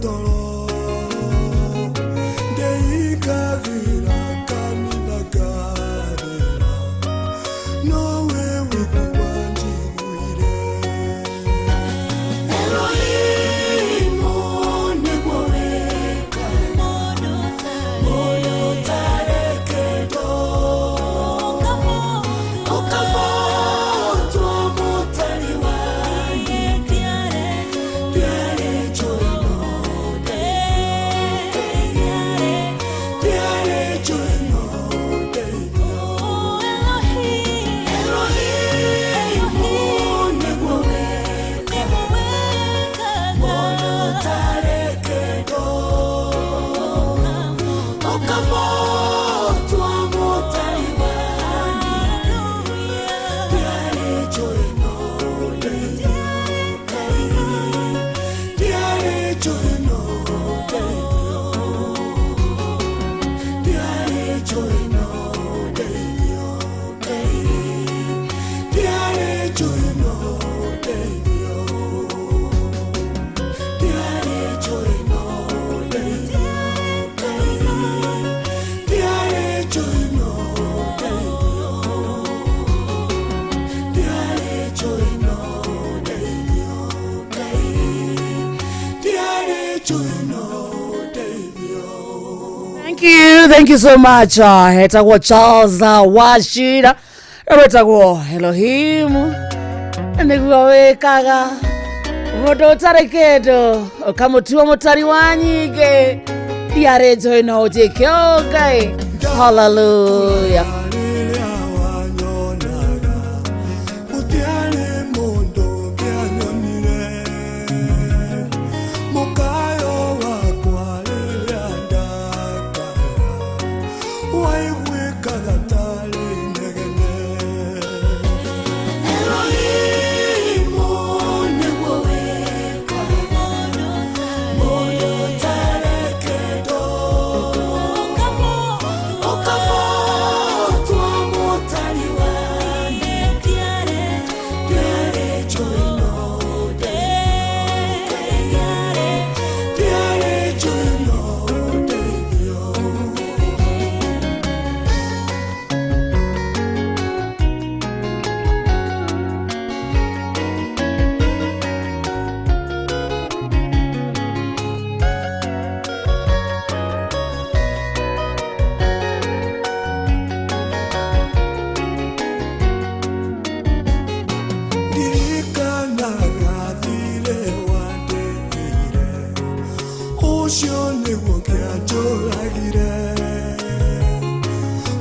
Toro ndeikagĩra kanitha ngarĩra nowe wiki wanjiguire. Elohimu nĩguo wĩkaga mũndũ ũtarĩ kĩndũ ũkamũtua mũtari wa nyingĩ ndiarĩ njũĩ no ndiarĩ njũĩ no ndeithio. Elohimu nĩguo wĩkaga mũndũ ũtarĩ kĩndũ ũkamũtua mũtari wa nyingĩ ndiarĩ njũĩ no ndeithio Ngai ndiarĩ njũĩ no ndeithio ndiarĩ njũĩ no ndeithio Ngai ndiarĩ njũĩ no ndeithio ndiarĩ njũĩ no ndeithio Ngai ndiarĩ njũĩ no ndeithio ndiarĩ njũĩ no ndeithio Ngai ndiarĩ njũĩ no ndeithio. Thank you so much. Etagwo Charles Wachira, wetagwo Elohim nĩguo wĩkaga mũndũ ũtarĩ kĩndũ ũkamũtua mũtari wa nyingĩ ndiarĩ njũĩ no ũnjĩke o Ngai. Hallelujah. Rĩrĩa wanyonaga gũtiarĩ mũndũ ũngĩanyonire mũkayo wakwa rĩrĩa ndakaga waiguĩkaga tarĩ inegene. Elohimu nĩguo wĩkaga mũndũ ũtarĩ kĩndũ ũkamũtua mũtari wa nyingĩ ndiarĩ njũĩ no ndeithio ndiarĩ njũĩ no ndeithio. Ndirikanaga thirĩ wandĩhĩire ũcio nĩguo kĩanjũragire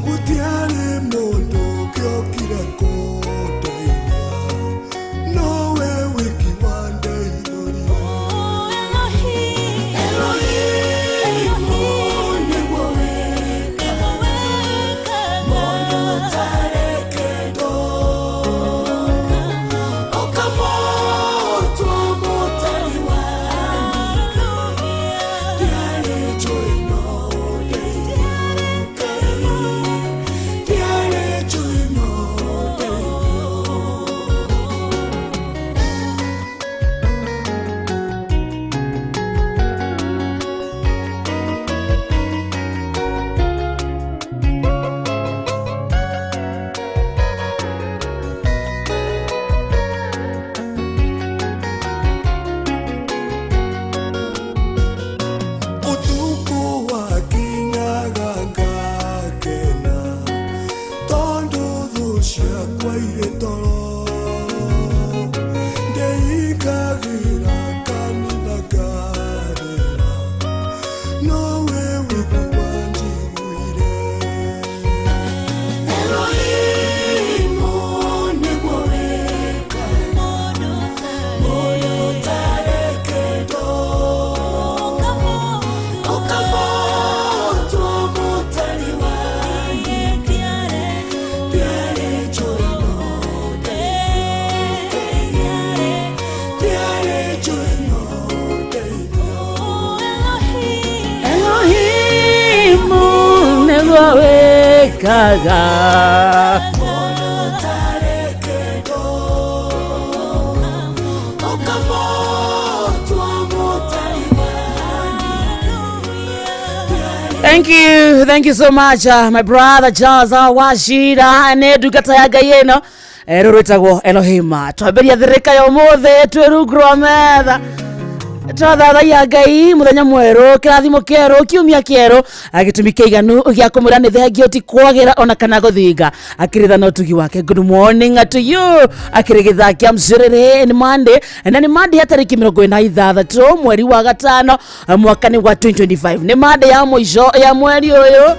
gũtiarĩ mũndũ ũngĩokire kũndeithia nowe wiki wandeithũrire. Elohimu nĩguo wĩkaga mũndũ ũtarĩ kĩndũ ũkamũtua mũtari wa nyingĩ ndiarĩ njũĩ no ndeithio Ngai ndiarĩ njũĩ no ndeithio. Ũtukũ wakinyaga ngakena tondũ thũ ciakwa irĩ toro ndeikagĩra kanitha ngarĩra nowe wiki wanjiguire. Elohimu nĩguo wĩkaga mũndũ ũtarĩ kĩndũ ũkamũtua mũtari wa nyingĩ ndiarĩ njũĩ no ndeithio ndiarĩ njũĩ no ndeithio. Elohimu nĩguo wĩkaga Mũndũ ũtarĩ kĩndũ ũkamũtua mũtari wa Thank you, thank you so much, my brother Charles Wachira nĩ ndungata ya Ngai ĩno. Rũrũ rwĩtagwo Elohima. Twambĩria thĩrĩka ya ũmũthĩ twĩ rungu rwa metha, twathathaiya Ngai mũthenya mwerũ, kĩrathimo kĩerũ, kiumia kĩerũ, gĩtũmi kĩiganu gĩa kũmwĩra nĩ thengio, ti kwagĩra ona kana gũthinga, akĩrĩtha na ũtugi wake. Good morning to you. Akĩrĩ gĩthaa kĩa mcĩrĩrĩ, nĩ Monday, na nĩ Monday ya tarĩki 46 mweri wa gatano, mwaka nĩ wa 2025. Nĩ Monday ya mũico ya mweri ũyũ,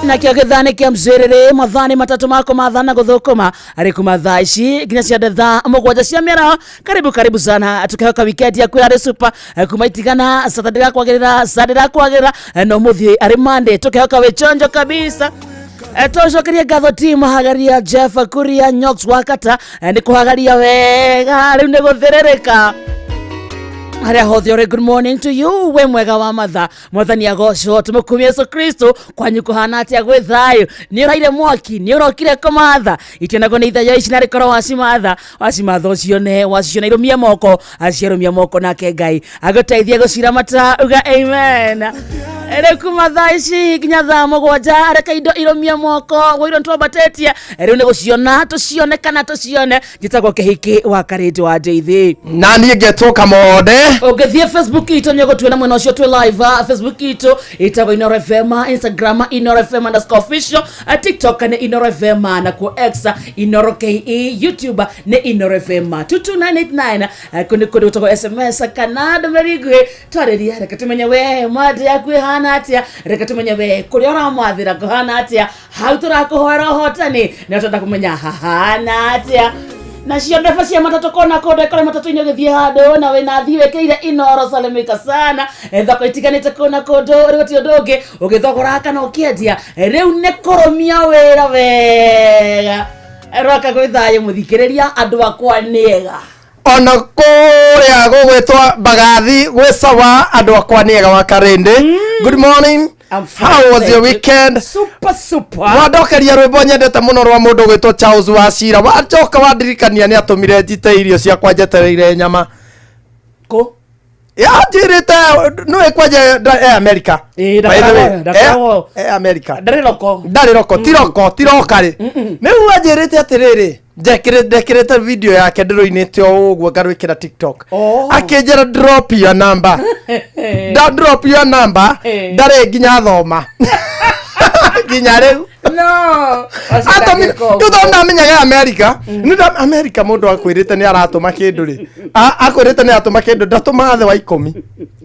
nakĩo gĩthaa nĩ kĩa mcĩrĩrĩ, mathaa nĩ matatũ ma kũmatha na gũthũkũma, arĩ kuma thaa ici nginya cia thaa 7 cia mĩaraho. Karibu, karibu sana. Tukihoka weekend yaku yarĩ super. Kuma itigana Saturday rakwagĩrĩra, Sunday rakwagĩrĩra, no mũthiĩ arĩ Monday, tukihoka wĩ chonjo kabisa. Tũcokerie ngatho team hagaria Jeff Kuria Nyox Wakata, nĩ kũhagaria wega, rĩu nĩ gũthĩrĩrĩka harĩa hothe ũrĩ. Good morning to you, we mwega wa matha, Mwathani agocwo, tũmũkumie Yesu Kristo. Kwanyu kũhana atĩa? Gwĩ thayũ? Nĩ ũraire mwaki? Nĩ ũrokire kũmatha? Itianagwo nĩ ithayo ici narĩ korwo wacimatha, wacimatha, ũcione, waciona irũmie moko, aciarũmia moko, nake Ngai agũteithie gũciramata. Uga amen. Rĩu kuma thaa ici nginya thaa 7, reke indo irũmie moko, wĩirwo nĩtwambatĩtie, rĩu nĩ gũciona tũcione kana tũcione. Njĩtagwo Kĩhiki wa Karĩndĩ wa Ndeithi. Na niĩ ngetwo Kamonde. Ũngĩthiĩ Facebook itũ nĩ ũgũtuona mwena ũcio twĩ live. Facebook itũ ĩtagwo Inoro FM, Instagram InoroFM_official, TikTok nĩ Inoro FM, nakuo X Inoro KE, YouTube nĩ Inoro FM 22989. Kũ nĩ kũndũ gũtagwo SMS kana ndũmĩrĩri nguhĩ, twarĩria. Reke tũmenye we Monday yaku ĩhana atĩa, reke tũmenye we kũrĩa ũramathĩra kũhana atĩa. Hau tũrakũhoera ũhotani, nĩ twenda kũmenya hahana atĩa. Nacio ndeba cia matatũ kona kũndũ ĩkorwo matatũ-inĩ, ũgĩthiĩ handũ na wĩna thiĩ wĩkĩire Inoro, salimika sana. Thoko itiganĩte kũna kũndũ, rĩu gũtirĩ ũndũ ũngĩ ũgĩthogora kana ũkĩendia, rĩu nĩ kũrũmia wĩra wega. Rwaka gwĩ thayũ, mũthikĩrĩria, andũ akwa nĩega. Ona kũrĩa gũgwĩtwo Mbagathi gwĩ sawa, andũ akwa nĩ ega. Wa Karĩndĩ, good morning. I'm fine, How was thank your you. weekend? Super, super. Wandokeria rwĩmbo nyendete mũno rwa mũndũ gwĩtwo Charles Wachira, wacoka wandirikania nĩ atũmire njite irio ciakwa njetereire nyama. Kũ? Yanjĩrĩte nĩwe kwanja e America. Ĩ, By the way, ndakoragwo. e America. Ndarĩ roko. Ndarĩ roko, tiroko tiroka rĩ, rĩu anjĩrĩte atĩrĩrĩ, ndekĩrĩte video yake ndĩrũinĩte o ũguo ngarwĩkĩra TikTok. Oh. Akĩnjĩra, "Drop your number." Nda drop your number. Eh. Ndarĩ nginya thoma nginya rĩu. No. Atũmire rĩu tondũ ndamenyaga America, nĩ America mũndũ akwĩrĩte nĩ aratũma kĩndũ rĩ, akwĩrĩte nĩ aratũma kĩndũ, ndatũmaga thĩ wa 10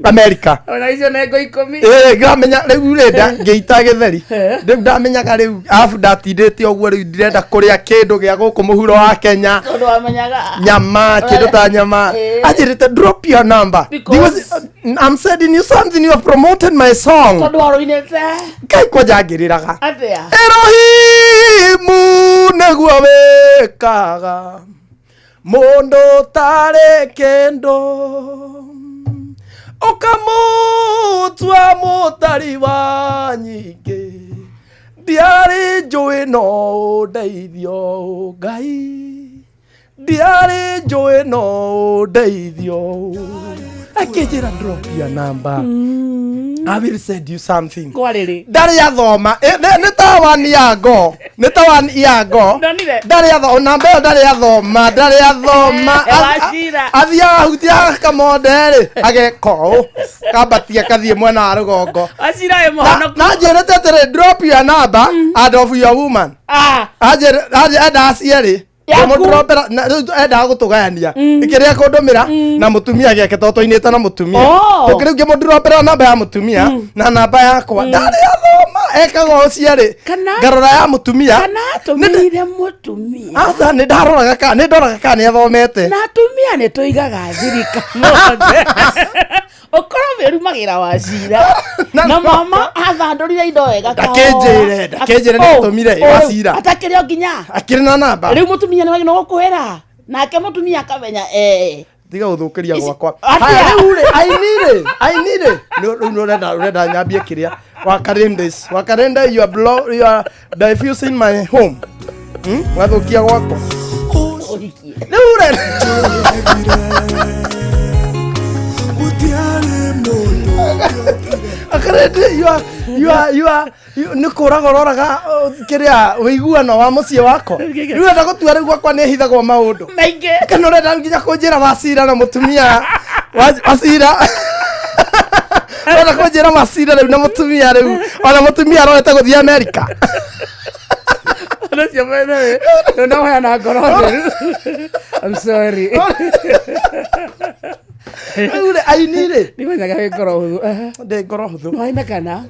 America. Ona icio nengo 10. Ĩĩ, ngamenya rĩu rĩ, ngĩita gĩtheri rĩu, ndamenyaga rĩu, arabu ndatindĩte ũguo, rĩu ndirenda kũrĩa kĩndũ gĩa gũkũ mũhuro wa Kenya. Tondũ wamenyaga. Nyama, kĩndũ ta nyama. Eh. Anjĩrĩte, "Drop your number." Because- "I'm sending you something, you have promoted my song." Tondũ warũinĩte. Ngai kwanja ngĩrĩraga. Atĩa? Erohimu nĩguo wĩkaga mũndũ tarĩ kĩndũ, ũkamũtua mũtari wa nyingĩ, ndiarĩ njũĩ no ũndeithio, Ngai, ndiarĩ njũĩ no ũndeithio. Akĩnjĩra, "Drop your number, I will send you something." Kwarĩrĩ. Ndarĩ athoma. Nĩ ta one year ago, nĩ ta one year ago. Ndonire. Ndarĩ athoma namba ĩyo, ndarĩ athoma, ndarĩ athoma. Wachira. Athiaga ahutia kamonde rĩ, ageka ũũ, kambatia kathiĩ mwena wa rũgongo. Wachira wĩ Na mũhonoku. na njĩrĩte atĩrĩ, "Drop your number and of your woman." Ah. Endaga cierĩ. Yaku. Ngĩmũdropera, na rĩu endaga gũtũgayania ikĩrĩa kũndũmĩra na mũtumia gĩake tondũ twainĩte na mũtumia. Oh. Rĩu ngĩmũdropera namba ya mũtumia na namba yakwa, ndarĩ athoma, ekaga ũũ cierĩ. Ngarora ya mũtumia. Kana atũmĩire mũtumia. Aca, nĩ ndaroraga kana nĩ ndoraga kana nĩ athomete. Na atumia nĩ tũigaga thirika mothe, ũkorwo wĩrumagĩra Wacira. Na mama athandũrire indo wega kahora. Ndakĩnjĩre, nĩ atũmire, Wachira. Atakĩrĩ o nginya. Akĩrĩ na namba. Rĩu mũtumia nĩ wagĩrĩirwo gũkwĩra, nake mũtumia akamenya eh. Tiga gũthũkĩria gwakwa. Atĩa? Haya, rĩu rĩ, aini rĩ, aini rĩ, rĩu nĩ ũrenda nyambie kĩrĩa Wakarindis Wakarinde, you are blow, you are diffusing my home. Wathũkia gwakwa. Ũhikie. Rĩu rĩ, Gũtiarĩ mũndũ. Wakarĩndĩ, you are- you are- you are- you- nĩ kũraga ũroraga kĩrĩa ũiguano wa mũciĩ wakwa. Rĩu ũrenda gũtua rĩu gwakwa nĩ hithagwo maũndũ. Maingĩ. Kana ũrenda nginya kũnjĩra wacira na mũtumia wacira ũrenda kũnjĩra wacira rĩu na mũtumia rĩu ona mũtumia arorete gũthiĩ Amerika. Ũcio mwene rĩ, no heana ngoro theru. I'm sorry. Rĩu rĩ aini rĩ Ndimenyaga wĩ ngoro hũthũ. Ndĩ ngoro hũthũ. Nĩwaina kana?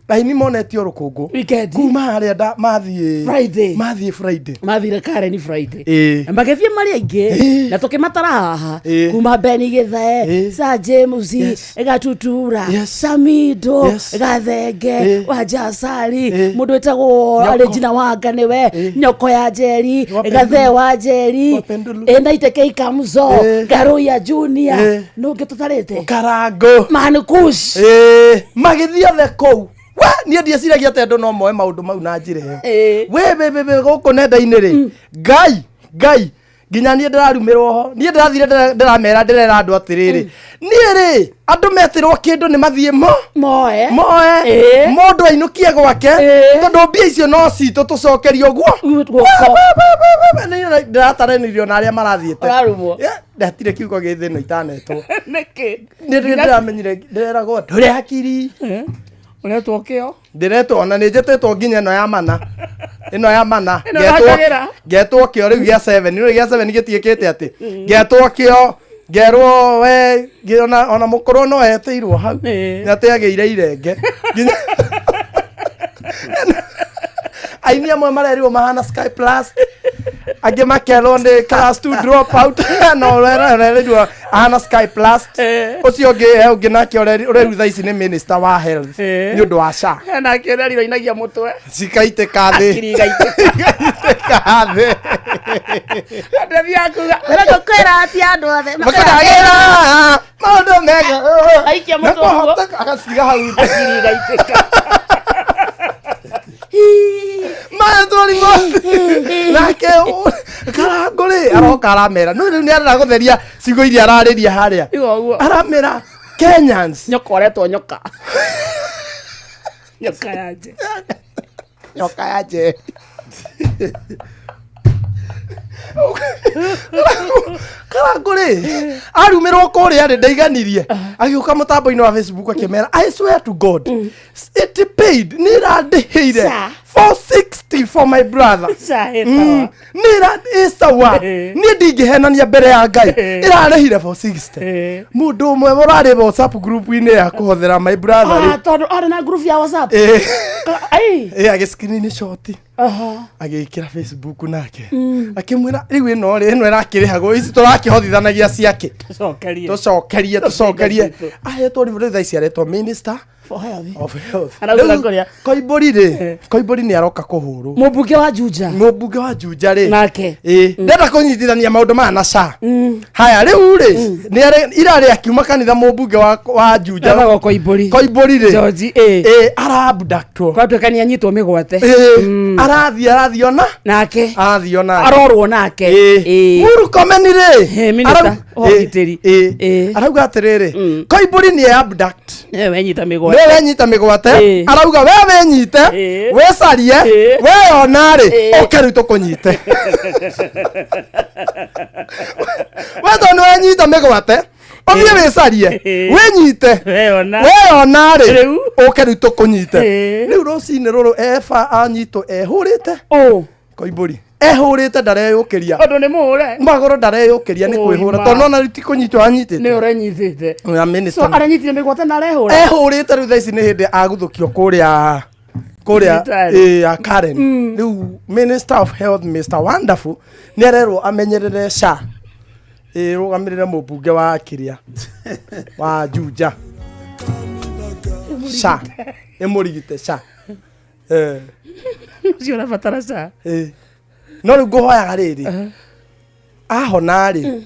Aini monetio rũkũngũ Weekend. kuma harĩa mathiĩ Friday. Mathiĩ Friday. Mathire Karen Friday. Ĩĩ. Na magĩthiĩ marĩ aingĩ na tũkĩmatara haha kuma Beni Gĩthae, Sir James, Gatutura, Samido, Gathenge, Wajasari, mũndũ wĩtagwo Nyoko. Regina Wanga nĩwe, Nyoko ya Njeri, Wapendulu. Gathe wa Njeri, Wapendulu. Naite K Kamzo, Ngaruiya Junior, nũ ũngĩ tũtarĩte? Karango. Mankush. Ĩĩ, magĩthiĩ othe kũu. We niĩ ndieciragia atĩ andũ no moe maũndũ mau na njĩra ĩyo. We we we we gũkũ nenda-inĩ rĩ, Ngai Ngai, nginya niĩ ndĩrarumĩrwo ho. Niĩ ndĩrathire ndĩramera ndĩrera andũ atĩrĩrĩ, niĩ rĩ andũ metĩrwo kĩndũ nĩ mathiĩ mo Moe. Moe. Mũndũ ainũkie gwake, tondũ mbia icio no citũ tũcokerio guo Guoko. Ndĩrataranĩrio na arĩa marathiĩte. Ũrarumwo? Yeah, ndatirĩ kiugo gĩ thĩ ĩno itanetwo. Nĩkĩ? Nĩ ndĩramenyire ndĩreragwo ndũrĩ hakiri. Ũretwo kĩo? Ndĩretwo ona nĩ njĩtĩtwo nginya ĩno ya mana, ĩno ya mana. Ĩno ũrahakagĩra? Ngetwo kĩo rĩu gĩa 7, rĩu gĩa 7 gĩtiĩkĩte atĩ ngetwo kĩo ngerwo we ona mũkũrũ no etĩirwo hau nĩ atĩ agĩire irenge. Nginya aini amwe marerirwo mahana Sky Plus, angĩ makerwo nĩ class 2 drop out, no ũrerirwo ahana Sky Plus. Ũcio ũngĩ he ũngĩ nake ũrerirwo thaa ici nĩ minister wa health nĩ ũndũ wa SHA. Nake ũrerirwo ainagia mũtwe. Cikaitĩka thĩ. Hakiri igaitĩka. Igaitĩka thĩ. Ndathiaga kuga ũrenda kwĩra atĩ andũ othe makendagĩra maũndũ mega. Aikia Na mũtwe ũguo. kwahoteka agaciga hau thĩ. Hakiri igaitĩka. Maetwo nake Karangũ rĩ aroka aramera no rĩu nĩ arenda gũtheria ciugo iria ararĩria harĩa. Igo ũguo. Aramera Kenyans. Nyoka ũretwo nyoka. Nyoka ya nje. Nyoka ya nje. Karangũ rĩ arumĩrwo kũrĩa rĩ ndaiganirie agĩũka mũtambo-inĩ wa Facebook akĩmera, "I swear to God it paid, nĩ ĩrandĩhĩire Sa. 460 for my brother." Sa, Mm, nĩ ĩra ĩsawa. Niĩ ndingĩhenania mbere ya Ngai, ĩrarĩhire 460. Mũndũ ũmwe ũrarĩ WhatsApp group-inĩ ya kũhothera my brother rĩ Ah, tondũ arĩ na group ya WhatsApp. Ai. Ĩ agĩ shot agĩkĩra Facebook nake akĩmwĩra rĩu ĩno rĩ ĩno ĩrakĩrĩhagwo ici tũrakĩhothithanagia ciake. Tũcokerie. Tũcokerie, tũcokerie. Citũ. Ahetwo rĩu thaa ici aretwo minister For health. of health. Arauga Rĩu, kũrĩa. Koimbũri rĩ, Koimbũri nĩ aroka kũhũrwo. Mũmbunge wa Juja. Mũmbunge wa Juja rĩ. Nake. Ĩ ndenda kũnyitithania maũndũ maya na SHA haya rĩu rĩ nĩ irarĩ akiuma kanitha mũmbunge wa Juja. Etagwo Koimbũri. Koimbũri rĩ. George, ĩ. Ĩ arabductwo. Kwatuĩka nĩ anyitwo mĩgwate. Ĩ arathiĩ ona Nake. arathiĩ ona Arorwo nake. Ĩ. Murkomen rĩ Ĩ, minister wa ũgitĩri. Arauga atĩrĩrĩ, Koimbũri nĩ abduct. Nĩwe wenyita mĩgwate. Nĩwe wenyita mĩgwate. Arauga we wĩnyite, wĩcarie, weyona rĩ, ũke rĩu tũkũnyite we tondũ nĩ wenyita mĩgwate, ũthiĩ wĩcarie, wĩnyite. Weyona. Weyona rĩ, Rĩu. ũke rĩu tũkũnyite. Rĩu rũcinĩ rũrũ eba anyitwo ehũrĩte. Ũ. Koimbũri ehũrĩte, ndareyũkĩria. Tondũ nĩ mũhũre. Magũrũ ndareyũkĩria nĩ Oi, kwĩhũra ma. tondũ nona rĩu ti kũnyitwo anyitĩte. Nĩ ũrenyitĩte. Ya minister. So arenyitire mĩgwate na arehũra. Ehũrĩte. Rĩu thaa ici nĩ hĩndĩ aguthũkio kũrĩa Thibitarĩ. ĩ, ya Karen. Rĩu minister of health Mr Wonderful nĩ arerwo amenyerere SHA ĩrũgamĩrĩre mũmbunge wa kĩrĩa wa Juja, SHA ĩmũrigite SHA. Ũcio ũrabatara SHA. No rĩu ngũhoyaga rĩrĩ ahona rĩ,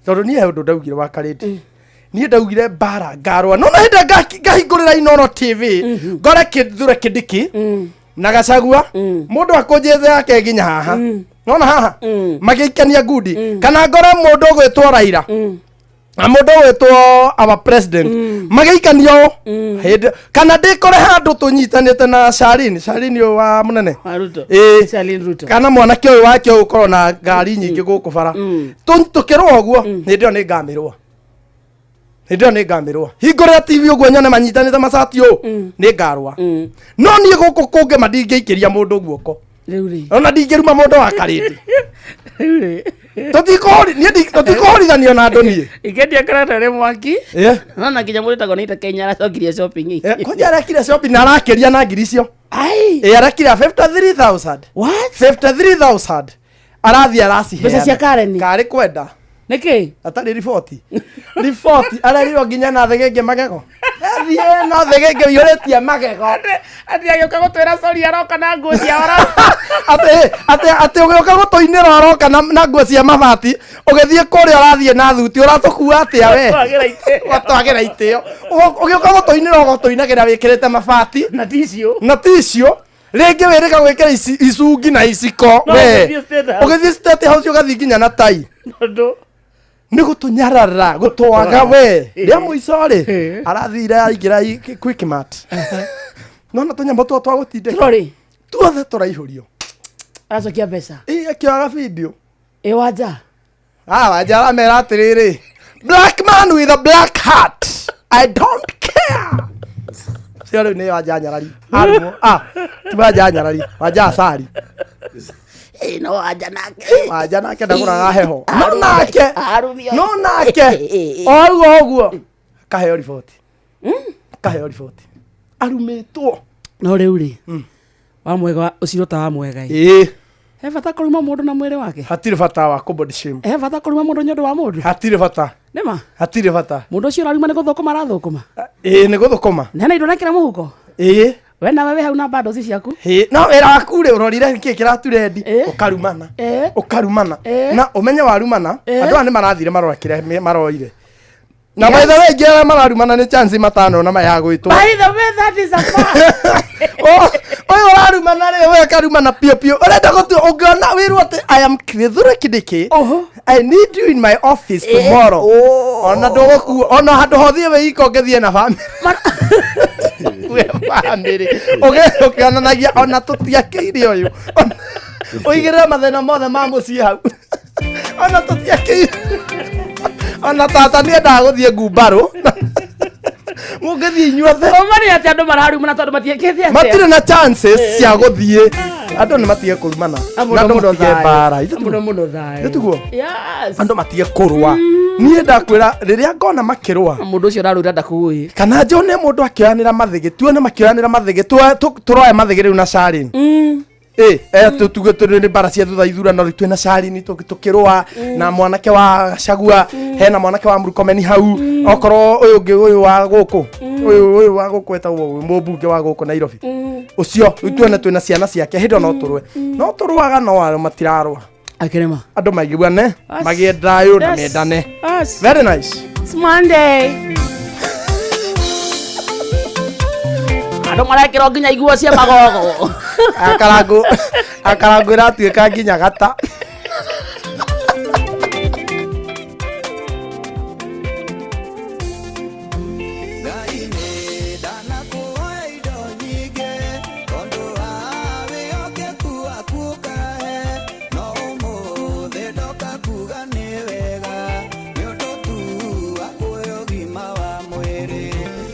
tondũ niĩ he ũndũ ndaugire wa karĩndi, niĩ ndaugire mbara ngarũa no na hĩndĩ ngahingũrĩra Inooro TV ngore Kithure Kindiki na Gachagua mũndũ akũnjĩte yake nginya haha nona haha magĩikania ngundi, kana ngore mũndũ ũgwĩtwo Raila. Na mũndũ ũgwĩtwo our president magĩikanio hĩndĩ kana ndĩkore handũ tũnyitanĩte na Sharini Sharini ũyũ wa mũnene. Wa Ruto. Ĩĩ. Charlene Ruto. Kana mwanake ũyũ wake ũyũ ũkorwo na ngari nyingĩ gũkũ bara. Tũkĩrũa ũguo hĩndĩ ĩyo nĩ ngamĩrũa, hĩndĩ ĩyo nĩ ngamĩrũa. Hingũrĩra TV ũguo nyone manyitanĩte macati ũũ, nĩ ngarũa. No niĩ gũkũ kũngĩ ma ndingĩikĩria mũndũ guoko. Rĩu rĩ. Ona ndingĩruma mũndũ wa karĩndĩ. Rĩu rĩ. Tũtikũhũri niĩ tũtikũhũrithanio na andũ niĩ. Ikendia karata rĩ mwaki. Eh, Nona nginya mũndũ wĩtagwo Nita Kenya aracokirie shopping. Eh, kwanja arekire shopping na arakĩria na ngiri icio. Ai. Ĩ, arekire 53,000. What? 53,000 arathiĩ araciheana. Mbeca cia Karen? Karĩ kwenda. Nĩkĩ? Atarĩ riboti riboti arerirwo nginya na thegenge magego, athiĩ na thegenge ũiyũrĩtie magego. Atĩ agĩũka gũtwĩra sorry aroka na nguo cia oro. Atĩ ũgĩũka gũtũinĩra ũroka na nguo cia mabati, ũgĩthiĩ kũrĩa ũrathiĩ na thuti, ũratũkua atĩa we? Twagĩra itĩo. Watwagĩra itĩo. Ũgĩũka gũtũinĩra ũgũtũinagĩra wĩkĩrĩte mabati. Na ticio. Na ticio rĩngĩ wĩrĩga gwĩkĩra icungi na iciko. No, we ũgĩthiĩ State House. Ũgĩthiĩ State House ũgathiĩ nginya na tai. Tondũ Nĩ gũtũnyarara gũtwaga we rĩa mũico rĩ. Arathire aingĩra Quickmart, nona tũnyamũ twa twa gũtindĩka. Trori. Tuothe tũraihũrio. Aracokia mbeca. Ĩ, akĩoyaga video. Ĩ wanja. Ah, wanja aramera atĩrĩrĩ, "Black man with a black hat, I don't care." Cio rĩu nĩ wanja nyarari. Arumwo. Ah, ti wanja nyarari, wanja acari. Ĩ no wanja nake. Wanja nake ndagũraga heho no nake. Arumio. No nake o ũguo ũguo kaheo riboti, kaheo riboti arumĩtwo. No rĩu rĩ. Wa mwega ũcio ta wa mwega ĩ. Ĩĩ. He bata kũruma mũndũ na mwĩrĩ wake? Hatirĩ bata wa kũ body shame. He bata kũruma mũndũ nĩ ũndũ wa mũndũ? Hatirĩ bata. Nĩma. Hatirĩ bata. Mũndũ ũcio ũraruma nĩ gũthũkũma arathũkũma. Ĩĩ, nĩ gũthũkũma. Na hena indo nekĩra mũhuko. Ĩĩ. We nawe wĩ hau na bundles ciaku. Ĩĩ, no wĩra waku rĩ ũrorire nĩkĩ kĩraturendi. Ĩĩ. Ũkarumana. Ĩĩ. Ũkarumana. Ĩĩ. Na ũmenye warumana Ĩĩ. andũ aya nĩ marathire marora kĩrĩa maroire na by the way ingĩ arĩa mararumana nĩ chance matano na maya gwĩtwo. By the way, that is a fact. Ũyũ ũrarumana rĩ, we akarumana piũ piũ, ũrenda gũtua ũngĩona wĩrwo atĩ I am Kithure Kindiki. Oho. I need you in my office tomorrow. Ona ndũgũkua ona handũ hothiĩ wĩ iko ũngĩthiĩ na family we family ũkĩonanagia ona tũtiakĩire ũyũ. Ũigĩrĩre mathĩna mothe ma mũciĩ hau, ona tũtiakĩire, ona tata nĩendaga gũthiĩ ngumbarũ, mũngĩthiĩ inyuothe. Ũma nĩ atĩ andũ mararumana tondũ matiĩkĩte atĩa? Matirĩ na chances cia gũthiĩ. Andũ nĩ matige kũrumana na andũ matige mbara. Ithe Mũno mũno thayũ. Ithe tiguo? Yes. Andũ matige kũrũa. Niĩ ndakwĩra rĩrĩa ngona makĩrũa Mũndũ ũcio ũrarũira ndakuĩ. kana njone mũndũ akĩoyanĩra mathĩgĩ, tuone makĩoyanĩra mathĩgĩ, tũroe mathĩgĩ rĩu na Sharin. Ĩ eh, tuge tũrĩ nĩ mbara cia thutha ithurano rĩu twĩna Sharin tũkĩrũa na mwanake wa Gachagua, hena mwanake wa Murkomen hau, okorwo ũyũ ũngĩ ũyũ wa gũkũ, ũyũ wa gũkũ etagwo mũmbunge wa gũkũ Nairobi ũcio, rĩu tuone twĩna ciana ciake, hĩndĩ ĩyo no tũrũe, no tũrũaga no arĩa matirarũa. Akĩrĩma. Andũ maiguane, magĩe thayũ na mendane. Yes. Very nice. It's Monday. Andũ marekĩrwo nginya iguo cia magogo. Akarangu akarangu ĩratuĩka nginya gata. Ngai nĩ ndanakuoya indo nyingĩ tondũ wa wĩhokeku waku ũkahe, no ũmũthĩ ndoka kuga nĩ wega nĩ ũndũ tu wa kuoya ũgima wa mwĩrĩ.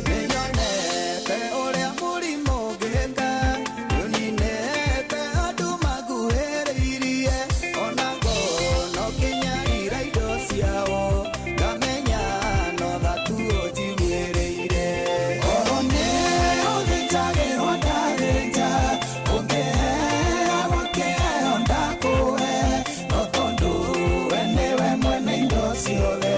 Nĩnyonete ũrĩa mũrimũ ũngĩka nĩũninĩte andũ makuhĩrĩirie, ona ngono kĩnyarira indo ciao ngamenya no tha tu ũnjiguĩrĩire. Oro nĩ ũthĩnjagĩrwo ndathĩnja, ũngĩheagwo kĩheo ndakũhe, no tondũ we nĩwe mwene indo ciothe,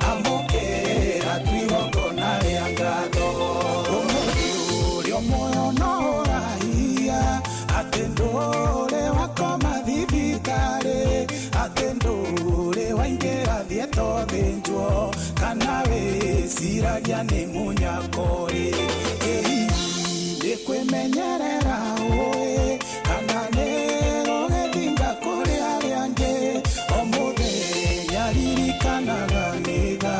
amũkĩra tu igongona rĩa ngatho. Ũmũthĩ ũrĩa muoyo no ũrahia atĩ ndũrĩ wakoma thibitarĩ, atĩ ndũrĩ waingĩra thieta ũthĩnjwo, kana wĩciragia nĩ mũnyakorĩ. Ĩ hihi nĩ kwĩmenyerera ũĩ kana nĩ gũgĩthinga kũrĩ arĩa angĩ? O mũthenya ririkanaga nĩga.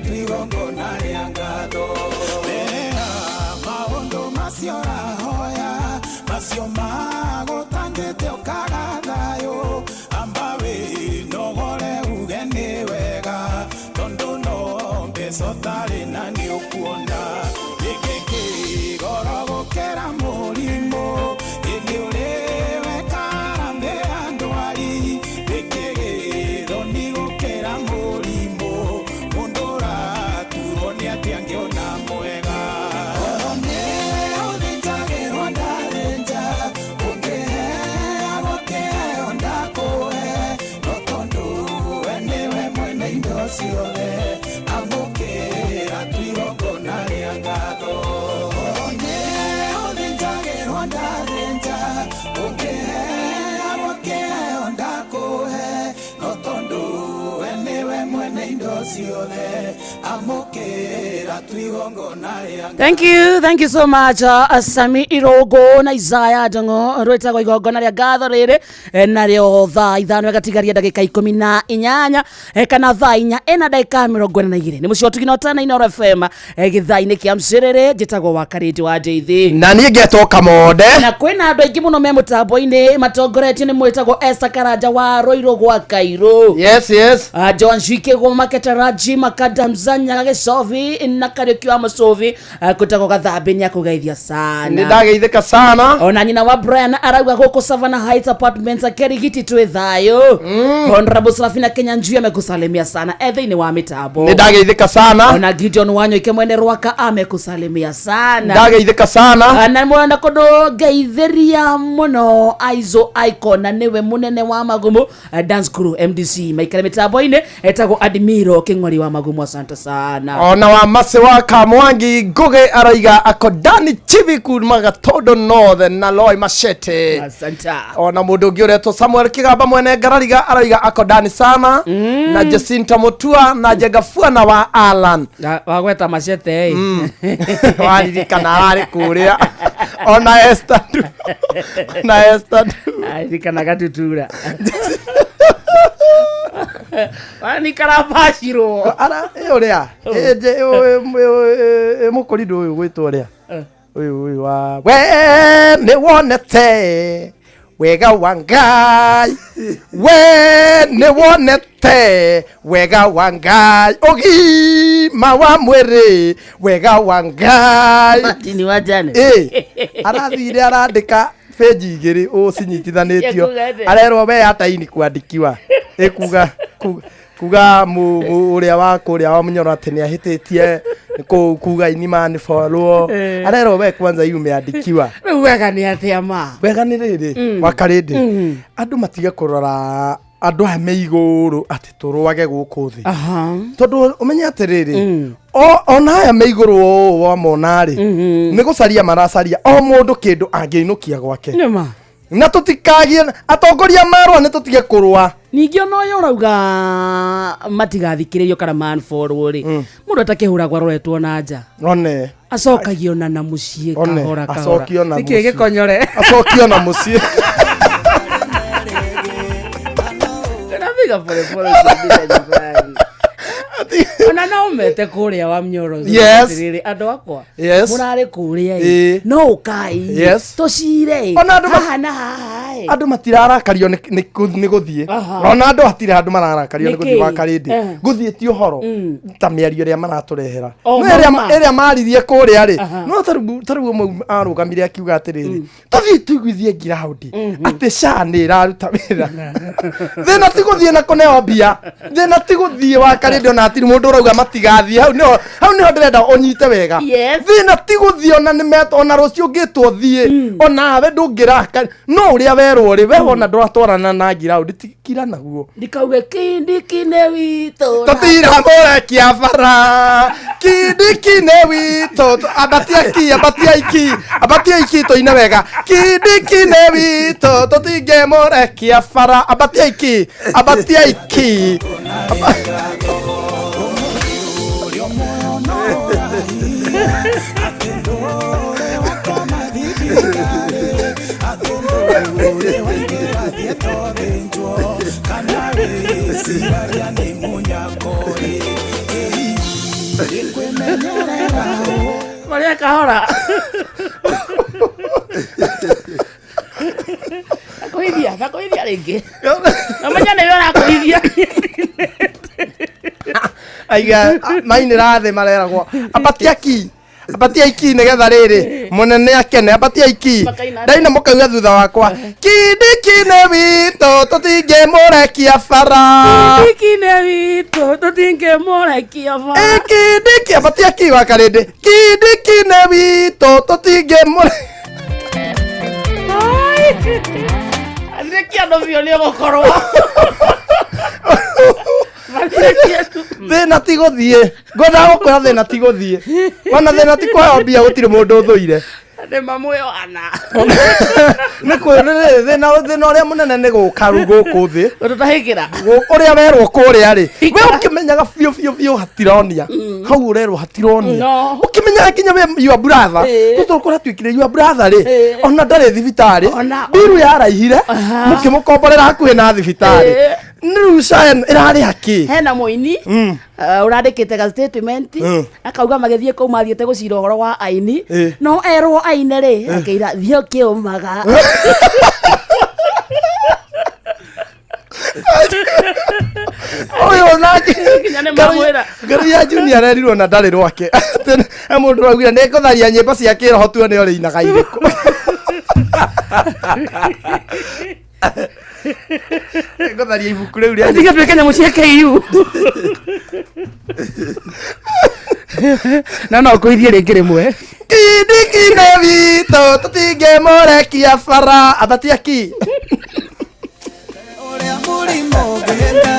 Twigongona rĩa ngatho mbere ya maũndũ macio ũrahoya macio magũtangĩte ũkaga thayũ amba wĩnogore uge nĩ wega tondũ no mbeca ũtarĩ na nĩ ũkuona gĩkĩ kĩgoro gũkĩra mũrimũ ĩndĩ ũrĩ wekara ya ndwari gĩkĩ gĩthoni gũkĩra mũrimũ mũndũ ũraturwo nĩ atĩ angĩona mwega Ngoro nĩ ũthĩnjagĩrwo ndarĩ nja ũngĩheagwo kĩheo ndakũhe no tondũ we nĩwe mwene indo ciothe amũkĩra twigongona rĩa ngatho Ngoro nĩ ũthĩnjagĩrwo ndarĩ nja ũngĩheagwo kĩheo ndakũhe no tondũ we nĩwe mwene indo ciothe amũkĩra twigongona rĩa Thank you, thank you so much Sami Irogo na Isaya Ndongo rwĩtagwo igongona rĩa ngatho rĩrĩ narĩo thaa 5 ĩgatigaria ndagĩka 18 kana thaa 4 ĩna ndagĩka 42 nĩ mũciĩ wa Tugina Ũtana Inooro FM gĩthaa-inĩ kĩa mcĩrĩrĩ njĩtagwo wa Karĩndĩ wa Ndeithi Na niĩ ngetwo Kamonde. Na kwĩna andũ aingĩ mũno me mũtambo-inĩ matongoretio nĩ mwĩtagwo Esther Karanja wa Rũirũ gwa Kairũ. Yes. John Jike Maketaraji Makadamzanya Gĩcovi na Kariũki wa Mũcovi kwĩtagwo Gathambi nĩ akũgeithia Nĩ sana ndageithĩka sana. Ona nyina wa Brian arauga gũkũ Savannah Heights Apartments Kerigiti twĩ thayũ. Honorable Serafina Kenya Njui amekusalimia sana e thĩinĩ wa mĩtambo. Nĩ ndageithĩka sana. Ona Gideon Wanyoike mwene Rwaka amekusalimia sana. Ndageithĩka sana. Na mwena kundu ngeithĩria mũno Aizo Icon na nĩwe mũnene wa Magumu Dance Crew MDC maikare mĩtambo-inĩ etagwo Admiro Kĩng'ori wa Magumu, asante sana. Ona wa Mase wa Kamwangi Ngugi araiga akodani chivi kuma Gatondo North na Loy Machete. Asante. Ona mundu ungi uretwo Samuel Kigamba mwene Ngarariga araiga akodani sana na Jacinta Mutua na Njengafua na wa Alan. Wagweta Machete. Waririkana ararĩ kũrĩa ona Esther ona Esther Aririkana gatutura wanikarabacirwo. Ara ĩ ũrĩa ĩ mũkũrindũ ũyũ gwĩtwo ũrĩa ũyũ ũyũ wa we nĩ wonete wega wa Ngai we nĩ wonete wega wa Ngai ũgima wa mwĩrĩ wega wa Ngai. Martin wa Jane. Ĩ arathire arandĩka peji 2 ũcinyitithanĩtio. Ekuga atĩa? Arerwo we ataini kwandikiwa ĩkuga kuga ũrĩa wa kũrĩa wa Mũnyoro atĩ nĩ ahĩtĩtie kuga ini maniborwo arerwo we kwanza hii umeandikiwa. Rĩu wega nĩ atĩa ma? Wega nĩ rĩrĩ wakarĩndĩ andũ matige kũrora andũ aya me igũrũ atĩ tũrũage gũkũ thĩ tondũ ũmenye atĩrĩrĩ ona aya me igũrũ ũũ wamona rĩ nĩ gũcaria maracaria o mũndũ kĩndũ angĩinũkia gwake. Nĩma. Na tũtikagie atongoria marũa nĩ tũtige kũrũa. Ningĩ ona ũyũ ũrauga matigathikĩrĩrio kana manforwo rĩ mũndũ atakĩhũragwo aroretwo na nja one acokagio na mũciĩ One, kahora kahora. acokio na Nĩkĩ mũciĩ. gĩkonyore acokio na mũciĩ. Tunapiga polepole ukiingia nyumbani. Ona no mete kũrĩa wa Mnyoro. Yes. Atĩrĩrĩ, andũ akwa Yes. mũrarĩ kũrĩa Ĩĩ. ĩ no ũkai Yes. tũcire ĩ Ona andũ haha na haha ĩ. Andũ matirarakario nĩ gũthiĩ. Aha. Ona andũ hatirĩ handũ mararakario nĩ Nĩkĩ? gũthiĩ wakarĩndĩ Eh. gũthiĩ ti ũhoro ta mĩario ĩrĩa maratũrehera O, no ĩrĩa mauma. ĩrĩa maririe kũrĩa rĩ Aha. no tarĩu ũmwe arũgamire akiuga atĩrĩrĩ tũthiĩ tũiguithie ngiraundi atĩ SHA nĩ ĩraruta wĩra thĩna ti gũthiĩ na kũneo mbia thĩna ti gũthiĩ wakarĩndĩ ona hatirĩ mũndũ ũrauga matigathiĩ hau nĩho hau nĩho ndĩrenda ũnyite wega. Yes. Thĩna ti gũthiĩ ona nĩmetwo ona rũciũ ũngĩtwo thiĩ onawe ndũngĩraka no ũrĩa werwo rĩ we wona ndũratwarana na ngiraundi kira naguo. Ndikauge kindikine witũ Tũtira mũrekia bara kindikine witũ ambatia ki ambatia iki ambatia iki tũine wega kindikine witũ tũtingĩmũrekia bara ambatia iki ambatia iki. Kana wĩciragia nĩ mũnyakori. Maria kahora. Nakuhithia, nakuhithia rĩngĩ. Namenya nĩwe ũrakuhithia. Aiga mainĩra thĩ mareragwo ambatia ki, ambatia iki nĩgetha rĩrĩ mũnene akene, ambatia iki. Makaina. Ndaina mũkauga thutha wakwa kindikine witũ tũtingĩmũrekia bara. Kindikine witũ tũtingĩmũrekia bara. Kindiki ambatia ki wakarĩndĩ kindikine witũ tũtingĩmũre. Athirĩkia andũ biũ nĩ ũgũkorwo. Mathirĩkia andũ. Thĩna ti gũthiĩ, ngwendaga gũkwĩra thĩna ti gũthiĩ, wona thĩna ti kũheo mbia, gũtirĩ mũndũ ũthũire. Nĩ mamwĩohana. Nĩ kwĩrĩ thĩna ũrĩa mũnene nĩ gũka rĩu gũkũ thĩ. Tũtahĩkĩra. Ũrĩa werwo kũrĩa rĩ, we ũkĩmenyaga biũ biũ biũ hatironia hau ũrerwo hatironia. No. Ũkĩmenyaga nginya we your brother. Tũtũ kũratuĩkire your brother rĩ, ona ndarĩ thibitarĩ. Mbiru yaraihire mũkĩmũkomborera hakuhĩ na thibitarĩ. Rĩu SHA ĩrarĩha kĩ? Hena mũini ũrandĩkĩte ga statement akauga magĩthiĩ kũu mathiĩte gũcira ũhoro wa aini, no erwo aine rĩ, akĩira thiĩ ũkĩũmaga. Ũyũ nake. Nginya nĩ mamwĩra. Ngari ya junior arerirwo na ndarĩ rwake. Atĩ he mũndũ ũraugire nĩ ngũtharia nyĩmbo cia kĩroho tuone ũrĩ inaga irĩkũ. Ngũtharia ibuku rĩu rĩa Tiga tuĩke nyamũ cia KU na no kũithie rĩngĩ rĩmwe. Kindikine witũ tũtingĩmũrekia bara, ambatia ki. Ũrĩa mũrimũ ũngĩte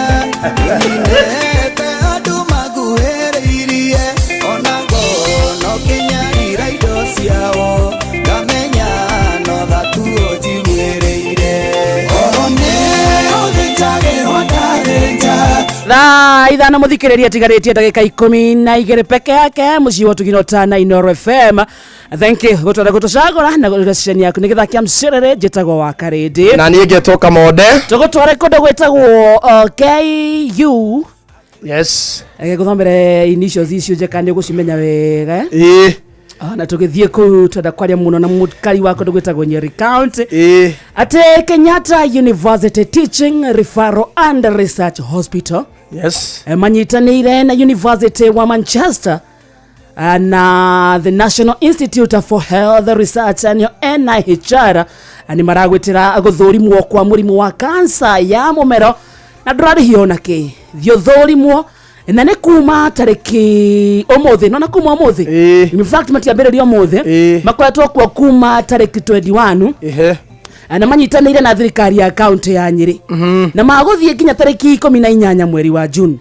ũninĩte andũ makuhĩrĩirie, ona ngono kĩnyarira indo ciao, ngamenya no thatu ũnjiguĩrĩire. Oro nĩ ũthĩnjagĩrwo ndathĩnja. Thaa 5 mũthikĩrĩria tigarĩtie ndagĩka 12 peke yake mũciĩ wa tugino tana Inoro FM. Thank you gũtwara gũtũcagũra na gũcenia yaku nĩ gĩthaa kĩa mcerere. Njĩtagwo wa Karĩndĩ. Na niĩ ngetwo Kamonde. Tũgũtware kũndũ gwĩtagwo KU. Yes. Gũthomere initials icio njeka nĩ ũgũcimenya wega. Ĩĩ. Na tũgĩthiĩ kũu twenda kwaria mũno na mũkari wa kũndũ gwĩtagwo Nyeri County, Ĩĩ. atĩ Kenyatta University Teaching Referral and Research Hospital manyitanĩire na University wa Manchester na the National Institute for Health Research nĩyo NIHR, nĩ maragwĩtĩra gũthũrimwo kwa mũrimũ wa kansa ya mũmero na ndũrarĩhio ona kĩ. Thiĩ ũthũrimwo na nĩ kuma tarĩki ũmũthĩ, nona kuma ũmũthĩ. In fact matiambĩrĩria ũmũthĩ, makoretwo kuo kuma tarĩki 21. Ihe. Na manyitanĩire na thirikari ya kaunti ya Nyĩrĩ na magũthiĩ nginya tarĩki 18 mweri wa June.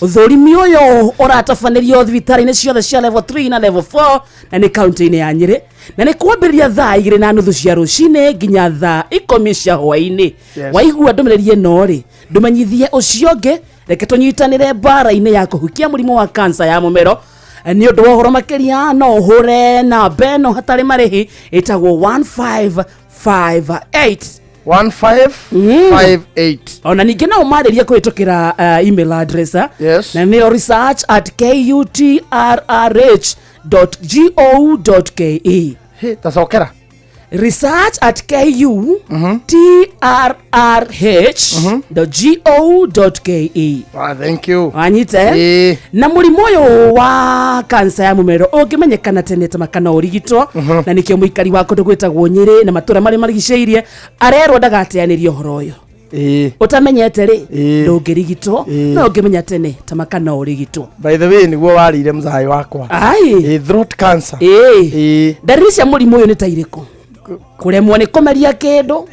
Ũthũrimi ũyũ ũratabanĩrio thibitarĩ-inĩ ciothe cia level 3 na level 4 na nĩ kaunti-inĩ ya Nyĩrĩ, na nĩ kwambĩrĩria thaa 2:30 cia rũcinĩ nginya thaa 10 cia hwaĩ-inĩ. Waigua ndũmĩrĩri ĩno rĩ, ndũmenyithie ũcio ũngĩ, reke tũnyitanĩre mbara-inĩ ya kũhukia mũrimũ wa kansa ya mũmero. Nĩ ũndũ wa ũhoro makĩria no ũhũre namba ĩno hatarĩ marĩhi ĩtagwo 1558. 1558. Ona ningĩ no ũmarĩrie kũhĩtũkĩra email address, na nĩyo research@kutrrh.go.ke. Hĩ, tacokera. research@kutrrh.go.ke. Ah, thank you. Wanyita, eh? Ĩĩ. Na mũrimũ ũyũ wa kansa ya mũmero ũngĩmenyekana tene ta kana ũrigitwo, na nĩkĩo mũikari wa kũndũ gwĩtagwo Nyĩrĩ na matũra marĩa marigicĩirie arerwo ndagateanĩrie ũhoro ũyũ. Ũtamenyete rĩ, ndũngĩrigitwo, no ũngĩmenya tene ta makana ũrigitwo. By the way, nĩguo warĩire mũcai wakwa. Ai. Ĩĩ, throat cancer. Ĩĩ. Ndariri cia mũrimũ ũyũ nĩ ta irĩkũ? Kũremwo nĩ kũmeria kĩndũ,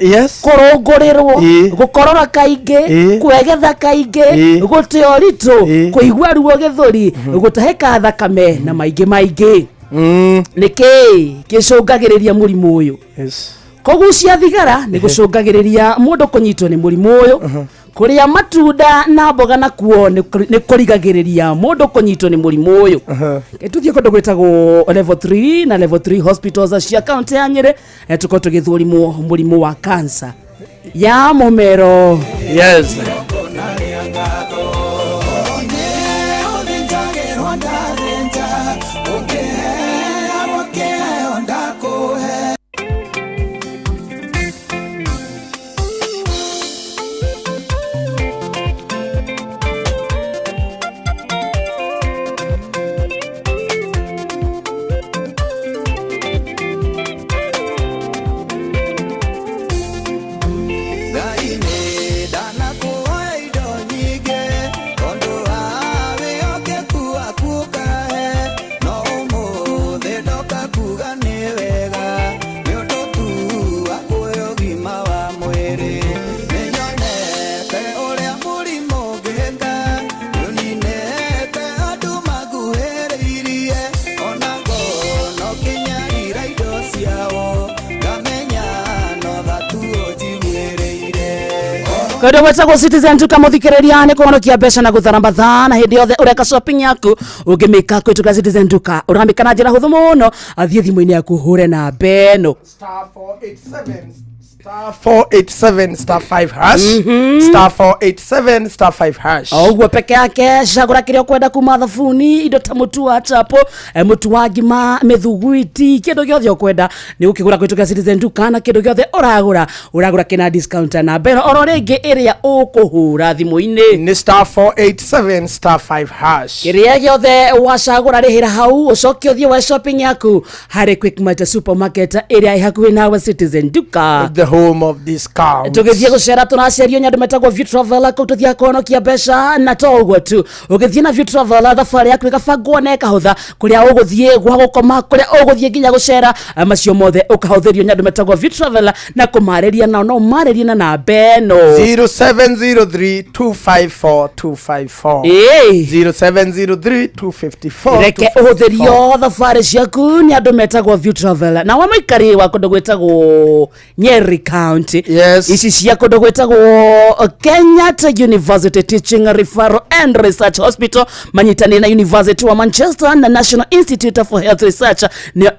kũrũngũrĩrwo, gũkorora kaingĩ, kwegetha kaingĩ, gũte ũritũ, kũigua ruo gĩthũri, gũtahĩka thakame na maingĩ maingĩ. Nĩkĩ gĩcũngagĩrĩria mũrimũ ũyũ? Kũgucia thigara nĩ gũcũngagĩrĩria mũndũ kũnyitwo nĩ mũrimũ ũyũ. Kũrĩa matunda na mboga nakuo nĩ kũrigagĩrĩria mũndũ kũnyitwo nĩ mũrimũ ũyũ. Tũthiĩ kũndũ gwĩtagwo level 3 na level 3 hospitals cia kaunti ya Nyĩrĩ, tũkorwo tũgĩthũrimwo mũrimũ wa kansa ya mũmero. Yes. Ũngĩheagwo kĩheo ndakũhe. Ngai nĩ ndanakuoya indo nyingĩ tondũ wa wĩhokeku waku ũkahe, no ũmũthĩ ndoka kuga nĩ wega nĩ ũndũ tu wa kuoya ũgima wa mwĩrĩ. Nĩnyonete ũrĩa mũrimũ ũngĩka, nĩũninĩte andũ makuhĩrĩirie, ona ngono ũkĩnyarira indo ciao, ngamenya no tha tu ũnjiguĩrĩire. Kũndũ gwĩtagwo Citizen tukamũthikĩrĩria nĩ kũhonokia mbeca na gũthara mathaa, na hĩndĩ yothe ũreka shopping yaku ũngĩmĩka kũhĩtũkĩra Citizen Duka ũramĩka na njĩra hũthũ mũno. Athiĩ thimũ-inĩ yaku ũhũre namba ĩno. Star 487 star 487 star 5 hash, star 487 star 5 hash. O ũguo peke yake, cagũra kĩrĩa ũkwenda kuma thabuni, indo ta mũtu wa chapo, mũtu wa ngima, mĩthuguiti, kĩndũ gĩothe ũkwenda nĩ ũkĩgũra kũhĩtũkĩra Citizen Duka, na kĩndũ gĩothe ũragũra ũragũra kĩna discount. Namba ĩno oro rĩngĩ ĩrĩa ũkũhũra thimũ-inĩ Nĩ star 487 star 5 hash. Kĩrĩa gĩothe wacagũra rĩhĩra hau, ũcoke ũthiĩ wa shopping yaku harĩ Quickmart supermarket ĩrĩa ĩ hakuhĩ nawe. Citizen Duka, the home of discount. Tũgĩthiĩ gũcera tũracerio nĩ andũ metagwo View Travel, kũu tũthiaga kũhonokia mbeca, na to ũguo tu, ũgĩthiĩ na View Travel thabarĩ yaku ĩgabangwo na ĩkahũtha, kũrĩa ũgũthiĩ gwa gũkoma, kũrĩa ũgũthiĩ nginya gũcera, macio mothe ũkahũthĩrio nĩ andũ metagwo View Travel, na kũmarĩria nao no marĩrie na namba ĩno. 0703 254 254. Ĩĩ. 0703 254 Reke ũhũthĩrio thabarĩ ciaku nĩ andũ metagwo View Travel. Na wa mũikari wa kũndũ gwĩtagwo Nyeri County, ici cia kũndũ gwĩtagwo Kenyatta University Teaching Referral and Research Hospital manyitanĩire na University wa Manchester na National Institute for Health Research, nĩo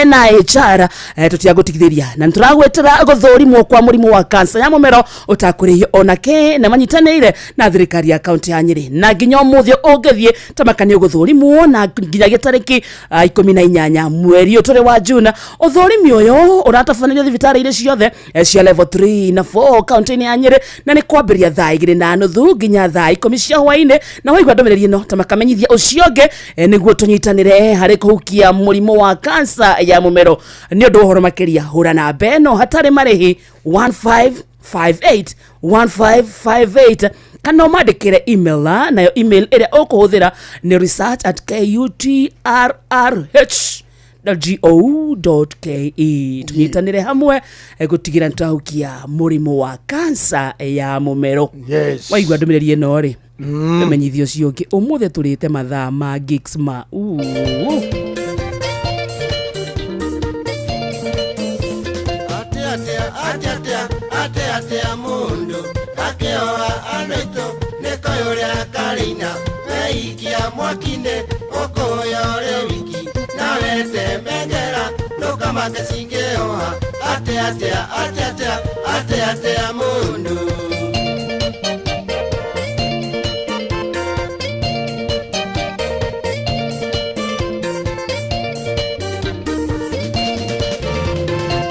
NIHR, tũtiagũtigithĩria na nĩtũragwĩtĩra gũthũrimwo kwa mũrimũ wa kansa ya mũmero ũtakũrĩhio ona kĩ, na manyitanĩire na thirikari ya kaunti ya Nyĩrĩ, na nginya ũmũthĩ ũngĩthiĩ tamaka nĩ ũgũthũrimwo, na nginyagia tarĩki 18 mweri ũyũ tũrĩ wa Juna. Ũthũrimi ũyũ ũratabanĩrio thibitarĩ-inĩ ciothe cia level 3 na 4 kaunti-inĩ ya Nyĩrĩ, na nĩ kwambĩrĩria thaa 2:30 nginya thaa 10 cia hwaĩ-inĩ. Na waigua ndũmĩrĩri ĩno tamakamenyithia ũcio ũngĩ, nĩguo tũnyitanĩre harĩ kũhukia mũrimũ wa kansa ya mũmero. Nĩ ũndũ wa ũhoro makĩria hũra namba ĩno hatarĩ marĩhi, 1558 1558, kana ũmandĩkĩre email, nayo email ĩrĩa ũkũhũthĩra nĩ research@kutrrh go.ke. Tũnyitanĩre hamwe gũtigĩra nĩtwahukia mũrimũ wa kansa ya mũmero. Waigua ndũmĩrĩri ĩno rĩ, ũmenyithio ũcio ũngĩ ũmũthĩ tũrĩte mathaa ma gigs ma uu. Atia atia atia atia mundu akioa andũ aitũ nĩkoĩ ũrĩa karĩina weikia mwaki-inĩ ũkũya ũrĩ wiki nawe temengera ndũkamake cingĩoha atia atia atia atia atia atia mundu.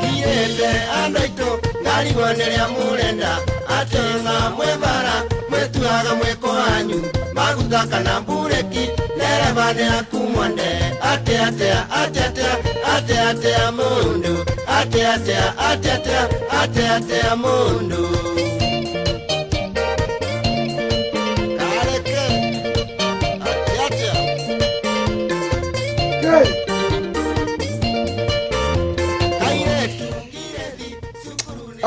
Kiete andũ aitũ ngarigwo nĩrĩa mũrenda atĩ ona mwĩ bara mwĩtuaga mwĩko wanyu maguta kana mbureki ndereba nĩ aku mwende atĩ atĩa atĩ atĩa atĩ atĩa mũndũ atĩ atĩa atĩ atĩa atĩ atĩa mũndũ kareke atĩ atĩa. Kairetu ngirĩthi cukuru nĩ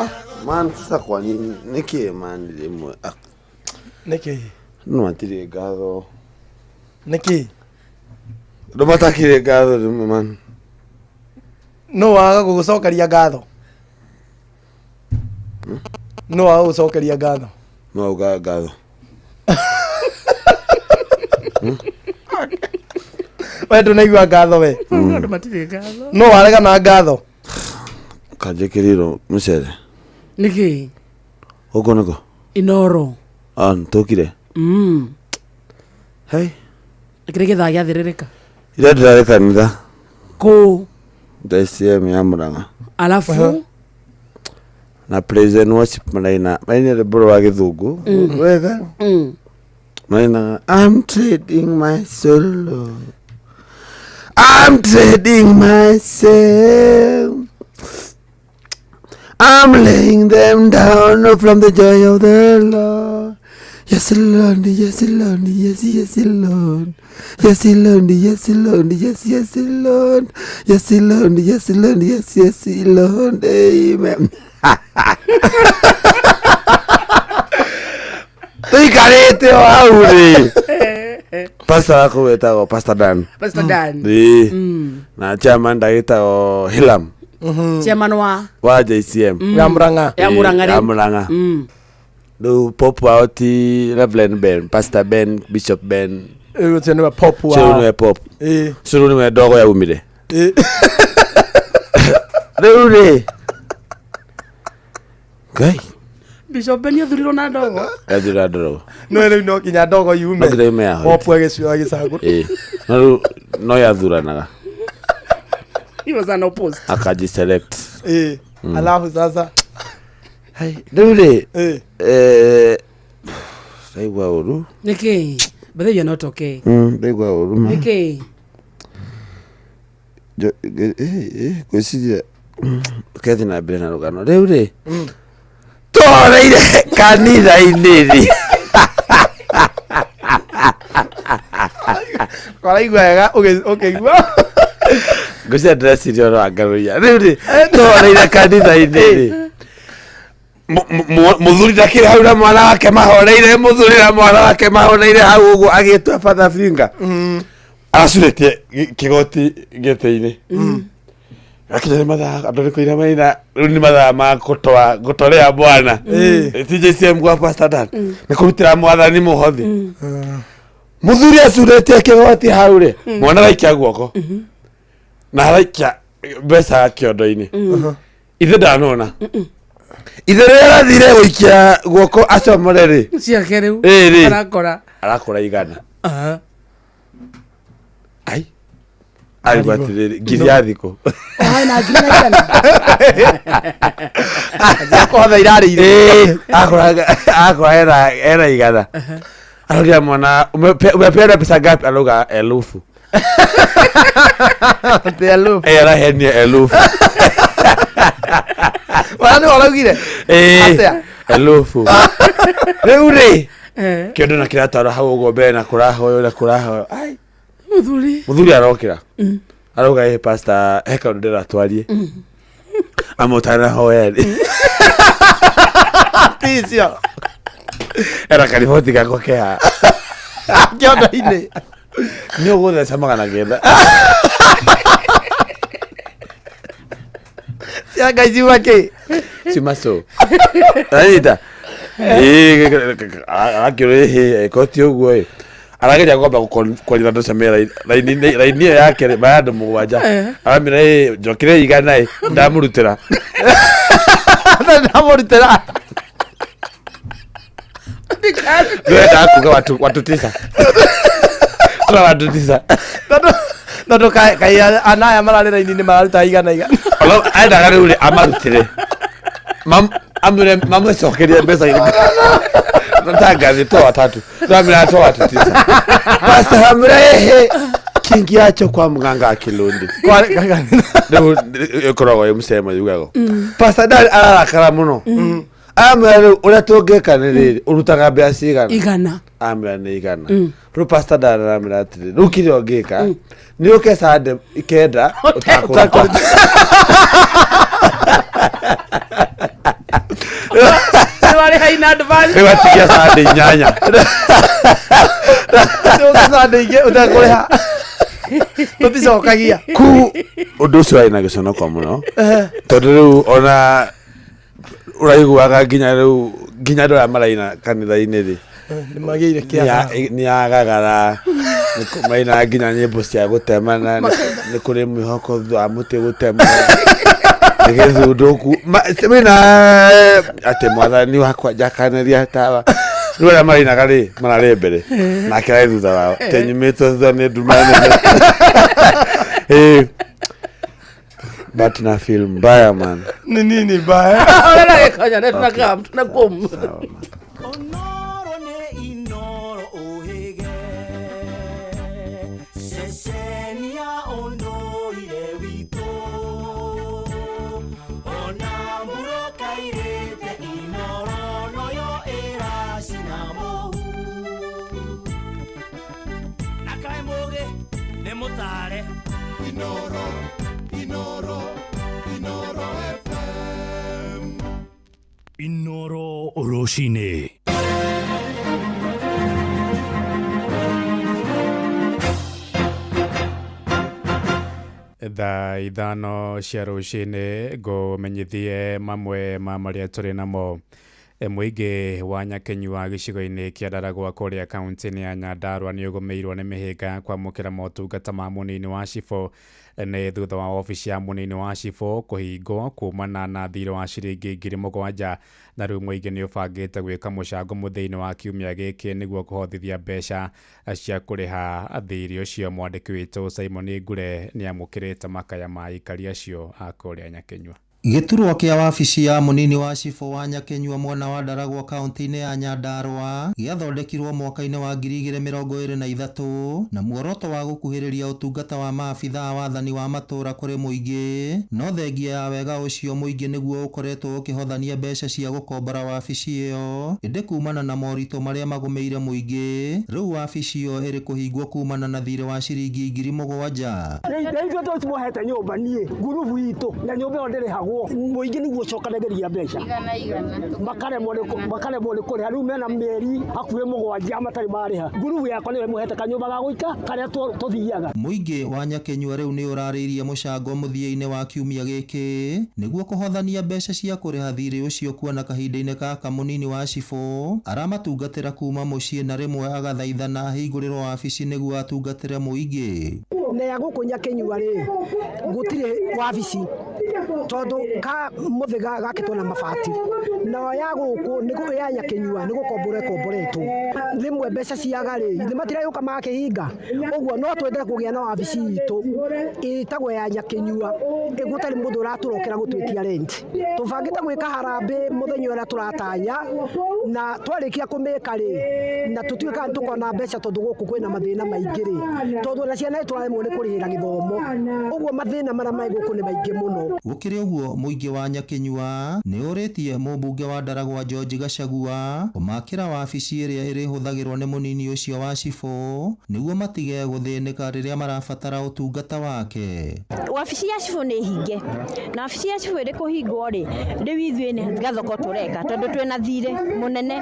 Man, sasa kwa nini nĩkĩ man rĩmwe, ah, Nĩkĩ? No matirĩ ngatho. Nĩkĩ? Andũ matakĩrĩ ngatho rĩmwe, man. No waga gũgũcokeria ngatho, no waga gũgũcokeria ngatho. No auga ngatho. We ndũnaigua ngatho we? Andũ matirĩ ngatho. No warega na ngatho. Kanjĩkĩrĩrwo mũcere. Nĩkĩ? Gũkũ nĩkũ? Inoro. Ah, nĩtũkire. Hey. Kĩrĩ gĩthaa gĩathĩrĩrĩka. Ira ndĩrarĩ kanitha. Kũ? JCM ya Murang'a. Alafu Na praise and worship maraina maraina rwĩmbo rwa gĩthũngũ wega. Maraina, "I'm trading my soul, Lord. I'm trading myself. I'm laying them down from the joy of the Lord. Yes, Lord, yes, Lord, yes, yes, Lord. Yes, Lord, yes, Lord, yes, yes, Lord. Yes, Lord, yes, Lord, yes, yes, Lord. Amen." Tũikarĩte o hau rĩ, pastor waku wĩtagwo Pastor Dan. Pastor Dan. Ĩĩ. Na chairman ndagĩtagwo Hilam. Chairman wa wa JCM. Ya Murang'a. Ya Murang'a Ya rĩu. Murang'a. Rĩu pop wao ti Reverend Ben, Pastor Ben, Bishop Ben. Rĩu ũcio nĩwe pop wa. Ũcio nĩwe pop. Ĩĩ. Ũcio rĩu nĩwe ndogo yaumire. Ĩĩ. Rĩu rĩ, Ngai. Bishop Ben athurirwo na ndogo. Yathura ndogo. No rĩu no nginya ndogo yume. No nginya yume ya Pop agĩcagũra. Ĩĩ. No rĩu no yathuranaga. He was an opposed. Akajiselect. Ĩĩ. Alafu sasa. Hai, rĩu rĩ, Ĩĩ. Ndaigua ũru. Nĩkĩ? But then you're not okay. Ndaigua ũru ma. Nĩkĩ? Ngwĩciria kethi na mbere na rũgano rĩu rĩ, tũhoreire kanitha-inĩ rĩ. Waraigua wega ũkĩigua. Ngwĩciria ndĩreciria ũhoro wa ngaruiya. Rĩu rĩ, tũhoreire kanitha-inĩ rĩ, mũthuri ndakĩrĩ hau na mwana wake mahoreire, mũthuri na mwana wake mahoreire hau ũguo agĩtua father finger. Aracurĩtie kĩgoti gĩtĩ-inĩ. Akinya nĩ mathaa andũ nĩ kũina maina, rĩu nĩ mathaa ma gũtoa gũtorea bwana. Ti JCM gwa Pastor Dan. Nĩ kũrutĩra mwathani mũhothi. Mũthuri acurĩtie kĩgoti hau rĩ, mwana araikia guoko. Na araikia mbeca kĩondo-inĩ. Ithe ndanona. Ithe rĩrĩa arathire gũikia guoko acomore rĩ, Ciake rĩu. Ĩĩ rĩ. Arakora. Arakora 100. Aha. Ai. Arigwo atĩrĩrĩ, ngiri ya thikũ. Oh, na ngiri na 100. Ciakũhotha irarĩire. Ĩĩ, akora hena 100. Arauria mwana, umepeana pesa ngapi? Arauga 1000. Atĩ 1000. Ĩĩ, arahenia 1000. Mwana nĩwe ũraugire. Ĩĩ, Atĩa? 1000. Rĩu rĩ, Eh. kĩondo na kĩratwarwo hau ũguo mbere na kũrahoywo na kũrahoywo. Ai. Mũthuri. Mũthuri arokĩra. Arauga, "Ĩ pastor, he kaũndũ ndĩrenda twarie." Amũtanahoya rĩ. Ti icio. Era kariboti gakwa ke haha. Kĩondo-inĩ. Nĩ ũgũtheca 900. Cia Ngai ciuma kĩ? Ciuma cũ. Anyita. Arakĩũrĩa ĩhĩ ĩkoti ũguo ĩ. Arageria kwamba kwaria na andũ acio me raini raini ĩyo yake rĩ, maya andũ 7. Aramĩra ĩ njokere 100 ĩ ndamũrutĩra. Ndamũrutĩra. Ndĩrendaga kuga watu tisa. Tuna watu tisa. Tondũ kai ana aya mararĩ raini-inĩ mararuta 100 100. Endaga rĩu rĩ amarutĩre. Amwĩre mamũcokerie mbeca irĩkũ. Tangathi toa watatu. Twamwĩra toa watu tisa. Pastor amwĩra ehe kingiacho kwa mganga akilundi. Rĩu ĩkoragwo ĩ mũcemo yugagwo. Pastor Dan ararakara mũno. Amwĩra rĩu ũrĩa tũngĩka nĩ rĩrĩ, ũrutaga mbeca cigana? 100. Amwĩra nĩ 100. Rĩu Pastor Dan aramwĩra atĩrĩ, rĩu kĩrĩa ũngĩka nĩ ũke Sunday 9 ũtakũruta. Rĩu arĩha in advance. Rĩu atigia Sunday 8. Ũke Sunday ingĩ ũtekũrĩha. Tũticokagia. Ku ũndũ ũcio warĩ na gĩconoko mũno tondũ rĩu ona ũraiguaga nginya rĩu nginya andũ arĩa maraina kanitha-inĩ rĩ Nĩ magĩire kĩaga. Nĩ agagara mainaga nginya nyĩmbo cia gũtemana, nĩ kũrĩ mwĩhoko thutha wa mũtĩ gũtemwo nĩ gĩthundũku wĩna atĩ mwathani wakwa njakanĩria tawa. Rĩu arĩa marainaga rĩ mararĩ mbere nake arĩ thutha wao tenyumĩtwo thutha nĩ nduma nene. Eh, but na feel mbaya man. Ni nini mbaya? Ũrera gĩkonyo nĩ tunakam tunakum. Sawa, man. Onoro nĩ inoro ũhĩge ceceni ya ũndũire witũ ona mbura kairĩte inoro noyo ĩracina mũhu na kaĩ mũgĩ nĩ mũtare. Inoro, Inoro, Inoro FM. Inoro Rũcinĩ. Thaa 5 cia rũcinĩ ngũmenyithie mamwe ma marĩa tũrĩ namo. Mũingĩ wa Nyakenyua gĩcigo-inĩ kĩa Ndaragwa kũrĩa kaunti-inĩ ya Nyandarua nĩ ũgũmĩirwo nĩ mĩhĩnga ya kwamũkĩra motungata ma mũnini wa cibũ nĩ thutha wa obici ya mũnini wa cibũ kũhingwo kumana na thirĩ wa ciringi 7,000 na rĩu mũingĩ nĩ ũbangĩte gwĩka mũcango mũthĩ-inĩ wa kiumia gĩkĩ nĩguo kũhothithia mbeca cia kũrĩha thirĩ ũcio. Mwandĩki witũ Simon Ngure nĩ amũkĩrĩte makaya ma aikari acio a kũrĩa Nyakenyua. Gĩturwa kĩa wabici ya mũnini wa cibũ wa Nyakenyua mwena wa Ndaragwa kaunti-inĩ ya Nyandarua gĩathondekirwo mwaka-inĩ wa 2023 na muoroto wa gũkuhĩrĩria ũtungata wa maabitha a wathani wa matũũra kũrĩ mũingĩ. No thengia ya wega ũcio mũingĩ nĩguo ũkoretwo ũkĩhothania mbeca cia gũkombora wabici ĩyo, ĩndĩ kumana na moritũ marĩa magũmĩire mũingĩ rĩu wabici ĩyo ĩrĩ kũhingwo kumana na thirĩ wa ciringi 7,000. Ithuĩ tũcimohete nyũmba niĩ ngurubu itũ na nyũmba ĩyo ndĩrĩhagwo mũingĩ nĩguo ũcokanagĩria mbeca makaremwo nĩ kũrĩha rĩu mena mĩeri hakuhĩ 7 matarĩ marĩha. Ngurubu yakwa nĩyo ĩmũhete kanyũmba ga gũika karĩa tũthiaga. Mũingĩ wa Nyakenyua rĩu nĩ ũrarĩirie mũcango mũthia-inĩ wa kiumia gĩkĩ nĩguo kũhothania mbeca cia kũrĩha thirĩ ũcio, kuona kahinda-inĩ gaka mũnini wa cibũ aramatungatĩra kuma mũciĩ na rĩmwe agathaithana ahingũrĩrwo wabici nĩguo atungatĩre mũingĩ. Na ya gũkũ Nyakenyua rĩ gũtirĩ wabici tondũ ka mũthĩga gakĩtwo na mabati na ya gũkũ nĩ ya Nyakenyua nĩ gũkombora ĩkomboretwo rĩmwe mbeca ciaga rĩ nĩ matiragĩũka magakĩhinga. Ũguo no twende kũgĩa na wabici itũ ĩtagwo ya Nyakenyua gũtarĩ mũndũ ũratũrokera gũtwĩtia rent. Tũbangĩte gwĩka harambĩ mũthenya ũrĩa tũratanya na twarĩkia kũmĩka rĩ na tũtuĩka nĩ tũkona mbeca tondũ gũkũ kwĩna mathĩna maingĩ rĩ tondũ ona ciana tũraremwo nĩ kũrĩhĩra gĩthomo. Ũguo mathĩna marĩa marĩ gũkũ nĩ maingĩ mũno. Gũkĩrĩ ũguo mũingĩ wa Nyakenyua nĩ ũrĩtie mũmbunge wa Ndaragwa George Gachagua kũmakĩra wabici ĩrĩa ĩrĩhũthagĩrwo nĩ mũnini ũcio wa cibũ nĩguo matige gũthĩnĩka rĩrĩa marabatara ũtungata wake. Wabici ya cibũ nĩ hinge na wabici ya cibũ ĩrĩ kũhingwo rĩ rĩu ithuĩ nĩ gathoko tũreka tondũ twĩna thirĩ mũnene.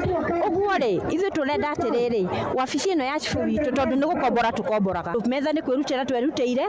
Ũguo rĩ ithuĩ tũrenda atĩrĩrĩ wabici ĩno ya cibũ witũ tondũ nĩ gũkombora tũkomboraga metha nĩ kwĩrutĩra twerutĩire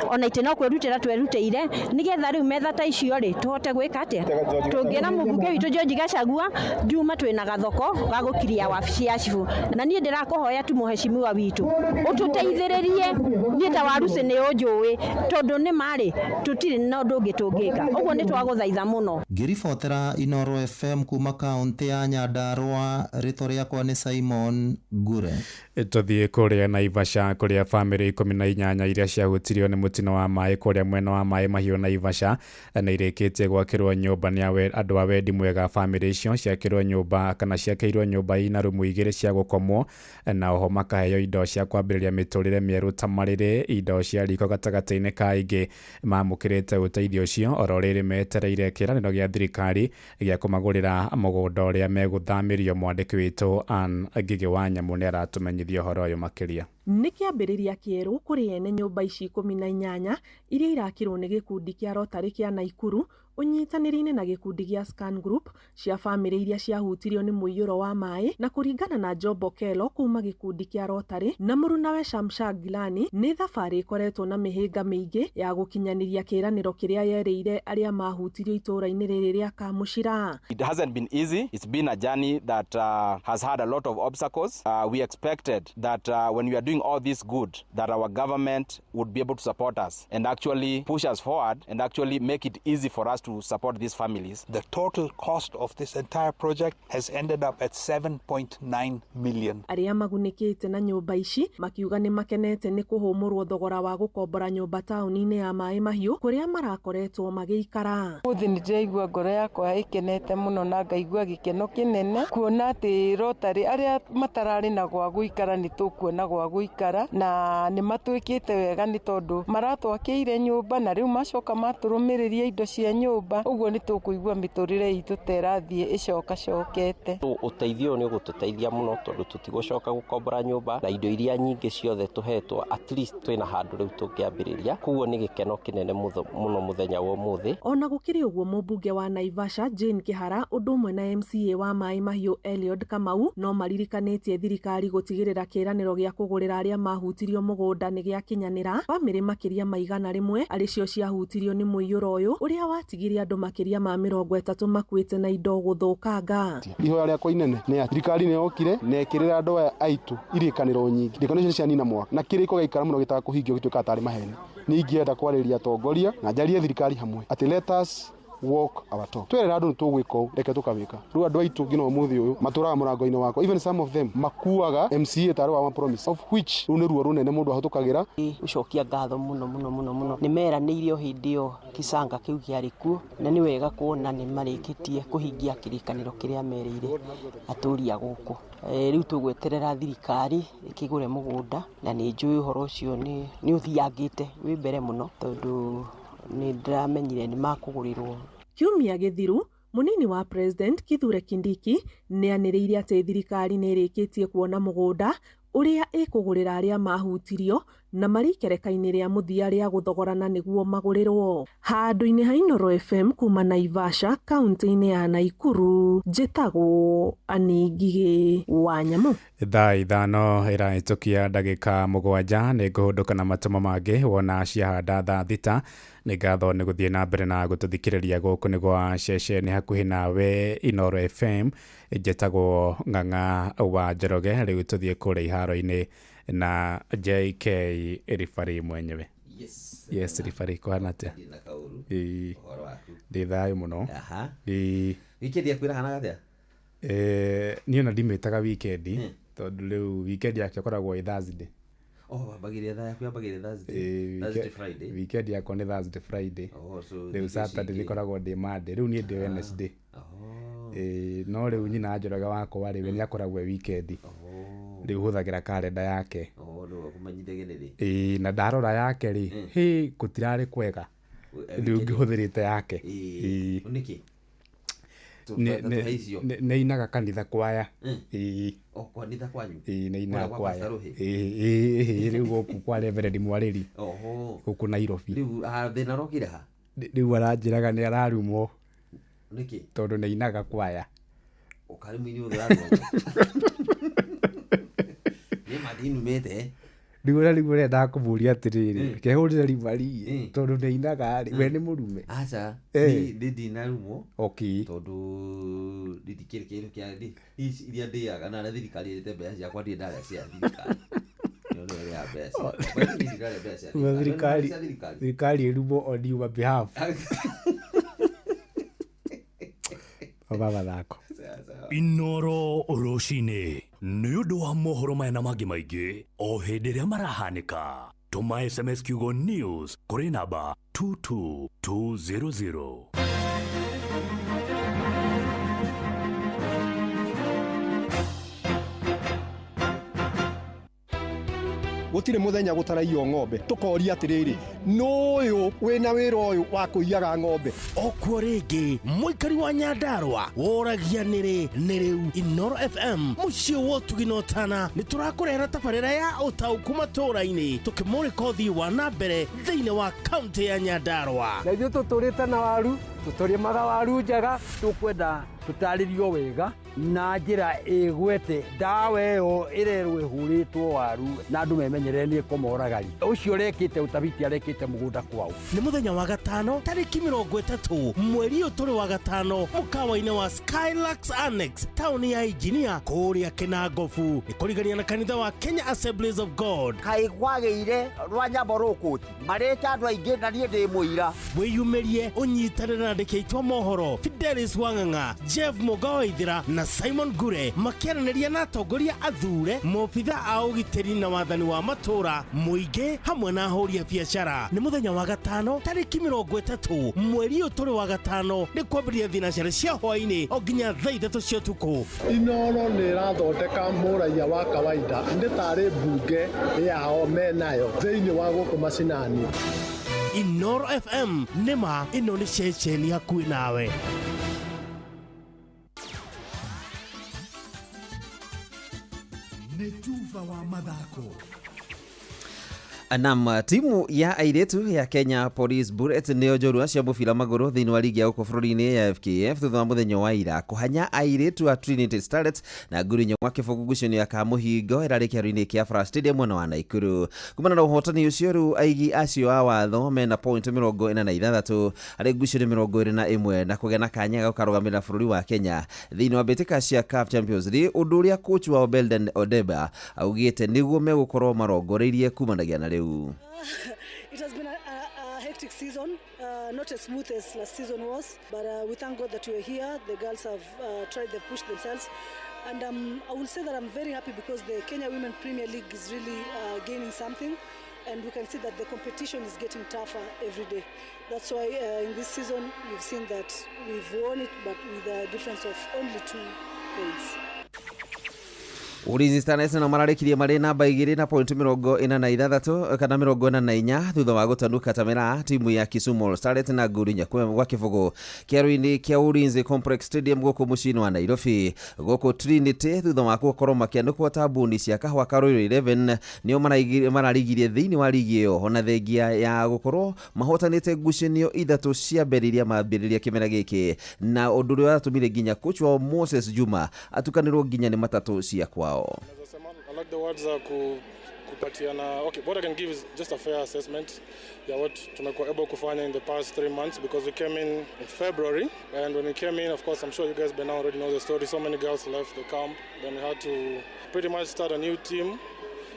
ona itĩ no kwĩrutĩra twerutĩire nĩgetha rĩu metha ta icio rĩ tũhote gwĩka atĩa tũngĩra mũmbunge witũ George Gachagua Juma twĩna gathoko ga gũkiria wabici ya cibũ na niĩ ndĩrakũhoya tu mũheshimiwa witũ ũtũteithĩrĩrie niĩ ta Waruci nĩ ũnjũĩ tondũ nĩ marĩ tũtirĩ na ũndũ ũngĩ tũngĩka ũguo nĩ twagũthaitha mũno. Ngĩribotera Inoro FM kuma kaunti ya Nyandarua, rĩtwa rĩakwa nĩ Simon Ngure. Tũthiĩ kũrĩa Naivasha kũrĩa bamĩrĩ 18 iria ciahutirio nĩ mũtino wa maĩ kũrĩa mwena wa maĩ mahiũ Naivasha nĩ irĩkĩtie gwakĩrwo nyũmba nĩ andũ a wendi mwega. Bamĩrĩ icio ciakĩrwo nyũmba kana ciakĩirwo nyũmba ina rumu 2 cia gũkomwo na oho makaheo indo cia kwambĩrĩria mĩtũrĩre mĩerũ ta marĩrĩ, indo cia riko gatagatĩ-inĩ ka ingĩ. Mamũkĩrĩte ũteithio ũcio oro rĩrĩ metereire kĩĩranĩro gĩa thirikari gĩa kũmagũrĩra mũgũnda ũrĩa megũthamĩrio. Mwandĩki witũ Ann Ngigĩ wa Nyamũ nĩ aratũmenyithia ũhoro ũyũ makĩria. Nĩ kĩambĩrĩria kĩerũ kũrĩ ene nyũmba ici 18 iria irakirwo nĩ gĩkundi kĩa Rotary kĩa Naikuru ũnyitanĩri-inĩ na gĩkundi gĩa Scan Group cia bamĩrĩ iria ciahutirio nĩ mũiyũro wa maĩ. Na kũringana na Job Okello kuma gĩkundi kĩa Rotary na mũrunawe Shamsha Gilani, nĩ thabarĩ ĩkoretwo na mĩhĩnga mĩingĩ ya gũkinyanĩria kĩĩranĩro kĩrĩa yerĩire arĩa mahutirio itũũra-inĩ rĩrĩ rĩa Kamũcira. It hasn't been easy. It's been a journey that has had a lot of obstacles. We expected that when we are doing all this good, that our government would be able to support us and actually push us forward and actually make it easy for us to to support these families. The total cost of this entire project has ended up at 7.9 million. Arĩa magunĩkĩte na nyũmba ici makiuga nĩ makenete nĩ kũhũmũrwo thogora wa gũkombora nyũmba taũni-inĩ ya Maĩ Mahiũ kũrĩa marakoretwo magĩikara. Ũmũthĩ nĩ ndĩraigua ngoro yakwa ĩkenete mũno na ngaigua gĩkeno kĩnene kuona atĩ Rotary arĩa matararĩ na gwa gũikara nĩ tũkuona gwa gũikara, na nĩ matwĩkĩte wega nĩ tondũ maratwakĩire nyũmba na rĩu macoka matũrũmĩrĩria indo cia nyũmba, ũguo nĩ tũkũigua mĩtũrĩre itũ ta ĩrathiĩ ĩcokacokete. Ũteithio nĩ ũgũtũteithia mũno tondũ tũtigũcoka gũkombora nyũmba na indo iria nyingĩ ciothe tũhetwo, at least twĩna handũ rĩu tũngĩambĩrĩria, koguo nĩ gĩkeno kĩnene mũno mũthenya wa ũmũthĩ. Ona gũkĩrĩ ũguo, mũmbunge wa Naivasha Jane Kihara ũndũ ũmwe na MCA wa Maĩ Mahiũ Eliud Kamau no maririkanĩtie thirikari gũtigĩrĩra kĩĩranĩro gĩa kũgũrĩra arĩa mahutirio mũgũnda nĩ gĩakinyanĩra. Bamĩrĩ makĩria ma 100 arĩ cio ciahutirio nĩ mũiyũro ũyũ ũrĩa watigire andũ makĩria ma 30 makuĩte na indo gũthũkanga. Ihoya rĩakwa inene nĩ atĩ thirikari nĩ yokire na ĩkĩrĩra andũ aya aitũ irĩkanĩro nyingĩ, irĩkanĩro icio cianina mwaka na kĩrĩko gĩaikara mũno gĩtaga kũhingio gĩtuĩkaga tarĩ maheni. Nĩ ingĩenda kwarĩria atongoria na njarie thirikari hamwe atĩ let us walk our talk. Twerera andũ nĩ tũgwĩka ũũ, reke tũkawĩka. Rĩu andũ aitũ nginya ũmũthĩ ũyũ matũraga mũrango-inĩ wakwa, even some of them makuaga MCA tarĩ wa promise, of which rũu nĩ ruo rũnene mũndũ ahĩtũkagĩra. Gũcokia ngatho mũno mũno mũno mũno, nĩ meranĩire o hĩndĩ ĩyo gĩcanga kĩu kĩarĩ kuo, na nĩ wega kuona nĩ marĩkĩtie kũhingia kĩrĩkanĩro kĩrĩa merĩire atũũri a gũkũ. Rĩu tũgweterera thirikari ĩkĩgũre mũgũnda, na nĩ njũĩ ũhoro ũcio nĩ ũthiangĩte wĩ mbere mũno tondũ nĩ ndĩramenyire nĩ makũgũrĩrwo. Kiumia gĩthiru, mũnini wa President Kithure Kindiki nĩ anĩrĩire atĩ thirikari nĩ ĩrĩkĩtie kuona mũgũnda ũrĩa ĩkũgũrĩra arĩa mahutirio na marĩ ikereka-inĩ rĩa mũthia rĩa gũthogorana nĩguo magũrĩrwo. Handũ-inĩ ha Inooro FM kuma Naivasha kaunti-inĩ ya Naikuru, njĩtagwo Anĩ Ngigĩ wa Nyamũ. Thaa 5 ĩrahĩtũkia ndagĩka 7 nĩ ngũhũndũka na matũmo mangĩ wona ciahanda thaa 6. Nĩ ngatho nĩ gũthiĩ na mbere na gũtũthikĩrĩria gũkũ nĩ gwa ceceni hakuhĩ nawe Inooro FM. Njĩtagwo Ng'ang'a wa Njoroge. Rĩu tũthiĩ kũrĩa iharo-inĩ na JK Ribari mwenyewe. Yes, yes, Ribari kũhana atĩa? Ndĩ thayũ mũno. Weekend yaku ĩrahanaga atĩa? Niĩ ona ndimĩtaga weekend tondũ rĩu weekend yakwa ĩkoragwo ĩ Thursday. Oh, wambagĩrĩria thaa yaku yambagĩrĩria Thursday. Thursday Friday. Weekend yakwa nĩ Thursday Friday. Oh, so rĩu Saturday nĩkoragwo ndĩ Monday. Rĩu niĩ ndĩ Wednesday. No rĩu nyina Njoroge wakwa rĩ, we nĩ akoragwo e weekend. Rĩu hũthagĩra karenda yake. Ĩĩ, na ndarora yake rĩ, hĩ gũtirarĩ kwega. Rĩu ngĩhũthĩrĩte yake. Ĩĩ. Nĩkĩ? Nĩ inaga kanitha kwaya. Ĩĩ. O kanitha kwanyu? Ĩĩ, nĩ inaga kwaya. Ĩĩ, rĩu gũkũ kwa Reverend Mwarĩri. Gũkũ Nairobi. Rĩu thĩna ũrokire ha? Rĩu aranjĩraga nĩ ararumwo. Nĩkĩ? Tondũ nĩ inaga kwaya. Ũkarĩ mũini ũyũ ũrarumwo? Nĩ ma ndinumĩte. Rĩu ũrĩa rĩu ũrenda kũmũria atĩrĩrĩ, kehũrĩre Ribari tondũ nĩ inaga rĩ, we nĩ mũrume? Aca, niĩ ndinarumwo. Okay. Tondũ ndikĩrĩ kĩndũ kĩa ici iria ndĩaga na thirikari ĩrĩte mbeca ciakwa ndirĩ ndarĩa cia thirikari. Thirikari ĩrumwo on your behalf. Baba mathako. Inooro rũcinĩ nĩ ũndũ wa mohoro maya na mangĩ maingĩ o hĩndĩ ĩrĩa marahanĩka. Tũma SMS kiugo news kũrĩ namba 22200. Gũtirĩ mũthenya gũtaraiywo ng'ombe, tũkoria atĩrĩrĩ, nũyũ wĩna wĩra ũyũ wa kũiyaga ng'ombe? Okuo rĩngĩ mũikari wa Nyandarũa woragia nĩrĩ nĩ rĩu Inooro FM mũciĩ wa ũtugi na ũtana nĩ tũrakũrehera tabarĩra ya ũtaũku matũũra-inĩ tũkĩmũrĩka ũthii wa na mbere thĩinĩ wa kaũntĩ ya Nyandarũa. Na ithuĩ tũtũrĩte na waru, tũtũrĩmaga waru njega, tũkwenda tũtarĩrio wega na njĩra ĩgwete ndawa ĩyo ĩrerwo ĩhũrĩtwo waru na andũ memenyerere nĩ ĩkũmoraga. Ũcio ũrekĩte ũtabiti arekĩte mũgũnda kwao. Nĩ mũthenya wa gatano tarĩki 30 mweri ũyũ tũrĩ wa gatano mũkawa-inĩ wa Skylux Annex taũni ya Engineer kũrĩa Kĩnangobu nĩ kũrigania na kanitha wa Kenya Assemblies of God. Kaĩ kwagĩire rwanyambo rũkũti marĩte andũ aingĩ na niĩ ndĩ mũira. Wĩyumĩrie ũnyitanĩre na andĩki aitũ a mohoro Fidelis Wang'ang'a, Jeff Mũga Waithĩra na Simon Ngure makĩaranĩria na atongoria athure, maobitha a ũgitĩri na wathani wa matũũra, mũingĩ hamwe na ahũri a biacara. Nĩ mũthenya wa gatano tarĩki 30 mweri ũyũ tũrĩ wa gatano, nĩ kwambĩrĩria thinacara cia hwaĩ-inĩ o nginya thaa 3 cia ũtukũ. Inoro nĩ ĩrathondeka mũraiya wa kawaida, nĩ tarĩ mbunge yao menayo thĩinĩ wa gũkũ macinani. Inoro FM, nĩma ĩno nĩ ceceni hakuhĩ nawe. Nĩ tuba wa mathako. Nam timu ya airĩtu ya Kenya Police Bullets nĩo njorua cia mũbira magũrũ thĩinĩ wa ligi ya gũkũ bũrũri-inĩ ya FKF thutha wa mũthenya wa ira kũhanya airĩtu a Trinity Starlets na nguru 4-0 ngucanio ya Kamũhingo ĩrarĩ kĩharo-inĩ kĩa Afra Stadium mwena wa Naikuru. Kumana na ũhotani ũcio, rĩu aigi acio a watho mena point 46 harĩ ngucanio 21 na kũgĩa na kanya ga gũkarũgamĩrĩra bũrũri wa Kenya thĩinĩ wa mbĩtĩka cia CAF Champions League, ũndũ ũrĩa coach wao Belden Odeba augĩte nĩguo megũkorwo marongoreirie kumanagia na rĩu. It has been a hectic season, not as smooth as last season was, but we thank God that we are here. The girls have tried, they've pushed themselves. And I will say that I'm very happy because the Kenya Women Premier League is really gaining something, and we can see that the competition is getting tougher every day. That's why in this season you've seen that we've won it, but with a difference of only 2 points. Ulinzi Stars nao mararĩkirie marĩ namba 2 na point 46 kana 44 thutha wa gũtanuka tamera timu ya Kisumu Starlets na nguru 4-0 kĩharo-inĩ kĩa Ulinzi Complex Stadium gũkũ mũciĩ-inĩ wa Nairobi. Gũkũ Trinity thutha wa gũkorwo makĩanĩkwo tambuni cia kahũa ka Royal 11 nĩo mararigirie thĩinĩ wa ligi ĩyo, ona thengia ya gũkorwo mahotanĩte ngucanio 3 cia mbere iria mambĩrĩria kĩmera gĩkĩ, na ũndũ ũrĩa watũmire nginya coach wao Moses Juma atukanĩrwo nginya nĩ matatũ cia kwao. I like the words kupatiana. Okay, what I can give is just a fair assessment ya what tumekuwa able kufanya in the past 3 months, because we came in February, and when we came in, of course, I'm sure you guys by now already know the story. So many girls left the camp, then we had to pretty much start a new team.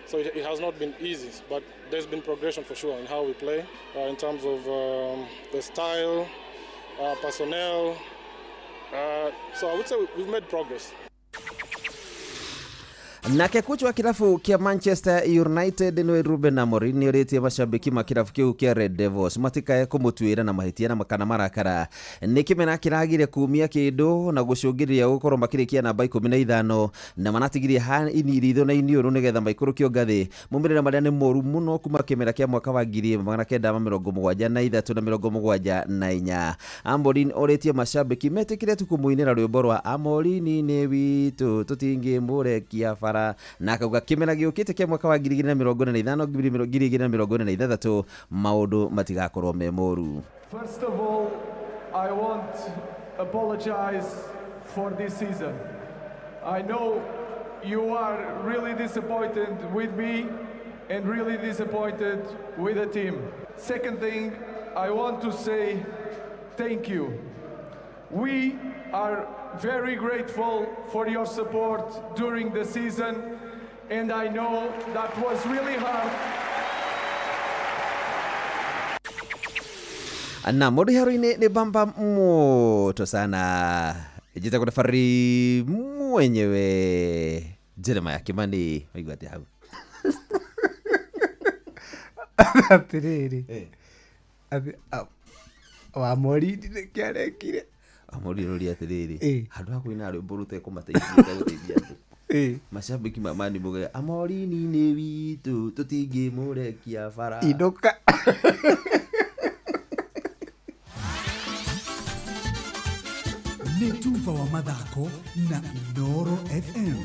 So it has not been easy, but there's been progression for sure in how we play, in terms of the style, personnel. So I would say we've made progress. Nake kocha wa kirabu kia Manchester United nĩwe Ruben Amorim nĩorĩtie mashabiki ma kirabu kĩu kĩa Red Devils matikae kũmũtuĩra na mahĩtia na makana marakara. Nĩ kĩmera kĩragire kumia kĩndũ na gũcũngĩrĩria gũkorwo makĩrĩkia namba 15 na manatigirie ritho na iniũrũ nĩgetha maikũrũkio ngathĩ. Maumĩrĩra marĩa nĩ moru mũno kuma kĩmera kĩa mwaka wa 1973 na 74. Amorim orĩtie mashabiki metĩkĩre tu kũmũinĩra rwĩmbo rwa Amorim nĩ witũ tũtingĩmũrekia bara, na akauga kĩmera gĩũkĩte kĩa mwaka wa 2045 2046 maũndũ matigakorwo me moru. First of all, I want to apologize for this season. I know you are really disappointed with me and really disappointed with the team. Second thing, I want to say thank you. We are very grateful for your support during the season, and I know that was really hard. Na mũndũ haro-inĩ nĩ bamba moto sana. Njĩtagwo Fari mwenyewe Jeremiah Kimani. Waigua atĩa hau? Atĩrĩrĩ, Wamorindi nĩkĩ arekire? Amorindi rũria atĩrĩrĩ, handũ ha kũina rwĩmbo rũtekũmateithia gũteithia andũ, mashabiki ma Man U Amorini nĩ witũ tũtingĩmũrekia bara. Inũka. Nĩ tuba wa mathako na Inooro FM.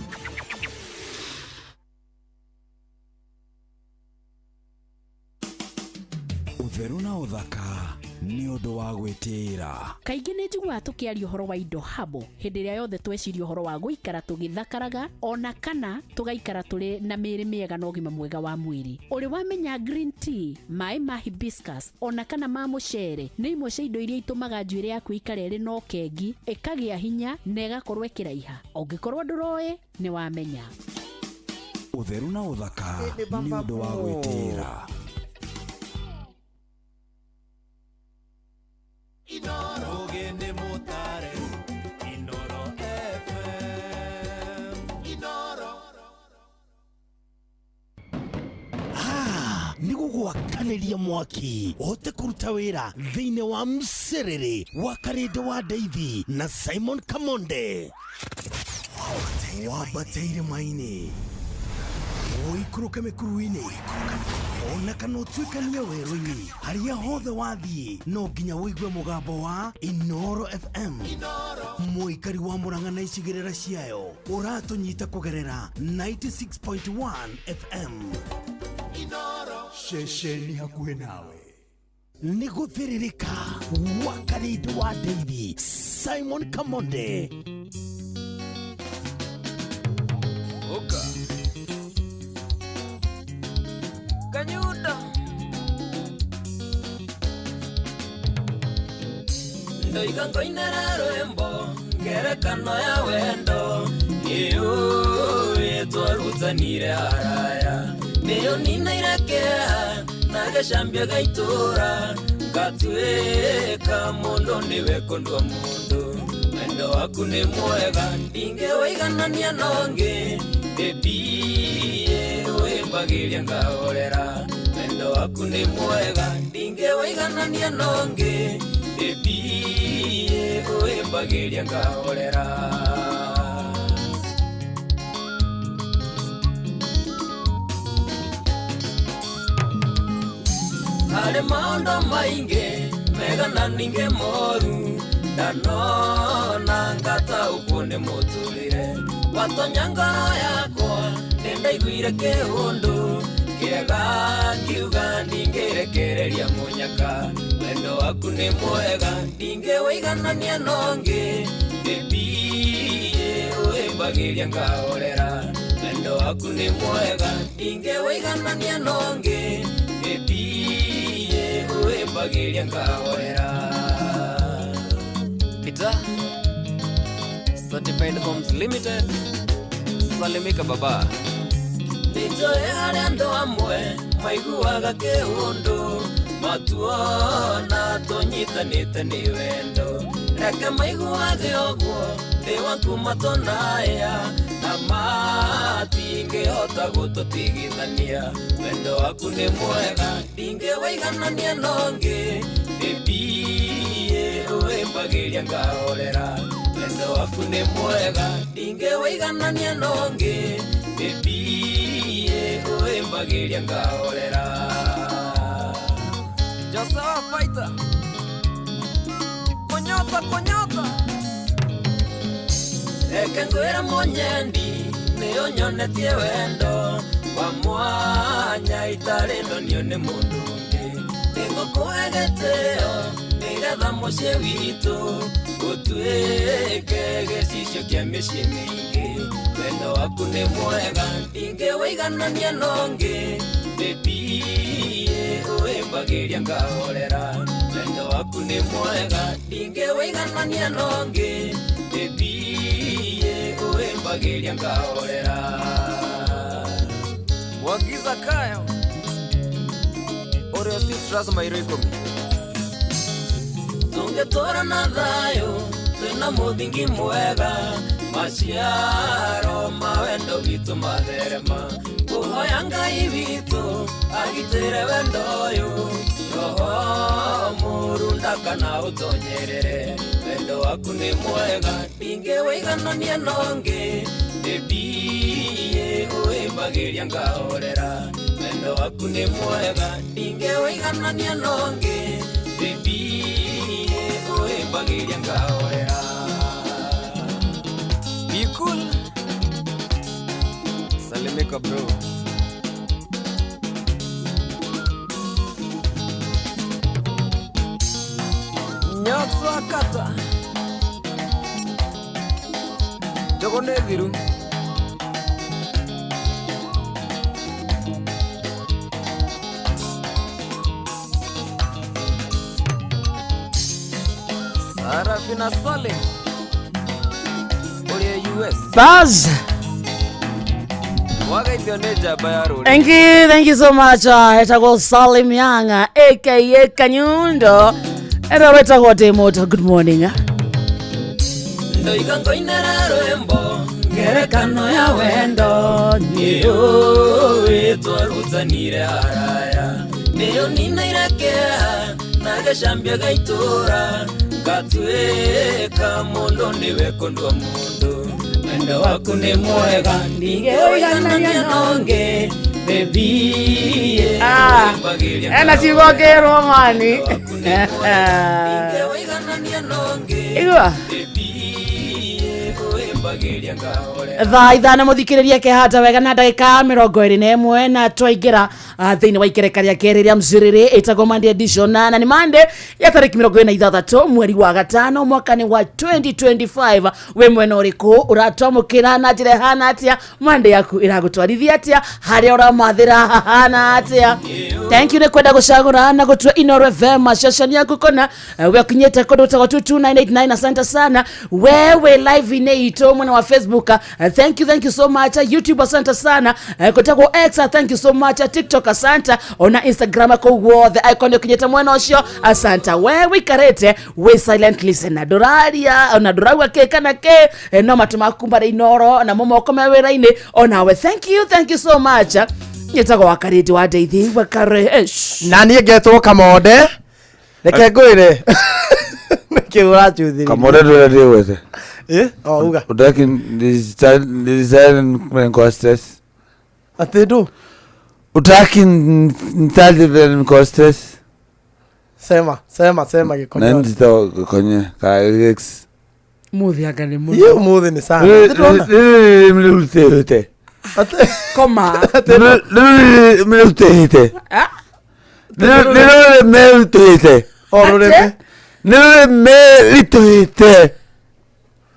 Ũtheru na ũthaka nĩ ũndũ wa gwĩtĩĩra. Kaingĩ nĩ njiguaga tũkĩaria ũhoro wa indo habo hĩndĩ ĩrĩa yothe tweciria ũhoro wa gũikara tũgĩthakaraga ona kana tũgaikara tũrĩ na mĩĩrĩ mĩega na ũgima mwega wa mwĩrĩ. Ũrĩ wamenya green tea, maĩ ma hibiscus ona kana ma mũcere nĩ imwe cia indo iria itũmaga njuĩrĩ yaku ĩikare ĩrĩ na ũkengi, ĩkagĩa hinya na ĩgakorwo ĩkĩraiha. Ũngĩkorwo ndũroĩ, nĩ wamenya. Ũtheru na ũthaka nĩ ũndũ wa gwĩtĩĩra. Inoro. Tũgũgwakanĩria mwaki ũhote kũruta wĩra thĩinĩ wa mcerere wa Karĩndĩ wa Ndeithi na Simon Kamonde. Wambate irĩma-inĩ, ũikũrũke mĩkuru-inĩ, ona kana ũtuĩkanie werũ-inĩ, harĩa hothe wathiĩ no nginya ũigue mũgambo wa Inoro FM. Mũikari wa Murang'a na icigĩrĩra ciayo ũratũnyita kũgerera 96.1 FM. Ceceni hakuhĩ nawe. Nĩ gũthĩrĩrĩka wa Karĩndĩ wa Ndeithi Simon Kamonde. Oka. Kanyuda. Ndoiga ngoinera rwimbo ngerekano ya wendo nĩũĩ twarutanire haraya nĩyo ninaire kĩeha na gĩcambia gĩa itũra ngatuĩka mũndũ nĩwe kũndua mũndũ wendo waku nĩ mwega ndingĩwĩiganania na ũngĩ baby wĩmbagĩria ngahorera wendo waku nĩ mwega ndingĩwĩiganania na ũngĩ baby wĩmbagĩria ngahorera. Harĩ maũndũ maingĩ mega na ningĩ moru ndanona ngataũkwo nĩ mũtũrĩre watonya ngoro yakwa nĩndaiguire kĩũndũ kĩega ngiuga ndingĩrekereria mũnyaka wendo waku nĩ mwega ndingĩwĩiganania na ũngĩ baby wĩmbagĩria ngahorera wendo waku nĩ mwega ndingĩwĩiganania na ũngĩ baby wĩmbagĩria ngahorera. Peter Certified Homes Limited. Salimika baba. Nĩnjũĩ harĩ andũ amwe maiguaga kĩũndũ matuona tũnyitanĩte nĩ wendo reke maiguage ũguo ndĩ waku matonaya na matingĩhota gũtũtigithania wendo waku nĩ mwega ndingĩwĩiganania na ũngĩ baby wĩmbagĩria ngahorera wendo waku nĩ mwega ndingĩwĩiganania na ũngĩ baby wĩmbagĩria ngahorera. Joshua Fighter. Konyota konyota. Reke ngwĩre mũnyendi nĩyo nyonetie wendo wa mwanya itarĩ ndonio nĩ mũndũ ũngĩ nĩngũkũhe gĩtĩo nĩgetha mũciĩ witũ ũtuĩke gĩcicio kĩa mĩciĩ mĩingĩ wendo waku nĩ mwega ndingĩwĩiganania na ũngĩ baby wĩmbagĩria ngahorera wendo waku nĩ mwega ndingĩwĩiganania na ũngĩ baby wĩmbagĩria ngahorera. Wagiza kayo Oreo citrus mairo ikũmi. Tũngĩtũra na thayũ twĩna mũthingi mwega maciaro ma wendo witũ matherema kũhoya Ngai witũ agitĩre wendo ũyũ roho mũru ndakana ũtonyerere wendo waku nĩ mwega ndingĩwĩiganania na ũngĩ baby wĩmbagĩria ngahorera wendo waku nĩ mwega ndingĩwĩiganania na ũngĩ baby wĩmbagĩria ngahorera. Be cool. Salimika bro. Nyotswa kata. Jogo nĩ thiru. Sarafina Salim. Ũrĩa US. Buzz. Wagaithio nĩ njamba ya rũrĩrĩ. Thank you so much. Etagwo Salim Yanga, aka Kanyundo. And etagwo Demoto. Good morning. Ndoiga ngoinera rwimbo ngerekano ya wendo nĩũĩ twarutanire haraya Nĩũninaire kĩeha na gĩcambia gĩa itũũra ngatuĩka mũndũ nĩwe kũndua mũndũ wendo waku nĩ mwega ndingĩũiganania na ũngĩ baby. Ah, ena ciugo ngĩrwo mani igua thaa 5 muthikiriria kehata wega na ndagika 21 na twaingira thiini wa ikereka ria keri ria mziriri itagwo Monday edition na ni Monday ya tariki 26 mweri wa gatano mwaka ni wa 2025. We mwena uriku uratwamukira na njira hana atia? Monday yaku iragutwarithia atia? Haria uramathira hana atia? Thank you ni kwenda gucagura na gutua Inooro FM ceceni yaku kona we kinyete kodo utagwo 22989. Asante sana wewe live ine ito mwana wa Facebook, thank you so much. YouTube asante sana, kutagwo X thank you so much, TikTok asante, ona Instagram ko wothe icon yokinyete mwena ucio asante. Wewe ikarete we silent listener nduraria ona ndurauga ke kana ke no matu maku mbare Inooro na momoko me wira-ini onawe thank you so much. Nyetagwo wakarindi wa ndeithi wakare na niĩ ngetwo Kamonde reke ngwĩre nĩkĩ ũracuthĩrĩria Kamonde ndũrĩa ndĩwete. O uga Utaki design kwa stress. Atĩ ndũ Utaki nitaje kwa stress. Sema sema sema gĩkonyo. Na ndito gĩkonyo ka X. Muthi anga nĩ mũno. Iyo muthi nĩ sana. Nĩrutĩte. Koma. Nĩrutĩte. Nĩrutĩte. O rũrĩmĩ. Nĩrutĩte.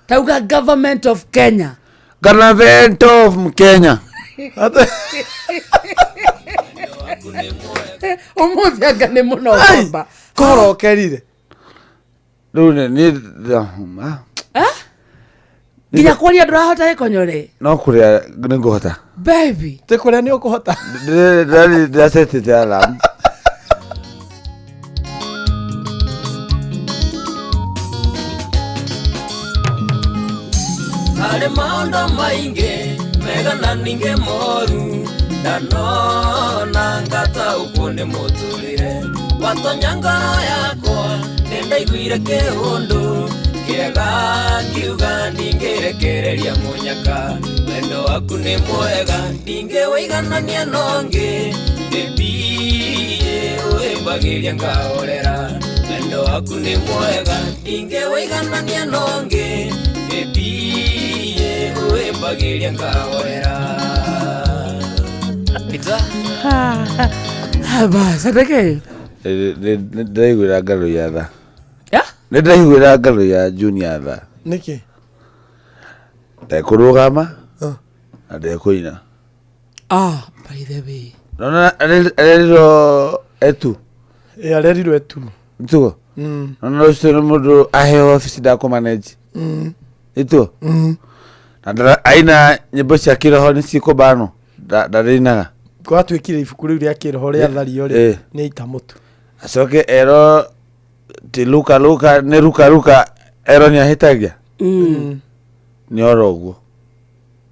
Tauga government of Kenya. Government of Kenya. Umuthi anga nĩ mũno baba. Korokerire. Rĩu nĩ nginya kwaria ndũrahota gĩkonyo rĩ? No kũrĩa nĩ ngũhota. Baby. Ti kũrĩa nĩ ũkũhota. Ndĩracetete alarm. Harĩ maũndũ maingĩ mega na ningĩ moru ndanona ngataũkwo nĩ mũtũrĩre watonya ngoro yakwa nĩndaiguire kĩũndũ kĩega ngiuga ndingĩrekereria mũnyaka wendo waku nĩ mwega ndingĩwĩiganania na ũngĩ baby ũhĩmbagĩria ngahorera wendo waku nĩ mwega ndingĩwĩiganania na ũngĩ baby ũhĩmbagĩria ngahorera. Bas, ateke. Ndĩraiguĩra ngaro ya tha. Nĩndĩraiguĩra ngaro ya Junior tha. Nĩkĩ? Ndekũrũgama na ndekũina. Ah, by the way. Nona arerirwo etu. Ĩ arerirwo etu. Nĩtuo? Nona ũcio nĩ mũndũ aheo obici ndakũmanage. Nĩtuo? Na aina nyĩmbo cia kĩroho nĩ cikũbanwo ndarĩinaga. Gwatuĩkire ibuku rĩu rĩa kĩroho rĩa thario rĩ nĩ aita mũtu. Acoke ero ti luka luka nĩ ruka ruka ero nĩ ahĩtagia. Nĩ oro ũguo.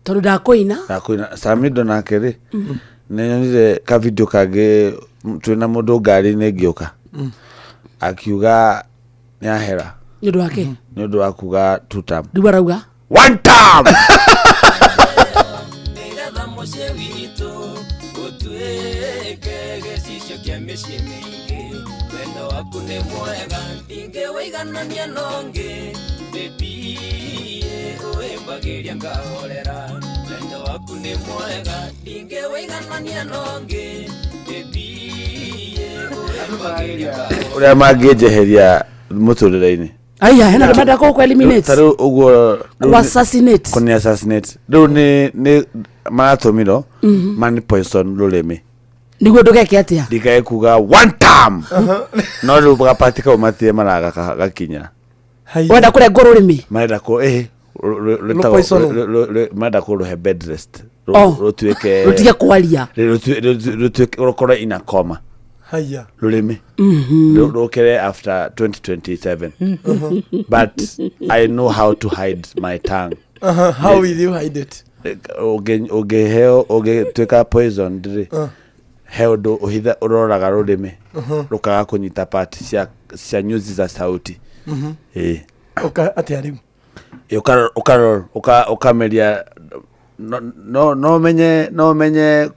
Tondũ ndakũina? Ndakũina. Samido nake rĩ nĩ nyonire ka video kangĩ twĩna mũndũ ngari-inĩ ngĩũka. Akiuga nĩ ahera. Nĩ ũndũ wa kĩ? Nĩ ũndũ wa kuga two term. Rĩu arauga? One term. Nĩgetha mũciĩ witũ ũtuĩke gĩcicio kĩa mĩciĩ mĩingĩ wendo waku nĩ mwega ndingĩwĩiganania na ũngĩ baby ũhĩmbagĩria ngahorera wendo waku nĩ mwega ndingĩwĩiganania na ũngĩ baby ũhĩmbagĩria ngahorera. Ũrĩa mangĩnjeheria mũtũrĩre-inĩ. Aya, hena andũ menda gũkũ eliminate. Ta rĩu ũguo Kũ assassinate. Kũni assassinate. Rĩu nĩ maratũmirwo mani poison rũrĩmĩ. Nĩguo ndũgeke atĩa? Ndikae kuga one term. No rĩu gapati kau matirĩ maragagakinya. Wenda kũrengwo rũrĩmĩ? Marenda kũ marenda kũrũhe bed rest. Rũtuĩke rũtige kwaria. Rũtuĩke rũkorwo ina coma. Haya. Rũrĩmĩ. Rũkere after 2027. But I know how to hide my tongue. How will you hide it? Ũngĩheo ũngĩtuĩka poison rĩ. He ũndũ ũhitha ũroraga rũrĩmĩ rũkaga kũnyita part cia nyuzi za sauti. Ĩĩ. Ũka atĩa rĩu? Ĩ, ũkarora ũkameria no menye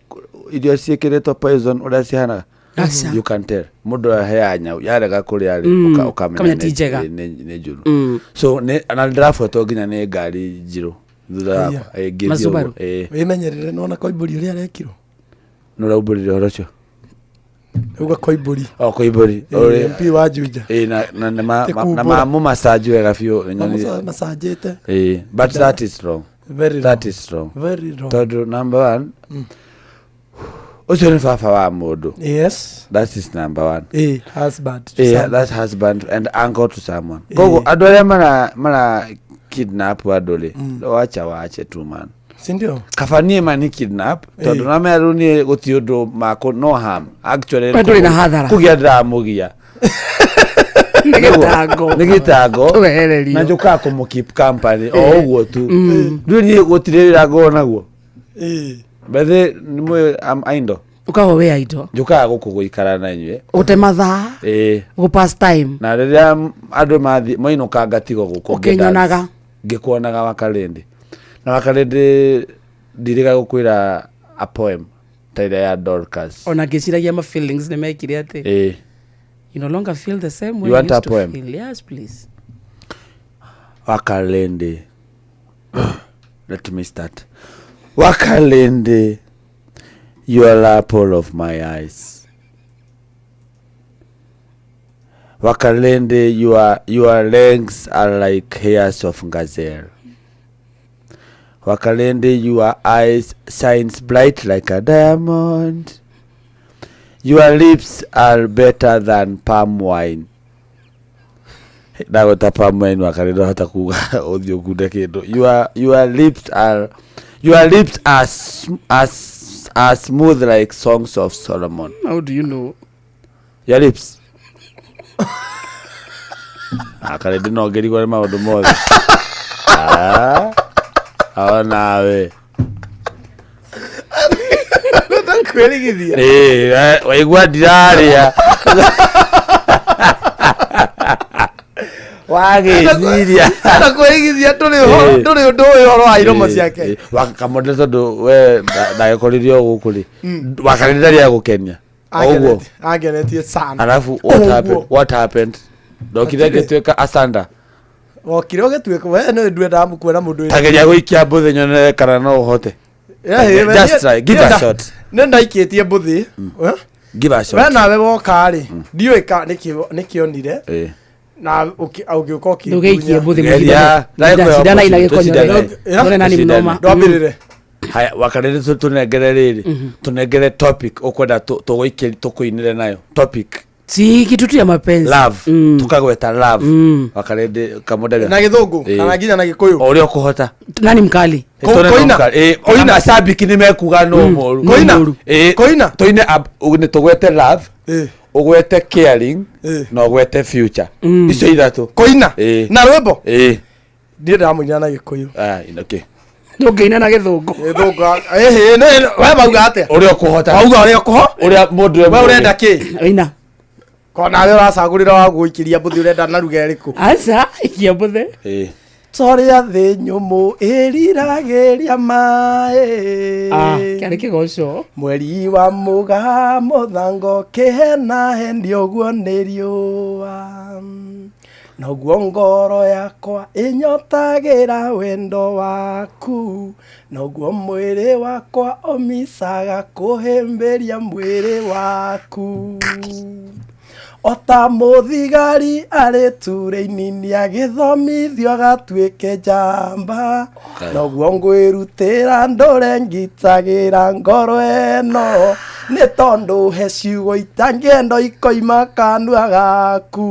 irio ciĩkĩrĩtwo poison ũrĩa cihanaga. Aca. You can tell mũndũ aheaga nyau yarega kũrĩa rĩ, ũkamenya Ũkamenya ti njega. Nĩ njũru. So na ndĩrabuatwo nginya nĩ ngari njirũ thutha wakwa. Ĩ, ngĩthiĩ Mazubaru. ũguo. Ĩ. Wĩmenyerere nona Koimbũri ũrĩa arekirwo. Nĩ ũraumbũrire ũhoro ũcio? Uga Koimbũri. O Koimbũri. Ĩ, MP wa Juja. Ĩ, na nĩ Ti ma- na kumbũra. mamũmacaji wega biũ nĩnyonire. Macanjĩte. Ĩ, but that is wrong. Very That wrong. is wrong. Very wrong. Tondũ number one, ũcio nĩ baba wa mũndũ. Yes. That is number one. Ĩ, husband to Eh, someone. that husband and uncle to someone. Eh. Koguo andũ arĩa mara kidnap andũ rĩ, wacha wache tu man. Si ndio? Kaba niĩ mani kidnap tondũ Eh. namenya rĩu niĩ gũtirĩ ũndũ makũ no harm actually. We ndũrĩ na hathara. Kũgia ndĩramũgia. Nĩ gĩtango. Nĩ gĩtango. Tũwehererio. Na njũkaga kũmũ keep company o Eh. ũguo tu. Rĩu niĩ gũtirĩ wĩra ngoragwo naguo. Ĩ. Bethe nĩ mũĩ am aindo. Ũkagwo wĩ aindo. Njũkaga gũkũ gũikara na inyuĩ. Gũte mathaa. Ĩĩ. Gũ pass time. Na rĩrĩa andũ mathiĩ mainũka ngatigwo gũkũ Ũkĩnyonaga. ngĩkuonaga wakalĩndĩ na wakalĩndĩ ndirĩga gũkwĩra a poem ta ĩrĩa ya Dorcas. Ona ngĩciragia ma feelings nĩ mekire atĩ. Ĩĩ. You no longer feel the same way You want you a used to poem? feel. Yes, please. Wakalĩndĩ, let me start. Wakalĩndĩ, you are the apple of my eyes. Wakalende, your legs are like hairs of gazelle. Wakalende, your eyes shines bright like a diamond. Your lips are better than palm wine. Ndagweta palm wine Wakalende wahota kuga ũthiĩ ũkunde kĩndũ. Your lips are smooth like songs of Solomon. How do you know? Your lips. Akarende no ngĩrigwo nĩ maũndũ mothe. Ah, onawe. Kwĩrigithia. Ĩĩ, waigua ndirarĩa. Wagĩciria. Kwĩrigithia ndũrĩ ũndũ ũyũ ũhoro wa iromo ciake. Wakamonde tondũ we ndagĩkoririo gũkũ rĩ. Wakarende ndarĩ agũkenia. O ũguo. Angenetie sana. Alafu what Ũguo. happened? What happened? Ndokire Hatirĩ. ngĩtuĩka asanda. Wokire ũgĩtuĩka we nĩ ndwendaga kuona mũndũ wĩna- Tageria gũikia mbũthĩ nyone kana no ũhote. Eh, eh, Just try. Give a shot. Nĩ ndaikĩtie mbũthĩ. Eh? Give a shot. We nawe woka rĩ, ndiũĩ ka nĩkĩonire Ĩĩ. na ũgĩũka Ndũgĩikie mbũthĩ Geria. mũhithe. Cindana ina gĩkonyore. Ndore nani mnoma. Ndwambĩrĩre. Haya, wakarĩrĩ tũnengere rĩrĩ tũnengere topic ũkwenda tũgũikĩri tũkũinĩre nayo topic. Si kitu tu ya mapenzi. Love, tukagweta love wakarĩndĩ kamũndaria. Na gĩthũngũ kana nginya na gĩkũyũ. O ũrĩa ũkũhota. Nani mkali? Koina koina macambiki nĩ mekuga no mũru. Koina. Ĩĩ. Koina. Tũine nĩ tũgwete love, ũgwete caring na ũgwete future, icio ithatũ. Koina. Ĩĩ. Na rwĩmbo. Ĩĩ. Ndiĩ ndĩramũinĩra na gĩkũyũ. Ah, okay. Ndũngĩina na gĩthũngũ. Gĩthũngũ. Ĩhĩ, we mauga atĩa? Ũrĩa ũkũhota. Wauga ũrĩa ũkũho? Ũrĩa mũndũ We ũrenda kĩ? Ina. Kona nawe ũracagũrĩra wa gũikĩria mbũthĩ ũrenda na ruga ĩrĩkũ? Aca, ikia mbũthĩ. Ĩĩ. Torĩa thĩ nyũmũ ĩriragĩria maĩ. Ah, kĩarĩ kĩgoco. Mweri wa mũgaa mũthango kĩhenahendi ũguo nĩ riũa, noguo ngoro yakwa ĩnyotagĩra wendo waku, noguo mwĩrĩ wakwa ũmicaga kũhĩmbĩria mwĩrĩ waku. Ota mũthigari arĩ turĩ-inĩ nĩagĩthomithio agatuĩke njamba, noguo ngwĩrutĩra ndũre ngitagĩra ngoro ĩno, nĩ tondũ he ciugo itangĩenda ikoima kanua gaku.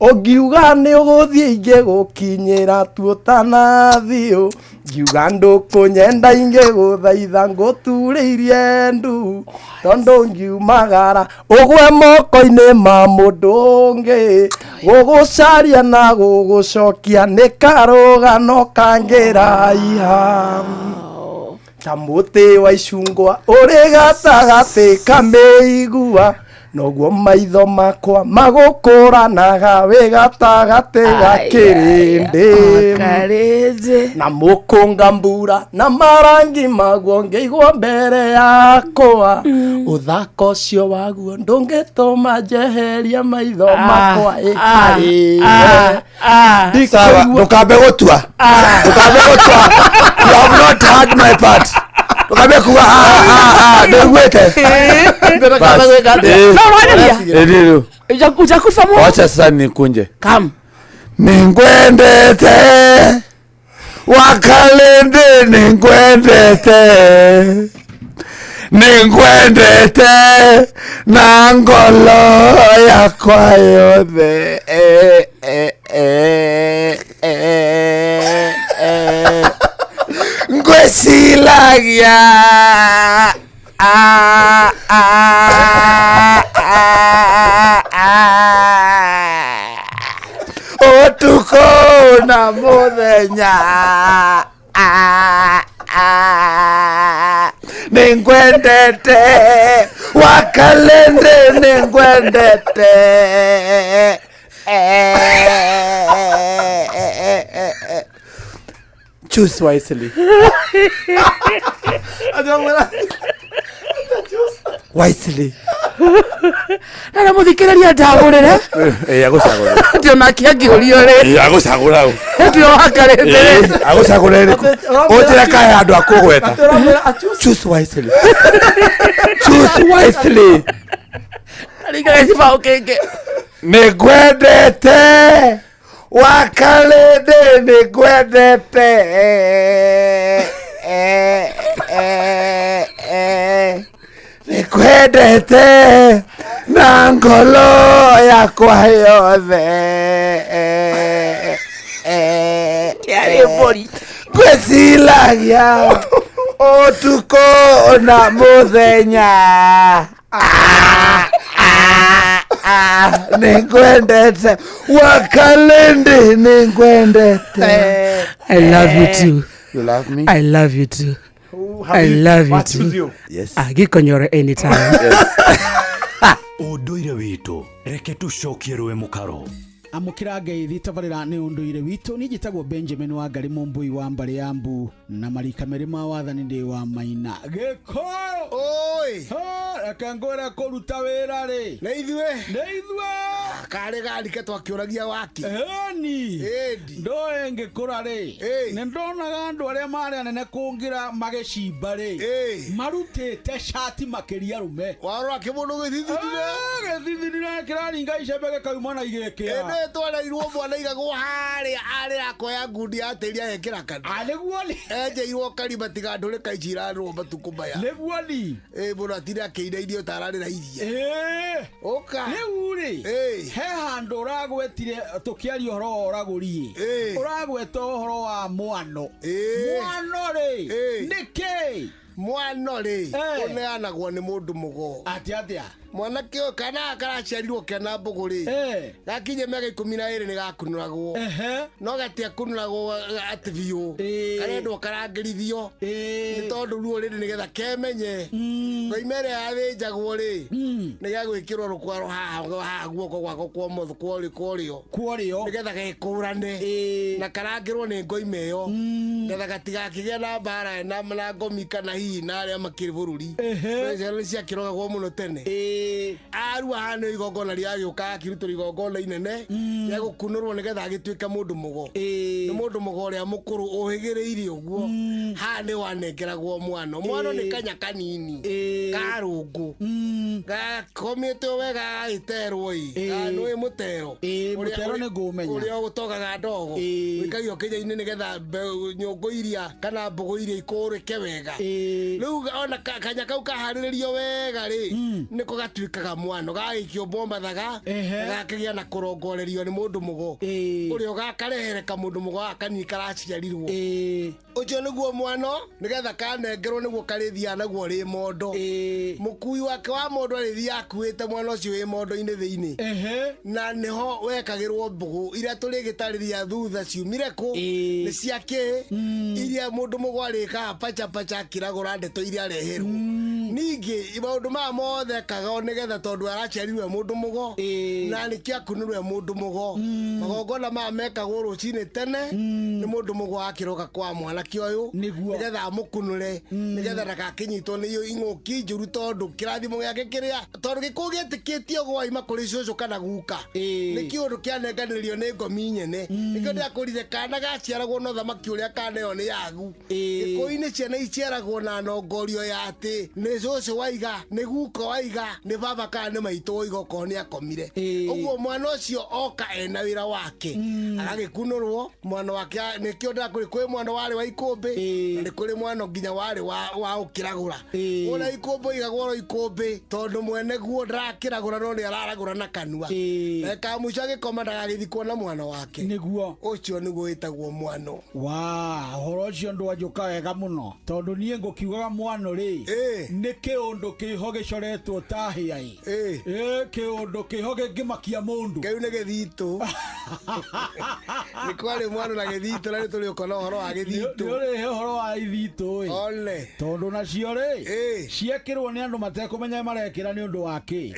Ũngiuga nĩ ũgũthiĩ ingĩgũkinyĩra tuũtanathiũ, ngiuga ndũkũnyenda ingĩgũthaitha ngũturĩirie ndu, tondũ ngiumagara ũgwe moko-inĩ ma mũndũ ũngĩ, gũgũcaria na gũgũcokia nĩ karũgano kangĩraiha. Ta mũtĩ wa icungwa ũrĩ gatagatĩ ka mĩigua, noguo maitho makwa magũkũranaga wĩ gatagatĩ ga kĩrĩndĩ. Na mũkũnga mbura na marangi maguo ngĩigwo mbere yakwa, ũthaka ũcio waguo ndũngĩtũma njeherie maitho makwa ĩ harĩ we. Sawa, ndukambe gutua, ndukambe gutua. You have not heard my part. Ndukambe kuga ah ah ah, ndaiguĩte. Ndũkambe gwĩka atĩa? No, ũranĩria? Ĩ, rĩu. Ujakufa mu Wacha sasa nikunje. Come. Ningwendete wakalende, ningwendete, ningwendete na ngolo yakwa yothe. Eh, eh, eh, eh, eh. Ngwĩciragia ah, ah, ah, ah. Ũtukũ na mũthenya. Ah, ah. Nĩngwendete wakalende, nĩngwendete. Eh, eh, eh, eh, eh. Choose wisely. Wisely. Na mũthikĩrĩria ndagũrĩre. Eh, agũcagũra. Atĩ onake angĩũrio rĩ. Eh, agũcagũra ũ. Atĩ wakarĩte. Eh, agũcagũra ĩrĩkũ? Ũnjĩre kahe handũ akũgweta. Choose wisely. Choose wisely. Aringaga gĩcibaũ kĩngĩ. Nĩngwendete wakalende, nĩngwendete. Eh, eh, eh. Nĩngwendete na ngolo yakwa yothe. Eh, Kĩarĩ mbũri. Ngwĩciragia ũtukũ na mũthenya. Ah, ah, ah, nĩngwendete wakalende, nĩngwendete. I love you too. You love me? I love you too. I love you too. Yes. Agĩkonyore anytime. Ũndũire witũ reke tũcokie rũĩ mũkaro. Amũkĩra ngeithi tabarĩra nĩ ũndũire witũ. Niĩ njĩtagwo Benjamin Wangari, mũmbũi wa mbarĩ ya mbu na marika merĩ ma wathani ndĩ wa maina gĩko. Oi. Reke ngwĩre kũruta wĩra rĩ nĩ ithuĩ, nĩ ithuĩ karĩ garike twakĩũragia waki. Ĩni ndoĩ ngĩkũra rĩ, nĩ ndonaga andũ arĩa marĩ anene kũngĩra magĩcimba rĩ, marutĩte cati makĩria arũme. Warora kĩmũndũ gĩthithithire. Gĩthithithire kĩraringa icembe gĩkauma na igĩkĩa. Ĩndĩ twereirwo mwana igagwo harĩa arĩ akoya ngundi ya tĩri agekĩra kanua. Nĩguo ni enjeirwo karima tiga ndũrĩka ici irarĩrwo matukũ maya. Nĩguo ni ĩ mũndũ atinda akĩina irio tararĩra iria. Ũka. Rĩu rĩ, he handũ ũragwetire tũkĩaria ũhoro wa ũragũri ĩ, ũragweta ũhoro wa mwano. Mwano rĩ nĩ kĩ? Mwano rĩ ũneanagwo nĩ mũndũ mũgo. Atĩa atĩa? Mwanake ũyũ kana karaciarirwo kena mbũgũ rĩ, gakinye mĩaka 12 nĩ gakunũragwo, no gatiakunũragwo atĩ biũ, karendwo karangĩrithio nĩ tondũ ruo rĩrĩ nĩgetha kemenye. Ngoima ĩrĩa yathĩnjagwo rĩ nĩ gagwĩkĩrwo rũkwaro haha guoko gwako kwa ũmotho kworĩo kworĩo nĩgetha gekũrane na karangĩrwo nĩ ngoima ĩyo nĩgetha gatigakĩgĩa na mbara na ngomi kana hihi na arĩa makĩrĩ bũrũri. Ciana nĩ ciakĩrogagwo mũno tene. Arua haha nĩ igongona rĩagĩũka akĩrutwo igongona inene rĩa gũkunũrwo nĩgetha agĩtuĩke mũndũ mũgo. Nĩ mũndũ mũgo ũrĩa mũkũrũ ũhĩgĩrĩire ũguo. Haha nĩ wanengeragwo mwano. Mwano nĩ kanya kanini karũngũ gakomĩte wega gagagĩterwo ĩ. Nĩũĩ mũtero? Mũtero nĩ ngũũmenya. Ũrĩa ũtogaga ndogo ũikagio kĩnya-inĩ nĩgetha nyũngũ iria kana mbũgũ iria ikũrĩke wega. Rĩu ona kanya kau kaharĩrĩrio wega rĩ, nĩko Gatuĩkaga mwano gagĩikio bombathaga gakĩgĩa na kũrongorerio nĩ mũndũ mũgo ũrĩa ũgakarehere kamũndũ mũgo gaka kanini karaciarirwo. Ũcio nĩguo mwano nĩgetha kanengerwo nĩguo karĩthiaga naguo rĩ mondo. Mũkui wake wa mondo arĩthiaga akuĩte mwana ũcio wĩ mondo-inĩ thĩinĩ. Na nĩho wekagĩrwo mbũgũ iria tũrĩgĩtarĩria thutha ciumire kũ, nĩ cia kĩ, iria mũndũ mũgo arĩkaga pacha pacha akĩragũra ndeto iria areherwo. Ningĩ maũndũ maya mothe ekaga nĩgetha tondũ araciarirwe mũndũ mũgo na nĩkĩo akunĩrwe mũndũ mũgo. Magongona maya mekagwo rũcinĩ tene nĩ mũndũ mũgo akĩroka kwa mwanake ũyũ nĩgetha amũkunũre nĩgetha ndagakĩnyitwo nĩ ing'ũki njũru tondũ kĩrathimo gĩake kĩrĩa tondũ gĩkũyũ gĩetĩkĩtio gwaima kũrĩ cũcũ kana guka nĩ kĩũndũ kĩanenganĩrio nĩ ngomi nyene. Nĩkĩo ndĩrakũrire kana gaciaragwo na ũthamaki ũrĩa kaneo nĩ yagu. Gĩkũyũ-inĩ ciana iciaragwo na nongorio ya atĩ nĩ cũcũ waiga, nĩ guka waiga, nĩ baba kana nĩ maitũ waiga okorwo nĩ akomire. Ũguo mwana ũcio oka ena wĩra wake agagĩkunũrwo mwana wake. Nĩkĩo ndĩrakũrĩ kwĩ mwana warĩ wa ikũmbĩ na nĩ kũrĩ mwana nginya warĩ wa ũkĩragũra. Ũrĩa ikũmbĩ oigagwo oro ikũmbĩ tondũ mwene guo ndarakĩragũra no nĩ araragũra na kanua. Na kamũico agĩkoma ndagagĩthikwo na mwana wake. Nĩguo ũcio nĩguo wĩtagwo mwano. Wa ũhoro ũcio ndwanjũka wega mũno tondũ niĩ ngũkiugaga mwano rĩ nĩ kĩũndũ kĩho gĩcoretwo ta hĩa ĩ kĩũndũ kĩho gĩngĩmakia mũndũ. Kĩu nĩ gĩthitũ. Nĩ kwarĩ mwano na gĩthitũ na nĩ tũrĩũka na ũhoro wa gĩthitũ. Nĩ ũrĩhe ũhoro wa ithitũ ĩ tondũ nacio rĩ ciekĩrwo nĩ andũ matekũmenya marekĩra nĩ ũndũ wa kĩ.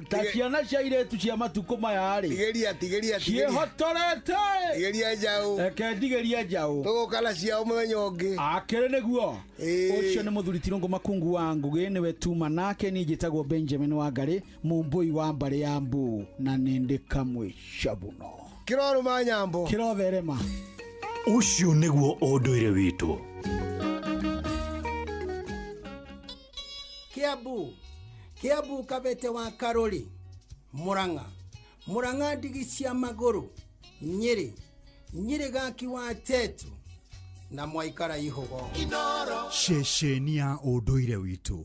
Ta ciana cia irĩtu cia matukũ maya rĩ tigeria ciĩhotorete. Tigeria njaũ. Reke ndigerie njaũ. Tũgũka na ciao mũthenya ũngĩ. Akĩrĩ nĩguo. Ũcio nĩ mũthuri Tirũngũ Makungu wa Ngũgĩ nĩwe tuma nake. Niĩ njĩtagwo Benjamin Wangarĩ mũmbũi wa mbarĩ ya Mbu na nĩ ndĩ kamwe cabuno. Kĩrorũma nyambo. Kĩrotherema. Ũcio nĩguo ũndũire witũ. Kiambu Kiambu Kabete wa Karori Murang'a Murang'a ndigi cia magũrũ Nyĩrĩ Nyĩrĩ gaki wa Tetu na mwaikara ihogo. Ceceni ya ũndũire witũ.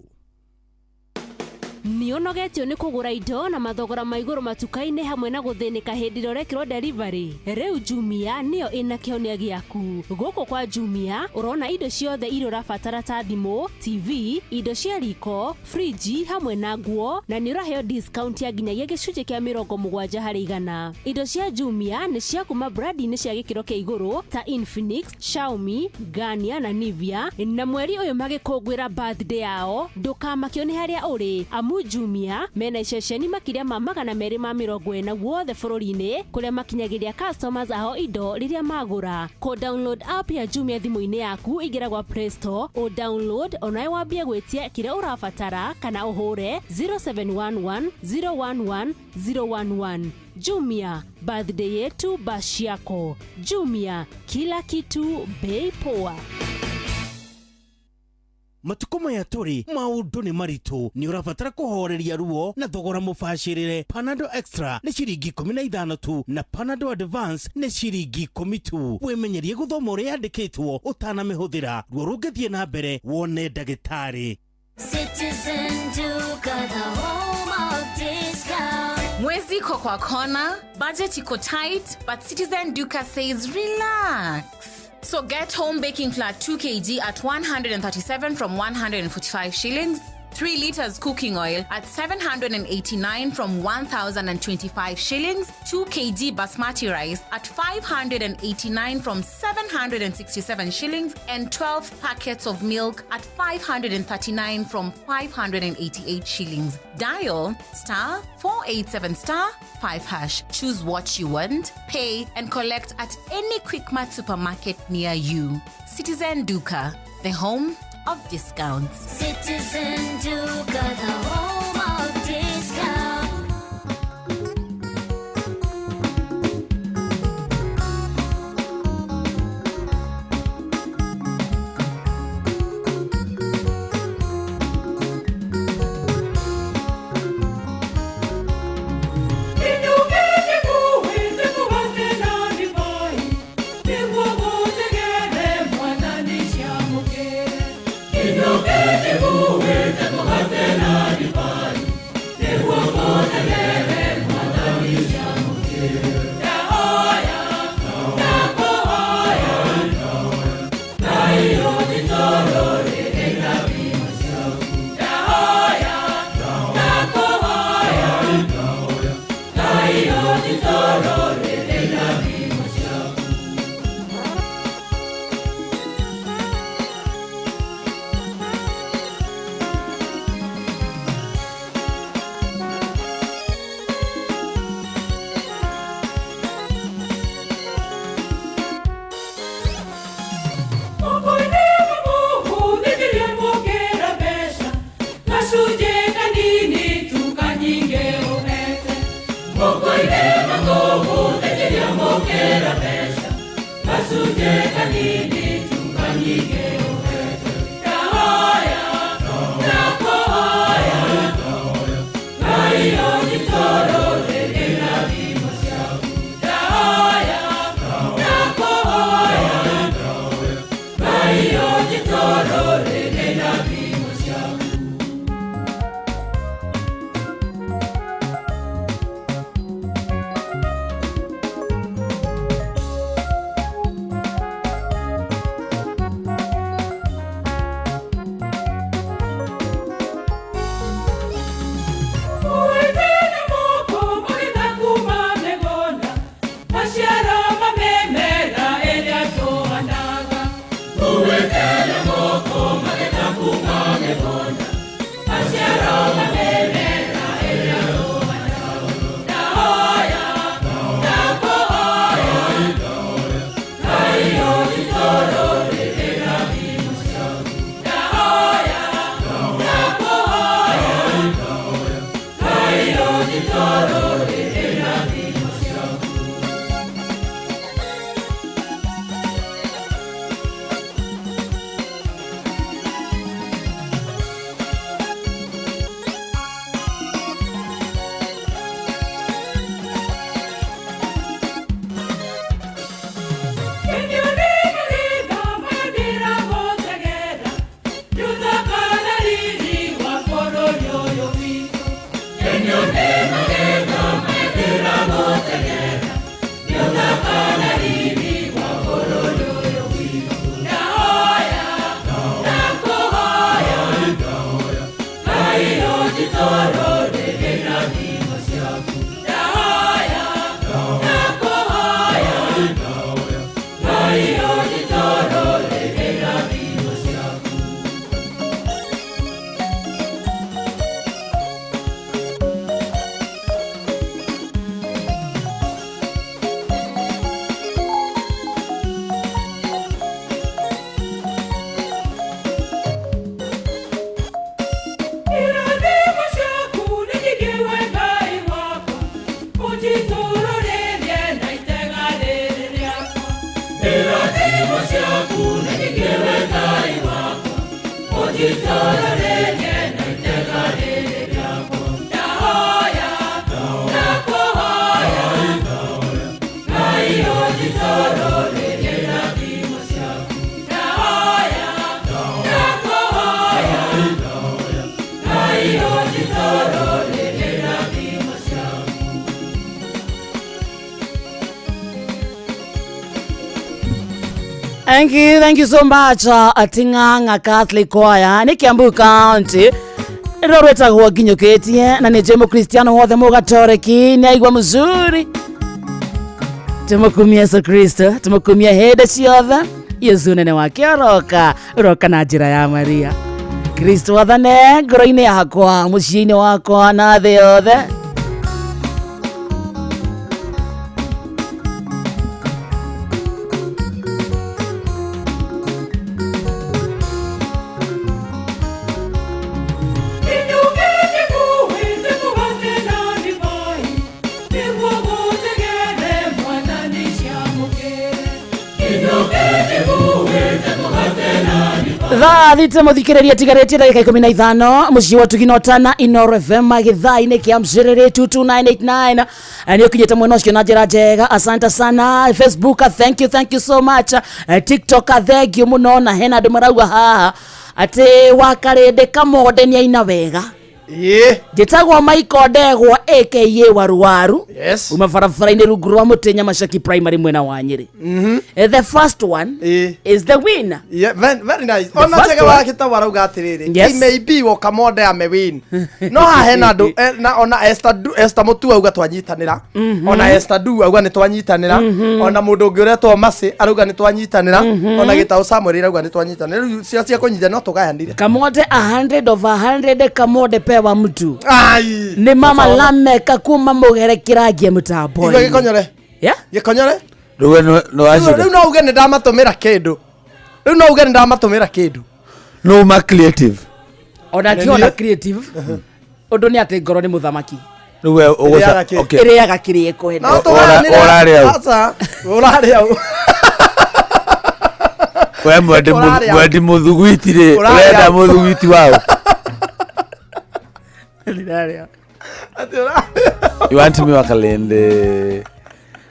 Nĩ ũnogetio nĩ kũgũra indo na mathogora ma igũrũ matuka-inĩ hamwe na gũthĩnĩka hĩndĩ ĩrĩa ũrekĩrwo delivery. Rĩu Jumia nĩyo ĩna kĩhonia gĩaku. Gũkũ kwa Jumia ũrona indo ciothe iria ũrabatara ta thimũ, TV, indo cia riko, friji hamwe na nguo na nĩ ũraheo discount ya nginyagia gĩcunjĩ kĩa 70 harĩ igana. Indo cia Jumia nĩ cia kuma brandi-inĩ cia gĩkĩro kĩa igũrũ ta Infinix, Xiaomi, Garnier na Nivea na mweri ũyũ magĩkũngũĩra birthday yao ndũkamakio nĩ harĩa ũrĩ. Amu Jumia mena iceceni makĩria ma 240 guothe bũrũri-inĩ kũrĩa makinyagĩria customers ao indo rĩrĩa magũra. Kũ download app ya Jumia thimũ-inĩ yaku ingĩra gwa Play Store o download onawe wambie gwĩtia kĩrĩa ũrabatara kana ũhũre 0711 011 011. Jumia, birthday yetu bash yako. Jumia, kila kitu bei poa. Matukũ maya tũrĩ maũndũ nĩ maritũ nĩ ũrabatara kũhoreria ruo na thogora mũbacĩrĩre. Panadol Extra nĩ ciringi 15 tu na Panadol Advance nĩ ciringi 10 tu. Wĩmenyerie gũthoma ũrĩa yandĩkĩtwo ũtanamĩhũthĩra. Ruo rũngĩthiĩ na mbere wone ndagĩtarĩ. Citizen Duka, the home of discount. Mwezi iko kwa kona, budget iko tight, but Citizen Duka says relax. So get home baking flour 2 kg at 137 from 145 shillings, 3 liters cooking oil at 789 from 1,025 shillings, 2 kg basmati rice at 589 from 767 shillings, and 12 packets of milk at 539 from 588 shillings. Dial star 487 star 5 hash. Choose what you want, pay, and collect at any Quickmart supermarket near you. Citizen Duka, the home of discounts. Citizen Duka, the home of discounts. Inoke te Thank you, thank you so much. Ating'ang'a Catholic Choir nĩ Kiambu County rĩo rwĩtagwo nginyũkĩtie na nĩ njũĩ mũkristiano wothe mũgatoreki nĩ aigua mzuri. Tũmũkumie Yesu Kristo, tũmũkumie hĩndĩ ciothe. Yesu nene wake ũroka, ũroka na njĩra ya Maria. Kristo athane ngoro-inĩ yakwa, mũciĩ-inĩ wakwa na thĩ yothe. Thaa thita muthikiriria tigarĩtie ndagĩka 15 mũciĩ wa tuginotana Inoro FM gĩthaa-inĩ kĩa mcĩrĩrĩ 22989 nĩ ũkinyĩte mwena ũcio na njĩra njega. Asante sana Facebook, thank you, thank you so much. TikTok, thank you mũno. Na hena andũ marauga haha atĩ wakarĩndĩ kamonde nĩ aina wega. Njĩtagwo Michael Ndegwa aka Waruwaru. Yes. Uma barabara-inĩ rungu rwa mũtĩ Nyamaceki Primary mwena wa Nyĩrĩ. The first one is the winner. Yeah, very, very nice. The Ona first chege one. wa kita warauga atiriri. Yes. He may be Wakamonde amewin. No haha hena andu na ona Esther Du, Esther Mutu auga twanyitanira. Ona Esther Du auga ni twanyitanira. Ona mundu ungi uretwo Masi arauga ni twanyitanira. Ona Gitau Samuel arauga ni twanyitanira. Riu cia cia kunyitanira no tugayanire. Kamonde 100 over 100 Kamonde pewa mtu. Ai. Ni mama Lameka kuma mugere kiragie mutambo. Igua gikonyore. Yeah? Gikonyore? Rĩu no wacire. Riu no uge ni ndamatumira kindu. Riu no uge ni ndamatumira kindu. No ma creative. Ona ti ona creative. Undu ni ati ngoro ni muthamaki. Rĩu we ũgũca- Ĩrĩaga kĩ? okay. Ĩrĩaga kĩrĩa ĩkwenda. No tũgayanĩre- Ũrarĩa ũ? Aca, ũrarĩa ũ? We mwendi Ũrarĩa ũ? mwendi mũthugwiti rĩ Ũrarĩa ũrenda ũ? mũthugwiti waũ you want me wakalende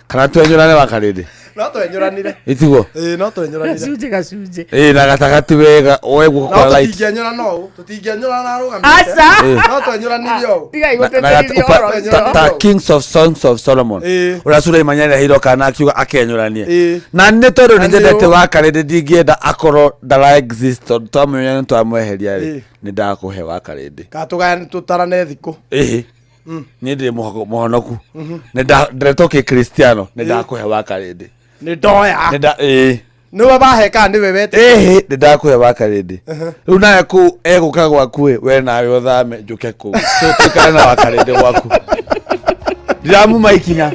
kana twenyũrane wakalende No twenyũranire. Itiguo? Ĩĩ, no twenyũranire. Gacunjĩ gacunjĩ. ĩ na gatagatĩ wega woe guoko No kwa light tũtingĩenyũrana ũũ, tũtingĩenyũrana arũgamĩte. Aca. Ĩĩ. No twenyũranire ũũ. Tigai Na- na gata- gũtĩtĩrithia upa- ũhoro ũcio. ta kings of songs of solomon Ĩĩ. ũrĩa Suleimani areheirwo kana akiuga akenyũranie Ĩĩ. na nĩ tondũ Na nĩ nyendete nĩ ũ- wakarĩndĩ ndingĩenda akorwo ndara exist tondũ twamũmenya nĩ twamweheria rĩ Ĩĩ. nĩ ndakũhe wakarĩndĩ Kana tũgayane tũtarane thikũ. ĩhĩ niĩ ndĩ mũhonoku nĩ ndĩretwo kĩkristiano nĩ ndakũhe wakarĩndĩ Nĩ ndoya. Nĩ nda- ĩĩ Nĩwe wahe kana nĩwe wetĩkĩra? ĩhĩ nĩ ndakũhe wakarĩndĩ rĩu nawe kũu egũka gwaku ĩ we nawe ũthame njũke kũu tũikare na wakarĩndĩ gwaku ndiramuma ikinya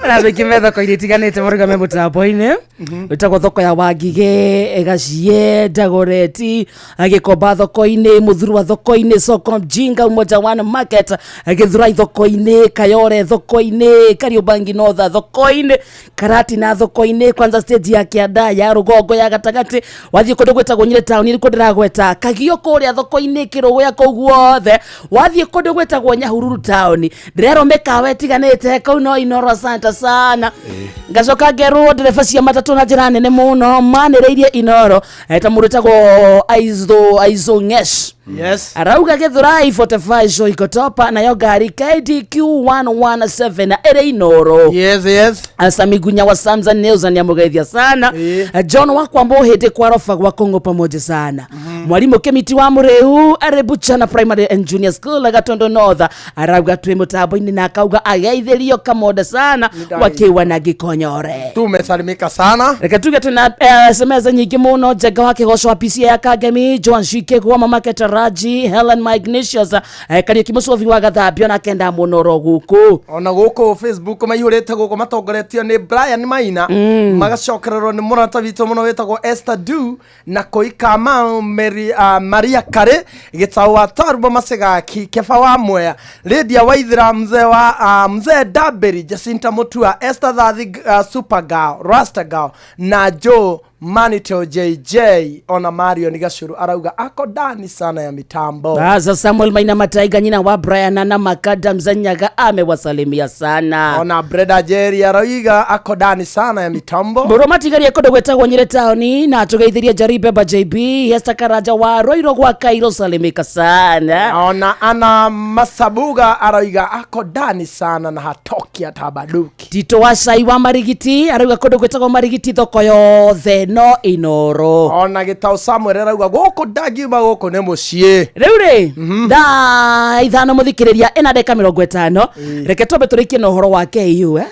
na andå aingä me thoko-inä itiganä marugame må tambo-inä wĩtagwo thoko ya wangige gacie ndagoreti gĩkomba thoko-inĩ mũthurwa thoko-inĩ soko mjinga umoja one market gĩthurai thoko-inĩ kayore thoko-inĩ kariũbangi notha thoko-inĩ karatina thoko-inĩ kwanza stage ya kĩanda ya rũgongo ya gatagatĩ wathiĩ kũndũ gwĩtagwo nyĩrĩ taũni nĩkuo ndĩragweta kagio kũrĩa thoko-inĩ kĩrũgũya kũu guothe wathiĩ kũndũ gwĩtagwo nyahururu taũni ndĩrerwo mĩkawa ĩtiganĩte kũu no inoro asante sana ngacoka ngerwo ndereba cia matatũ na njĩra nene mũno manĩrĩirie inoro ta mũndũ wĩtagwo aizo aizo ngesh Yes. arauga gĩthurai 45 show iko topa nayo ngari KDQ 117 ĩrĩ inoro yes yes Samigunya wa Samza News niamugeithia sana John wakwa Mbuhĩndĩ kwa roba gwa Kongo pamoja sana mwalimu Kemiti wa Mũrĩu arĩ Buchana Primary and Junior School Gatondo North arauga twĩ mũtambo-inĩ na akauga ageithĩrio kamonda sana wakiwa na gĩkonyore Tumesalimika sana. Reke tuge twina SMS nyingĩ mũno Njenga wa Kĩgoco wa PCA ya Kangemi Joan Shike kwa mama Ketaraji Helen Magnesius Kariũki Mũcobi wa Gathambio na kenda mũno ro gũkũ Ona gũkũ Facebook maihũrĩte gũkũ matongoretio nĩ Brian Maina magacokererwo nĩ mũrata witũ mũno wĩtagwo Esther Du na Koikama Mary, Maria Kare Gĩtaũ wa Tarubo Macegaki Keba wa Mwea Lydia Waithira mzee wa mzee Daberi Jacinta Mutua Esther Thathi Super Girl Rasta Girl na Joe Manito JJ ona Mario ni Gacuru arauga ako ndani sana ya mitambo. Baza Samuel Maina Mataiga nyina wa Brian na Makada Mzanyaga amewasalimia sana. Ona Breda Jerry arauga ako ndani sana ya mitambo. Mburu matigarie kũndũ gwĩtagwo Nyĩrĩ taũni na tũgeithirie Jaribe ba JB Esther Karanja wa Roiro gwa Kairo salimika sana. Ona Ana Masabuga arauga ako ndani sana na hatoki atabaduki. Tito wa Cai wa Marigiti arauga kũndũ gwĩtagwo Marigiti thoko yothe no Inoro. Ona Gĩtaũ Samuel arauga gũkũ ndangiuma gũkũ nĩ mũciĩ. Rĩu rĩ thaa 5 mũthikĩrĩria ĩna ndagĩka 50 reke twambe tũrĩkie na ũhoro wa KU eh?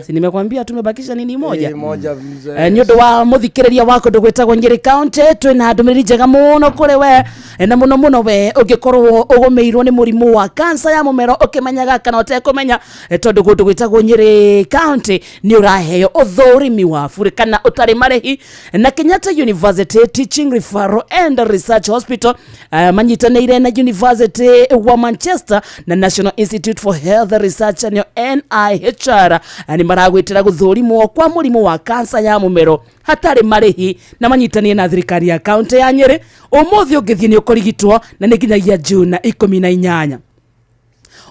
Si nimekwambia tumebakisha nini moja Ĩĩ, moja mzee. Nĩ ũndũ wa mũthikĩrĩria wa kũndũ gwĩtagwo Nyĩrĩ County twĩna ndũmĩrĩri njega mũno kũrĩ we na mũno mũno we ũngĩkorwo ũgũmĩirwo nĩ mũrimũ wa kansa ya mũmero ũkĩmenyaga kana ũtekũmenya tondũ kũndũ gwĩtagwo Nyĩrĩ County nĩ ũraheo ũthũrimi wa bure kana ũtarĩ marĩhi na Kenyatta University Teaching Referral and Research Hospital manyitanĩire na University wa Manchester na National Institute for Health Research nĩyo NIHR nĩ maragwĩtĩra gũthũrimwo kwa mũrimũ wa kansa ya mũmero hatarĩ marĩhi na manyitanĩire na thirikari ya kaunti ya Nyĩrĩ ũmũthĩ ũngĩthiĩ nĩ ũkũrigitwo na nĩ nginyagia June 18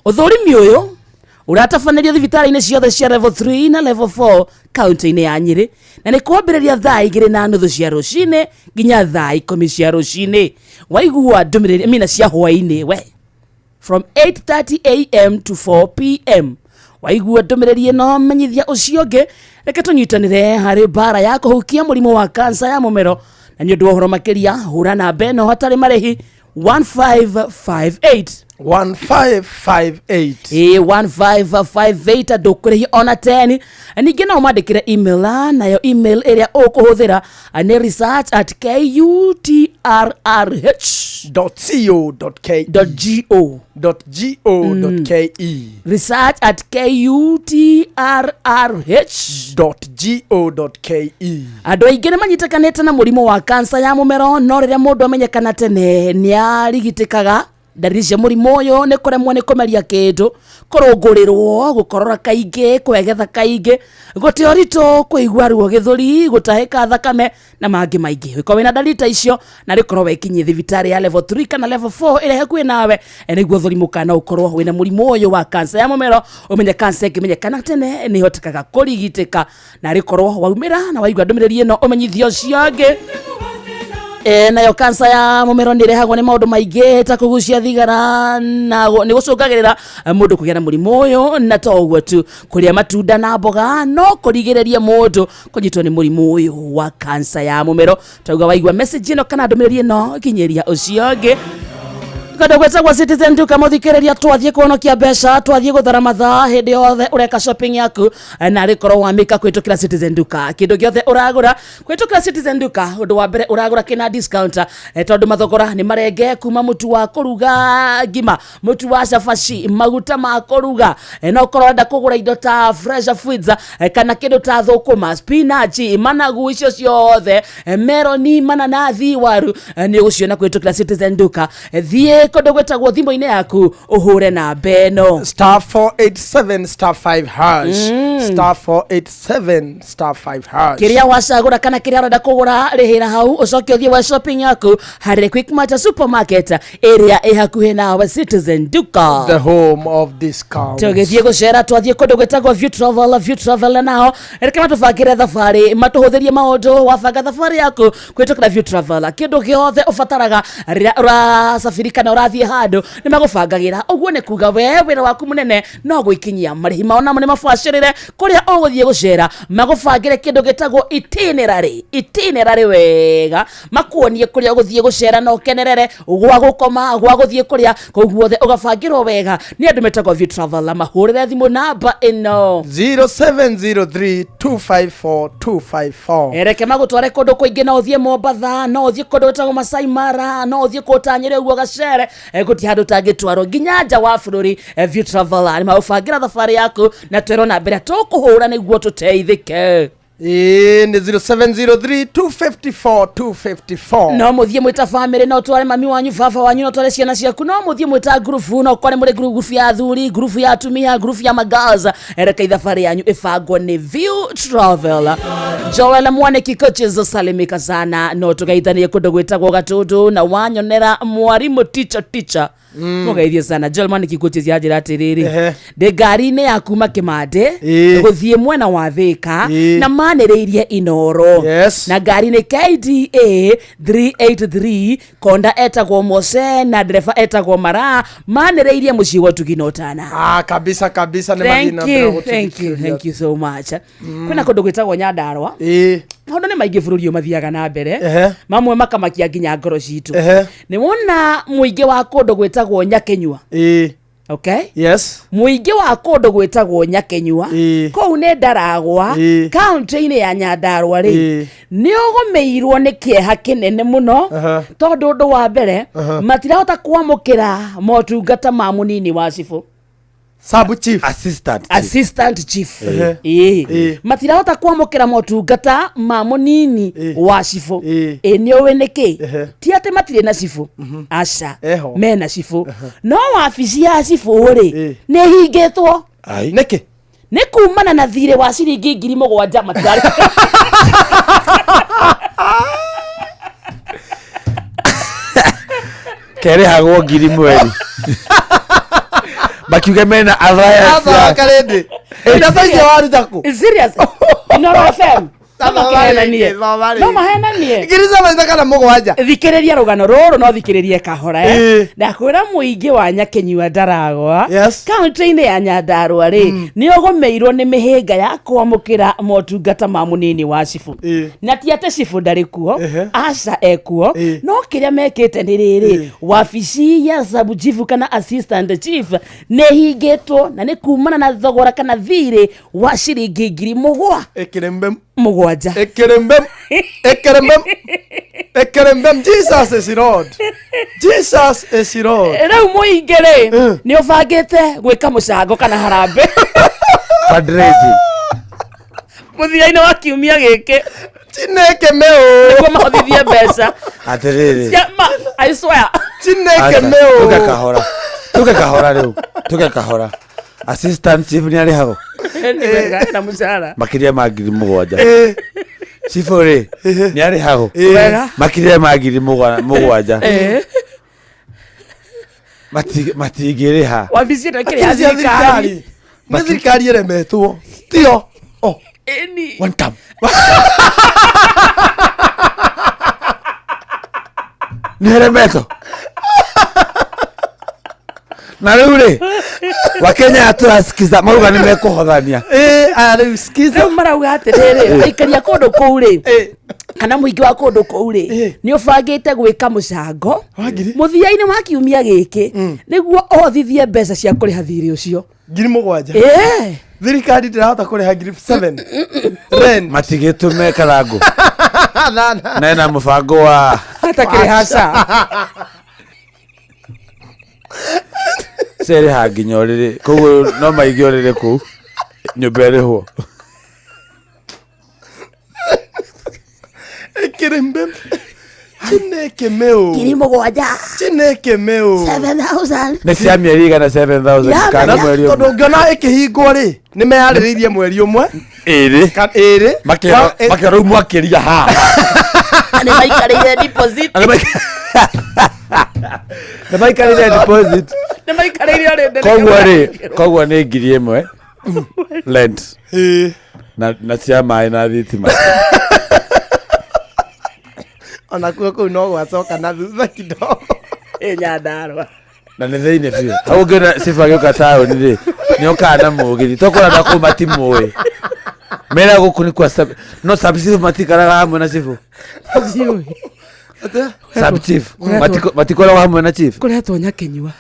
ũthũrimi ũyũ ũratabanĩrio thibitarĩ-inĩ ciothe cia level 3 na level 4 kaunti-inĩ ya Nyĩrĩ na nĩ kwambĩrĩria thaa 2:30 cia rũcinĩ nginya thaa 10 cia rũcinĩ waigua ndũmĩrĩri mina cia hwaĩ-inĩ we from 8:30 am to 4 pm waigua ndũmĩrĩri ĩno menyithia ũcio ũngĩ reke tũnyitanĩre harĩ mbara ya kũhukia mũrimũ wa kansa ya mũmero na nĩ ũndũ wa ũhoro makĩria hũra namba ĩno hatarĩ marĩhi 1558 1558. Ĩ 1558, ndũkũrĩhio ona 10. Ningĩ no ũmandĩkĩre email, nayo email ĩrĩa ũkũhũthĩra nĩ research at kutrrh co ke go go ke. Research at kutrrh go ke. Andå aingä nä manyitĩkanĩte na mũrimũ wa kansa ya mũmero, no rĩrĩa mũndũ amenyekana tene nĩ arigitĩkaga. Ndariri cia mũrimũ ũyũ nĩ kũremwo nĩ kũmeria kĩndũ, kũrũngũrĩrwo, gũkorora kaingĩ, kwegetha kaingĩ, gũte ũritũ, kũigua ruo gĩthũri, gũtahĩka thakame na mangĩ maingĩ. Ũngĩkorwo wĩna ndariri ta icio na rĩkorwo wekinyie thibitarĩ ya level 3 kana level 4 ĩrĩa hakuhĩ nawe, nĩguo ũthũrimwo kana ũkorwo wĩna mũrimũ ũyũ wa kansa ya mũmero. Ũmenye kansa ĩngĩmenyekana tene nĩ ĩhotekaga kũrigitĩka, na rĩkorwo waumĩra na waigua ndũmĩrĩri ĩno, ũmenyithio ũcio ũngĩ. Nayo kansa ya mũmero nĩ ĩrehagwo nĩ maũndũ maingĩ ta kũgucia thigara, na nĩ gũcũngagĩrĩra mũndũ kũgĩa na mũrimũ ũyũ. Na to ũguo tu, kũrĩa matunda na mboga no kũrigĩrĩrie mũndũ kũnyitwo nĩ mũrimũ ũyũ wa kansa ya mũmero. Tauga waigua message ĩno kana ndũmĩrĩri ĩno, kinyĩria ũcio ũngĩ. Kando gwĩtagwo Citizen Duka, mũthikĩrĩria, twathiĩ kũhonokia mbeca, twathiĩ gũthara mathaa hĩndĩ yothe ũreka shopping yaku, na rĩkorwo wamĩka kũhĩtũkĩra Citizen Duka. Kĩndũ gĩothe ũragũra kũhĩtũkĩra Citizen Duka, ũndũ wa mbere ũragũra kĩna discount, tondũ mathogora nĩ marenge, kuma mũtu wa kũruga ngima, mũtu wa cabaci, maguta ma kũruga, no ũkorwo ũrenda kũgũra indo ta fresh foods, kana kĩndũ ta thũkũma, spinach, managu, icio ciothe, meroni, mananathi, waru, nĩ ũgũciona kũhĩtũkĩra Citizen Duka. Thiĩ kũndũ gwĩtagwo thimũ-inĩ yaku ũhũre namba ĩno: star 487 star 5 hash, star 487 star 5 hash. Kĩrĩa wacagũra kana kĩrĩa ũrenda kũgũra, rĩhĩra hau, ũcoke ũthiĩ wa shopping yaku harĩ Quickmart supermarket ĩrĩa ĩ hakuhĩ nawe. Citizen Duka, the home of discount. Tũgĩthiĩ gũcera, twathiĩ kũndũ gwĩtagwo View Travel. View Travel nao reke matũbangĩre thabarĩ, matũhũthĩrie maũndũ. Wabanga thabarĩ yaku kũhĩtũkĩra View Travel, kĩndũ gĩothe ũbataraga rĩrĩa ũracabiri kana ũrathiĩ handũ nĩ magũbangagĩra. Ũguo nĩ kuga we wĩra waku mũnene no gwĩkinyia. Marĩhi mao namo nĩ mabacĩrĩre. Kũrĩa ũgũthiĩ gũcera, magũbangĩre kĩndũ gĩtagwo itinerary, itinerary wega, makuonie kũrĩa ũgũthiĩ gũcera na ũkenerere, gwa gũkoma, gwa gũthiĩ kũrĩa, kũu guothe ũgabangĩrwo wega nĩ andũ metagwo View Travel. Mahũrĩre thimũ namba ĩno: 0703 254 254. Reke magũtware kũndũ kũingĩ. No ũthiĩ Mombatha, no ũthiĩ kũndũ gwĩtagwo Masai Mara, no ũthiĩ kũtanyĩre ũguo gacere, gũtirĩ handũ ũtangĩtwarwo nginya nja wa bũrũri. View Travel nĩ magũbangĩra thabarĩ yaku, na twerwo na mbere tũkũhũra nĩguo tũteithĩke. Ĩĩ, nĩ 0703 254 254. No mũthiĩ mwĩta family, no tware mami wanyu, baba wanyu, no tware ciana ciaku, no mũthiĩ mwĩta ngurubu, no ũkore mũrĩ ngurubu ya athuri, ngurubu ya atumia, ngurubu ya magirls. Reke thabarĩ yanyu ĩbangwo nĩ View Travel. Joel Mwaniki coaches, salimika sana. No tũgeithanie kũndũ gwĩtagwo Gatũndũ na wanyonera mwarimũ teacher, teacher, mũgeithie sana. Joel Mwaniki coaches yanjĩra atĩrĩrĩ, ndĩ ngari-inĩ ya kuma Kĩmandĩ gũthiĩ mwena wa Thĩka na manĩrĩirie Inoro na ngari nĩ KDA 383, konda etagwo Mose na ndereba etagwo Mara, manĩrĩirie mũciĩ wa ũtugi na ũtana. Ah, kabisa kabisa, nĩ mathiĩ na Thank mbere you, thank you, gũtũthikĩrĩria. Thank you so much. Kwĩna kũndũ gwĩtagwo Nyandarũa. Maũndũ nĩ maingĩ bũrũri ũyũ mathiaga na mbere, mamwe makamakia nginya ngoro citũ. Nĩ wona mũingĩ wa kũndũ gwĩtagwo Nyakenyua? Okay. Yes. Mũingĩ wa kũndũ gwĩtagwo Nyakenyua, kũu nĩ Ndaragwa, kaũntĩ-inĩ ya Nyandarũa rĩ, nĩ ũgũmĩirwo nĩ kĩeha kĩnene mũno, tondũ ũndũ wa mbere, matirahota kwamũkĩra motungata ma mũnini wa cibũ. Sub chief. Assistant chief. Assistant chief. Ĩĩ. Ĩĩ, matirahota kwamũkĩra motungata ma mũnini wa cibũ. Ĩ nĩ ũĩ nĩkĩ? Ti atĩ matirĩ na cibũ, aca. Eho. Mena cibũ, no wabici ya cibũ rĩ, nĩ ĩhingĩtwo. Nĩkĩ? Nĩ kumana na thirĩ wa ciringi 7,000 matirarĩ. Kerĩhagwo ngiri mweri, makiuga mena alliance Atha Karĩndĩ. Na thaa icio waruta kũ? Serious? Inoro FM. Makenanie. No mahenanie. Ngiri 7 kana 7. Thikĩrĩria rũgano rũrũ no thikĩrĩrie kahora eh. Ndakwĩra mũingĩ wa Nyakenyua Ndaragwa kaunti-inĩ ya Nyandarua rĩ nĩ ũgũmĩirwo nĩ mĩhĩnga ya kwamũkĩra motungata ma mũnini wa cibũ. Na ti atĩ cibũ ndarĩ kuo, aca ekuo, no kĩrĩa mekĩte nĩ rĩrĩ, wabici ya sub chief kana assistant chief nĩ hingĩtwo na nĩ kumana na thogora kana thirĩ wa ciringi 7,000. Ĩkĩrĩ 7. Ĩkĩrĩ Ekerembem. Ekerembem. Jesus is Lord. Jesus is Lord. Rĩu mũingĩ rĩ nĩ ũbangĩte gwĩka mũcango kana harambĩ fundraising mũthia-inĩ wa kiumia gĩkĩ Chineke meo. Nĩguo mahothithie mbeca. Atĩrĩrĩ. Cia ma, I swear. Chineke meo. Tuge kahora. Tuge kahora rĩu. Tuge kahora. Assistant chief nĩ arĩhagwo Nĩ wega, ena mũcara. makĩria ma 7,000. Chief rĩ nĩ arĩhagwo Wega. makĩria ma 7,000. Matingĩrĩha. Wabici ĩno ĩkĩrĩ ya thirikari. Nĩ thirikari ĩremetwo. Tio. Oh. Ĩni. One time. Nĩ ĩremetwo. Na rĩu rĩ Wakenya tũrasikiza mauga nĩ mekũhothania. Rĩu sikiza. Rĩu marauga atĩrĩrĩ, aikari a kũndũ kũu rĩ kana mũingĩ wa kũndũ kũu rĩ nĩ ũbangĩte gwĩka mũcango mũthia-inĩ wa kiumia gĩkĩ nĩguo ũhothithie mbeca cia kũrĩha thirĩ ũcio. 7,000. Ĩĩ. Thirikari ndĩrahota kũrĩha 7,000. Rent. Matigĩtũme Karangũ. Na ena mũbango wa Atakĩrĩha ca. Cerĩha nginya ũrĩrĩ koguo no maige ũrĩrĩ kũu nyũmba ĩrĩhwo. Ĩkĩrĩ Chineke meo. 7,000. Chineke meo. 7,000. Nĩ cia mĩeri igana 7,000 kana mweri Tondũ ũmwe. ũngĩona ĩkĩhingwo rĩ nĩ meyarĩrĩirie mweri ũmwe. Ĩrĩ. Ĩrĩ. Makĩra rĩu mwakĩria haha. Nĩ maikarĩire deposit. Nĩ maikarĩire deposit. Nĩ maikarĩire ũrĩndĩ. Koguo rĩ, koguo nĩ 1,000 rent. Na cia maĩ na thitima. Ona kuo kũu no gwacoka na thutha kidogo. Ĩ Nyandarua. Na nĩ thĩinĩ biũ. Hau ũngĩona cibu agĩũka taũni rĩ, nĩ okaga na mũgithi. Tokorwo andũ a kũu matimũĩ. Mera gũkũ nĩ kwa sub no sub chief matikaraga hamwe na cibu. Sub chief matikoragwo hamwe na chief. Kũretwo Nyakenyua.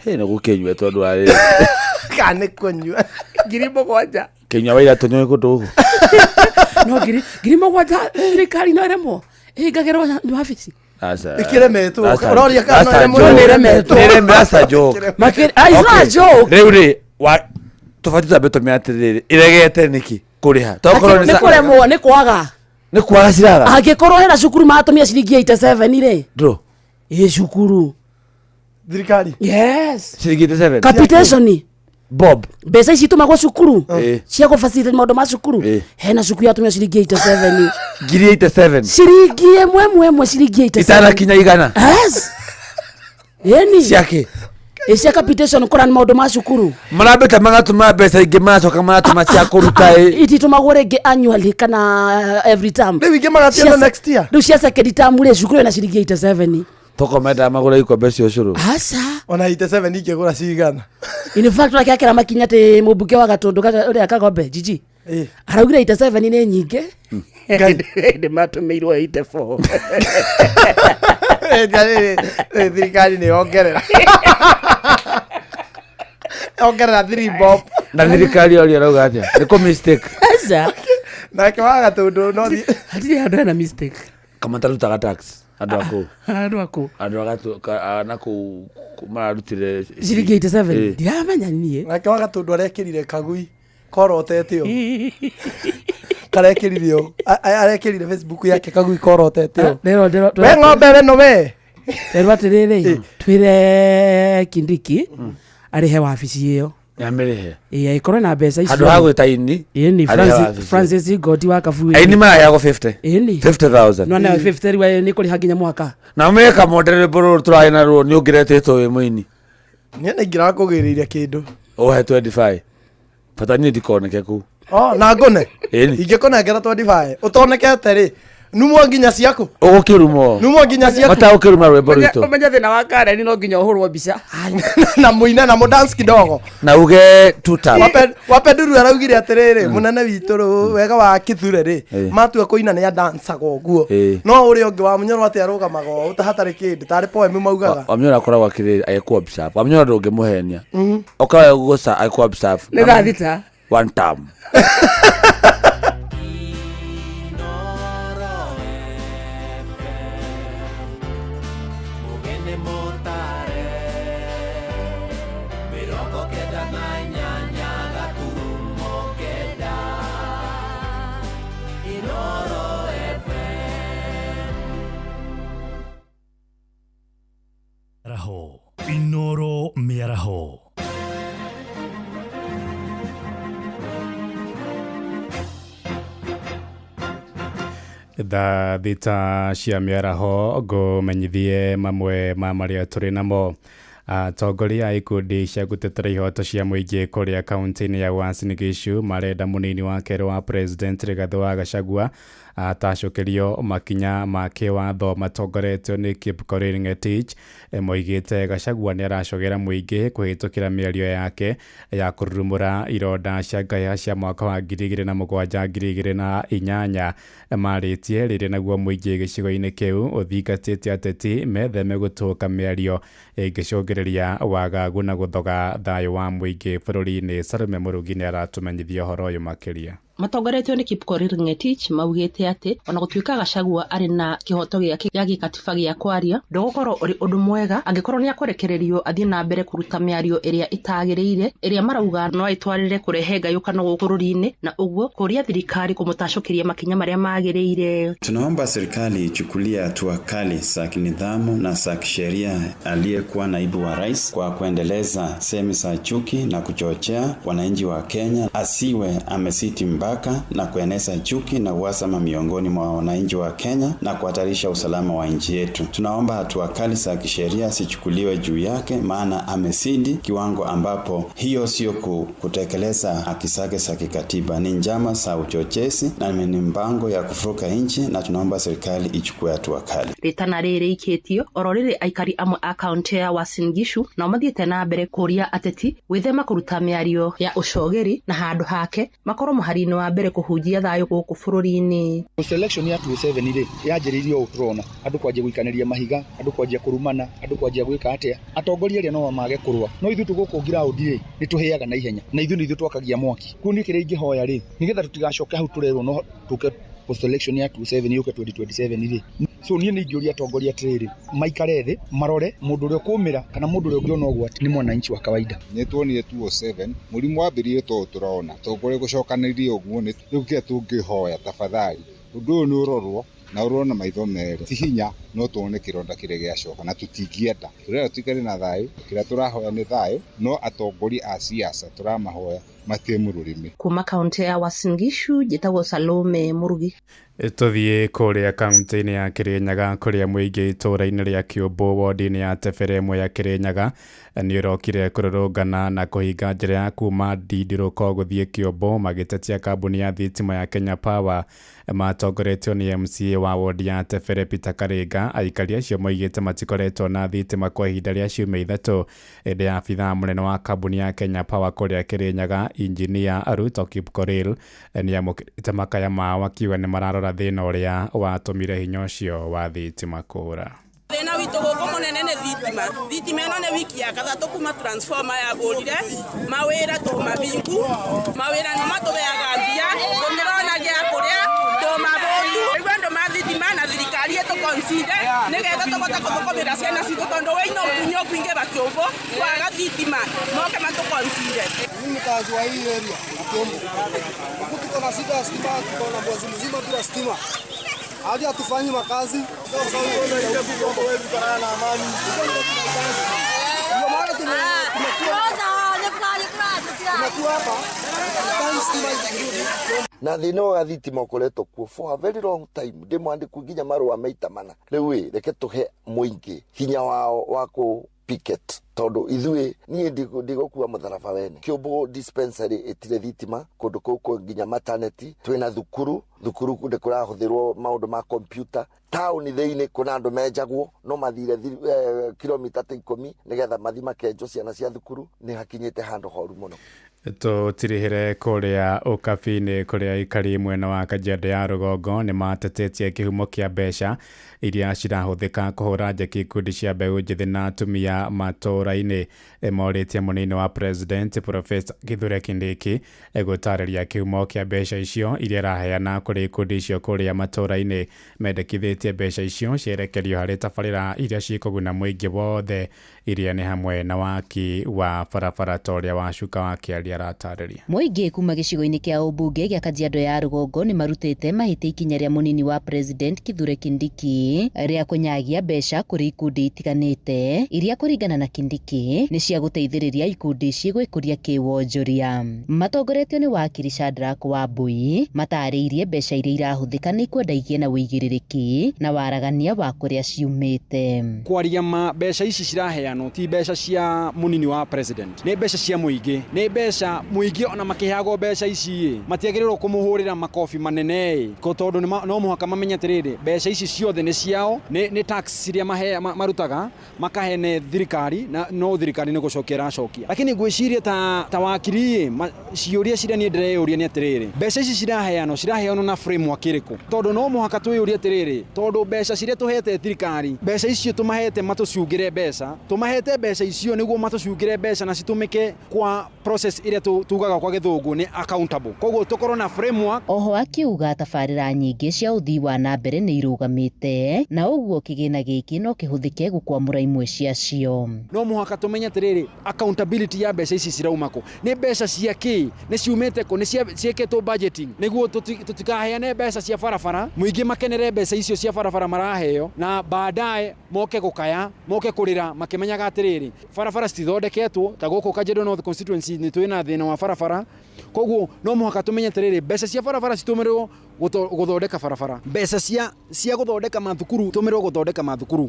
Hĩ nĩ gũkĩnyua tondũ wa rĩrĩ. Kana nĩ kũnyua. 7,000. Kĩnyua wa iratũ nĩũĩ kũndũ gũkũ. No 7,000 thirikari no ĩremwo ĩhingagĩrwo nĩ wabici. Aca. Ĩkĩremetwo. Aca. Ũroria kana no Aca ĩremwo? joke. Nĩ ĩremetwo. Nĩ ĩreme- aca joke. Ah, it's not a joke. Rĩu rĩ tũbatiĩ twambe tũmenye atĩrĩrĩ ĩregete nĩkĩ kũrĩha tokorwo Nĩ kũremwo nĩ kwaga. nĩ kwaga ciraga Angĩkorwo hena cukuru maratũmia ciringi 87 rĩ. Ndũ. Ĩ cukuru. Thirikari. Yes. Ciringi 87. Capitation. Bob. Mbeca ici itumagwo cukuru cia gũ facilitate maũndũ ma cukuru hena cukuru yatumia ciringi 87. 87. Ciringi ĩmwe ĩmwe ĩmwe ciringi 87. Itanakinya igana. Yes. Ĩni. Ciake. Ĩ cia capitation kũrani maũndũ ma cukuru. Marambĩte magatũma mbeca ingĩ maracoka maratũma cia kũruta ĩ. Ititũmagwo rĩngĩ annually kana every term. Rĩu ingĩ magatiana next year. Rĩu cia second term rĩ cukuru ĩna ciringi 87. Toko mendaga magũre ikombe cia ũcũrũ. Aca. Ona 87 ingĩgũra cigana. In fact ũrakĩakĩra makinya atĩ mũmbunge wa Gatũndũ ũrĩa Kagombe Jiji araugire 87 nĩ nyingĩ. Nĩ matũmĩirwo 84. Thirikari nĩ yongerera. Ongerera 3 bob. Na thirikari ũrĩa arauga atĩa? Nĩ kũ mistake. Aca. Nake wa Gatũndũ no thiĩ. Hatirĩ handũ hena mistake. Kama tarutaga tax andũ a kũu. Andũ a kũu. Andũ a na kũu mararutire Ciringi 87. Ndiramenya niĩ. Nake wa Gatũndũ arekĩrire kagui korotete ũũ. Karekĩrire ũũ. Arekĩrire Facebook yake kagui korotete ũũ. We ng'ombe we no we. Rero atĩrĩrĩ twĩre Kindiki arĩhe wabici ĩyo. Nĩamĩrĩhe. Ĩĩ ĩkorwo na mbeca icio. Handũ ha gwĩta aini. Ĩni arĩhe wabici. Francis Goti wa Kabui. Aini maraheagwo 50. Ĩni. 50,000. No nayo 50 rĩu nĩ kũrĩha nginya mwaka. Na meka monde rwĩmbo rũrũ tũrarĩ naruo nĩ ũngĩretĩtwo wĩ mũini. Niĩ nĩ ingĩrakũgĩrĩire kĩndũ. Ũhe 25. Bata niĩ ndikoneke kũu. Oh, na ngone. Ĩni. Ingĩkũnengera 25 ũtonekete rĩ numwo nginya ciaku. Ũgũkĩrumwo. Numwo nginya ciaku. Matagũkĩruma rwĩmbo rwitũ. Ũmenye thĩna wa Karen no nginya ũhũrwo mbica. Na mũine na mũdance kidogo. Na uge tuta. Wape nduru araugire atĩrĩrĩ mũnene witũ rĩ wega wa Kithure rĩ matua kũina nĩ adancaga ũguo no ũrĩa ũngĩ wa Munyoro atĩ arũgamaga ũũ ta hatarĩ kĩndũ tarĩ poem maugaga. Wamnyora akoragwo akĩrĩ agĩkũ observe. Wamnyora ndũngĩmũhenia. Okaga gũca agĩkũ observe. Nĩ thaa thita. One time. Mĩaraho Inoro mĩaraho. Thaa thita cia mĩaraho ngũmenyithie mamwe ma marĩa tũrĩ namo. Atongoria a ikundi cia gũtetera ihoto cia mũingĩ kũrĩa kaunti-inĩ ya Uasin Gishu marenda mũnini wa kerĩ wa president Rigathĩ wa Gachagua atacũkĩrio makinya ma kĩwatho matongoretio nĩ Kipkorir Ngetich. Moigĩte Gachagua nĩ aracogera mũingĩ kũhĩtũkĩra mĩario yake ya kũrurumũra ironda cia ngaya cia mwaka wa 2007 2008. Marĩtie rĩrĩ naguo mũingĩ gĩcigo-inĩ kĩu ũthingatĩte ateti metheme gũtũka mĩario ĩngĩcũngĩrĩria wagagu na gũthoga thayũ wa mũingĩ bũrũri-inĩ. Salome Mũrugi nĩ aratũmenyithia ũhoro ũyũ makĩria. Matongoretio nĩ Kipkorir Ngetich maugĩte atĩ ona gũtuĩka Gachagua arĩ na kĩhoto gĩake gĩa gĩkatiba gĩa kwaria, ndũgũkorwo ũrĩ ũndũ mwega angĩkorwo nĩ akũrekererio athiĩ na mbere kũruta mĩario ĩrĩa ĩtagĩrĩire, ĩrĩa marauga no ĩtwarĩre kũrehe ngayũkano gũkũ bũrũri-inĩ, na ũguo kũria thirikari kũmũtacũkĩria makinya marĩa magĩrĩire. Tunaomba serikali ichukulie hatua kali za kinidhamu na za kisheria aliyekuwa naibu wa rais kwa kuendeleza semi za chuki na kuchochea wananchi wa Kenya, asiwe amesiti mpaka na kueneza chuki na uhasama miongoni mwa wananchi wa Kenya na kuhatarisha usalama wa nchi yetu. Tunaomba hatua kali za kisheria zichukuliwe juu yake, maana amesidi kiwango ambapo hiyo sio kutekeleza haki zake za kikatiba, ni njama za uchochezi na ni mpango ya kufuruka nchi, na tunaomba serikali ichukue hatua kali. Ritana rĩrĩ ikĩtio oro rĩrĩ aikari amwe a kaunti ya Uasin Gishu nao mathiĩte na mbere kũria ateti gwĩthema kũruta mĩario ya ũcogeri na handũ hake makorwo mũhari-inĩ wa mbere kũhunjia thayũ gũkũ bũrũri-inĩ. Selection ya 27 rĩ yanjĩrĩirio ũũ tũrona andũ kwanjia gũikanĩria mahiga, andũ kwanjia kũrumana, andũ kwanjia gwĩka atĩa. Atongoria arĩa no mage kũrũa, no ithuĩ tũgũkũ ground rĩ nĩ tũhĩaga na ihenya, na ithuĩ nĩ ithuĩ twakagia mwaki. Kũu niĩ kĩrĩa ingĩhoya rĩ nĩgetha tũtigacoke hau tũrerwo no tũke post election ya 27 yũke 2027 rĩ. So niĩ nĩ ingĩũria atongoria atĩrĩrĩ, maikare thĩ marore mũndũ ũrĩa ũkũmĩra kana mũndũ ũrĩa ũngĩona ũgwati nĩ mwananchi wa kawaida. Nĩ tuonire 207 mũrimũ wambĩrĩirie to tũrona tũkũrĩ gũcokanĩrĩria ũguo nĩ rĩu kĩrĩa tũngĩhoya tafadhali ũndũ ũyũ nĩ ũrorwo na ũrorwo na maitho merĩ, ti hinya no tuone kĩronda kĩrĩa gĩacoka na tũtingĩenda. Tũrenda tũikare na thayũ, kĩrĩa tũrahoya nĩ thayũ, no atongoria a siasa tũramahoya mateme rũrĩmĩ. Kuma kaunti ya Uasin Gishu njĩtagwo Salome Mũrugi. Tũthiĩ kũrĩa kaunti-inĩ ya Kĩrĩnyaga kũrĩa mũingĩ itũũra-inĩ rĩa Kĩũmbũ wodi-inĩ ya Tebere ĩmwe ya Kĩrĩnyaga nĩ ũrokire kũrũrũngana na kũhinga njĩra ya kuma Ndindirũko gũthiĩ Kĩũmbũ magĩtetia kambuni ya thitima ya Kenya Power. Matongoretio nĩ MCA wa wodi ya Tebere Peter Karinga. Aikari acio moigĩte matikoretwo na thitima kwa ihinda rĩa ciumia 3 ĩndĩ abithaa mũnene wa kambuni ya Kenya Power kũrĩa Kĩrĩnyaga Injinia Ruto Kipkorir nĩ amũkĩrĩte makaya mao akiuga nĩ mararora thĩna ũrĩa watũmire hinya ũcio wa thitima kũra. Thĩna witũ gũkũ mũnene nĩ thitima. Thitima ĩno nĩ wiki ya gatatũ kuma transformer yagũrire, mawĩra tũmabingu, mawĩra nĩ matũheaga mbia, tũtirona gĩa kũrĩa, tũmabũtu. Rĩu andũ ma thitima na thirikari ĩtũ consider nĩgetha tũhote gũthũkũmĩra ciana citũ tondũ wĩina ũkunyo kũingĩra Kĩũmbũ kwaga thitima, moke matũ consider. Mimi mkazi wa hii area ya Kĩũmbũ. Huku tuko na shida ya stima, tuko na mwezi mzima bila stima. Hadi hatufanyi makazi. Ndio maana tumekuwa hapa stima ikirudi. Na thina wa thitima ukoretwo kuo for a very long time, ndi mwandĩku nginya marũa maita mana. Rĩu ĩ reke tũhe mũingĩ hinya wao wa Picket tondu ithuĩ niĩ ndigũkua mũtharaba wene. Kĩũmbũ dispensary ĩtirĩ thitima kũndũ kũu kwĩ nginya maternity, twĩna thukuru, thukuru nĩ kũrahũthĩrwo maũndũ ma computer. Taũni thĩinĩ kuna andũ menjagwo no mathire kilomita ta 10 nĩgetha mathi makenjwo ciana cia thukuru. Nĩ hakinyĩte handũ horu mũno. Tũtirihĩre kũrĩa ũkabi-inĩ kũrĩa aikari mwena wa Kajiado ya rũgongo nĩ matetetie kĩhumo kĩa mbeca iria cirahũthĩka kũhũra njeki ikundi cia mbeũ njĩthĩ na atumia matũũra-inĩ. Morĩtie mũnini wa president Professor Kithure Kindiki gũtarĩria kĩhumo kĩa mbeca icio iria araheana kũrĩ ikundi icio kũrĩa matũũra-inĩ. Mendekithĩtie mbeca icio cierekerio harĩ tabarĩra iria cikũguna mũingĩ wothe iria nĩ hamwe na waki wa barabara ta ũrĩa Wacuka wa Kĩaria aratarĩria. Mũingĩ kuma gĩcigo-inĩ kĩa ũmbunge gĩa Kajiado ya rũgongo nĩ marutĩte mahĩtia ikinya rĩa mũnini wa president Kithure Kindiki rĩa kũnyagia mbeca kũrĩ ikundi itiganĩte iria kũringana na Kindiki nĩ cia gũteithĩrĩria ikundi ici gwĩkũria kĩwonjoria. Matongoretio nĩ wakiri Shadrack Wambui matarĩirie mbeca iria irahũthĩka nĩ ikwenda igĩe na ũigĩrĩrĩki na waragania wa kũrĩa ciumĩte. Kwaria ma mbeca ici ciraheanwo ti mbeca cia mũnini wa president, nĩ mbeca cia mũingĩ, nĩ mbeca mũingĩ ona makĩheagwo mbeca ici matiagĩrĩirwo kũmũhũrĩra makobi manene tondũ no mũhaka mamenye atĩrĩrĩ mbeca ici ciothe nĩ ciao, nĩ tax iria marutaga makahene thirikari na no thirikari nĩ gũcokia ĩracokia. Lakini ngwĩciria ta wakiri ciũria ciria niĩ ndĩreyũria nĩ atĩrĩrĩ mbeca ici ciraheanwo na framework ĩrĩkũ, tondũ no mũhaka twĩyũrie atĩrĩrĩ tondũ mbeca ciria tũhete thirikari, mbeca icio tũmahete matũcungĩre mbeca, tũmahete mbeca icio nĩguo matũcungĩre mbeca na citũmĩke kwa process ĩrĩa tugaga kwa gĩthũngũ nĩ accountable, koguo tũkorwo na framework. Oho akiuga tabarĩra nyingĩ cia ũthii wa na mbere nĩ irũgamĩte na ũguo kĩgĩna gĩkĩ no kĩhũthĩke gũkwamũra imwe ciacio. No mũhaka tũmenye atĩrĩrĩ accountability ya mbeca ici cirauma kũ, nĩ mbeca cia kĩ, nĩ ciumĩte kũ, nĩ ciĩkĩtwo budgeting nĩguo tũtikaheane mbeca cia barabara mũingĩ makenere mbeca icio cia barabara maraheo na baadaye moke gũkaya moke kũrĩra makĩmenyaga atĩrĩrĩ barabara citithondeketwo. Ta gũkũ Kajiado North constituency nĩ twĩna thĩna wa barabara, koguo no mũhaka tũmenye atĩrĩrĩ mbeca cia barabara citũmĩrwo gũthondeka barabara, mbeca cia gũthondeka mathukuru tũmĩrwo gũthondeka mathukuru,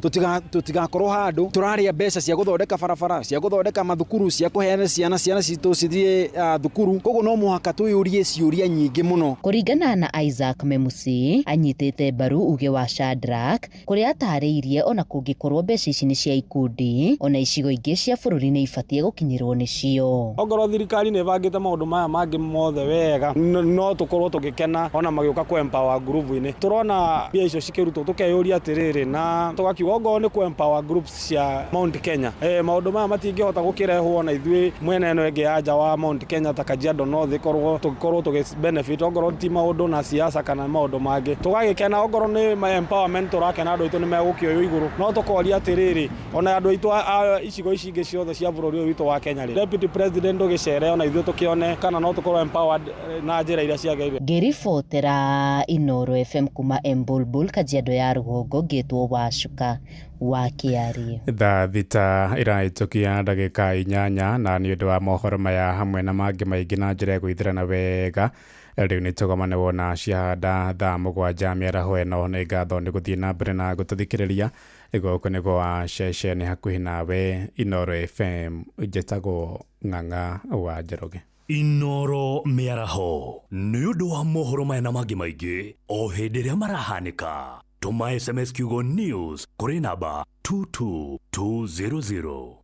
tũtigakorwo handũ tũrarĩa mbeca cia gũthondeka barabara, cia gũthondeka mathukuru, cia kũheana ciana citũ cithiĩ thukuru. Koguo no mũhaka twĩyũrie ciũria nyingĩ mũno. Kũringana na Isaac Memusi anyitĩte mbaru uge wa Shadrack kũrĩa atarĩirie ona kũngĩkorwo mbeca ici nĩ cia ikundi ona icigo ingĩ cia bũrũri nĩ ibatiĩ gũkinyĩrwo nĩcio. Ongorwo thirikari nĩ ĩbangĩte maũndũ maya mangĩ mothe wega no tũkorwo tũgĩkena ona magĩũka ku empower group-inĩ. Tũrona mbia icio cikĩrutwo tũkeyũria atĩrĩrĩ na tũgakiuga ongorwo nĩ ku empower groups cia Mount Kenya, maũndũ maya matingĩhota gũkĩrehwo na ithuĩ mwena ĩno ĩngĩ ya nja wa Mount Kenya ta Kajiado North ĩkorwo tũgĩkorwo tũgĩ benefit ongorwo ti maũndũ na siasa kana maũndũ mangĩ tũgagĩkena. Ongorwo nĩ empowerment tũrakena andũ aitũ nĩ megũkĩoywo igũrũ, no tũkoria atĩrĩrĩ ona andũ aitũ a icigo ici ingĩ ciothe cia bũrũri ũyũ witũ wa Kenya rĩ, deputy president ũgĩcere ona ithuĩ tũkĩone kana no tũkorwo empowered na njĩra iria ciagĩrĩire. Ngĩribotera Inoro FM kuma Embulbul Kajiado ya rũgongo ngĩtwo Wacuka wa Kĩarie. Thaa 6 ĩrahĩtũkia ndagĩka 8 na nĩ ũndũ wa mohoro maya hamwe na mangĩ maingĩ na njĩra ya gwĩthirana wega rĩu nĩ tũgomane wona ciahanda thaa 7 mĩaraho ĩno. Nĩ ngatho nĩ gũthiĩ na mbere na gũtũthikĩrĩria. Gũkũ nĩ gwa ceceni hakuhĩ nawe Inoro FM, njĩtagwo Ng'ang'a wa Njoroge. Inoro mĩaraho nĩ ũndũ wa mohoro maya na mangĩ maingĩ o hĩndĩ ĩrĩa marahanĩka. Tũma SMS kiugo news kũrĩ namba 22200.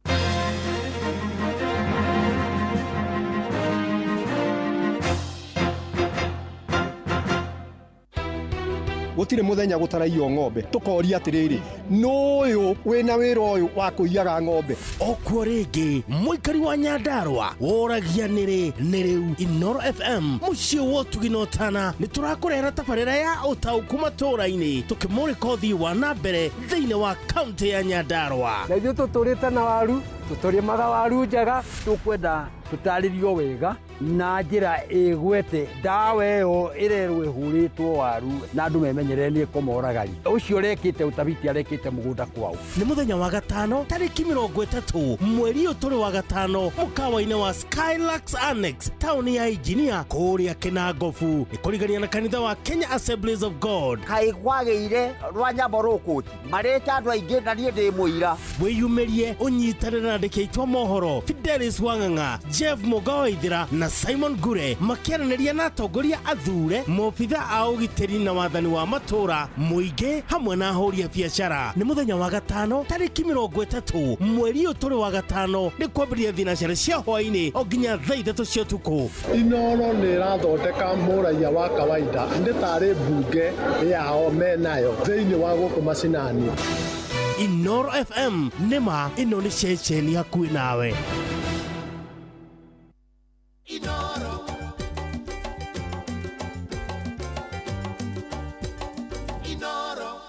Gũtirĩ mũthenya gũtaraiywo ng'ombe tũkoria atĩrĩrĩ nũyũ wĩna wĩra ũyũ wa kũiyaga ng'ombe. Okuo rĩngĩ mũikari wa Nyandarua woragia nĩrĩ nĩ rĩu Inoro FM mũciĩ wa ũtugi na ũtana nĩ tũrakũrehera tabarĩra ya ũtaũku matũũra-inĩ tũkĩmũrĩka ũthii wa na mbere thĩinĩ wa kaũntĩ ya Nyandarua. Na ithuĩ tũtũrĩte na waru, tũtũrĩmaga waru njega, tũkwenda tũtarĩrio wega na njĩra ĩgwete ndawa ĩyo ĩrerwo ĩhũrĩtwo waru na andũ memenyerere nĩ ĩkũmoragari. Ũcio ũrekĩte ũtabiti arekĩte marĩmĩte mũgũnda kwao. Nĩ mũthenya wa gatano tarĩki 30 mweri ũyũ tũrĩ wa gatano mũkawa-inĩ wa Skylux Annex taũni ya Engineer kũrĩa Kĩnangobu nĩ kũrigania na kanitha wa Kenya Assemblies of God. Kaĩ kwagĩire rwa nyambo rũkũti marĩte andũ aingĩ na niĩ ndĩ mũira. Wĩyumĩrie ũnyitanĩre na andĩki aitũ a mohoro Fidelis Wang'ang'a, Jeff Mũga Waithĩra na Simon Ngure makĩaranĩria na atongoria athure, maobitha a ũgitĩri na wathani wa matũra, mũingĩ hamwe na ahũri a biacara. Nĩ mũthenya wa gatano tarĩki 30 mweri ũyũ tũrĩ wa gatano nĩ kwambĩrĩria thinacara cia hwaĩ-inĩ o nginya thaa 3 cia ũtukũ. Inooro nĩ ĩrathondeka mũraiya wa kawaida nĩ tarĩ mbunge yao menayo thĩinĩ wa gũkũ macinani. Inooro FM nĩma ĩno nĩ ceceni hakuhĩ nawe. Inooro. Inooro.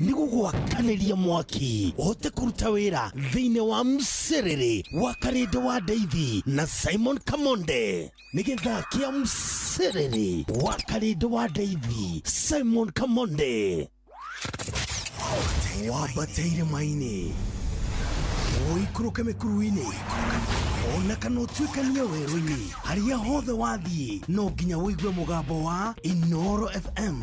Nĩ gũgwakanĩria mwaki ũhote kũruta wĩra thĩinĩ wa mcerere wa Karĩndũ wa Ndeithi na Simon Kamonde. Nĩ gĩthaa kĩa mcerere wa Karĩndũ wa Ndeithi Simon Kamonde. Wambate irĩma-inĩ ũikũrũke mĩkuru-inĩ ona kana ũtuĩkanie werũ-inĩ harĩa hothe wathiĩ no nginya ũigue mũgambo wa Inooro FM.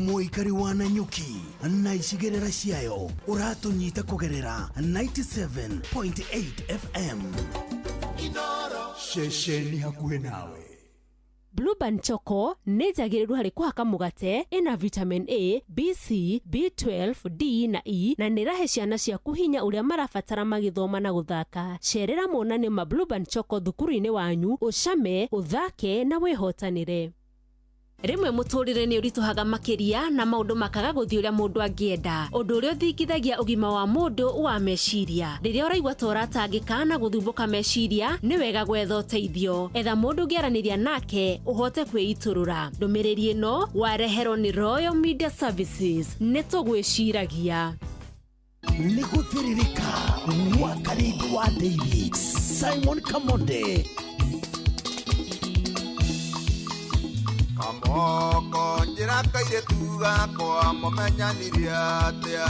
Mũikari wa Nanyuki na icigĩrĩra ciayo ũratũnyita kũgerera 97.8 FM. Ceceni hakuhĩ nawe. Blueband Choco nĩ njagĩrĩru harĩ kũhaka mũgate, ĩna vitamin A, B, C, B12, D na E na nĩ ĩrahe ciana ciaku hinya ũrĩa marabatara magĩthoma na gũthaka. Cerera monanio ma Blueband Choco thukuru-inĩ wanyu, ũcame, ũthake na wĩhotanĩre. Rĩmwe mũtũrĩre nĩ ũritũhaga makĩria na maũndũ makaga gũthiĩ ũrĩa mũndũ angĩenda, ũndũ ũrĩa ũthingithagia ũgima wa mũndũ wa meciria. Rĩrĩa ũraigua ta ũratangĩka na gũthumbũka meciria, nĩ wega gwetha ũteithio. Etha mũndũ ũngĩaranĩria nake ũhote kwĩitũrũra. Ndũmĩrĩri ĩno wareherwo nĩ Royal Media Services. Nĩ tũgwĩciragia. Nĩ gũthĩrĩrĩka wa Karĩndũ wa Ndeithi Simon Kamonde. Kamoko njĩra kairĩtu gakwa mũmenyanirie atĩa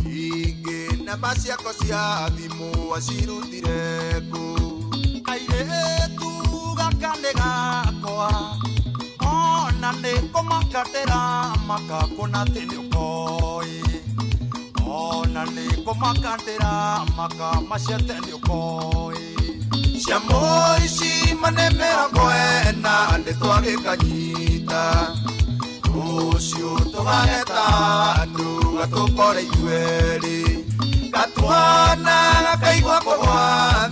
ingĩ namba ciako cia thimũ acirutire kũ. Kairĩtu gaka nĩ gakwa ona nĩ kũmaka ndĩramaka kuona atĩ nĩ ũkoĩ, ona nĩ kũmaka ndĩramaka macete nĩ ũkoĩ. Cia mũici mane 40 nĩ twagĩkanyita rũciũ tũgageta andũ gatũkore ithuerĩ gatuona gakaigua kũgwa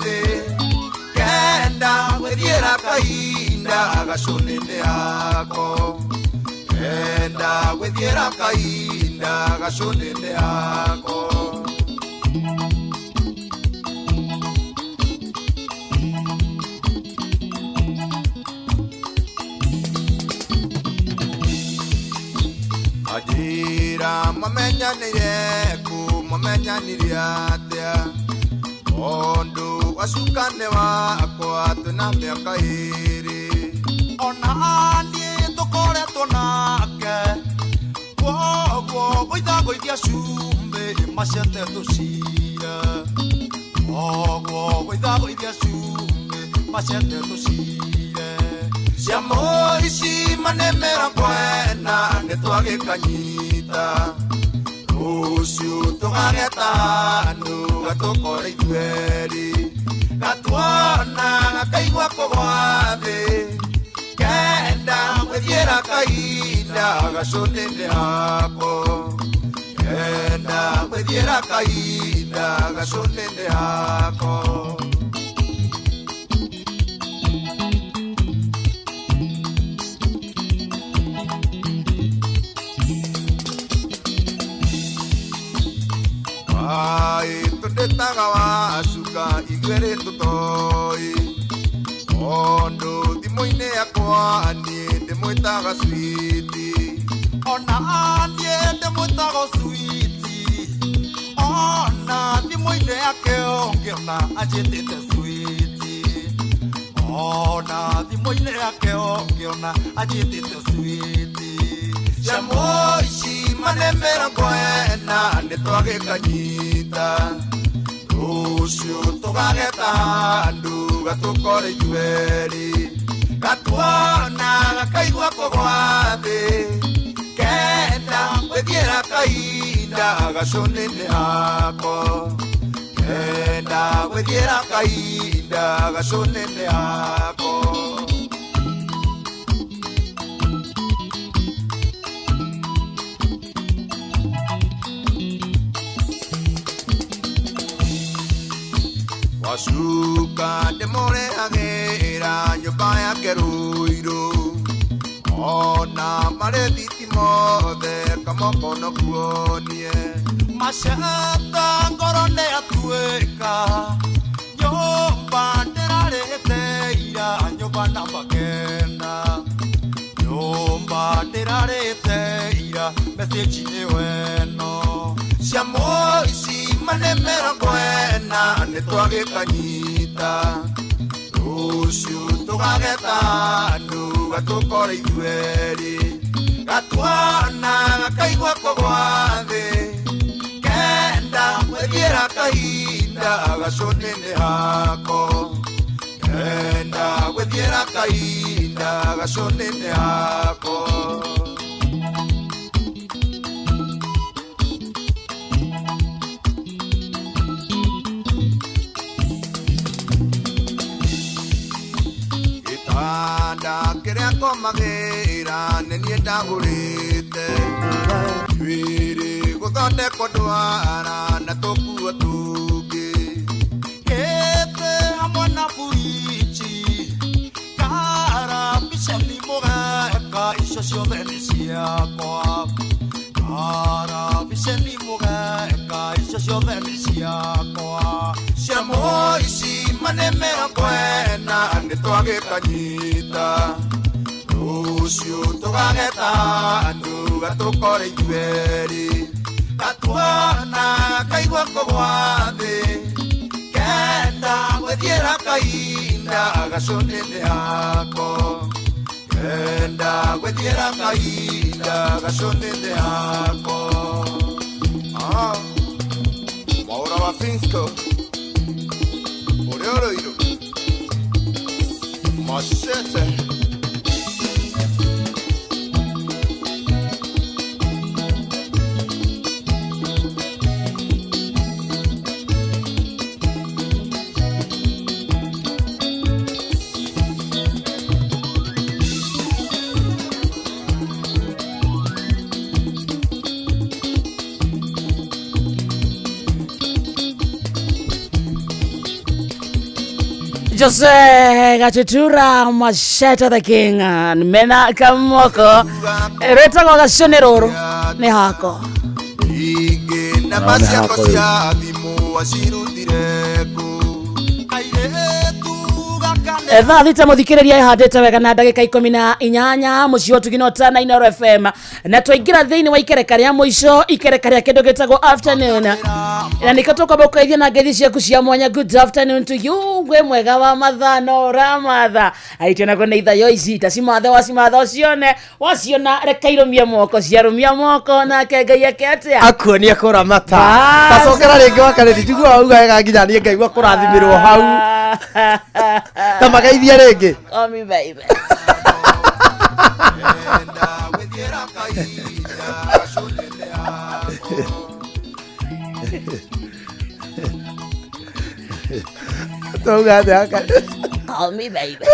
thĩ kenda gwĩthiĩra kahinda gacũnĩ-inĩ yako kenda gwĩthiĩra kahinda gacũnĩ-inĩ yako. Ajira mamenyanire ku mamenyanire atĩa tondũ wacukane wakwa twĩna mĩaka 2 ona niĩ tũkoretwo nake kwoguo gũithagũithia cumbĩ macete tũcire, kwoguo gũithagũithia cumbĩ macete tũcire. Cia mũici mane 40 nĩ twagĩkanyita rũciũ tũgageta andũ gatũkore ithuerĩ gatuona gakaigua kũgwa thĩ kenda gwĩthiĩra kahinda gacũnĩ-inĩ yako kenda gwĩthiĩra kahinda gacũnĩ-inĩ yako. Ai tũndĩtaga wacuka ithuerĩ tũtoĩ tondũ thimũ-inĩ yakwa niĩ ndĩmwĩtaga switi, ona niĩ ndĩmwĩtaga switi, ona thimũ-inĩ yake ũngĩona anjĩtĩte switi, ona thimũ-inĩ yake ũngĩona anjĩtĩte switi. Cia mũici mane mĩrongo ĩna nĩ twagĩkanyita rũciũ tũgageta handũ gatũkore ithuerĩ gatuona gakaigua kũgwa thĩ kenda gwĩthiĩra kahinda gacũnĩ-inĩ hako kenda gwĩthiĩra kahinda gacũnĩ-inĩ hako. Wacuka ndĩmũrehagĩra nyũmba yake Ruiru ona marĩ thitima othe kamoko no kuonie Macata ngoro nĩ atuĩka nyũmba ndĩrarĩte ira nyũmba namba kenda nyũmba ndĩrarĩte ira message nĩ weno cia mũici mane mĩrongo ĩna nĩ twagĩkanyita rũciũ tũgageta andũ gatũkore ithuerĩ gatuona gakaigua kũgwa thĩ kenda gwĩthiĩra kahinda gacũnĩ-inĩ hako kenda gwĩthiĩra kahinda gacũnĩ-inĩ hako. Gĩtanda kĩrĩa ngomagĩra nĩ niĩ ndagũrĩte njuĩrĩ gũthondekwo ndwara na tũkuo tũngĩ Gĩtĩ hamwe na buriji karabiceni mũgeka icio ciothe nĩ ciakwa karabiceni mũgeka icio ciothe nĩ ciakwa cia mũici mane mĩrongo ĩna nĩ twagĩkanyita rũciũ tũgageta andũ gatũkore ithuerĩ gatuona kaigua kũgwa thĩ kenda gwĩthiĩra kahinda gacũnĩ-inĩ hako kenda gwĩthiĩra kahinda gacũnĩ-inĩ hako. Mwaũra wa Finsco ũrĩa ũrũirũ Machete. Jose Gatutura Machete the King mena kamoko rwĩtagwo gacũnĩ rũrũ nĩ hako ingĩ namba ciakwa cia thimũ acirutire kũ Thaa thita muthikiriria ihandite wega na ndagika 18 muciĩ wa Tugino Tana Inooro FM na twaingĩra thĩinĩ wa ikereka rĩa mũico ikereka rĩa kĩndũ gĩtagwo afternoon na nĩkĩo tũkwamba gũkũgeithia na ngeithi ciaku cia mwanya. Good afternoon to you ngwĩ mwega wa mathano ramatha aitio nakuo nĩ ithayo ici ta cimathe wacimatha ũcione waciona reka irũmie moko ciarũmia moko nake Ngai eke atĩa akuonie kũramata tacokera rĩngĩ wakarĩri njigua wauga wega nginya niĩ ngaigua kũrathimĩrwo hau na mageithie rĩngĩ. Call me baby. Tauga atĩa Wakarĩri? Call me baby.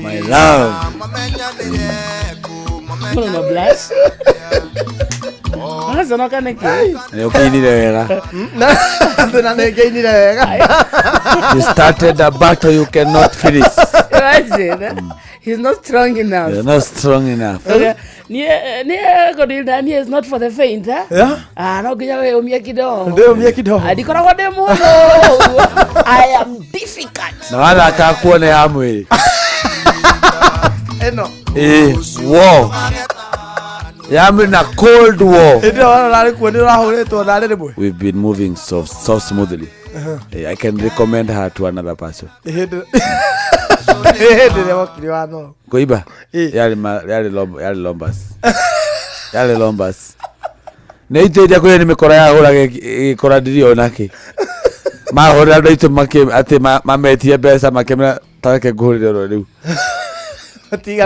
My love. Mũno bless. Ũraconoka nĩkĩ? Nĩ ũkĩinire wega. Na nĩ ngĩinire wega. You started a battle you cannot finish. Imagine. He's not strong enough. You're not strong enough. Okay. Niĩ ngũrinda niĩ is not for the faint, eh? Yeah. Ah, no nginya wĩyũmie kidogo. Ndĩyũmie kidogo. Ah, ndikoragwo ndĩ mũhũthũ. I am difficult. Na wathaka kuone ya mwĩrĩ. Ĩno. Ĩĩ, war. Ya mwĩrĩ na cold war. Hĩndĩ ĩyo wona ũrarĩ kuo nĩ ũrahũrĩtwo narĩ rĩmwe. We've been moving so smoothly. Uh-huh. I can recommend her to another person. Hĩndĩ Hĩndĩ ĩrĩa wokire wa no. Kũimba? Yarĩ yarĩ yarĩ lombas. Yarĩ lombas. Nĩ itũ iria kũrĩa nĩ mĩkora yahũraga ĩgĩkora ndirio nake. Mahũrĩra andũ aitũ atĩ mametie mbeca makĩmera tareke ngũhũrĩre oro rĩu.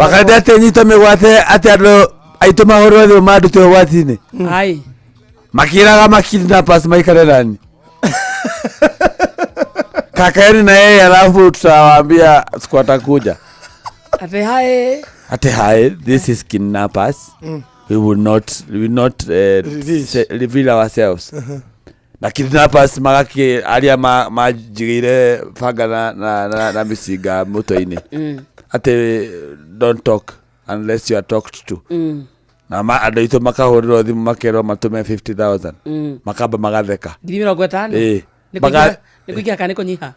Wakati atĩ nyita mĩgwate atĩ andũ aitũ mahũrĩrwo thimũ mandute ũgwati-inĩ. Ai. Makĩraga makidnappers maikare nani. Kakaeni na yeye alafu tutawaambia siku atakuja. Ate hai. Ate hi, this is kidnappers. We will not reveal ourselves. Na kidnappers magaki aria majigire banga na mĩcinga mũtwe-inĩ. Ate don't talk unless you are talked to. Na andũ aitũ makahũrĩrwo thimũ makerwo matũme 50,000. Makamba magatheka. 50,000. Nĩ kũingĩra kana nĩ kũnyiha?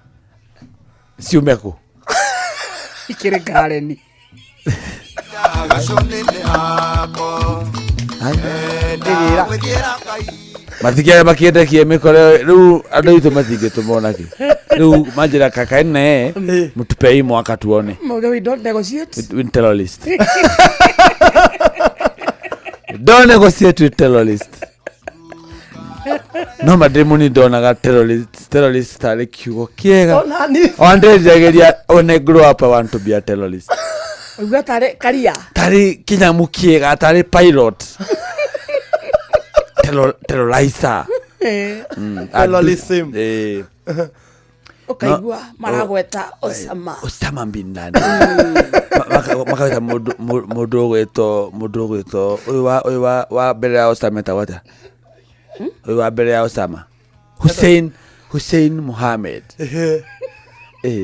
Ciume kũ? Ikĩrĩ kareni. Matikĩaga makĩendekie mĩkora rĩu andũ aitũ matingĩtũma ona kĩ. Rĩu manjĩra kakaeni na yeye mũtupei mwaka tuone. We don't negotiate. With terrorist. Don't negotiate with terrorist. No mademoni ndonaga terrorist tarĩ kiugo kĩega. Onde when I grow up I want to be a terrorist. Uga tarĩ karia. Tarĩ kĩnyamũ kĩega, tarĩ pilot. Terrorizer. Terrorism. Ũkaigua maragweta Osama. Osama bin Laden. Makaweta mũndũ ũgwĩtwo ũyũ wa mbere ya Osama etagwo atĩa? Ũyũ wa mbere ya Osama. Hussein Mohammed.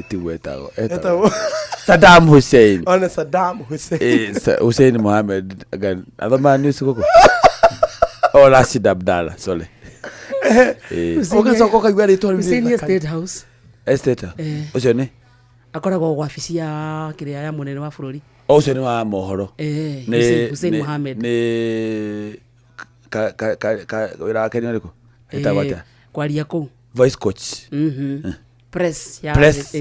Tiguo etagwo. Saddam Hussein. One Saddam Hussein. Hussein Mohammed again. Athoma news gũkũ. Oh, Rashid Abdallah, sorry. Ũgacoka ũkaigua rĩtwa rĩu. Hussein State House. Estate. Ũcio nĩ? Akoragwo wabici ya kĩrĩa ya mũnene wa bũrũri. Ũcio nĩ wa mohoro. Hussein Mohammed. Nĩ wĩra wake nĩ ũrĩkũ? Etagwo atĩa? Kwaria kũu. Voice coach. Press ya press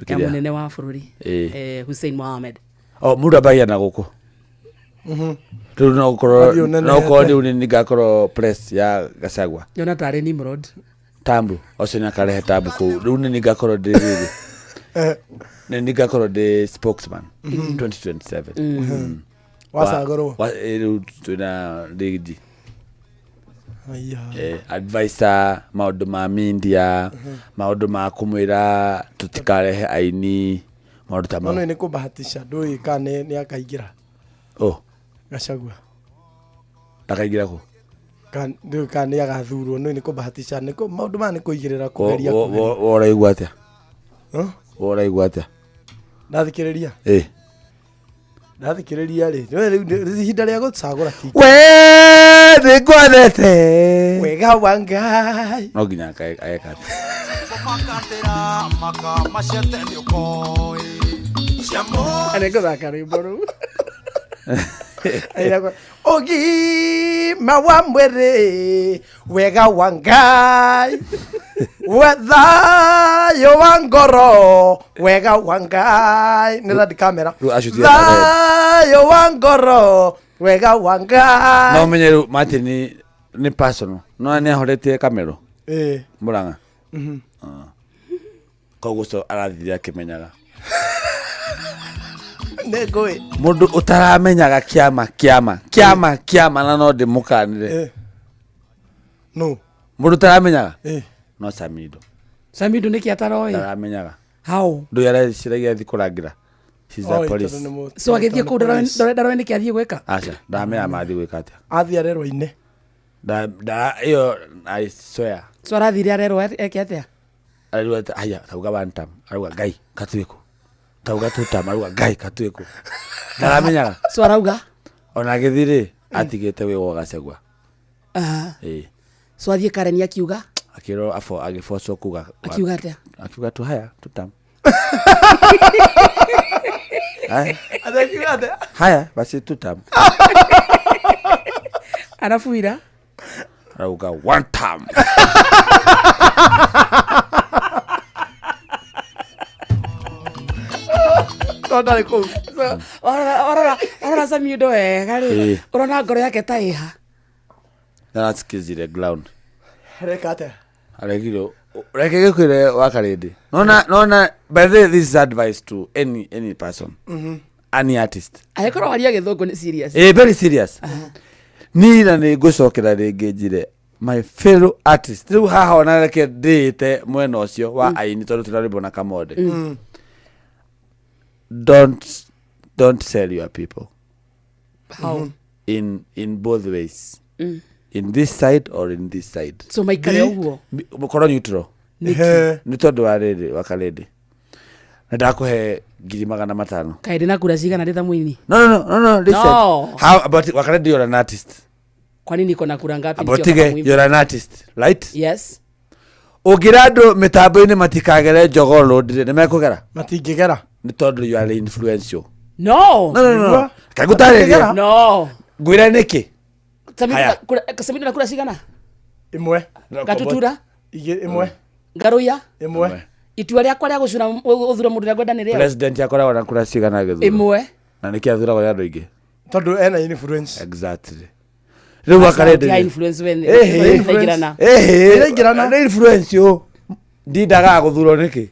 ya mũnene wa bũrũri. Hussein Mohammed. Oh, mũndũ ambagia na gũkũ. Rĩu no gũkorwo rĩu nĩ ngakorwo press ya Gachagua. Yona tarĩ Nimrod. Tambu, ũcio nĩ akarehe tambu kũu. Rĩu nĩ ngakorwo ndĩ rĩrĩ. Nĩ ngakorwo ndĩ spokesman 2027. Wacagũrwo. Rĩu twĩna Riggy. Advisor maũndũ ma media, maũndũ ma kũmwĩra tũtikarehe aini, maũndũ ta mau. No nĩ kũbahatisha ndũĩ kana nĩ akaingĩra. Oh. Gachagua. Ndakaingĩra kũ? Ndũĩ kana nĩ agathurwo, no nĩ kũbahatisha nĩ maũndũ maya nĩ kũigĩrĩra kũgeria. Ũraigua atĩa? Ũraigua atĩa? Ndathikĩrĩria. Ndathikĩrĩria rĩ, rĩu ihinda rĩa gũcagũra ti. We nĩngwendete. Wega wa Ngai. No nginya ageka atĩa? Nĩngũthaka rwĩmbo rũu. Ũgima wa mwĩrĩ wega wa Ngai wethayũ wa ngoro wega wa Ngai. Nĩ radi kamera. Thayũ wa ngoro wega wa Ngai. No menye rĩu Martin nĩ personal. No nĩ ahoretie kamero. Mũrang'a. Koguo ũcio arathire akĩmenyaga. Mũndũ ũtaramenyaga kĩama kĩama kĩama kĩama na no ndĩmũkanĩre. No. Mũndũ ũtaramenyaga? No Samido. Samido nĩkĩ ataroĩ? Ndaramenyaga. How? Ndũĩ areciragia athiĩ kũrangĩra. She's a police. So agĩthiĩ kũu ndaroĩ nĩkĩ athiĩ gwĩka? Aca, ndaramenya mathiĩ gwĩka atĩa. Athiĩ arerwo ine. Ĩyo I swear. So arathire arerwo eke atĩa? Arerwo haya tauga one time. Arauga Ngai katuĩkũ. Tauga tuta maruga Ngai katuĩkũ. Ndaramenyaga. So arauga? Ona agĩthiĩ rĩ atigĩte wĩ wa Gachagua. So athiĩ Karen akiuga? Akĩrwo agĩbocwo kuga. Akiuga atĩa? Akiuga tu haya tutam. Haya basi tutam. Arabuira? Arauga one time. Tondũ ndarĩ kũu. So, warora warora Samiundo wega rĩ, Ĩĩ. ũrona ngoro yake ta ĩha. Narasikizire ground. Areka atĩa? Aregire reke gĩkwĩre wakarĩndĩ. Nona nona by the way this is advice to any person. Any artist. Angĩkorwo waria gĩthũngũ nĩ serious. Eh, very serious. Niĩ na nĩ ngũcokera rĩngĩ njire my fellow artist rĩu haha ona reke ndĩĩte mwena ũcio wa aini tondũ tũna rwĩmbo na Kamode. Don't sell your people. How? In both ways. In this side or in this side. So maikare ũguo. Korwo neutral. Nĩkĩ? Nĩ tondũ wa rĩrĩ wakarĩndĩ. Na ndakũhe 500,000. Kaĩ ndĩ na kura cigana ndĩ ta mũini? No, no, no, no, no, listen. No. How about wakarĩndĩ you're an artist. Kwa nini niko na kura ngapi About nikiwa kama tige mwimbi? you're an artist, right? Yes. Ũngĩra andũ mĩtambo-inĩ matikagere Jogoo Road rĩ, nĩ mekũgera? Matingĩgera. Nĩ tondũ you are influential. No. No, no, no, no. Kaĩ ngũtarĩrie? No. Ngwĩre nĩkĩ? Haya. Samido na kura cigana? Ĩmwe. Gatutura? Ĩmwe. Ngaruiya? Ĩmwe. Itua rĩakwa rĩa gũcura gũthura mũndũ ũrĩa ngwenda nĩ rĩao? President akoragwo na kura cigana gĩthurano? Ĩmwe. Na nĩkĩ athuragwo nĩ andũ aingĩ? Tondũ ena influence. Exactly. Rĩu wakarĩndĩ Ya rĩ? influence wene. Ĩhĩ. Ĩraingĩrana. Ĩhĩ. Ĩraingĩrana. Nĩ influence ũ. Ndindaga gũthurwo nĩkĩ?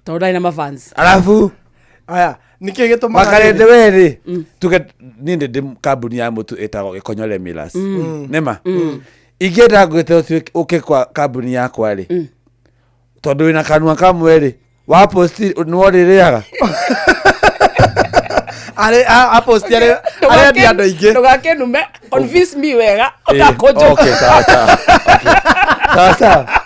Tondũ ndarĩ na mafans. Arabu Aya, nĩkĩ gĩtũmaga wakarĩndĩ we rĩ, tuge niĩ nĩ ndĩ kambuni ya mũtu ĩtagwo Gĩkonyore Millers. Nĩma? Ingĩenda ngwĩte ũke kwa kambuni yakwa rĩ, tondũ wĩna kanua kamwe rĩ, wa post nĩwe ũrĩrĩaga. Arĩ aposti arĩ arendia andũ aingĩ. Ndũgakenume. Convince me wega. Eh, Ũtakũnjũka. okay, sawa sawa. Okay. Sawa sawa.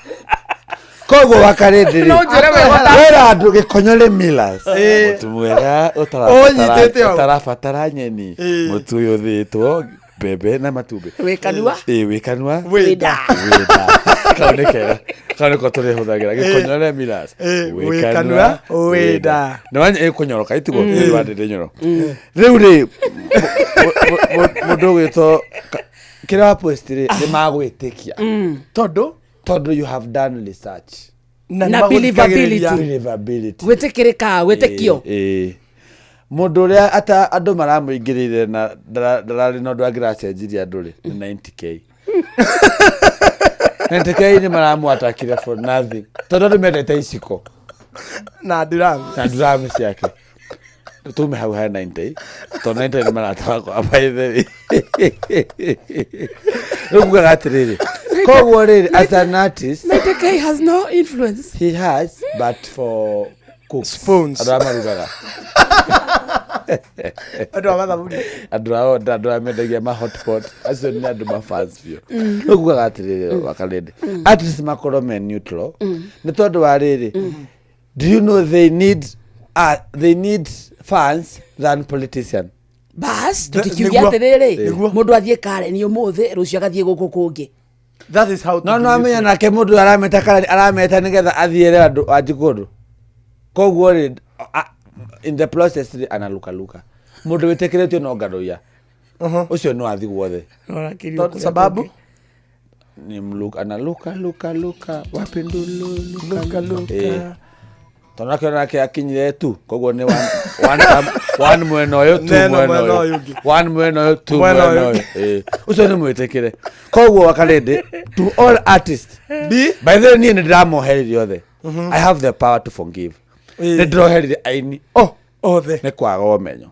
Koguo wakarĩndĩ rĩ, No ũnjĩre wega ũta- wĩra andũ Gĩkonyore Millers. Eh. Mũtu mwega Ũnyitĩte hau. ũtarabatara nyeni. Eh. Mũtu ũyũ ũthĩĩtwo mbembe na matumbĩ. Wĩ kanua. Ĩ, wĩ kanua. Wĩ nda. Wĩ nda. Kau nĩ kega. Kau nĩko tũrĩhũthagĩra. Gĩkonyore Millers. Eh, wĩ kanua, wĩ nda. Nĩ ĩkũnyoroka itiguo nĩ nyoro. Rĩu rĩ, mũndũ ũgwĩtwo kĩrĩa wa post rĩ, nĩ magwĩtĩkia. Tondũ Tondũ you have done research. Na nĩ magũthikagĩrĩria. believability. Believability. Gwĩtĩkĩrĩka, gwĩtĩkio. Ĩĩ, ĩĩ. Mũndũ ũrĩa ata andũ maramũingĩrĩire na ndararĩ na ũndũ angĩracenjirie andũ rĩ, nĩ 90K. 90K nĩ maramũatakire for nothing. Tondũ andũ mendete iciko Na ndiramu. na nduramu ciake. Tume hau he 90. Tondũ 90 nĩ marata wakwa by the way. Rĩu ngugaga atĩrĩrĩ. Koguo rĩrĩ as an artist 90K has no influence. he has but for cooks. Spoons. Andũ arĩa marugaga. Andũ a mathabuni. Andũ a order, andũ arĩa mendagia ma hotpot acio nĩ andũ ma fans biũ. Rĩu ngugaga atĩrĩrĩ wakarĩndĩ artists makorwo me neutral nĩ tondũ wa rĩrĩ, do you know they need fans than politician? Bas, Nĩguo. tũtikiuge atĩrĩrĩ, Nĩguo. mũndũ athiĩ Karen ũmũthĩ, rũciũ agathiĩ gũkũ kũngĩ. That is how to No be no amenya nake mũndũ ũyũ arameta Karen arameta nĩgetha athiĩre andũ anji kũndũ. Koguo rĩ, in the process rĩ analukaluka. Mũndũ wĩtĩkĩrĩtio no Ngaruiya. Ũcio no athi guothe. Tondũ sababu Ni mluka analuka luka luka wapi ndulu luka Luka, luka. Eh. Tondũ nake nake akinyire tu koguo nĩ one mwena ũyũ tu Neno mwena mwena ũyũ ũyũ ũngĩ. one mwena ũyũ tu Mwena mwena ũyũ ũyũ. Eh. Ũcio nĩ mwĩtĩkĩre. Koguo wakarĩndĩ to all artists B by the way niĩ nĩ ndĩramoheririe othe. I have the power to forgive. Eh. Nĩ ndĩroheririe aini oh othe. Nĩ kwaga ũmenyo.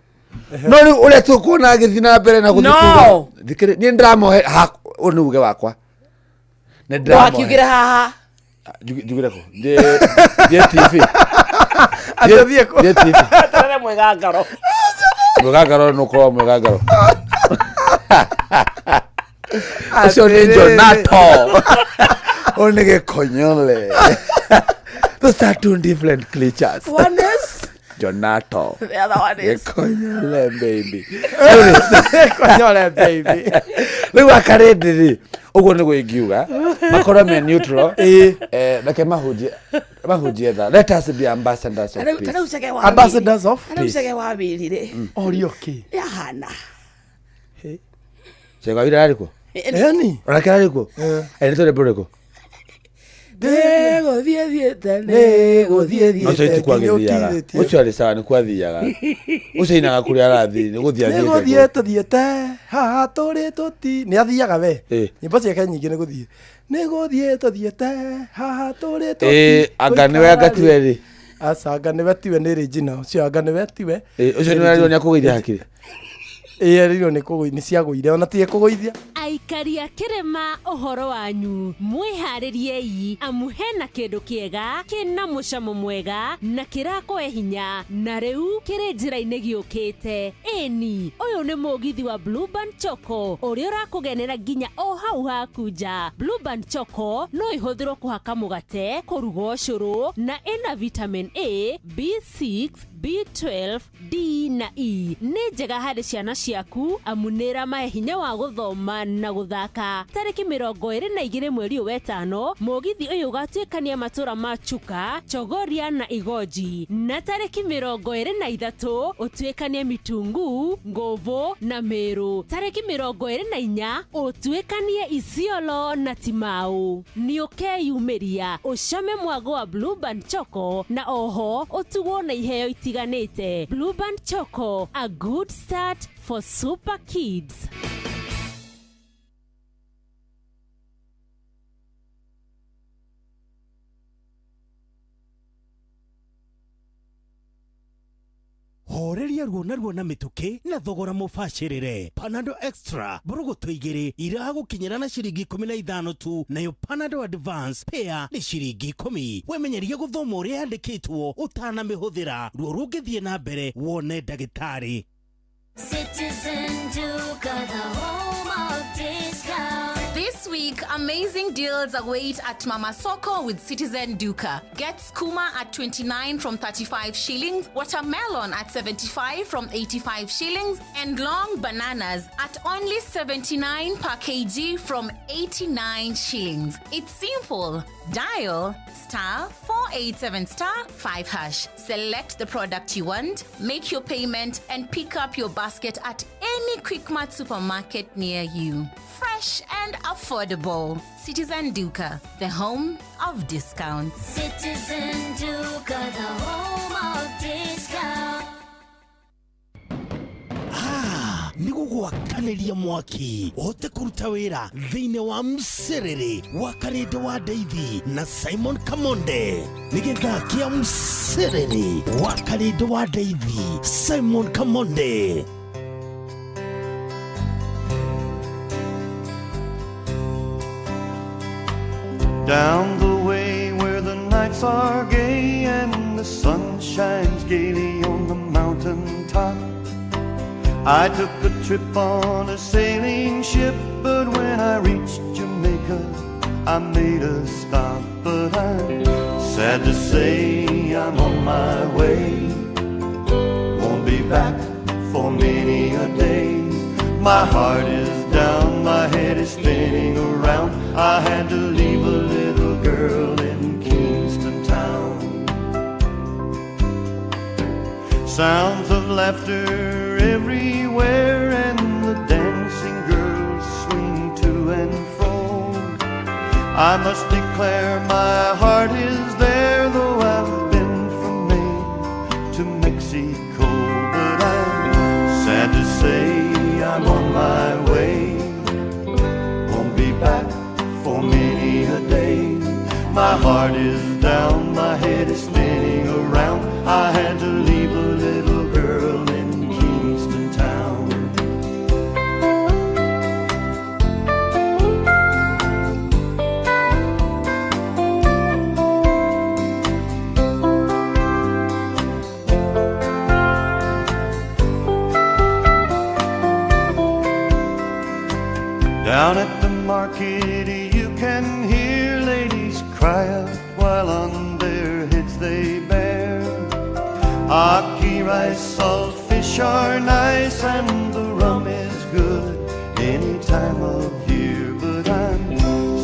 No rĩu ũrĩa tũkuona agĩthiĩ na mbere na gũthiĩ No. kuga- thikĩrĩ niĩ nĩndĩramohe ũyũ nĩ uge wakwa. Nĩ ndĩramohe. Ndũgakiugĩre haha. Njugire kũ? Thiĩ TV. Atĩ ũthiĩ kũ? Thiĩ TV. Terere mwega ngoro. Mwega ngoro nĩ ũkorwo mwega ngoro. Ũcio nĩ Jonato. Ũyũ nĩ Gĩkonyole. Those are two different creatures. One is Jonato. the other one is. Gĩkonyole baby. Gĩkonyole baby. Rĩu akarĩndĩ rĩ, ũguo nĩguo ingiuga makorwo me neutral. Reke mahunjie tha. Let us be ambassadors of Ta rĩu peace. Chege wa Ambassadors of Ta rĩu Chege wa Wĩri rĩ. Orio kĩ? Yahana. Chege wa Wĩri ararĩ kuo? Eni. Onake ararĩ kuo? Nĩ tũrĩ rwĩmbo rũrĩkũ? Nĩgũthiĩ thiĩte, nĩgũthiĩ No thiĩte cio itikwagĩthiaga. nginya ũkirĩtie. Ũcio arĩ sawa nĩ kwathiaga. Ũcio ainaga kũrĩa arathiĩ nĩ gũthiĩ athiĩte. Nĩgũthiĩ tũthiĩte haha tũrĩ tũti nĩ athiaga we. Eh. Nyĩmbo ciake nyingĩ nĩ gũthiĩ, nĩgũthiĩ tũthiĩte haha tũrĩ tũti. Eh, anga nĩwe anga tiwe rĩ. Aca, anga nĩwe tiwe, nĩ Regina ũcio, anga nĩwe tiwe. Eh, ũcio nĩwe arirwo nĩ akũgũithia hakiri. Ĩĩ, arirwo nĩ kũgũithia, nĩ ciagũire ona tiĩ kũgũithia. Aikari a kĩrĩma, ũhoro wanyu mwĩharĩriei, amu hena kĩndũ kĩega kĩna mũcamo mwega na kĩrakũhe hinya, na rĩu kĩrĩ njĩra-inĩ gĩũkĩte. Ĩni, ũyũ nĩ mũgithi wa Blueband Choco ũrĩa ũrakũgenera nginya o hau haku nja. Blueband Choco no ĩhũthĩrwo kũhaka mũgate, kũruga ũcũrũ, na ĩna vitamin A, B6, B12, D na E. Nĩ njega harĩ ciana ciaku amu nĩ ĩramahe hinya wa gũthoma na gũthaka. Tarĩki 22 mweri ũyũ wetano, mũgithi ũyũ ũgatuĩkania matũra ma Chuka, Chogoria na Igoji, na tarĩki 23 ũtuĩkanie Mitungu, Ngũvũ na Meru. Tarĩki 24 ũtuĩkanie Isiolo na Timau. Nĩ ũkeyumĩria ũcame mwago wa Blueband Choco na oho ũtugwo na iheo itiganĩte. Blueband Choco, a good start for super kids. Horeria ruo na ruo na mĩtũkĩ na thogora mũbacĩrĩre. Panado Extra mbũrũgũtũ 2 iragũkinyĩra na ciringi 15 tu, nayo Panado Advance pair nĩ ciringi 10. Wemenyerie gũthoma ũrĩa yandĩkĩtwo ũtanamĩhũthĩra. Ruo rũngĩthiĩ na mbere wone ndagĩtarĩ. Citizen Duka, the home of discount. This week, amazing deals await at Mama Soko with Citizen Duka. Get skuma at 29 from 35 shillings, watermelon at 75 from 85 shillings, and long bananas at only 79 per kg from 89 shillings. It's simple. Dial *487*5#. Select the product you want, make your payment, and pick up your basket at any Quickmart supermarket near you. Fresh and affordable. Citizen Duka, the home of discounts. Citizen Duka, the home of discount. Nĩ gũgwakanĩria mwaki ũhote kũruta wĩra thĩinĩ wa mcerere wa Karĩndĩ wa Ndeithi na Simon Kamonde. Nĩ gĩthaa kĩa mcerere wa Karĩndĩ wa Ndeithi, Simon Kamonde. Down the way where the nights are gay and the sun shines gaily on the mountain top, I took a trip on a sailing ship, but when I reached Jamaica, I made a stop. But I'm sad to say I'm on my way, won't be back for many a day. My heart is down, my head is spinning around. I had to leave a little girl in Kingston town. Sounds of laughter everywhere and the dancing girls swing to and fro. I must declare my heart is there, though I've been from Maine to Mexico. But I'm sad to say I'm on my way, won't be back for many a day. My heart is down, my head is spinning around. I had to leave a little girl in Kingston town. Down at the market you can hear ladies cry out while on their heads they bear. Aki rice, salt fish are nice and the rum is good any time of year. But I'm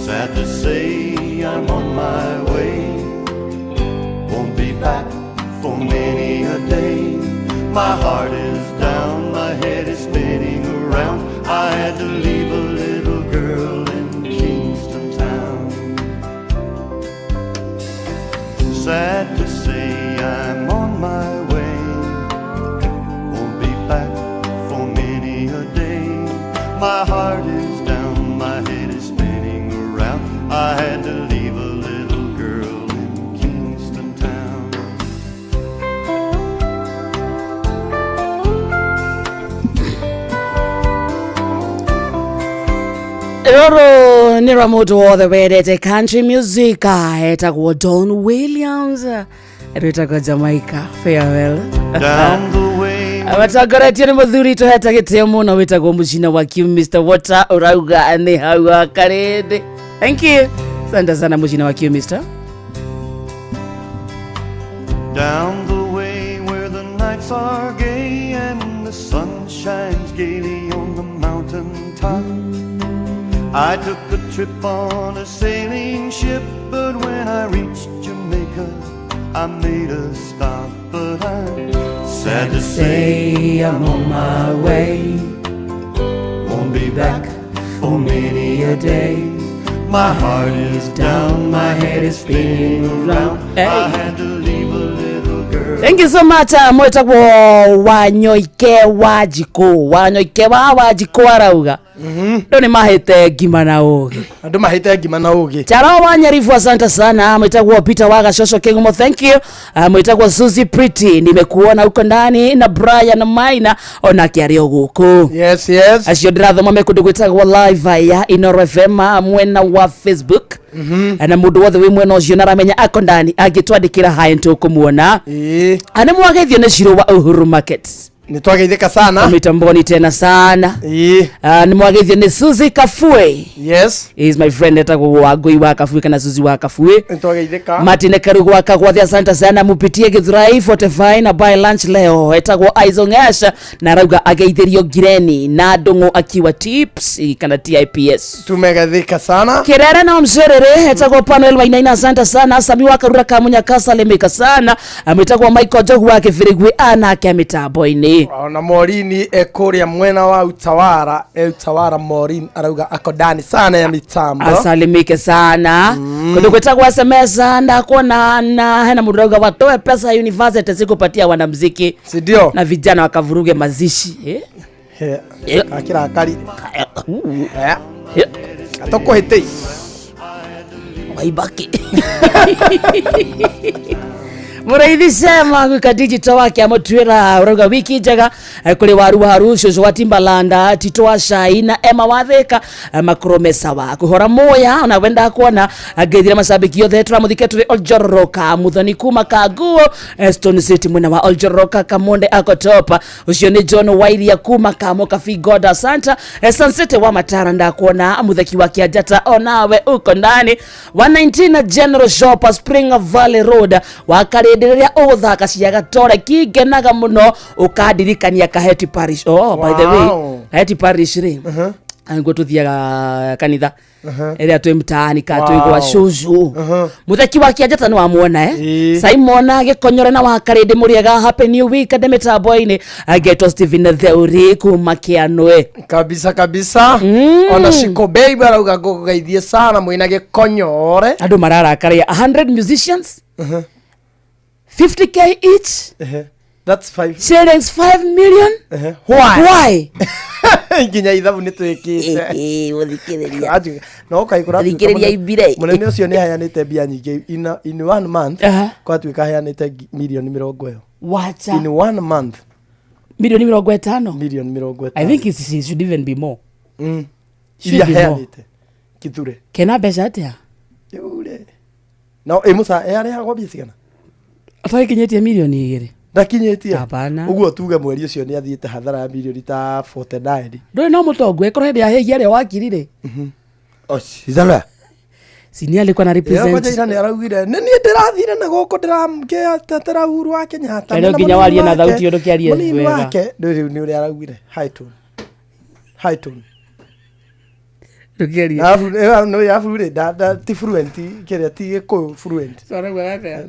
sad to say I'm on my way, won't be back for many a day. My heart is down, my head is spinning around. I had to leave a little girl in Kingston town. My heart is down, my head is spinning around. I had to leave a little girl in Kingston town. Rũrũ nĩ rwa mũndũ wothe wendete country music, etagwo Don Williams, rwĩtagwo Jamaica Farewell. Down the way Matongoretio nĩ mũthuri tũhete gĩtĩo mũno wĩtagwo mũcina wa Q Mr Water, ũrauga nĩ hau akarĩndĩ. Thank you, asante sana mũcina wa Q Mr. Down the way where the nights are gay and the sun shines gaily on the mountain top. I took a trip on a sailing ship, but when I reached Jamaica, I made a stop. But I'm sad to say I'm on my way. Won't be back for many a day. My heart is down, my head is spinning around. I had to leave a little girl. Thank you so much. Mwĩtagwo Wanyoike Wanjikũ, Wanyoike wa Wanjikũ arauga andũ nĩ mahĩte ngima na ũgĩ. Andũ mahĩte ngima na ũgĩ. Charo wa Nyarifu, asante sana. Mwĩtagwo Peter wa Gashosho King'omo, thank you. Mwĩtagwo Suzy Pretty, nimekuona huko ndani, na Brian Maina onake arĩ o gũkũ. Yes. Acio ndĩrathoma me kũndũ gwĩtagwo live ya Inoro FM mwena wa Facebook, na mũndũ wothe wĩ mwena ũcio na aramenya ako ndani angĩtwandĩkĩra haya nĩtũkũmuona. Nĩ mwageithio nĩ Shiro wa Uhuru Market. Nĩ twageithĩka sana. Mitamboni tena sana. Nĩ mwageithio nĩ Suzy Kafue. Yes. He is my friend, etagwo Wangui wa Kafue kana Suzy wa Kafue. Nĩ twageithĩka. Martin Karugu wa Kagwathi, asante sana, mupitie Githurai 45 na buy lunch leo. Etagwo Aizongesha na arauga ageithĩrio Ngireni na Ndung'u akiwa tips kana TIPS. Tumegathika sana. Kirere na mzerere, etagwo Panuel Wainaina, asante sana. Sami wa Karura Kamunya kasalimika sana. Mwĩtagwo Michael Njogu wa Kĩbĩrĩgwi anake mĩtambo-inĩ. Ona Morini ekũrĩa mwena wa Utawara, Utawara Morin arauga ako ndani sana ya mitambo. Asalimike sana. Kundu gwĩtagwo SMS ndakuona na hena mũndũ arauga watoe pesa ya university sikupatia wanamuziki. Si ndio? Na vijana wakavuruge mazishi. Eh. Akira akari. Eh. Atokũhĩtĩi. Waibaki. Mũraithi sema gwĩka digital wake amũtuĩra ũrauga wiki njega kũrĩ waru waru cũcũ wa Timbalanda, Tito wa Cai na Emma Wathĩka, makromesa wa kũhora moya ona wenda kuona ngeithire macambĩki othe tũramũthike tũrĩ Oljoroka Muthoni kuma Kanguo, Stone City mwena wa Oljoroka Kamonde akotopa ũcio nĩ John Wairia kuma Kamo Kafi Goda Santa, Sansete wa Matara ndakuona mutheki wa Kĩanjata onawe uko ndani 119 na General Shop Spring Valley Road wa karĩndĩ rĩrĩa ũgũthaka cia gatore kingenaga mũno ũkandirikania Kaheti Parish. Oh, by the way, Kaheti Parish rĩ niguo tuthiaga kanitha ĩrĩa twĩ mtaani ka twĩ gwa cũcũ mutheki wa Kĩanjata nĩ wamuona Simon Gĩkonyore na wa Karĩndĩ mũrĩega happy new week ndĩ mĩtambo-inĩ agetwo Stephen Theuri kuma Kĩanũe. Kabisa kabisa. Ona Shiko Baby arauga ngũgeithie sana mwĩna Gĩkonyore. Andũ mararakaria 100 musicians 50K each. That's 5 shillings, 5 million. Why? Why? Nginya ithabu nĩ twĩkĩte. Mũthikĩrĩria. No kaigũra Mũthikĩrĩria ibire. Mũnene ũcio nĩ aheanĩte mbia nyingĩ in 1 month. Kwatuĩka aheanĩte milioni 20. Wacha. In 1 month. Milioni 50. Milioni 50. I think it should even be more. Iria aheanĩte. Kithure. Kena mbeca atĩa? Yure. No ĩmũca arehagwo mbia cigana? Atakinyĩtie milioni 2. Ndakinyĩtie. Hapana. Ũguo tuge mweri ũcio nĩ athiĩte hathara ya milioni ta 49. Ndũrĩ no mũtongo ĩkorwo hĩndĩ ya hĩgia ĩrĩa wakiri rĩ. Izalwa. Si ni alikuwa na represent. Kwanja ira nĩ araugire nĩ niĩ ndĩrathire na gũkũ ndĩramũtetera Uhuru wa Kenyatta. Rĩu nginya warie na thauti ũndũ kĩarie Mũnini wega. wake rĩu nĩ ũrĩa araugire high tone. High tone. Ndũkĩarie. Alafu no alafu rĩ ti fluent kĩrĩa ti Gĩkũyũ fluent. Arauga atĩa?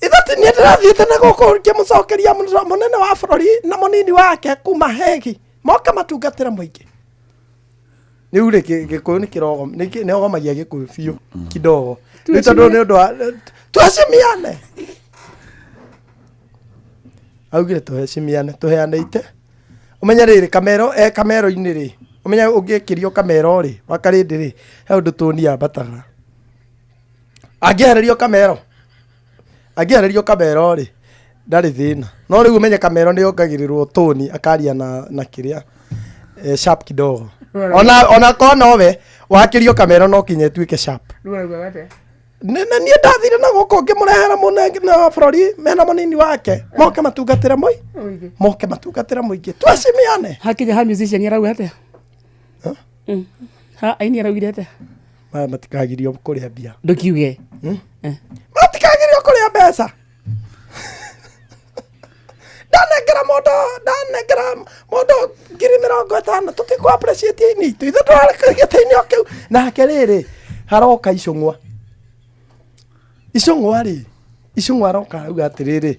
Ithati niĩ ndĩrathiĩte na gũkũ ngĩmũcokeria mũnene wa bũrũri na mũnini wake kuma Hegi moka matungatĩre mũingĩ. Rĩu rĩ Gĩkũyũ nĩ kĩrogo nĩ ogomagia Gĩkũyũ biũ kidogo. Rĩu tondũ nĩ ũndũ wa tuheshimiane. Augire tuheshimiane tuheane ite. Ũmenye rĩrĩ kamero kamero-inĩ rĩ Ũmenya ũngĩkĩrio kamero rĩ, wa karĩndĩ rĩ, he ũndũ tũni yambataga. Angĩehererio kamero, angĩehererio kamero rĩ, ndarĩ thĩna. No rĩu ũmenye kamero nĩ yongagĩrĩrwo tũni akaria na kĩrĩa sharp kidogo. Ona korwo nowe wakĩrio kamero no kinya ĩtuĩke sharp. Rĩu araugaga atĩa? Nĩ niĩ ndathire na gũkũ ngĩmũrehera mũnene wa bũrũri mena mũnini wake moke matungatĩre mũi Mũingĩ. moke matungatĩre mũingĩ twacimiane. Hakinya ha musician arauga atĩa? Ha aini araugire atĩa? Maya matikagirio kũrĩa mbia. Ndũkiuge. Matikagirio kũrĩa mbeca. Ndanengera mũndũ 50,000 tũtikũ appreciate aini itũ ithuĩ tũrarĩ gĩtĩ-inĩ o kĩu. Nake rĩrĩ haroka icũng'wa. Icũng'wa rĩ, icũng'wa aroka arauga atĩrĩrĩ,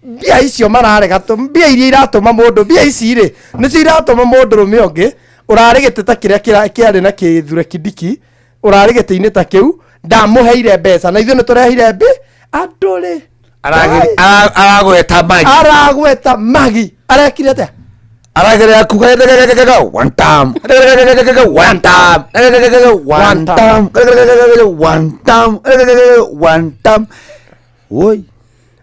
mbia icio mararega mbia iria iratũma mũndũ, mbia ici rĩ nĩcio iratũma mũndũrũme ũngĩ ũrarĩ gĩtĩ ta kĩrĩa kĩarĩ na Kithure Kindiki, ũrarĩ gĩtĩ-inĩ ta kĩu ndamũheire mbeca na ithuĩ nĩtũrehire mbi andũ rĩ. Aragweta magi. Aragweta magi. Arekire atĩa? Arageria kuga one time, one time, one time, one time, one time. Woi.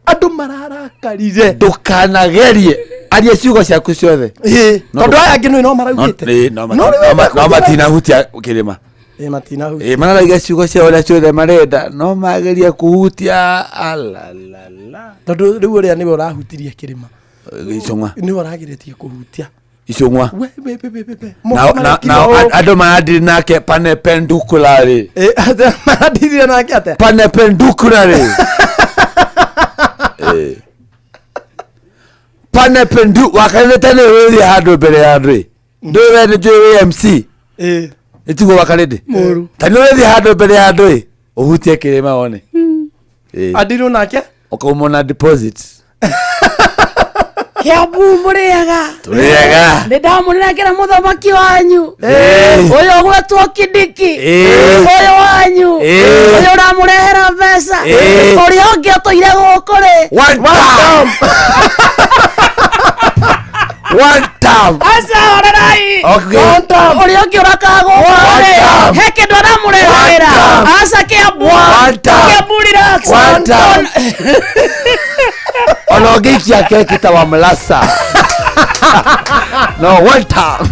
Andũ mararakarire. Ndũkanagerie aria ciugo ciaku ciothe. Tondũ aya angĩ nĩ no maraugĩte. No matinahutia kĩrĩma. Matinahutia. Mararaiga ciugo ciao ũrĩa ciothe marenda no mageria kũhutia alalala. Tondũ rĩu ũrĩa nĩwe ũrahutirie kĩrĩma. Icũng'wa. Nĩwe ũragirĩtie kũhutia. Icũng'wa. We. Na andũ maradiri nake pane pendukulari. Maradiri nake atĩa? Pane pendukulari. Pane pendu wakarĩte nĩ wĩrie handũ mbere ya andũ. Ndũĩ we nĩ njũĩ wĩ MC. Ĩtiguo wakarĩndĩ. Ta nĩ ũrĩthiĩ handũ mbere ya andũ ũhutie kĩrĩma wone. Andirwo nake? Ũkauma na deposit. Kiambu mũrĩega. Tũrĩega. Nĩ ndamũnengera mũthamaki wanyu. Ũyũ ũgwetwo Kindiki. Ũyũ wanyu. Ũyũ ũramũrehera mbeca. Ũrĩa ũngĩ ũtũire gũkũ rĩ. One time. One time. Aca horerai. Okay. One time. Ũrĩa ũngĩ ũrakaga gũkũ rĩ. He kĩndũ aramũrehera. Aca Kiambu. One time. Kiambu relax. One time. Ona ũngĩikia keki ta wa Mlasa. No, one time.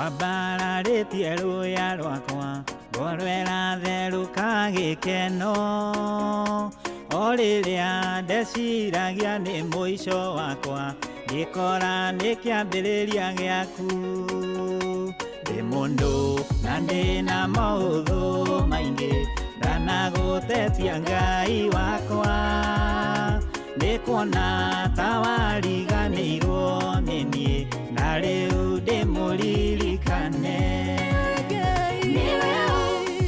Wambararĩtie rũya rwakwa ngoro ĩratherũka gĩkeno o rĩrĩa ndeciragia nĩ mũico wakwa ngĩkora nĩ kĩambĩrĩria gĩaku ndĩ mũndũ na ndĩna maũthũ maingĩ ndanagũtetia Ngai wakwa nĩ Ndakuona ta wariganĩirwo nĩ niĩ na rĩu ndĩmũririkane. Nĩwe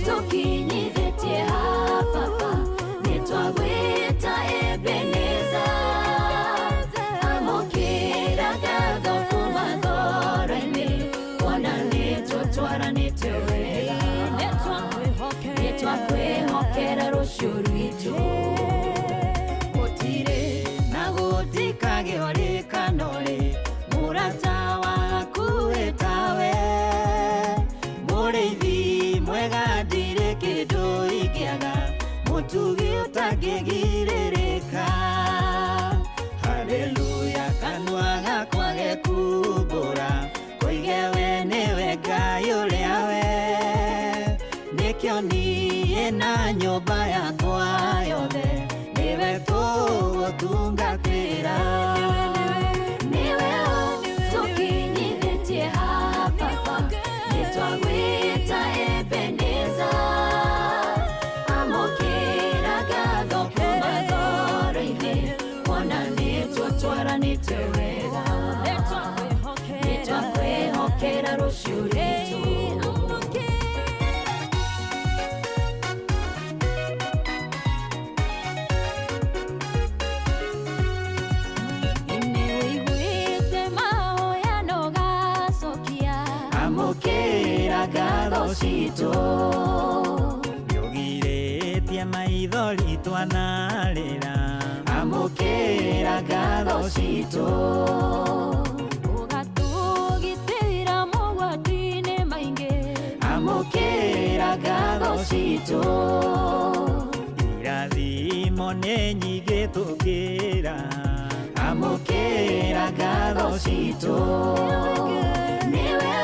tũkinyithĩtie haha baba, nĩtwagwĩta Ebeneza. Amũkĩra ngatho kuma ngoro-inĩ, kuona nĩtũtwaranĩte wega. Nĩtwakwĩhokera rũciũ rwitũ. Gũtirĩ na gũtikagĩa ũrĩkano rĩ, mũrata waku ĩtawe. Mũrĩithi mwega ndirĩ kĩndũ ingĩaga, mũtugi ũtangĩgirĩrĩka. Haleluya, kanua gakwa gekumbũra, koige we nĩwe Ngai ũrĩa we. Nĩkĩo niĩ na nyũmba yakwa yothe, nĩwe tũgũtungatĩra. Nĩwe tũkinyithĩtie haha baba, nĩtwagwĩta Ebeneza. Amũkĩra ngatho kuma ngoro-inĩ, kuona nĩtũtwaranĩte wega. Nĩtwakwĩhokera rũciũ rwitũ. Nĩũiguĩte mahoya na ũgacokia. Amũkĩra ngatho citũ. Nĩũgirĩtie maithori twanarĩra. Amũkĩra ngatho citũ. Ũgatũgitĩra mogwati-inĩ maingĩ. Amũkĩra ngatho citũ. Irathimo nĩ nyingĩ tũkĩra. Amũkĩra ngatho citũ. Nĩwe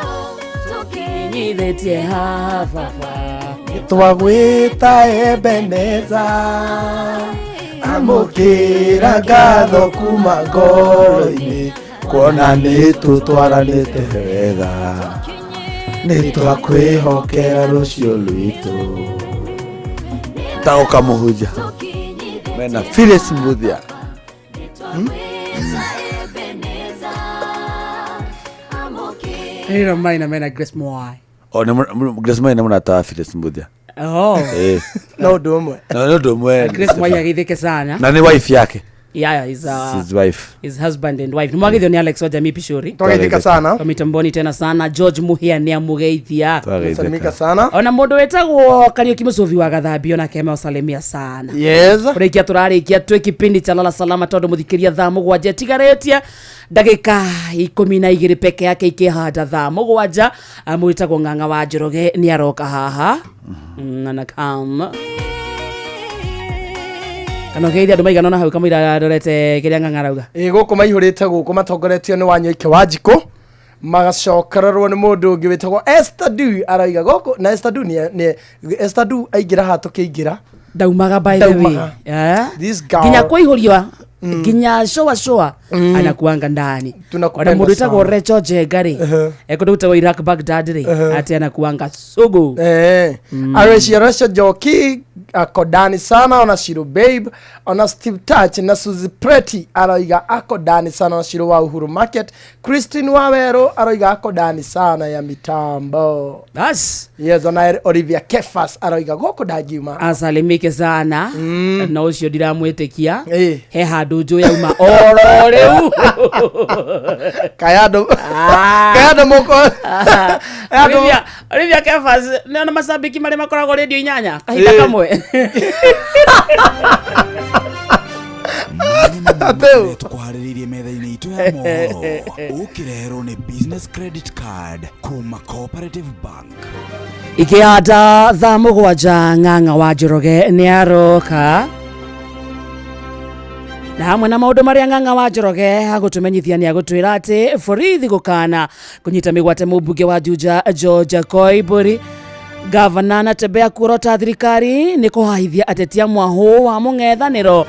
tũkinyithĩtie haha baba. Twagwĩta Ebeneza, amũkĩra ngatho kuma ngoro-inĩ, kuona nĩtũtwaranĩte wega, nĩtwakwĩhokera rũciũ rwitũ. Taoka Mũhunjia mena Phyllis Mbuthia. Ĩno maina mena Grace Mwai. O nĩ Grace Mwai nĩ mũrata wa Phyllis Mbuthia. Oh. Eh. No ũndũ ũmwe. No nĩ ũndũ ũmwe. Grace Mwai agĩthĩke sana. Na nĩ wife yake. Yeah, he's, His wife. His husband and wife. Nĩmwagĩthio nĩ Alex wa Jamii Pishori. Twageithĩka sana. Kwa mitamboni tena sana George Muhia nĩ amũgeithia. Twageithĩka. Salimika sana. Ona mũndũ wĩtagwo Kariuki Mũcũvi wa Gathambio nake amewasalimia sana. Yes. Kũrĩkia tũrarĩkia twĩ kipindi cha lala salama tondũ mũthikĩria thaa mũgwanja ĩtigarĩtie ndagĩka 12 peke yake ikĩhanda thaa mũgwanja. Mwĩtagwo Ng'ang'a wa Njoroge nĩ aroka haha. Anakam kana ũgeithia andũ maigana ona hau kamũira ndorete kĩrĩa Ng'ang'a arauga. Ĩ gũkũ maihũrĩte gũkũ matongoretio nĩ Wanyoike wa Njikũ, magacokererwo nĩ mũndũ ũngĩ wĩtagwo Esther Du arauga gũkũ na Esther Du nĩ Esther Du aingĩra haha tũkĩingĩra ndaumaga by the way. Ndaumaga. Eh? This girl. Nginya kũihũrio nginya shoa shoa anakuanga ndani. Tunakupenda Ona mũndũ wĩtagwo sana. Recho Njenga rĩ, kũndũ gwĩtagwo Iraq Baghdad rĩ, atĩ anakuanga sugu. Arecia Recho Njoki ako ndani sana, ona Shiro Babe, ona Steve Touch na Suzy Pretty aroiga ako ndani sana, ona Shiro wa Uhuru Market, Christine Waweru aroiga ako ndani sana ya mitambo. Bas. Yes, ona Olivia Kefas aroiga gũkũ ndangiuma. Asalimike sana na ũcio ndiramwĩtĩkia he handũ njũĩ auma oro rĩu. Kaya andũ kaya andũ mũko Olivia Kefas nĩ ona macambĩki marĩa makoragwo radio inyanya kahinda kamwe. Tũkũharĩrĩirie metha-inĩ itũ ya mohoro ũkĩreherwo nĩ business credit card kuma Cooperative Bank. Ikĩhanda thaa mũgwanja Ng'ang'a wa Njoroge nĩ aroka na hamwe na maũndũ marĩa Ng'ang'a wa Njoroge agũtũmenyithia nĩ agũtwĩra atĩ borithi gũkana kũnyita mĩgwate mũmbunge wa Juja George Koimbũri. Gavana Natembeya kuorota thirikari nĩ kũhahithia ateti a mwahũ wa mũng'ethanĩro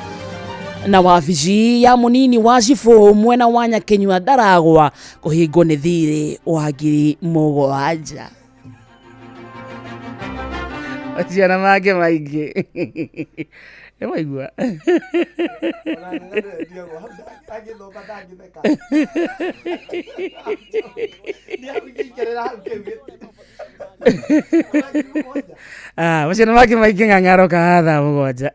na wabici ya mũnini wa cibũ mwena wa Nyakinyua Ndaragwa kũhingwo nĩ thirĩ wa 7,000. Acio na mangĩ maingĩ. Nĩwaigua? Ah, macio nĩ mangĩ maingĩ ng'ang'aro ka thaa 7.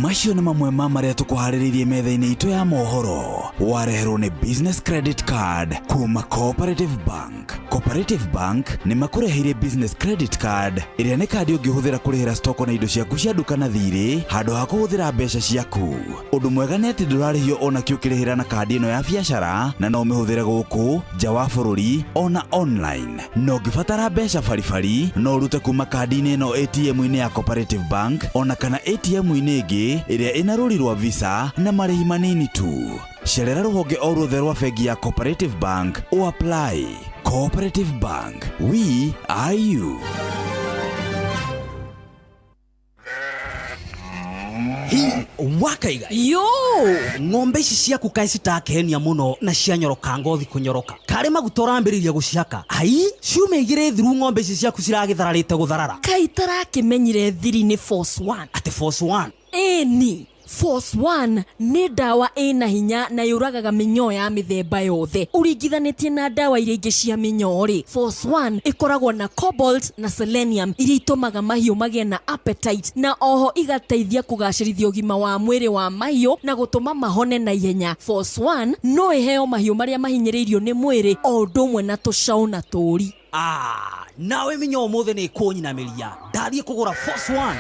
Macio nĩ mamwe ma marĩa tũkũharĩrĩirie metha-inĩ itũ ya mohoro. Wareherwo nĩ Business Credit Card kuma Cooperative Bank. Cooperative Bank nĩ makũreheire Business Credit Card ĩrĩa nĩ kandi ũngĩhũthĩra kũrĩhĩra stoko na indo ciaku cia nduka na thirĩ handũ ha kũhũthĩra mbeca ciaku. Ũndũ mwega nĩ atĩ ndũrarĩhio ona kĩ ũkĩrĩhĩra na kandi ĩno ya biacara, na no ũmĩhũthĩre gũkũ nja wa bũrũri ona online. Na ũngĩbatara mbeca baribari no ũrute kuma kandi-inĩ ĩno ATM-inĩ ya Cooperative Bank ona kana ATM-inĩ ĩngĩ ĩrĩa ĩna rũri rwa Visa na marĩhi manini tu. Cerera rũhonge o ruothe rwa bengi ya Cooperative Bank o apply. Cooperative Bank, we are you. Hi wakaiga Yo! Ng'ombe ici ciaku kaĩ citakenia mũno na cianyoroka ngothi kũnyoroka. Karĩ maguta ũrambĩrĩria gũcihaka. Ai, ciumia igĩrĩ thiru ng'ombe ici ciaku ciragĩthararĩte gũtharara. Kaĩ itarakĩmenyire thiri nĩ Force One. Atĩ Force One? Ĩni. Force One nĩ ndawa ĩna hinya na yũragaga mĩnyoo ya mĩthemba yothe. Ũringithanĩtie na ndawa iria ingĩ cia mĩnyoo rĩ, Force One ĩkoragwo na cobalt na selenium iria itũmaga mahiũ magĩe na appetite na oho igateithia kũgacĩrithia ũgima wa mwĩrĩ wa mahiũ na gũtũma mahone na ihenya. Force One no ĩheo mahiũ marĩa mahinyĩrĩirio nĩ mwĩrĩ o ũndũ ũmwe na tũcaũ na tũũri. Ah, nawe mĩnyoo ũmũthĩ nĩ ĩkũnyinamĩria. Ndathiĩ kũgũra Force One.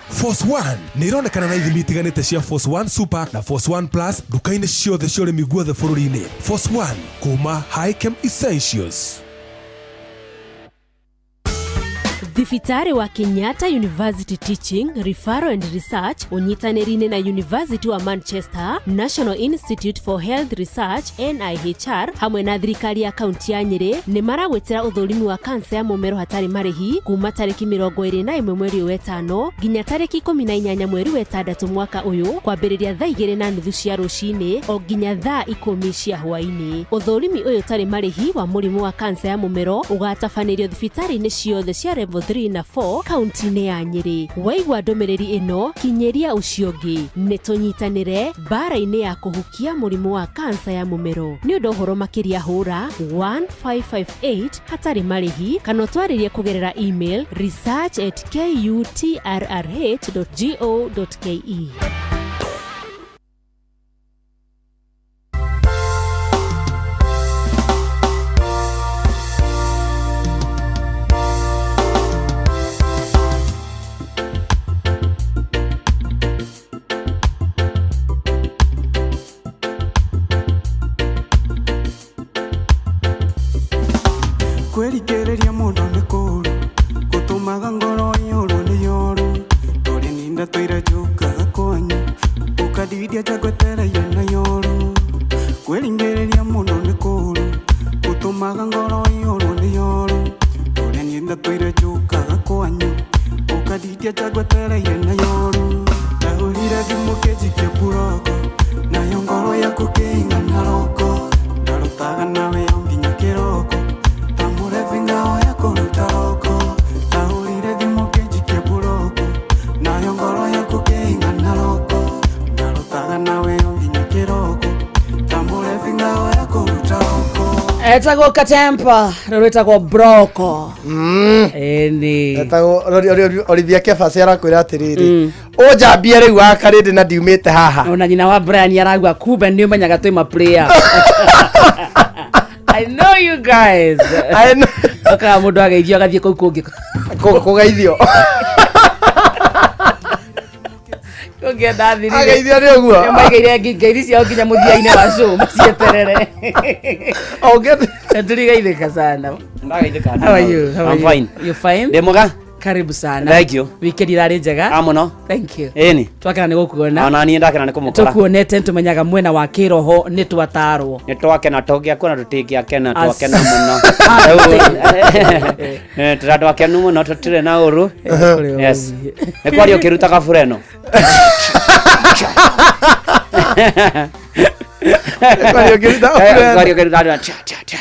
Force One nĩ ironekana na ithimi itiganĩte cia Force One Super na Force One Plus nduka-inĩ ciothe cia ũrĩmi guothe bũrũri-inĩ. Force One kuma Hikem Essentials. Thibitarĩ wa Kenyatta University Teaching, Referral and Research ũnyitanĩri-inĩ na University wa Manchester, National Institute for Health Research NIHR hamwe na thirikari ya kaunti ya Nyĩrĩ nĩ maragwĩtĩra ũthũrimi wa kansa ya mũmero hatarĩ marĩhi kuma tarĩki 21 mweri ũyũ wetano nginya tarĩki 18 mweri wetandatũ mwaka ũyũ kwambĩrĩria thaa 2:30 cia rũcinĩ o nginya thaa 10 cia hwaĩ-inĩ. Ũthũrimi ũyũ ũtarĩ marĩhi wa mũrimũ wa kansa ya mũmero ũgatabanĩrio thibitarĩ-inĩ ciothe cia level 3 na 4 kaunti-inĩ ya Nyĩrĩ. Waigua ndũmĩrĩri ĩno kinyĩria ũcio ũngĩ. Nĩ tũnyitanĩre mbara-inĩ ya kũhukia mũrimũ wa kansa ya mũmero. Nĩ ũndũ ũhoro makĩria hũra 1558 hatarĩ marĩhi kana ũtwarĩrie kũgerera email research@kutrrh.go.ke. Kwĩrikĩrĩria mũndũ nĩ kũũru gũtũmaga ngoro iyũrwo nĩ yoru tũrĩ ninda tũira njũkaga kwanyu ũkandidia njagwetereire na yoru kwĩringĩrĩria mũndũ nĩ kũũru gũtũmaga ngoro iyũrwo nĩ yoru tũrĩ ninda tũira njũkaga kwanyu ũkandidia njagwetereire na yoru ndahũrire thimũ kĩnjikia mburoko nayo ngoro yaku kĩing'ana roko ndarutaga nawe o nginya kĩroko Etagwo Katempa, rũrũ rwĩtagwo Broko. Ĩni. Etagwo Olivia Kefas arakwĩra atĩrĩrĩ, ũnjambie rĩu wa karĩndĩ na ndiumĩte haha. Ona nyina wa Brian arauga kumbe nĩ ũmenyaga twĩ ma player. I know you guys. I know. Okaga mũndũ ageithio agathiĩ kũu kũngĩ. Kũgeithio. Kũngĩenda thirire. Ageithio nĩ ũguo. Nĩ maigĩire ngeithi ciao nginya mũthia-inĩ wa show macieterere. Tũrigeithĩka sana. Ndagaithĩka. How are you? How are I'm you? fine. You fine? Ndĩ mwega? Karibu sana. Thank you. Weekend irarĩ njega. Ah, mũno. Thank you. Ĩni. Twakena nĩ gũkuona. Ona niĩ ndakena nĩ kũmũkora. Tũkuonete nĩtũmenyaga mwena wa kĩroho nĩ twatarwo. Nĩ twakena tũngĩakuona tũtingĩakena As- twakena mũno. Rĩu tũrĩ andũ akenu mũno tũtirĩ na ũru. Yes. Nĩ kwaria ũkĩrutaga bura ĩno. Kwaria ũkĩruta bura ĩno. Kwaria ũkĩruta tia tia tia.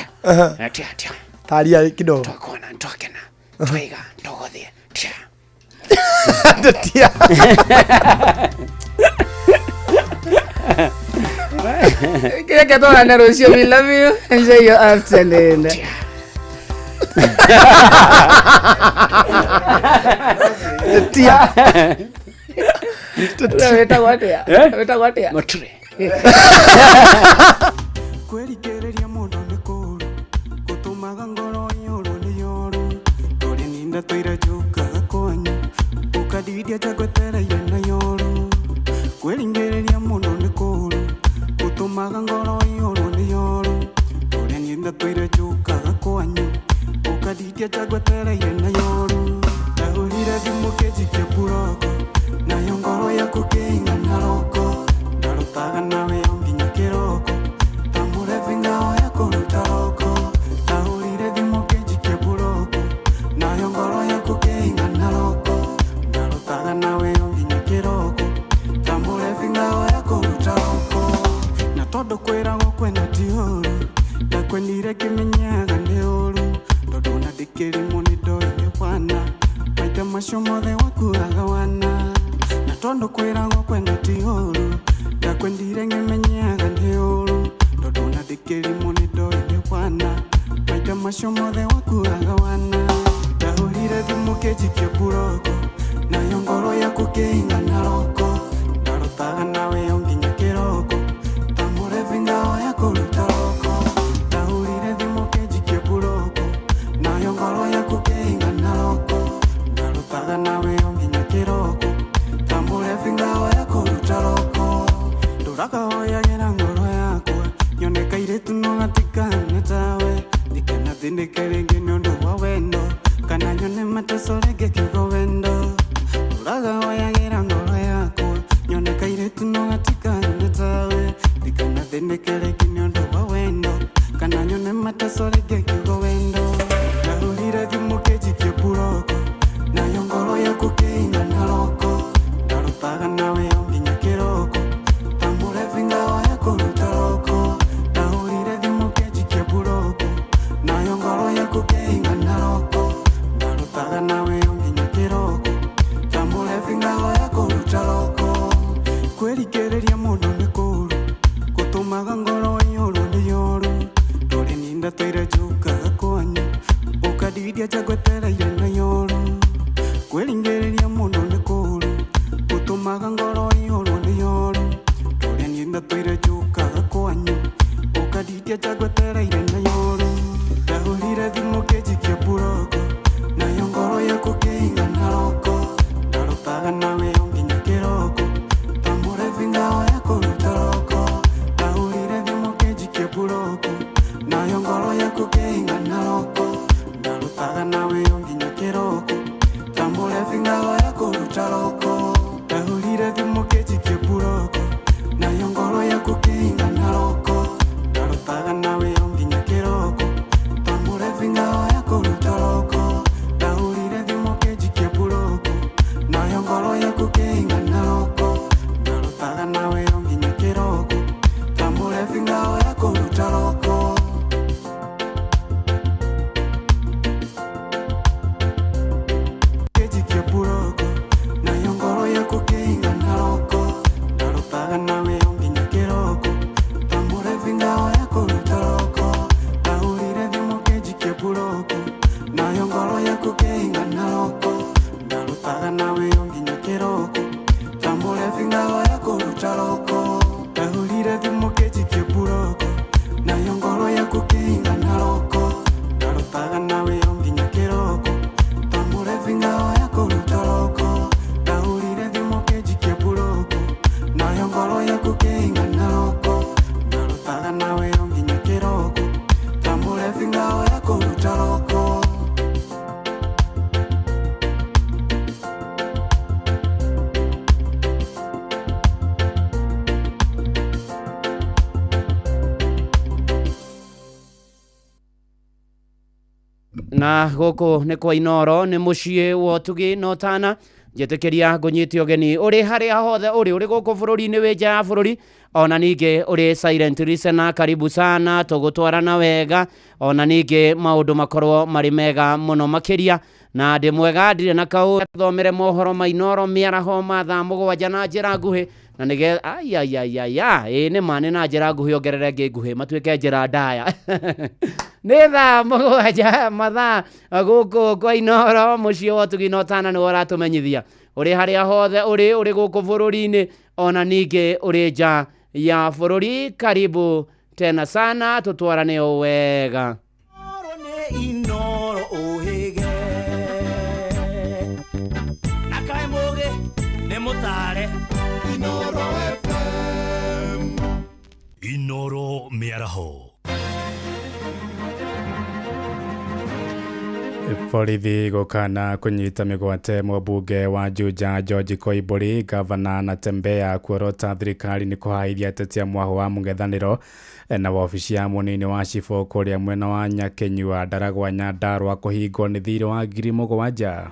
Tia tia. Taria kidogo. Twakona twakena. Twaiga tũgũthiĩ. Tia. Ndetia. Kĩrĩa tũrane rũciũ, we love you, enjoy your afternoon. Ndetia. Wĩtagwo atĩa? Eh? Wĩtagwo atĩa? Mũture. Kwĩrikĩrĩria mũndũ nĩ kũũru gũtũmaga ngoro iyũrwo nĩ yoru tũrĩ ninda tũira njũkaga kwanyu ũkandidia njagwetereire na yoru kwĩringĩrĩria mũndũ nĩ kũũru gũtũmaga ngoro iyũrwo nĩ yoru tũrĩ ninda tũira njũkaga kwanyu ũkandidia njagwetereire na yoru ndahũrire thimũ kĩnjikie mburoko nayo ngoro yaku kĩingana roko ndarutaga nawe o nginya kĩroko tamũrebi ngao ya kũruta roko ndahũrire thimũ kĩnjikie mburoko nayo ngoro yaku kĩingana roko ndarutaga nawe o nginya kĩroko tamũrebi ngao ya kũruta roko na tondũ kwĩragwo kwenda ti ũru ndakwendire kĩmenyaga nĩ ũru tondũ ona ndĩkĩrimũ nĩ ndoire wana maita macio mothe wakuaga wana na tondũ kwĩragwo kwenda ti ũru ndakwendire ngĩmenyaga nĩ ũru tondũ ona ndĩkĩrimũ nĩ ndoire wana maita macio mothe wakuaga wana ndahũrire thimũ kĩnjikie mburoko nayo ngoro yaku kĩingana roko ndarutaga nawe o nginya kĩroko tamũrebi ngao ya kũruta roko ndahũrire thimũ kĩnjikie mburoko nayo ngoro yaku kĩingana roko ndarutaga nawe o nginya kĩroko tamũrebi ngao ya kũruta roko ndũrakahoyagĩra ngoro yakwa nyone kairĩtu no gatikane tawe ndikana thĩnĩke rĩngĩ nĩ ũndũ wa wendo kana nyone mateso rĩngĩ kiugo wendo ndũrakahoyagĩra ngoro yakwa nyone kairĩtu no gatikane tawe ndikana thĩnĩke rĩngĩ nĩ ũndũ wa wendo kana nyone mateso rĩngĩ kiugo wendo ndahũrire thimũ kĩnjikie mburoko nayo ngoro yaku kĩingana roko ndarutaga nawe o nginya kĩroko tamũrebi ngao ya kũruta roko ndahũrire thimũ kĩnjikie mburoko nayo ngoro yaku kĩingana roko ndarutaga nawe o nginya kĩroko tamũrebi ngao ya kũruta roko kwĩrikĩrĩria mũndũ nĩ kũũru gũtũmaga ngoro iyũrwo nĩ yoru ndũrĩ ninda tũire njũkaga kwanyu ũkandidia njagwetereire na yoru kwĩringĩrĩria mũndũ nĩ kũũru gũtũmaga ngoro iyũrwo nĩ yoru ndũrĩ ninda tũire njũkaga kwanyu ũkandidia njagwetereire na yoru ndahũrire thimũ kĩnjikie mburoko nayo ngoro yaku kĩingana roko ndarutaga nawe o nginya kĩroko tamũrebi ngao ya kũruta roko ndahũrire thimũ kĩnjikie mburoko nayo ngoro yaku kĩingana roko ndarutaga nawe o nginya kĩroko tamũrebi ngao ya kũruta roko ndahũrire thimũ kĩnjikie mburoko nayo ngoro yaku kĩingana roko ndarutaga nawe o nginya kĩroko tamũrebi ngao ya kũruta roko ndahũrire thimũ kĩnjikie mburoko nayo ngoro yaku kĩingana roko ndarutaga nawe o nginya kĩroko tamũrebi ngao ya kũruta roko. Kĩnjikie mburoko nayo ngoro yaku kĩingana roko ndarutaga nawe o nginya kĩroko tamũrebi ngao ya kũruta roko ndahũrire thimũ kĩnjikie mburoko nayo ngoro yaku kĩingana roko ndarutaga nawe o nginya kĩroko tamũrebi ngao ya kũruta roko ndahũrire thimũ kĩnjikie mburoko nayo ngoro yaku kĩingana roko ndarutaga nawe o nginya kĩroko tamũrebi ngao ya kũruta roko ndahũrire thimũ kĩnjikie mburoko nayo ngoro yaku kĩingana roko ndarutaga nawe o nginya kĩroko tamũrebi ngao ya kũruta roko. Na gũkũ nĩ kwa Inoro, nĩ mũciĩ wa ũtugi na ũtana. Njĩtĩkĩria ngũnyite ũgeni ũrĩ harĩa hothe ũrĩ ũrĩ gũkũ bũrũri-inĩ, wĩ nja ya bũrũri, ona ningĩ ũrĩ silent listener, karibu sana, tũgũtwarana wega, ona ningĩ maũndũ makorwo marĩ mega mũno makĩria. Na ndĩ mwega, ndirĩ na kaũ. Thomere mohoro ma Inooro mĩaraho ma thaa 7 na njĩra nguhĩ, na nĩgetha aiaiaiaia ĩĩ nĩ ma nĩ na njĩra nguhĩ, ongerere ĩngĩ nguhĩ matuĩke njĩra ndaya. Nĩ thaa 7 mathaa gũkũ kwa Inooro, mũciĩ wa ũtugi na ũtana nĩwe ũratũmenyithia ũrĩ harĩa hothe ũrĩ, ũrĩ gũkũ bũrũri-inĩ, ona ningĩ ũrĩ nja ya bũrũri. Karibu tena sana, tũtwarane o wega. Inooro ũhĩge na kaĩ mũgĩ nĩ mũtare. Inooro FM. Inooro mĩaraho. Borithi gũkana kũnyita mĩgwate mũmbunge wa Juja George Koimbũri. Gavana Natembeya kuorota thirikari nĩ kũhaithia ateti a mwahũ wa mũng'ethanĩro. Na wabici ya mũnini wa cibũ kũrĩa mwena wa Nyakenyua Ndaragwa Nyandarua kũhingwo nĩ thirĩ wa 7,000.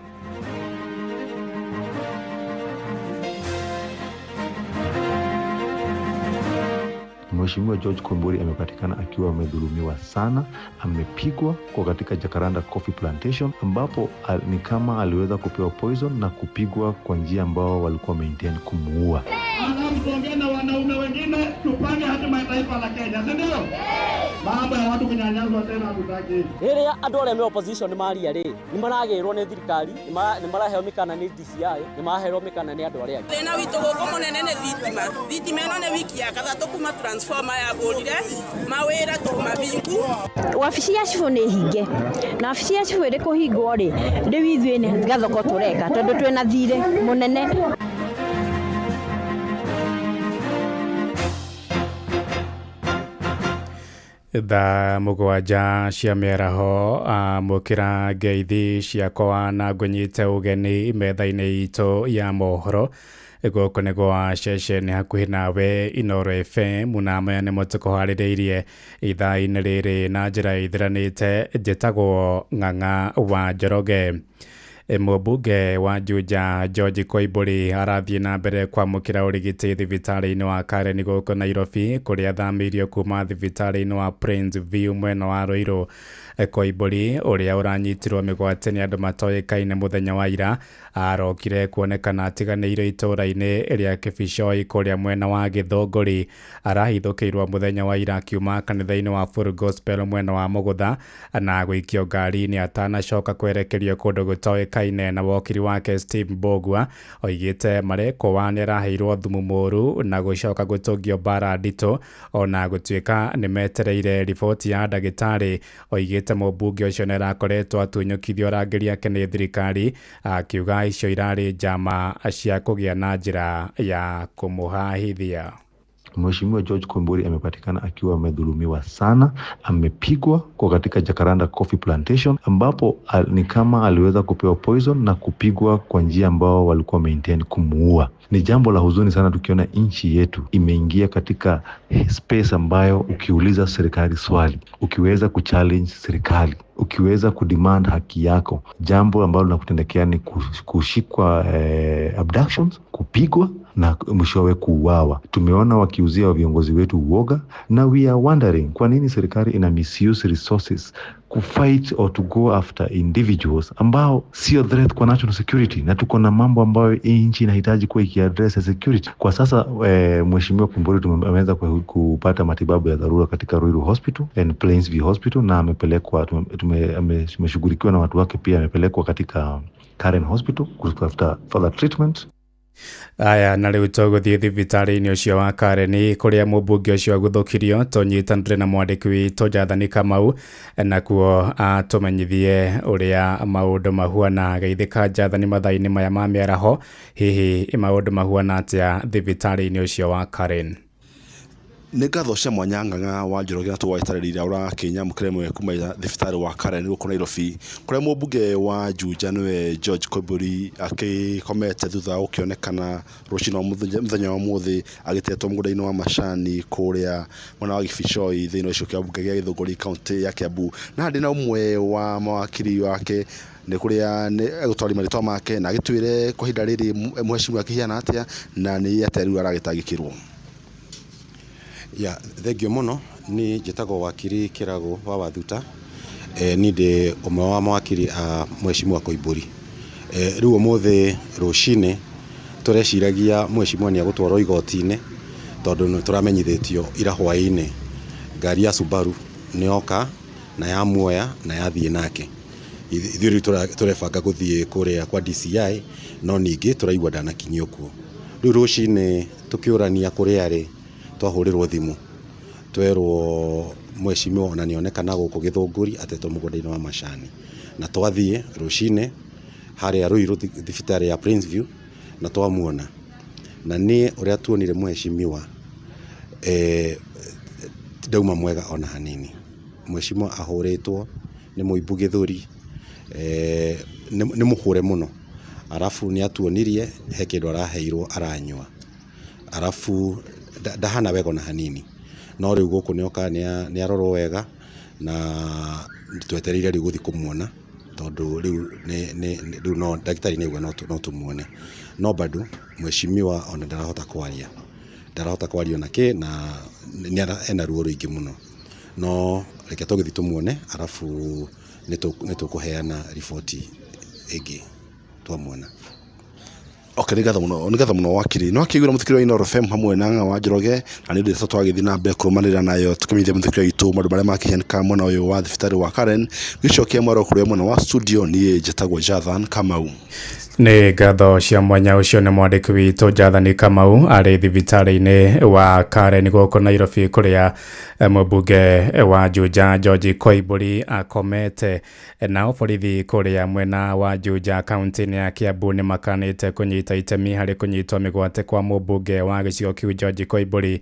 Mheshimiwa George Koimburi amepatikana akiwa amedhulumiwa sana, amepigwa kwa katika Jacaranda Coffee Plantation, ambapo ni kama aliweza kupewa poison na kupigwa kwa njia ambao walikuwa wameintend kumuua. Alafu tuongee na wanaume wengine, tupange hatima ya taifa la Kenya, si ndio? Mambo ya watu kunyanyaswa tena hatutaki. Rĩrĩa andũ arĩa me opposition maria rĩ, nĩ maragĩrwo nĩ thirikari, nĩ maraheo mĩkana nĩ DCI, nĩ maraheo mĩkana nĩ andũ arĩa angĩ. Thĩna witũ gũkũ mũnene nĩ thitima. Thitima ĩno nĩ wiki ya gatatũ kuma transformer yagũrire, mawĩra tũmabingu. Wabici ya cibũ nĩ hinge, na wabici ya cibũ ĩrĩ kũhingwo rĩ, rĩu ithuĩ nĩ gathoko tũreka tondũ twĩna thirĩ mũnene. Thaa 7 cia mĩaraho, amũkĩra ngeithi ciakwa na ngũnyite ũgeni metha-inĩ itũ ya mohoro. Gũkũ nĩ gwa ceceni hakuhĩ nawe Inooro FM, na maya nĩmo tũkũharĩrĩirie ithaa-inĩ rĩrĩ na njĩra ĩthiranĩte. Njĩtagwo Ng'ang'a wa Njoroge. Mũmbunge wa Juja George Koimbũri arathiĩ na mbere kwamũkĩra ũrigiti thibitarĩ-inĩ wa Karen gũkũ Nairobi, kũrĩa athamĩirio kuma thibitarĩ-inĩ wa Prince View mwena wa Ruiru. Koimbũri ũrĩa ũranyitirwo mĩgwate nĩ andũ matoĩkaine mũthenya wa ira, arokire kuonekana atiganĩirio itũũra-inĩ rĩa Kibicoi kũrĩa mwena wa Gĩthũngũri. Arahithũkĩirwo mũthenya wa ira akiuma kanitha-inĩ wa Full Gospel mwena wa Mũgũtha na gũikio ngari-inĩ atanacoka kwerekerio kũndũ gũtoĩkaine. Na wokiri wake Steve Mbogua oigĩte marekwo nĩ araheirwo thumu mũru na gũcoka gũtũngio mbara nditũ, ona gũtuĩka nĩ metereire riboti ya ndagĩtarĩ. Oigĩte mũmbunge ũcio nĩ arakoretwo atunyũkithio arangĩri ake nĩ thirikari, akiuga icio irarĩ njama cia kũgĩa na njĩra ya kũmũhahithia. Mheshimiwa George Koimburi amepatikana akiwa amedhulumiwa sana, amepigwa kwa katika Jacaranda Coffee Plantation, ambapo ni kama aliweza kupewa poison na kupigwa kwa njia ambao walikuwa wameintend kumuua. Ni jambo la huzuni sana tukiona nchi yetu imeingia katika space ambayo ukiuliza serikali swali, ukiweza kuchallenge serikali, ukiweza kudemand haki yako, jambo ambalo linakutendekea ni kushikwa, abductions, kupigwa na mwishowe kuuawa. Tumeona wakiuzia viongozi wetu uoga, na we are wondering kwa nini serikali ina misuse resources kufight or to go after individuals ambao sio threat kwa national security, na tuko na mambo ambayo hii nchi inahitaji kuwa ikiaddress ya security. Kwa sasa Mheshimiwa Koimburi ameweza kupata matibabu ya dharura katika Ruiru Hospital and Plainsview Hospital, na amepelekwa, tumeshughulikiwa na watu wake pia, amepelekwa katika Karen Hospital kutafuta further treatment. Aya, na rĩu tũgũthiĩ thibitarĩ-inĩ ũcio wa Karen kũrĩa mũmbunge ũcio agũthũkirio. Tũnyitanĩre na mwandĩki witũ Jathani Kamau nakuo atũmenyithie ũrĩa maũndũ mahuana. Geithĩka Jathani mathaa-inĩ maya ma mĩaraho, hihi maũndũ mahuana atĩa thibitarĩ-inĩ ũcio wa Karen? Nĩ ngatho cia mwanya Ng'ang'a wa Njoroge na tũgwagĩtarĩria ũrakĩnyamũkĩra ĩmwe kuma thibitarĩ wa Karen gũkũ Nairobi, kũrĩa mũmbunge wa Juja nĩwe George Koimbũri akĩkomete thutha wa gũkĩonekana rũcinĩ mũthenya wa ũmũthĩ agĩtetwo mũgũnda-inĩ wa macani kũrĩa mwena wa Gĩbicoi thĩinĩ wa gĩcigo kĩa mbunge gĩa Gĩthũngũri kaũntĩ ya Kiambu. Na haha ndĩna ũmwe wa mawakiri wake nĩ kũrĩa egũtwaria marĩtwa make na agĩtwĩre kwa ihinda rĩrĩ mheshimiwa akĩhiana atĩa na nĩ atĩa rĩu aragĩtangĩkĩrwo. Ya, thengio mũno. Ni njĩtagwo wakiri Kĩragũ wa Wathuta. Ni ndĩ ũmwe wa mawakiri a mheshimiwa Koimbũri. Rĩu ũmũthĩ rũcinĩ tũreciragia mheshimiwa nĩ egũtwarwo igoti-inĩ tondũ nĩ tũramenyithĩtio ira hwaĩ-inĩ ngari ya Subaru nĩ yoka na yamuoya na yathiĩ nake. Ithuĩ rĩu tũrebanga gũthiĩ kũrĩa kwa DCI no ningĩ tũraigua ndanakinyio kuo. Rĩu rũcinĩ tũkĩũrania kũrĩa arĩ twahũrĩrwo thimũ twerwo mheshimiwa ona nĩonekana gũkũ Gĩthũngũri atetwo mũgũnda-inĩ wa macani. Na twathiĩ rũcinĩ harĩa Ruiru thibitarĩ ya Princeview na twamuona. Na niĩ ũrĩa tuonire mheshimiwa ndauma mwega ona hanini. Mheshimiwa ahũrĩtwo nĩ mũimbu gĩthũri, nĩ mũhũre mũno. Arabu nĩ atuonirie he kĩndũ araheirwo aranyua. Arabu ndahana wega ona hanini. No rĩu gũkũ nĩoka nĩarorwo wega na twetereire rĩu gũthiĩ kũmuona tondũ rĩu rĩu no ndagĩtarĩ nĩauga no tũmuone. No bado mheshimiwa ona ndarahota kwaria. Ndarahota kwaria ona kĩ na ena ruo rũingĩ mũno. No reke tũgĩthiĩ tũmuone arabu nĩtũkũheana riboti ĩngĩ twamuona. Okay, nĩ ngatho mũno, nĩ ngatho mũno wakiri. No akĩiguĩra mũthikĩrĩria wa Inooro FM hamwe na Ng'ang'a wa Njoroge na nĩ ũndũ twagĩthiĩ na mbere kũrũmanĩrĩra nayo tũkĩmenyithia mũthikĩrĩria witũ maũndũ marĩa makĩhanĩka mwena ũyũ wa thibitarĩ wa Karen. Gĩcokia mwaro kũrĩa mwena wa studio niĩ njĩtagwo Jathan Kamau. Nĩ ngatho cia mwanya. Ũcio nĩ mwandĩki witũ Jathani Kamau arĩ thibitarĩ-inĩ wa Karen gũkũ Nairobi kũrĩa mũmbunge wa Juja George Koimbũri akomete. Nao borithi kũrĩa mwena wa Juja kaunti-inĩ ya Kiambu nĩ makanĩte kũnyita itemi harĩ kũnyitwo mĩgwate kwa mũmbunge wa gĩcigo kĩu George Koimbũri.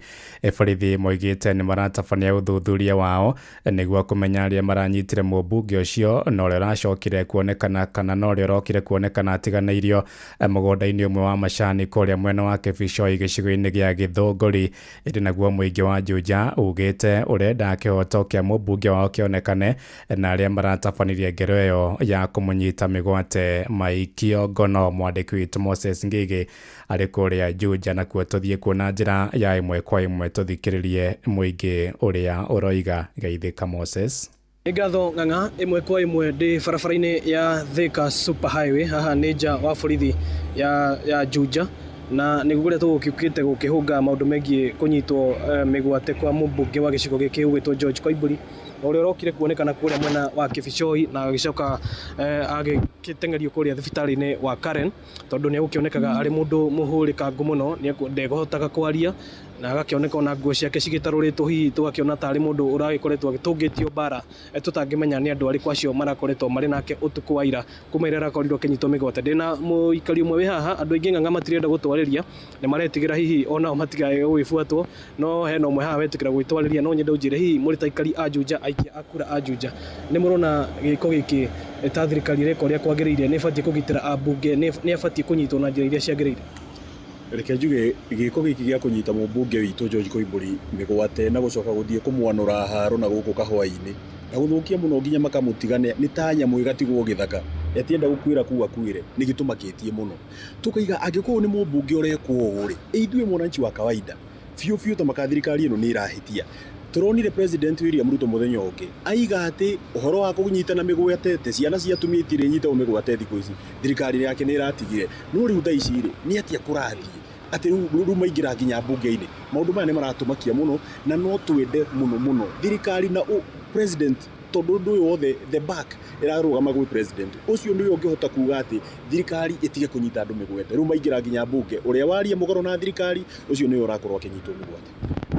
Borithi moigĩte nĩ maratabania ũthuthuria wao nĩguo kũmenya arĩa maranyitire mũmbunge ũcio na ũrĩa ũracokire kuonekana kana na ũrĩa ũrokire kuonekana atiganĩirio mũgũnda-inĩ ũmwe wa macani kũrĩa mwena wa Kĩbicoi gĩcigo-inĩ gĩa Gĩthũngũri. Ĩndĩ naguo mũingĩ wa Juja ugĩte ũrenda kĩhoto kĩa mũmbunge wao kĩonekane na arĩa maratabanirie ngero ĩyo ya kũmũnyita mĩgwate maikio ngono. Mwandĩki witũ Moses Ngigi arĩ kũrĩa Juja, nakuo tũthiĩ kuona njĩra ya ĩmwe kwa ĩmwe tũthikĩrĩrie mũingĩ ũrĩa ũroiga. Geithĩka Moses. Nĩ ngatho Ng'ang'a. Ĩmwe kwa ĩmwe ndĩ barabara-inĩ ya Thika Super Highway, haha nĩ nja wa borithi ya Juja na nĩguo kũrĩa tũgũkĩũkĩte gũkĩhũnga maũndũ megiĩ kũnyitwo mĩgwate kwa mũmbunge wa gĩcigo gĩkĩ ũgwĩtwo George Koimbũri, ũrĩa ũrokire kuonekana kũrĩa mwena wa Kĩbicoi na agĩcoka agĩteng'erio kũrĩa thibitarĩ-inĩ wa Karen tondũ nĩ egũkĩonekaga arĩ mũndũ mũhũrĩkangu mũno, ndekũhotaga kwaria na agakĩoneka ona nguo ciake cigĩtarũrĩtwo, hihi tũgakĩona tarĩ mũndũ ũragĩkoretwo agĩtũngĩtio mbara. Tũtangĩmenya nĩ andũ arĩkũ acio marakoretwo marĩ nake ũtukũ wa ira kuma ira arakorirwo akĩnyitwo mĩgwate. Ndĩna mũikari ũmwe wĩ haha. Andũ aingĩ Ng'ang'a matirenda gũtwarĩria, nĩ maretigĩra hihi onao matigae gũgĩbuatwo, no hena ũmwe haha wetĩkĩra gwĩtwarĩria. No nyende ũnjĩre hihi mũrĩ ta aikari a Juja, aikia a kura a Juja, nĩ mũrona gĩko gĩkĩ ta thirikari ĩreka ũrĩa kwagĩrĩire? Nĩ ĩbatiĩ kũgitĩra ambunge? Nĩ abatiĩ kũnyitwo na njĩra iria ciagĩrĩire? Reke njuge gĩko gĩkĩ gĩa kũnyita mũmbunge witũ George Koimbũri mĩgwate na gũcoka gũthiĩ kũmwanũra haro na gũkũ kahũa-inĩ na gũthũkia mũno nginya makamũtigane nĩ ta nyamũ ĩgatigwo gĩthaka etienda gũkuĩra kuu akuĩre, nĩ gĩtũmakĩtie mũno. Tũkaiga angĩkorwo nĩ mũmbunge ũrekwo ũũ rĩ, ithuĩ mwananchi wa kawaida biũ biũ ta maka thirikari ĩno nĩ ĩrahĩtia. Tũronire President William Ruto mũthenya ũngĩ aiga atĩ ũhoro wa kũnyitana mĩgwate te ciana cia atumia itirĩ nyitagwo mĩgwate thikũ ici, thirikari yake nĩ ĩratigire. No rĩu thaa ici rĩ, nĩ atĩa kũrathiĩ atĩ rĩu maingĩra nginya mbunge-inĩ? Maũndũ maya nĩ maratũmakia mũno na no twende mũno mũno thirikari na president, tondũ ũndũ ũyũ wothe the back ĩrarũgama gwĩ president ũcio, nĩwe ũngĩhota kuga atĩ thirikari ĩtige kũnyita andũ mĩgwate. Rĩu maingĩra nginya mbunge, ũrĩa waria mũgarũ na thirikari ũcio nĩwe ũrakorwo akĩnyitwo mĩgwate.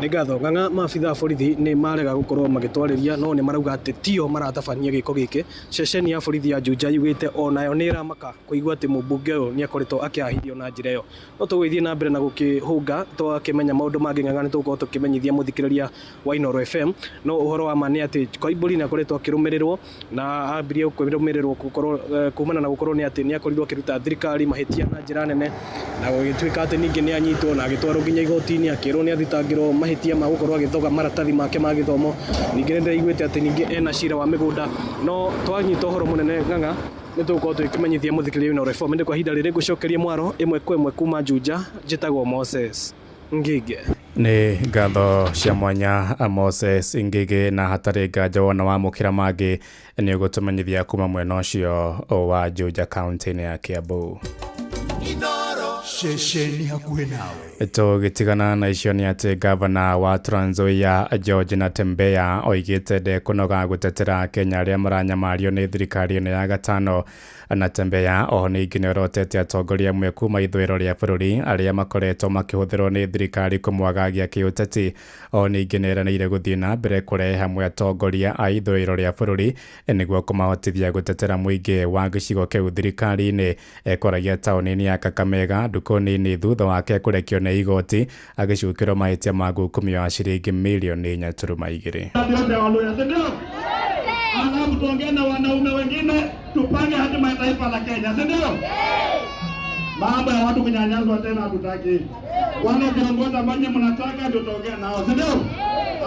Nĩ ngatho Ng'ang'a. Maabitha a borithi nĩ marega gũkorwo magĩtwarĩria, no nĩ marauga atĩ tio maratabania gĩko gĩkĩ. Ceceni ya borithi ya Juja yugĩte onayo nĩ ĩramaka kũigua atĩ mũmbunge ũyũ nĩ akoretwo akĩhahithio na njĩra ĩyo. No tũgũgĩthiĩ na mbere na gũkĩhũnga twakĩmenya maũndũ mangĩ Ng'ang'a, nĩ tũgũkorwo tũkĩmenyithia mũthikĩrĩria wa Inooro FM. No ũhoro wa ma nĩ atĩ Koimbũri nĩ akoretwo akĩrũmĩrĩrwo, na ambirie kũrũmĩrĩrwo gũkorwo kumana na gũkorwo nĩ atĩ nĩ akorirwo akĩruta thirikari mahĩtia na njĩra nene, na gũgĩtuĩka atĩ ningĩ nĩ anyitwo na agĩtwarwo nginya igoti-inĩ, akĩrwo nĩ athitangĩrwo mahĩtia ma gũkorwo agĩthoga maratathi make ma gĩthomo. Ningĩ nĩ ndĩraiguĩte atĩ ningĩ ena cira wa mĩgũnda. No twanyita ũhoro mũnene Ng'ang'a, nĩ tũgũkorwo tũgĩkĩmenyithia mũthikĩrĩria wa Inooro FM. Ĩndĩ kwa ihinda rĩrĩ ngũcokeria mwaro ĩmwe kwa ĩmwe kuma Juja. Njĩtagwo Moses Ngige. Nĩ ngatho cia mwanya, Moses Ngige, na hatarĩ nganja wona wamũkĩra mangĩ nĩ ũgũtũmenyithia kuma mwena ũcio wa Juja, kaunti-inĩ ya Kiambu. Ceceni hakuhĩ nawe. Tũgĩtigana na icio nĩ atĩ gavana wa Trans Nzoia George Natembeya oigĩte ndekũnoga gũtetera Kenya arĩa maranyamario nĩ thirikari ĩno ya gatano. Natembeya oho ningĩ nĩ orotete atongoria amwe kuma ithũĩro rĩa bũrũri arĩa makoretwo makĩhũthĩrwo nĩ thirikari kũmwagagia kĩũteti. O ningĩ nĩ eranĩire gũthiĩ na mbere kũrehe hamwe atongoria a ithũĩro rĩa bũrũri nĩguo kũmahotithia gũtetera mũingĩ wa gĩcigo kĩu thirikari-inĩ. Ekoragia taũni-inĩ ya Kakamega ndukũ nini thutha wake kũrekio nĩ igoti agĩcukĩrwo mahĩtia ma ngukumio wa ciringi mirioni 4.2. Yote Waluya, si ndio? Alafu tuongee na wanaume wengine, tupange hatima ya taifa la Kenya, si ndio? Mambo ya watu kunyanyaswa tena hatutaki. Wale viongozi ambao mnataka ndio tuongee nao, si ndio?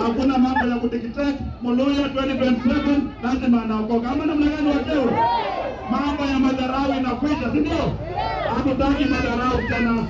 Hakuna mambo ya kudictate. Muluya 2027 lazima anaokoka. Ama namna gani wateule? Mambo ya madharau inakwisha, si ndio? Hatutaki madharau tena.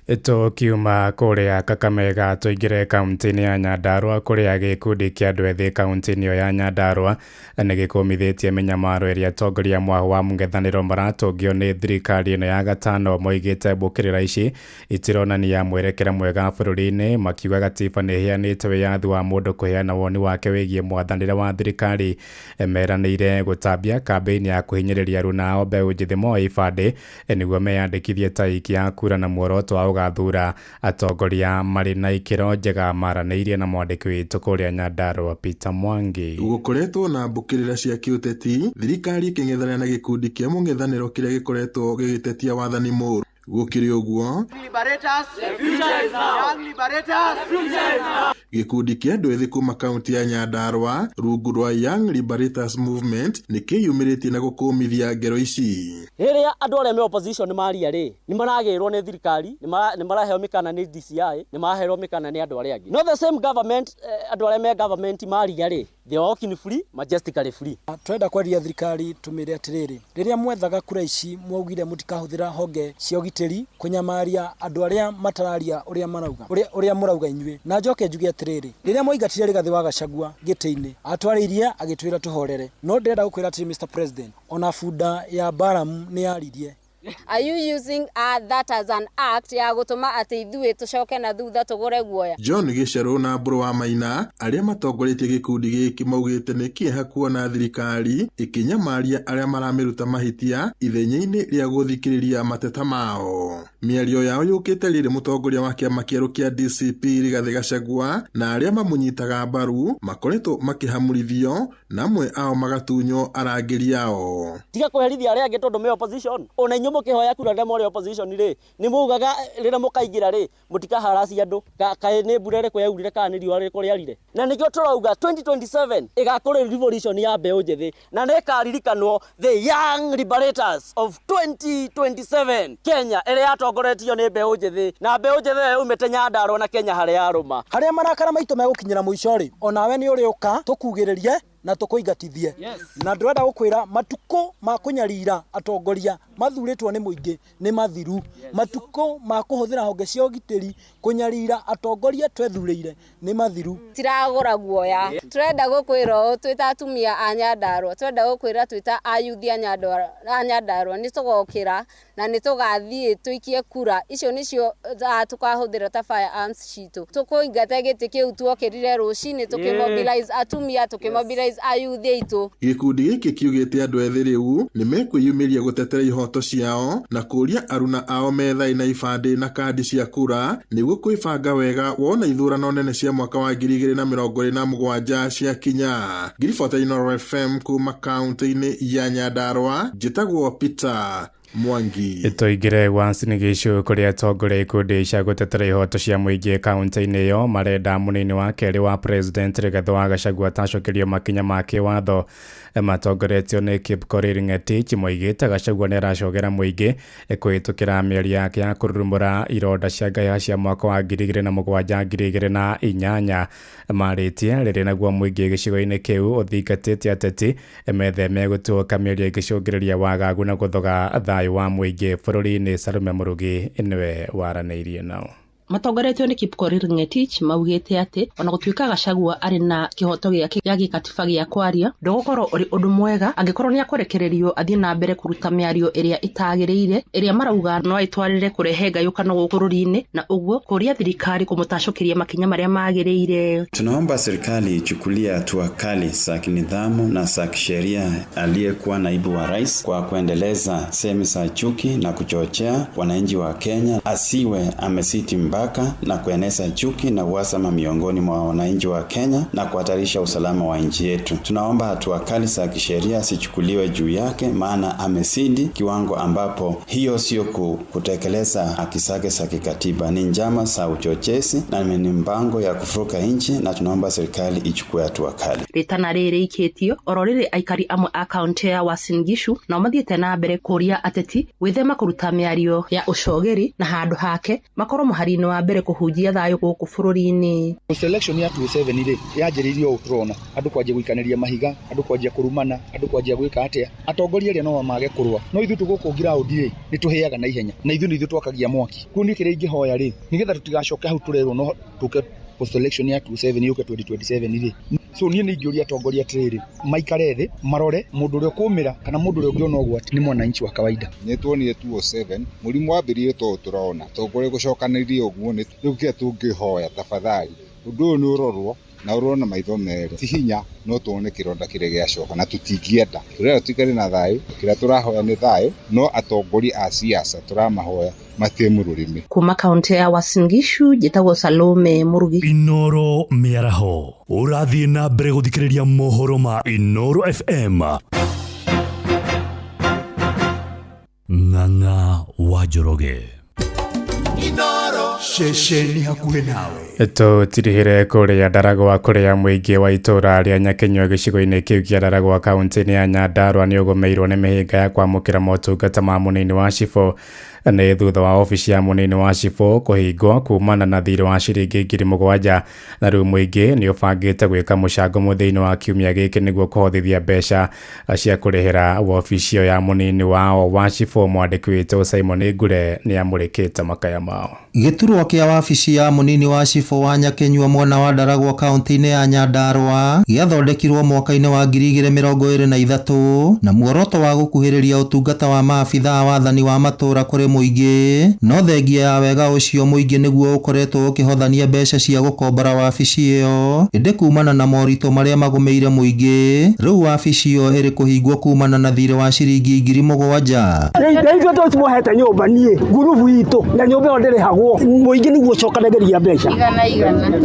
Tũkiuma kũrĩa Kakamega tũingĩre kaunti-inĩ ya Nyandarua, kũrĩa gĩkundi kĩa andũ ethĩ kaunti-inĩ ĩyo ya Nyandarua nĩ gĩkũmithĩtie mĩnyamaro ĩrĩa atongoria mwahu wa mũng'ethanĩro maratũngio nĩ thirikari ĩno ya gatano. Moigĩte mbũkĩrĩra ici itironania mwerekera mwega bũrũri-inĩ, makiuga gatiba nĩ ĩheanĩte wĩyathi wa mũndũ kũheana woni wake wĩgiĩ mwathanĩre wa thirikari. Meranĩire gũtambia kambĩini ya kũhinyĩrĩria aruna ao mbeũ njĩthĩ moe ibandĩ nĩguo meyandĩkithie ta aikia a kura na muoroto wa gũgathura atongoria marĩ na ikĩro njega. Maranĩirie na mwandĩki witũ kũrĩa Nyandarua Peter Mwangi. Gũkoretwo na mbũkĩrĩra cia kĩũteti, thirikari ĩkĩng'ethanĩra na gĩkundi kĩa mũng'ethanĩro kĩrĩa gĩkoretwo gĩgĩtetia wathani mũũru. Gũkĩrĩ ũguo, gĩkundi kĩa andũ ethĩ kuma kaunti ya Nyandarua rungu rwa Young Liberators Movement nĩ kĩyumĩrĩtie na gũkũmithia ngero ici. Rĩrĩa andũ arĩa me opposition maria rĩ, nĩ maragĩrwo nĩ thirikari, nĩ maraheo mĩkana nĩ DCI, nĩ maraheo mĩkana nĩ andũ arĩa angĩ. No the same government, andũ arĩa me government maria rĩ, they are walking free, majestically free. Twenda kwaria thirikari tumire atiriri, rĩrĩa mwethaga kura ici mwaugire mũtikahũthĩra honge cia ũgitĩri kũnyamaria andũ arĩa matararia ũrĩa marauga, ũrĩa mũrauga inyuĩ. Na njoke njuge atiriri, rĩrĩa mwaingatire Rigathĩ wa Gachagua gĩtĩ-inĩ, atwarĩirie agĩtwĩra tũhorere. No ndĩrenda gũkwĩra atĩrĩ, Mr President, ona bunda ya Balaam nĩ yaririe. Are you using that as an act ya gũtũma atĩ ithuĩ tũcoke na thutha tũgũre guoya? John Gĩcerũ na Mbũrũ wa Maina arĩa matongoretie gĩkundi gĩkĩ maugĩte nĩ kĩeha kuona thirikari ĩkĩnyamaria arĩa maramĩruta mahĩtia ithenya-inĩ rĩa gũthikĩrĩria mateta mao. Mĩario yao yũkĩte rĩrĩ mũtongoria wa kĩama kĩerũ kĩa DCP Rigathĩ Gachagua na arĩa mamũnyitaga mbaru makoretwo makĩhamũrithio na amwe ao magatunywo arangĩri ao. Tiga kũherithia arĩa angĩ tondũ me opposition. Ona inyuĩ mũkĩhoya kura rĩrĩa mũrĩ opposition rĩ, nĩ muugaga rĩrĩa mũkaingĩra rĩ, mũtikaharasi andũ. Kaĩ nĩ mbura ĩrĩkũ yaurire kana nĩ riũa rĩrĩkũ rĩarire? Na nĩkĩo tũrauga 2027 ĩgakorwo revolution ya mbeũ njĩthĩ, na nĩ ĩkaririkanwo the Young Liberators of 2027 Kenya ĩrĩa yatongoretio nĩ mbeũ njĩthĩ, na mbeũ njĩthĩ ĩyo yaumĩte Nyandarua na Kenya harĩa yarũma. Harĩa marakara maitũ megũkinyĩra mũico rĩ, onawe nĩ ũrĩũka tũkugĩrĩrie na tũkũingatithie. Na ndĩrenda gũkwĩra matukũ ma kũnyarira atongoria mathurĩtwo nĩ mũingĩ nĩ mathiru. Matukũ ma kũhũthĩra honge cia ũgitĩri kũnyarira atongoria twethurĩire nĩ mathiru. Tiragũra guoya. Tũrenda gũkwĩra ũũ twĩ ta atumia a Nyandarua, tũrenda gũkwĩra twĩ ta ayuthi a Nyandarua nĩ tũgokĩra na nĩ tũgathiĩ tũikie kura. Icio nĩcio tũkahũthĩra ta firearms citũ. Tũkũingata gĩtĩ kĩu tuokĩrire rũcinĩ tũkĩmobilize atumia, tũkĩmobilize organize ayuthi aitũ. Gĩkundi gĩkĩ kiugĩte andũ ethĩ rĩu nĩ mekwĩyumĩria gũtetera ihoto ciao na kũria aruna ao methae na ibandĩ na kandi cia kura nĩguo kwĩbanga wega wona ithurano nene cia mwaka wa 2027 ciakinya. Ngiribota Inooro FM kuma kaunti-inĩ ya Nyandarua, njĩtagwo Peter Mwangi. Tũingĩre Uasin Gishu kũrĩa atongoria ikundi cia gũtetera ihoto cia mũingĩ kaunti-inĩ ĩyo marenda mũnini wa kerĩ wa president Rigathĩ wa Gachagua atacokerio makinya ma kĩwatho. Matongoretio nĩ Kipkorir Ng'etich moigĩte Gachagua nĩaracogera mũingĩ kũhĩtũkĩra mĩario yake ya kũrurumũra ironda cia ngaya cia mwaka wa 2007 2008. Marĩtie rĩrĩ naguo mũingĩ gĩcigo-inĩ kĩu ũthingatĩte ateti metheme gũtuĩka mĩario ĩngĩcũngĩrĩria wagagu na gũthoga thayũ wa mũingĩ bũrũri-inĩ. Salome Mũrugi nĩwe waranĩirie nao. Matongoretio nĩ Kipkorir Ng'etich maugĩte atĩ ona gũtuĩka Gachagua arĩ na kĩhoto gĩake gĩa gĩkatiba gĩa kwaria, ndũgũkorwo ũrĩ ũndũ mwega angĩkorwo nĩ akũrekererio athiĩ na mbere kũruta mĩario ĩrĩa ĩtagĩrĩire, ĩrĩa marauga no ĩtwarĩre kũrehe ngayũkano gũkũ bũrũri-inĩ, na ũguo kũria thirikari kũmũtacũkĩria makinya marĩa magĩrĩire. Tunaomba serikali ichukulie hatua kali za kinidhamu na za kisheria aliyekuwa naibu wa rais kwa kuendeleza semi za chuki na kuchochea wananchi wa Kenya, asiwe amesiti na kueneza chuki na uhasama miongoni mwa wananchi wa Kenya na kuhatarisha usalama wa nchi yetu. Tunaomba hatua kali za kisheria zichukuliwe juu yake, maana amesidi kiwango ambapo hiyo sio kutekeleza haki zake za kikatiba, ni njama za uchochezi na ni mpango ya kufuruka nchi, na tunaomba serikali ichukue hatua kali. Ritana rĩrĩ ikĩtio oro rĩrĩ aikari amwe a kaunti ya Uasin Gishu nao mathiĩte na mbere kũria ateti gwĩthema kũruta mĩario ya ũcogeri na handũ hake makorwo mũhari-inĩ wa mbere kũhunjia thayũ gũkũ bũrũri-inĩ. Selection ya 27 rĩ yanjĩrĩirio ũũ tũrona andũ kwanjia gũikanĩria mahiga, andũ kwanjia kũrumana, andũ kwanjia gwĩka atĩa. Atongoria arĩa no mage kũrũa, no ithuĩ tũgũkũ ground rĩ nĩ tũhĩaga na ihenya, na ithuĩ nĩ ithuĩ twakagia mwaki. Kũu nĩ kĩrĩa ingĩhoya rĩ, nĩgetha tũtigacoke hau tũrerwo no tũke post election ya 27 yũke 2027 rĩ. So niĩ nĩ ingĩũria atongoria atĩrĩrĩ, maikare thĩ marore mũndũ ũrĩa ũkũmĩra kana mũndũ ũrĩa ũngĩona ũgwati nĩ mwananchi wa kawaida. Nĩ tuonire 207 mũrimũ wambĩrĩirie to tũrona tongoria gũcokanĩrĩria ũguo nĩ rĩu kĩrĩa tũngĩhoya tafadhali ũndũ ũyũ nĩ ũrorwo na ũrorwo na maitho merĩ, ti hinya no tuone kĩronda kĩrĩa gĩacoka na tũtingĩenda. Tũrenda tũikare na thayũ, kĩrĩa tũrahoya nĩ thayũ, no atongoria a siasa tũramahoya matie mũrũrĩmĩ. Kuma kaunti ya Uasin Gishu njĩtagwo Salome Mũrugi. Inooro mĩaraho ũrathiĩ na mbere gũthikĩrĩria mohoro ma Inooro FM. Ng'ang'a wa Njoroge. Inooro ceceni hakuhĩ nawe. Tũtirihire kũrĩa Ndaragwa kũrĩa mũingĩ wa itũũra rĩa Nyakinyua gĩcigo-inĩ kĩu kĩa Ndaragwa kaunti-inĩ ya Nyandarua nĩ ũgũmĩirwo nĩ mĩhĩnga ya kwamũkĩra motungata ma mũnini wa cibũ. Nĩ thutha wa obici ya mũnini wa cibũ kũhingwo kumana na thirĩ wa ciringi 7,000 na rĩu mũingĩ nĩ ũbangĩte gwĩka mũcango mũthĩinĩ wa kiumia gĩkĩ nĩguo kũhothithia mbeca cia kũrĩhĩra wabici ĩyo ya mũnini wao wa cibũ. Mwandĩki witũ Simon Ngure nĩ amũrĩkĩte makaya mao. Gĩturwa kĩa wabici ya mũnini wa cibũ wa Nyakinyua mwena wa Ndaragwa kaunti-inĩ ya Nyandarua gĩathondekirwo mwaka-inĩ wa 2023 na muoroto wa gũkuhĩrĩria ũtungata wa maabithaa wathani wa matũũra kũrĩ mũingĩ. No thengia ya wega ũcio mũingĩ nĩguo ũkoretwo ũkĩhothania mbeca cia gũkombora wabici ĩyo, ĩndĩ kumana na moritũ marĩa magũmĩire mũingĩ rĩu wabici ĩyo ĩrĩ kũhingwo kumana na thirĩ wa ciringi 7,000. Ithuĩ tũcimohete nyũmba niĩ ngurubu itũ na nyũmba ĩyo ndĩrĩhagwo, mũingĩ nĩguo ũcokanagĩria mbeca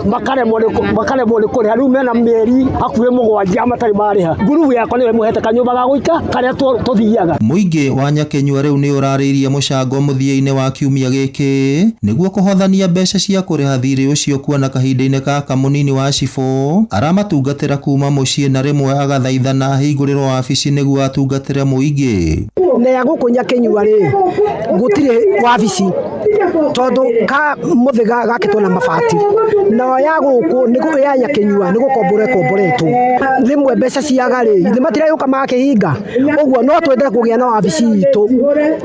makaremwo nĩ kũrĩha. Rĩu mena mĩeri hakuhĩ 7 matarĩ marĩha. Ngurubu yakwa nĩyo ĩmũhete kanyũmba ga gũika karĩa tũthiaga. Mũingĩ wa Nyakinyua rĩu nĩ ũrarĩirie mũcango mũthia-inĩ wa kiumia gĩkĩ nĩguo kũhothania mbeca cia kũrĩha thirĩ ũcio, kuona kahinda-inĩ gaka mũnini wa cibũ aramatungatĩra kuma mũciĩ na rĩmwe agathaithana ahingũrĩrwo wabici nĩguo atungatĩre mũingĩ. Na ya gũkũ Nyakinyua rĩ gũtirĩ wabici tondũ ka mũthĩga gakĩtwo na mabati, na ya gũkũ nĩ ya Nyakinyua nĩ gũkombora ĩkomboretwo. Rĩmwe mbeca ciaga rĩ nĩ matiragĩũka magakĩhinga. Ũguo no twende kũgĩa na wabici itũ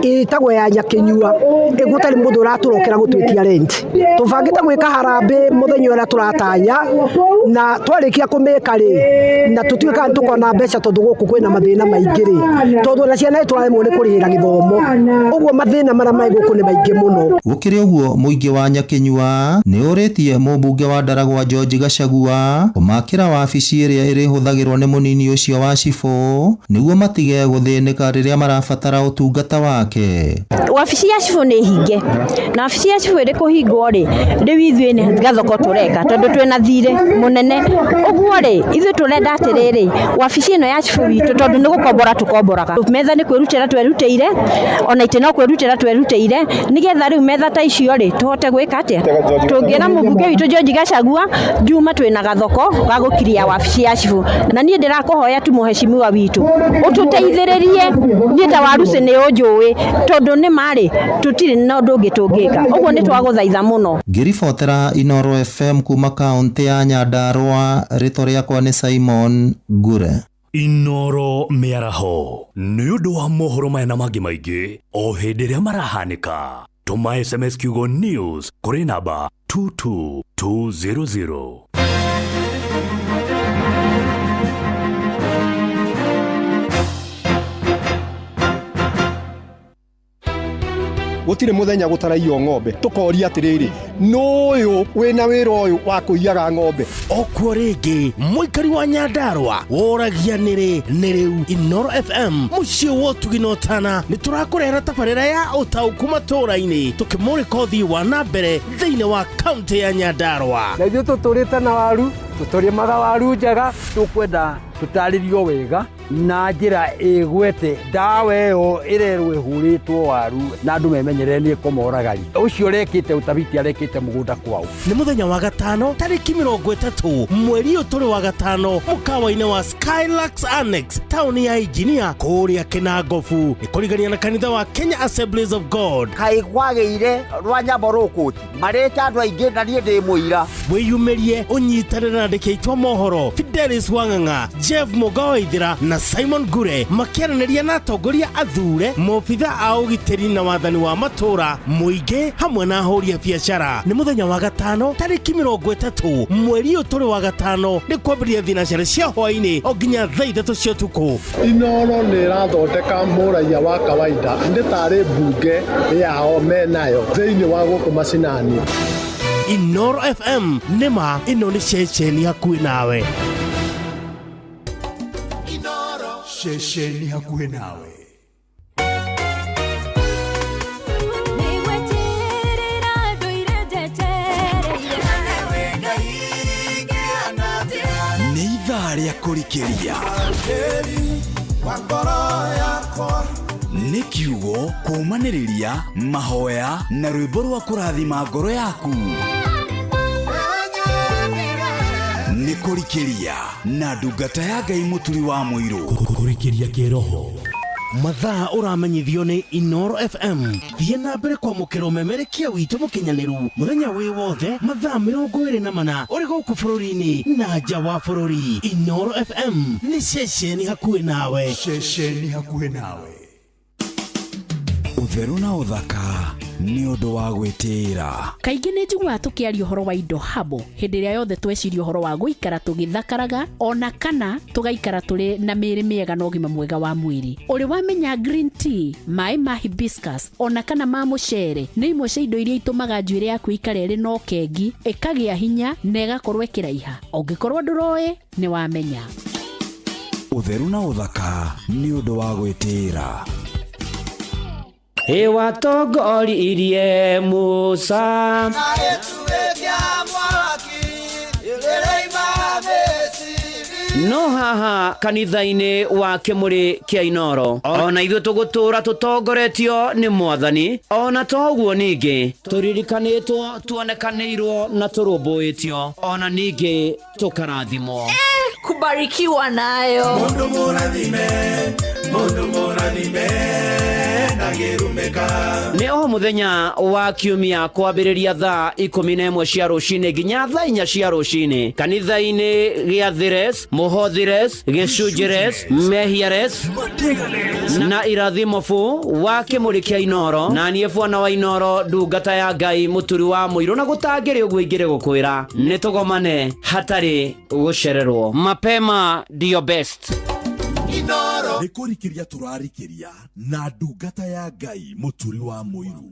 ĩtagwo ya Nyakinyua ĩgũtarĩ mũndũ ũratũrokera gũtwĩtia rent. Tũbangĩte gwĩka harambĩ mũthenya ũrĩa tũratanya, na twarĩkia kũmĩka rĩ na tũtuĩka tũkona mbeca tondũ gũkũ kwĩna mathĩna maingĩ rĩ, tondũ ona ciana nĩtũraremwo nĩ kũrĩhĩra gĩthomo. Ũguo mathĩna marĩa marĩ gũkũ nĩ maingĩ mũno. Gũkĩrĩ ũguo mũingĩ wa Nyakinyua nĩ ũrĩtie mũmbunge mũmbunge wa Ndaragwa George Gachagua kũmakĩra wabici ĩrĩa ĩrĩhũthagĩrwo nĩ mũnini ũcio wa cibũ nĩguo matige gũthĩnĩka rĩrĩa marabatara ũtungata wake. Wabici ya cibũ nĩ hinge, na wabici ya cibũ ĩrĩ kũhingwo rĩ, rĩu ithuĩ nĩ gathoko tũreka tondũ twĩna thirĩ mũnene. Ũguo rĩ, ithuĩ tũrenda atĩrĩrĩ, wabici ĩno ya cibũ witũ tondũ nĩ gũkombora tũkomboraga, metha nĩ kwĩrutĩra twerutĩire, ona itĩ no kwĩrutĩra twerutĩire, nĩgetha rĩu metha ta icio rĩ tũhote gwĩka atĩa? Tũngĩra mũmbunge witũ George Gachagua Juma twĩna gathoko ga gũkiria wabici ya cibũ, na niĩ ndĩrakũhoya tu mũheshimiwa witũ ũtũteithĩrĩrie. Niĩ ta Waruci nĩ ũnjũĩ, tondũ nĩ marĩ tũtirĩ na ũndũ ũngĩ tũngĩka, ũguo nĩ twagũthaitha mũno. Ngĩribotera Inooro FM kuma kaũntĩ ya Nyandarua, rĩtwa rĩakwa nĩ Simon Ngure. Inooro mĩaraho nĩ ũndũ wa mohoro maya na mangĩ maingĩ o hĩndĩ ĩrĩa marahanĩka. Tũma SMS kiugo news kũrĩ namba 22200. Gũtirĩ mũthenya gũtaraiywo ng'ombe. Tũkoria atĩrĩrĩ, nũyũ wĩna wĩra ũyũ wa kũiyaga ng'ombe? Okuo rĩngĩ mũikari wa Nyandarũa woragia nĩrĩ nĩ rĩu Inooro FM mũciĩ wa ũtugi na ũtana nĩ tũrakũrehera tabarĩra ya ũtaũku matũũra-inĩ tũkĩmũrĩka ũthii wa na mbere thĩinĩ wa kaũntĩ ya Nyandarũa. Na ithuĩ tũtũrĩte na waru, tũtũrĩmaga waru njega. Tũkwenda tũtarĩrio wega na njĩra ĩgwete ndawa ĩyo ĩrerwo ĩhũrĩtwo waru na andũ memenyerere nĩ ĩkũmoragari. Ũcio ũrekĩte ũtabiti arekĩte mũgũnda kwao. Nĩ mũthenya wa gatano tarĩki 30 mweri ũyũ tũrĩ wa gatano mũkawa-inĩ wa Skylux Annex taũni ya Engineer kũrĩa Kĩnangobu nĩ kũrigania na kanitha wa Kenya Assemblies of God. Kaĩ kwagĩire rwa nyambo rũkũti marĩte andũ aingĩ na niĩ ndĩ mũira. Wĩyumĩrie ũnyitanĩre na andĩki aitũ a mohoro Fidelis Wang'ang'a, Jeff Mũga wa Ithĩra na Simon Ngure makĩaranĩria na atongoria athure, maobitha a ũgitĩri na wathani wa matũũra, mũingĩ hamwe na ahũri a biacara. Nĩ mũthenya wa gatano tarĩki 30 mweri ũyũ tũrĩ wa gatano nĩ kwambĩrĩria thinacara cia hwaĩ-inĩ o nginya thaa 3 cia ũtukũ. Inooro nĩ ĩrathondeka mũraiya wa kawaida nĩ tarĩ mbunge yao menayo thĩinĩ wa gũkũ macinani. Inooro FM nĩma ĩno nĩ ceceni hakuhĩ nawe. Ceceni hakuhĩ nawe. Nĩ ithaa rĩa kũrikĩria nĩ kiugo kũũmanĩrĩria mahoya na rwĩmbo rwa kũrathima ngoro yaku. Nĩ kũrikĩria na ndungata ya Ngai mũturi wa mũirũ. Kũrikĩria kĩroho mathaa ũramenyithio nĩ Inooro FM. Thiĩ na mbere kwamũkĩra ũmemerekia witũ mũkinyanĩru mũthenya wĩ wothe mathaa 24 ũrĩ gũkũ bũrũri-inĩ na nja wa bũrũri. Inooro FM nĩ ceceni hakuhĩ nawe. Ceceni hakuhĩ nawe. Ũtheru na ũthaka nĩ ũndũ wa gwĩtĩĩra. Kaingĩ nĩ njiguaga tũkĩaria ũhoro wa indo habo hĩndĩ ĩrĩa yothe tweciria ũhoro wa gũikara tũgĩthakaraga ona kana tũgaikara tũrĩ na mĩĩrĩ mĩega na ũgima mwega wa mwĩrĩ. Ũrĩ wamenya green tea, maĩ ma hibiscus ona kana ma mũcere nĩ imwe cia indo iria itũmaga njuĩrĩ yaku ĩikare ĩrĩ na ũkengi, ĩkagĩa hinya na ĩgakorwo ĩkĩraiha. Ũngĩkorwo ndũroĩ, nĩ wamenya. Ũtheru na ũthaka nĩ ũndũ wa gwĩtĩĩra. Ĩwatongoririe Musa. No haha kanitha-inĩ wa kĩmũrĩ kĩa Inooro ona ithuĩ tũgũtũũra tũtongoretio nĩ Mwathani, ona to ũguo ningĩ tũririkanĩtwo, tuonekanĩirwo na tũrũmbũĩtio, ona ningĩ tũkarathimwo. Kubarikiwa nayo. Mundu mũrathime, mundu mũrathime, ndangĩrumĩka. Nĩ o mũthenya wa kiumia kwambĩrĩria thaa 11 cia rũcinĩ nginya thaa 4 cia rũcinĩ kanitha-inĩ gĩa Thires, Mũhothires, Gĩcunjĩres, Mehiares na irathimobu wa kĩmũrĩ kĩa Inooro. Na niĩ bwana wa Inooro, ndungata ya Ngai mũturi wa mũirũ, na gũtangĩrĩ ũguo ingĩrĩ gũkwĩra nĩ tũgomane hatarĩ gũcererwo. Mapema ndio best. Nĩ kũrikĩria tũrarikĩria na ndungata ya Ngai mũturi wa mũirũ.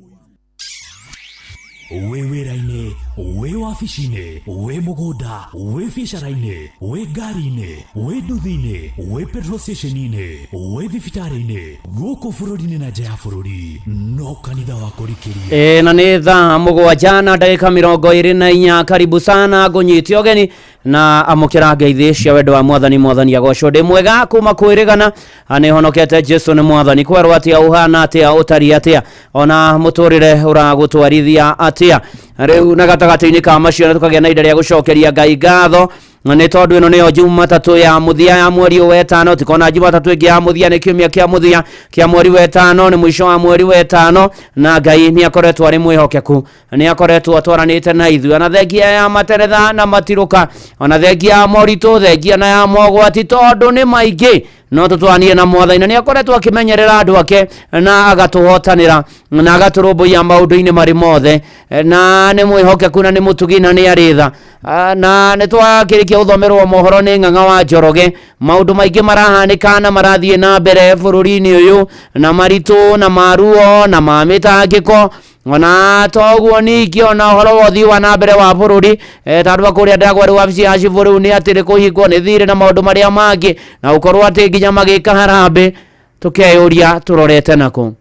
Wĩ wĩra-inĩ, wĩ wabici-inĩ, wĩ mũgũnda, wĩ biacara-inĩ, wĩ ngari-inĩ, wĩ nduthi-inĩ, wĩ petrol station-inĩ, wĩ thibitarĩ-inĩ, gũkũ bũrũri-inĩ na nja ya bũrũri, no kanitha wa kũrikĩria. Na nĩ thaa 7 na ndagĩka 24. Karibu sana, ngũnyite ũgeni na amũkĩra ngeithi cia wendo wa mwathani. Mwathani agocwo. Ndĩ mwega kuma kwĩrĩgana, nĩ honokete. Jesu nĩ mwathani. Kwerwo atĩa, ũhana atĩa, ũtari atĩa, ona mũtũrĩre ũragũtwarithia atĩa rĩu? Na gatagatĩ-inĩ ka macio nĩ tũkagĩa na ihinda rĩa gũcokeria Ngai ngatho, nĩ tondũ ĩno nĩyo Jumatatũ ya mũthia ya mweri ũyũ wetano. Tikona Jumatatũ ĩngĩ ya mũthia, nĩ kiumia kĩa mũthia kĩa mweri wetano, nĩ mũico wa mweri wetano, na Ngai nĩ akoretwo arĩ mwĩhokeku, nĩ akoretwo atwaranĩte na ithuĩ, ona thengia ya materetha na matirũka, ona thengia ya moritũ, thengia na ya mogwati, tondũ nĩ maingĩ, no tũtwanie na mwathani, na nĩ akoretwo akĩmenyerera andũ ake na agatũhotanĩra na agatũrũmbũiya maũndũ-inĩ marĩ mothe, na nĩ mwĩhokeku na nĩ mũtugi na nĩ arĩ tha. Na nĩ twakĩrĩkia gũthomerwo mohoro nĩ Ng'ang'a wa Njoroge. Maũndũ maingĩ marahanĩka na marathiĩ na mbere bũrũri-inĩ ũyũ, na maritũ na maruo na ma mĩtangĩko, ona toguo ningĩ ona ũhoro wa ũthii wa na mbere wa bũrũri, ta andũ a kũrĩa Ndagwa rĩu wabici ya cibũ rĩu nĩ atĩ nĩ kũhingwo nĩ thirĩ na maũndũ marĩa mangĩ, na gũkorwo atĩ nginya magĩka harambĩ. Tũkeyũria, tũrorete nakũ?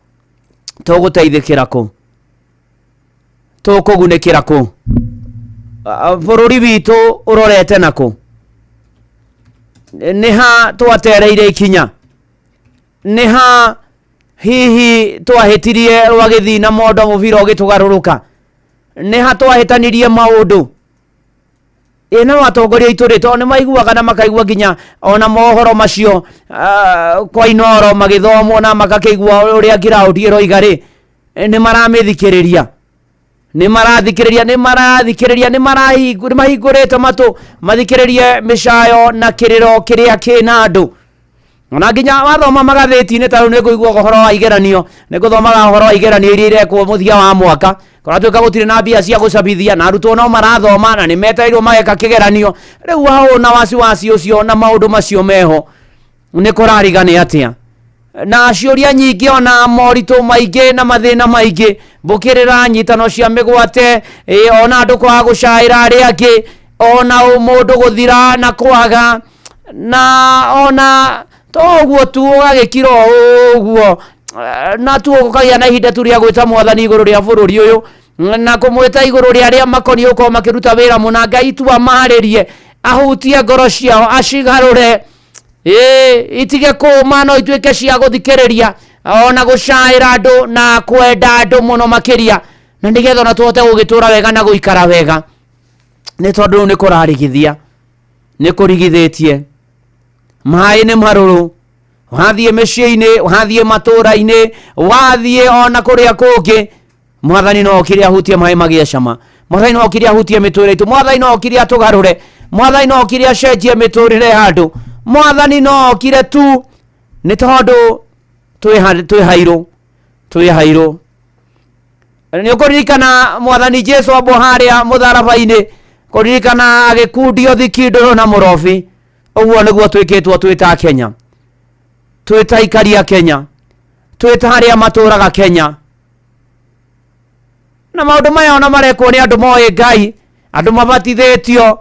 Tũgũteithĩkĩra kũ? Tũkũgunĩkĩra kũ? Bũrũri witũ ũrorete nakũ? Nĩ ha twatereire ikinya? Nĩ ha hihi twahĩtirie rwagĩthii na mondo mũbira ũgĩtũgarũrũka? Nĩ ha twahĩtanirie maũndũ? Ĩ no atongoria aitũ rĩ, tondũ nĩ maiguaga na makaigua nginya ona mohoro macio kwa Inoro magĩthomwo, na magakĩigua ũrĩa ngiraũndi ĩroiga rĩ, nĩ maramĩthikĩrĩria? Nĩ marathikĩrĩria? Nĩ marathikĩrĩria? Nĩ mahingũrĩte matũ mathikĩrĩrie mĩcayo na kĩrĩro kĩrĩa kĩna andũ? Ona nginya wathoma magathĩti-inĩ, ta rĩu nĩ ngũigua ũhoro wa igeranio, nĩ ngũthomaga ũhoro wa igeranio iria irekwo mũthia wa mwaka, kũratuĩka gũtirĩ na mbia cia gũcabithia, na arutwo no marathoma na nĩ metereirwo mageka kĩgeranio. Rĩu hau na wasiwasi ũcio na maũndũ macio meho, nĩ kũrariga nĩ atĩa? Na ciũria nyingĩ, ona moritũ maingĩ na mathĩna maingĩ, mbũkĩrĩra nyitano cia mĩgwate, ona andũ kwaga gũcaĩra arĩa angĩ, ona mũndũ gũthira na kwaga, na ona to ũguo tu ũgagĩkira o ũguo, na tu ũkagĩa na ihinda tu rĩa gwĩta mwathani igũrũ rĩa bũrũri ũyũ, na kũmwĩta igũrũ rĩa arĩa makoniĩ gũkorwo makĩruta wĩra mũna. Ngai tu amarĩrie, ahutie ngoro ciao, acigarũre, ĩĩ, itige kũũma, no ituĩke cia gũthikĩrĩria ona gũcaĩra andũ na kwenda andũ mũno makĩria, na nĩgetha ona tũhote gũgĩtũra wega na gũikara wega, nĩ tondũ rĩu nĩ kũrarigithia, nĩ kũrigithĩtie, maĩ nĩ marũrũ. Wathiĩ mĩciĩ-inĩ, wathiĩ matũũra-inĩ, wathiĩ ona kũrĩa kũngĩ, mwathani no okire ahutie maĩ magĩe cama. Mwathani no okire ahutie mĩtũrĩre itũ. Mwathani no okire atũgarũre. Mwathani no okire acenjie mĩtũrĩre ya andũ. Mwathani no okire tu, nĩ tondũ twĩ hairũ, twĩ hairũ. Nĩ ũkũririkana mwathani Jesu ambwo harĩa mũtharaba-inĩ, kũririkana agĩkundio thikindũrũ na mũrobi. Ũguo nĩguo twĩkĩtwo twĩ ta Kenya, twĩ ta aikari a Kenya, twĩ ta arĩa matũraga Kenya, na maũndũ maya ona marekwo nĩ andũ moĩ Ngai, andũ mabatithĩtio.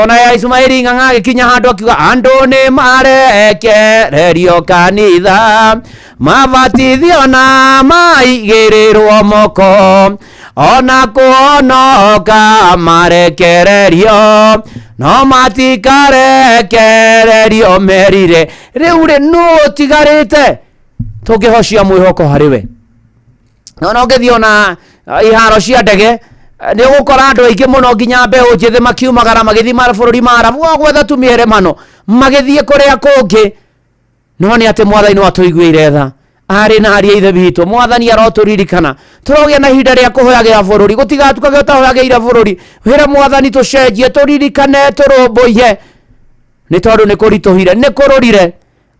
Ona ya Ismaili Ng'ang'a agĩkinya handũ akiuga, andũ nĩ marekererio kanitha, mabatithio na maigĩrĩrwo moko, ona kũhonoka marekererio, no matikarekererio merire. Rĩu rĩ, nũ ũtigarĩte tũngĩhocia mwĩhoko harĩ we? No ũngĩthiĩ ona iharo cia ndege, nĩ ũgũkora andũ aingĩ mũno, nginya mbeũ njĩthĩ, makiumagara magĩthiĩ mabũrũri ma Arabu o gwetha tu mĩeremano, magĩthiĩ kũrĩa kũngĩ. No nĩ atĩ mwathani no atũiguĩre tha, arĩ na ariũ a ithe witũ. Mwathani arotũririkana, tũrogĩa na ihinda rĩa kũhoyagĩra bũrũri, gũtigatukage ũtahoyagĩire bũrũri. Wĩre mwathani tũcenjie, tũririkane, tũrũmbũiye, nĩ tondũ nĩ kũritũhire, nĩ kũrũrire.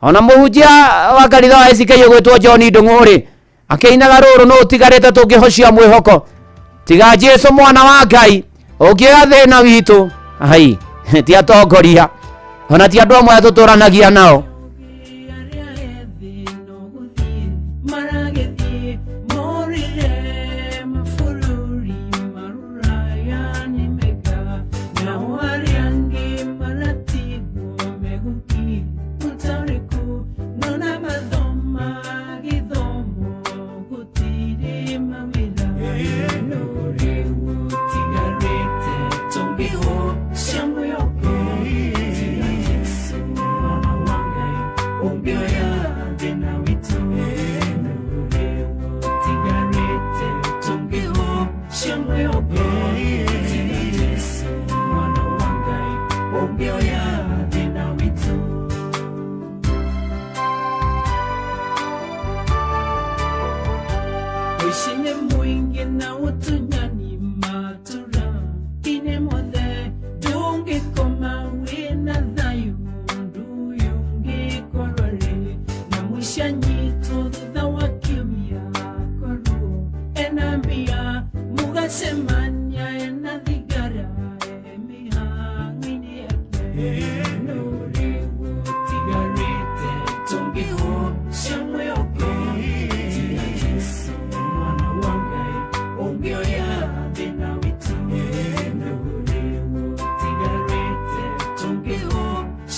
Ona mũhunjia wa kanitha wa ACK ũgwĩtwo John Ndung'u rĩ, akĩinaga rũrũ, nũ ũtigarĩte tũngĩhocia mwĩhoko tiga Jesu mwana wa Ngai ũngĩoya thĩna witũ? Ai, ti atongoria, ona ti andũ amwe aya tũtũranagia nao. Maragĩthiĩ morire mabũrũri.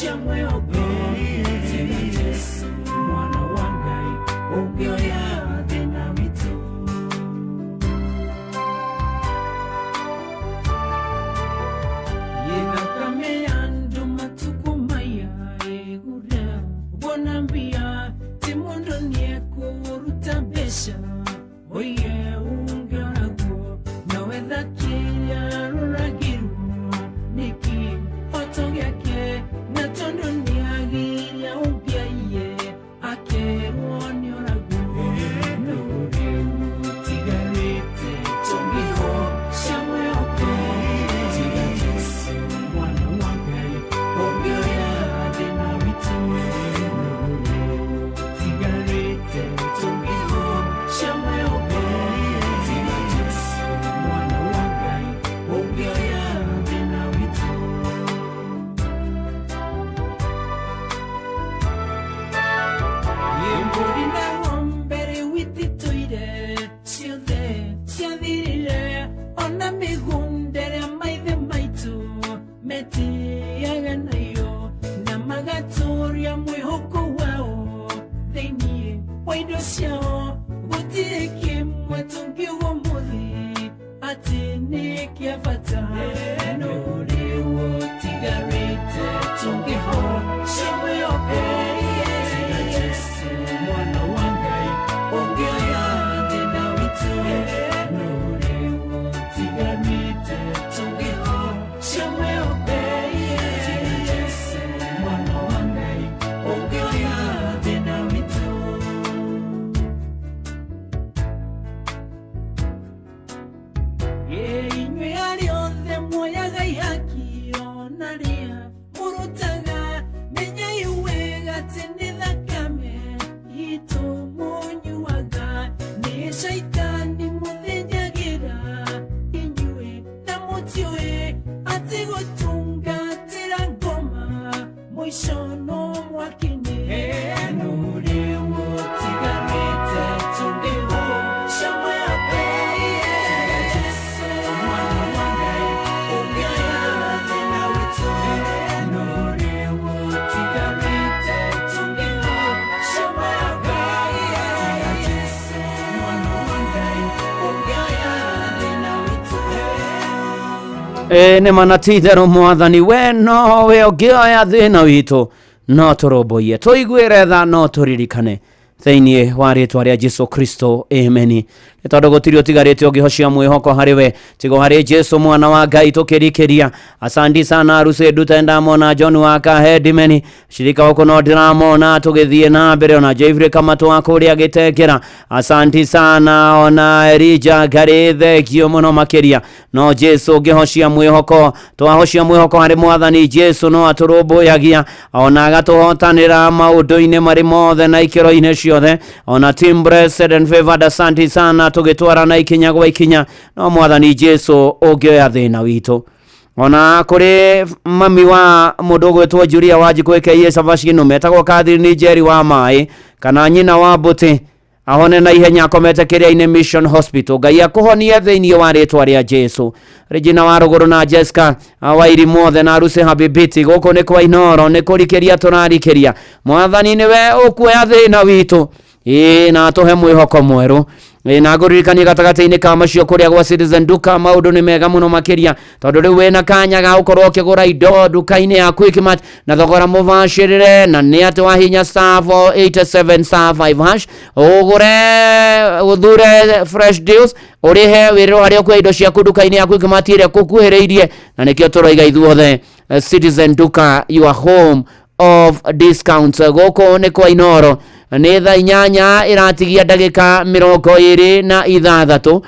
cia mwĩhoko tiga Jesu mwana wa Ngai ũngĩoya thĩna witũ. Ĩthakame ya andũ matukũ maya ĩgura wona mbia ti mũndũ nĩekũruta mbeca oye ũngĩoragwo nowe thakĩria rũragirwo nĩkĩ hoto gĩake na tondũ nĩagĩria ũngĩaiye akerwo nĩoragwo no rĩu ũtigarĩte tũngĩho cia mwĩhoko tiga Jesu mwana wa Ngai ũngĩoya thĩna witũ no rĩu ũtigarĩte tũngĩho cia mwĩhoko tiga Jesu mwana wa Ngai ũngĩoya thĩna witũ. Mbũri na ng'ombe rĩu ititũire ciothe ciathirire ona mĩgũnda ĩrĩa maithe maitũ metĩaga nayo na magatũria mwĩhoko wao thĩinĩ wa indo ciao gũtirĩ kĩmwe tũngiuga ũmũthĩ atĩ nĩ kĩa bata no rĩu ũtigarĩte tũngĩho cia mwĩhoko tiga Jesu mwana wa Ngai ũngĩoya thĩna witũ no rĩu ũtigarĩte tũngĩho cia mwĩhoko tiga Jesu mwana wa Ngai ũngĩoya thĩna witũ. Inyuĩ arĩa othe muoyaga ihaki ona rĩa mũrutaga menyai wega atĩ nĩ thakame itũ mũnyuaga nĩ caitani mũthĩnjagĩra inyuĩ na mũtiũĩ atĩ gũtungatĩra ngoma mũico no mwaki-inĩ no rĩu ũtigarĩte tũngĩho cia mwĩhoko tiga Jesu mwana wa Ngai ũngĩoya thĩna witũ no rĩu ũtigarĩte tũngĩho cia mwĩhoko tiga Jesu mwana wa Ngai ũngĩoya thĩna witũ. Ĩ nĩ mana ti itherũ mwathani we nowe ũngĩoya thĩna witũ no tũrũmbũiye tũiguĩre tha no tũririkane thĩinĩ wa rĩtwa rĩa Jesu Kristo ameni. Nĩ tondũ gũtirĩ ũtigarĩte ũngĩhocia mwĩhoko harĩ we tigo harĩ Jesu mwana wa Ngai tũkĩrikĩria. Asandi sana arusi nduta ndamona John wa Kahedimeni shirika wako no ndĩramona tũgĩthiĩ na mbere ona Jeffrey Kamatũ wa kũrĩa gĩtengera. Asanti sana ona Elija Ngarĩ thengio mũno makĩria. No Jesu ũngĩhocia mwĩhoko twahocia mwĩhoko harĩ mwathani Jesu no atũrũmbũyagia ona agatũhotanĩra maũndũ-inĩ marĩ mothe na ikĩro-inĩ ciothe. Ona team blessed and favored asanti sana tũgĩtwarana ikinya gwa ikinya no mwathani Jesu ũngĩoya thĩna witũ. Ona kũrĩ mami wa mũndũ ũgwĩtwo Julia Wanjikũ aka Savashino metagwo Catherine Njeri wa maĩ kana nyina wa Mbũtĩ ahone na ihenya akomete kĩrĩa-inĩ Mission Hospital. Ngai akũhonie thĩinĩ wa rĩtwa rĩa Jesu. Regina wa Rũgũrũ na Jessica Wairi mothe na Rusi Habibiti gũkũ nĩ kwa Inoro nĩ kũrikĩria tũrarikĩria. Mwathani nĩwe ũkuoya thĩna witũ ĩĩ na atũhe mwĩhoko mwerũ. Ĩ na ngũririkanie gatagatĩ-inĩ ka macio kũrĩa gwa Citizen Duka maũndũ nĩ mega mũno makĩria tondũ rĩu wĩna kanya ga gũkorwo ũkĩgũra indo nduka-inĩ ya Quickmart na thogora mũbacĩrĩre na nĩ atĩ wahinya star 487 star 5 hash ũgũre ũthure fresh deals ũrĩhe wĩrĩrwo harĩa ũkuoya indo ciaku nduka-inĩ ya Quickmart ĩrĩa kũkuhĩrĩirie na nĩkĩo tũroiga ithuothe Citizen Duka your home of discounts. Gũkũ nĩ kwa Inoro nĩ thaa 8 ĩratigia ndagĩka 26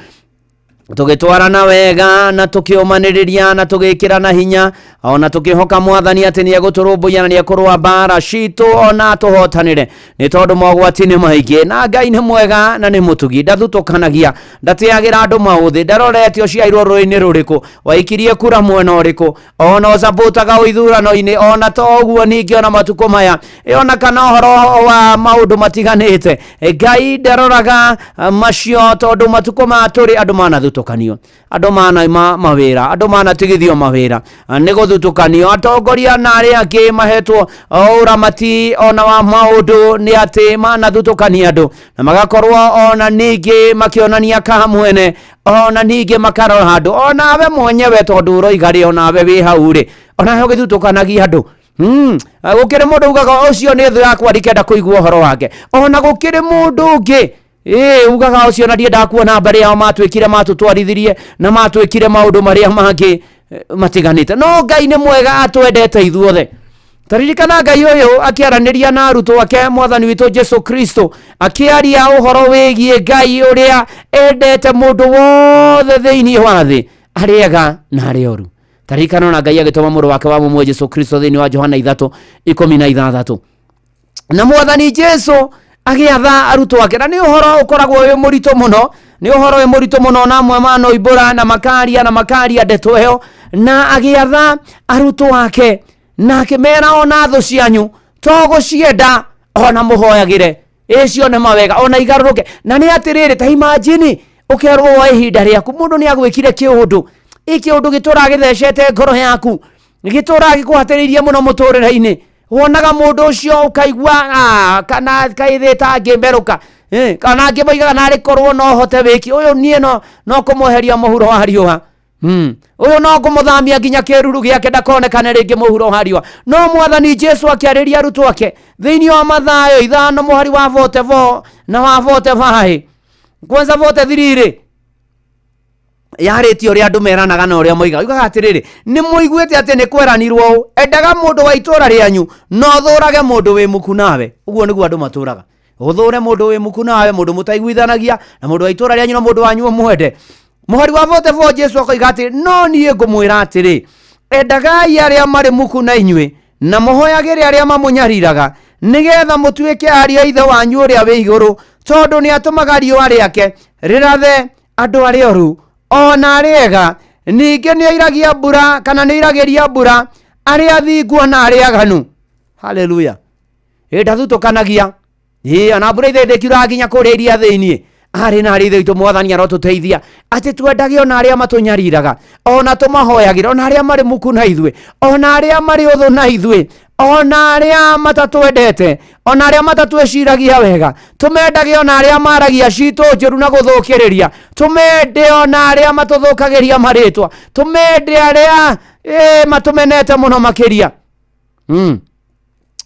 tũgĩtwarana wega na tũkĩũmanĩrĩria na tũgĩkĩrana hinya ona tũkĩhoka mwathani atĩ nĩ egũtũrũmbũiya na nĩ ekũrũa mbara citũ ona tũhotanĩre nĩ tondũ mogwati nĩ maingĩ na Ngai nĩ mwega na nĩ mũtugi ndathutũkanagia ndatĩagĩra andũ maũthĩ ndarorete ũciairwo rũĩ-inĩ rũrĩkũ waikirie kura mwena ũrĩkũ ona ũcabũtaga ũithurano-inĩ ona to ũguo ningĩ ona matukũ maya ona kana ũhoro wa maũndũ matiganĩte Ngai ndaroraga macio tondũ matukũ maya tũrĩ andũ manathutũka. gũthutũkanio andũ manaima mawĩra andũ manatigithio mawĩra nĩ gũthutũkanio atongoria na arĩa angĩ mahetwo ũramati ona wa maũndũ nĩ atĩ manathutũkania andũ na magakorwo ona ningĩ makĩonania kamwene ona ningĩ makarora andũ onawe mwenyewe tondũ ũroiga rĩ onawe wĩ hau rĩ onawe ũgĩthutũkanagia andũ. Gũkĩrĩ mũndũ ugaga ũcio nĩ thũ yakwa ndikenda kũigua ũhoro wake. Ona gũkĩrĩ mũndũ ũngĩ ugaga ũcio na ndiendaga kuona mbarĩ yao matwĩkire matũtwarithirie na matwĩkire maũndũ marĩa mangĩ matiganĩte. No Ngai nĩ mwega atwendete ithuothe. Taririkana Ngai ũyũ akĩaranĩria na arutwo ake mwathani witũ Jesu Kristo akĩaria ũhoro wĩgiĩ Ngai ũrĩa endete mũndũ wothe thĩinĩ wa thĩ arĩa ega na arĩa oru. Taririkana ona Ngai agĩtũma mũrũ wake wa mũmwe Jesu Kristo thĩinĩ wa Johana 3:16 na mwathani Jesu agĩatha arutwo ake. Na nĩ ũhoro ũkoragwo wĩ mũritũ mũno, nĩ ũhoro wĩ mũritũ mũno, na amwe manoimbũra na makaria na makaria ndeto ĩyo, na agĩatha arutwo ake na akĩmera ona thũ cianyu to gũcienda ona mũhoyagĩre ĩcione mawega ona igarũrũke. Na nĩ atĩrĩrĩ, ta imagine ũkerwo woe ihinda rĩaku mũndũ nĩ agwĩkire kĩũndũ kĩũndũ gĩtũraga gĩthecete ngoro yaku gĩtũraga gĩkũhatĩrĩirie mũno mũtũrĩre-inĩ, wonaga mũndũ ũcio ũkaigua kana kaithĩ ngĩmerũka kana angĩ moigaga narĩ korwo no hote wĩki ũyũ niĩ no kũmweheria mũhuro wa riũa, ũyũ no kũmũthamia nginya kĩruru gĩake ndakonekane rĩngĩ mũhuro wa riũa. No mwathani Jesu akĩarĩria arutwo ake thĩinĩ wa Mathayo 5 mũhari wa 44 na wa 45 kwanza 43 rĩ yarĩtie ũrĩa andũ meranaga na ũrĩa moigaga. Ugaga atĩrĩrĩ, nĩ mũiguĩte atĩ nĩ kweranirwo ũũ, endaga mũndũ wa itũũra rĩanyu no ũthũrage mũndũ wĩ muku nawe. Ũguo nĩguo andũ matũraga, ũthũre mũndũ wĩ muku nawe, mũndũ mũtaiguithanagia na mũndũ wa itũũra rĩanyu na mũndũ wanyu ũmwende. Mũhari wa 44 Jesu akoiga atĩ no niĩ ngũmwĩra atĩrĩ, endagai arĩa marĩ muku na inyuĩ na mũhoyagĩre arĩa mamũnyariraga, nĩgetha mũtuĩke ariũ a Ithe wanyu ũrĩa wĩ igũrũ, tondũ nĩ atũmaga riũa rĩake rĩrathe andũ arĩa oru ona arĩa ega, ningĩ nĩ airagia mbura kana nĩ airagĩria mbura arĩa athingu na arĩa aganu. Haleluya. Ndathutũkanagia ona mbura ithe ndĩkiuraga nginya kũrĩa iria thĩinĩ. Arĩ na arĩ Ithe witũ mwathani arotũteithia atĩ twendage ona arĩa matũnyariraga, ona tũmahoyagĩra, ona arĩa marĩ muku na ithuĩ, ona arĩa marĩ ũthũ na ithuĩ, ona arĩa matatwendete, ona arĩa matatwĩciragia wega, tũmendage ona arĩa maragia citũ njũru na gũthũkĩrĩria, tũmende ona arĩa matũthũkagĩria marĩtwa, tũmende arĩa matũmenete mũno makĩria,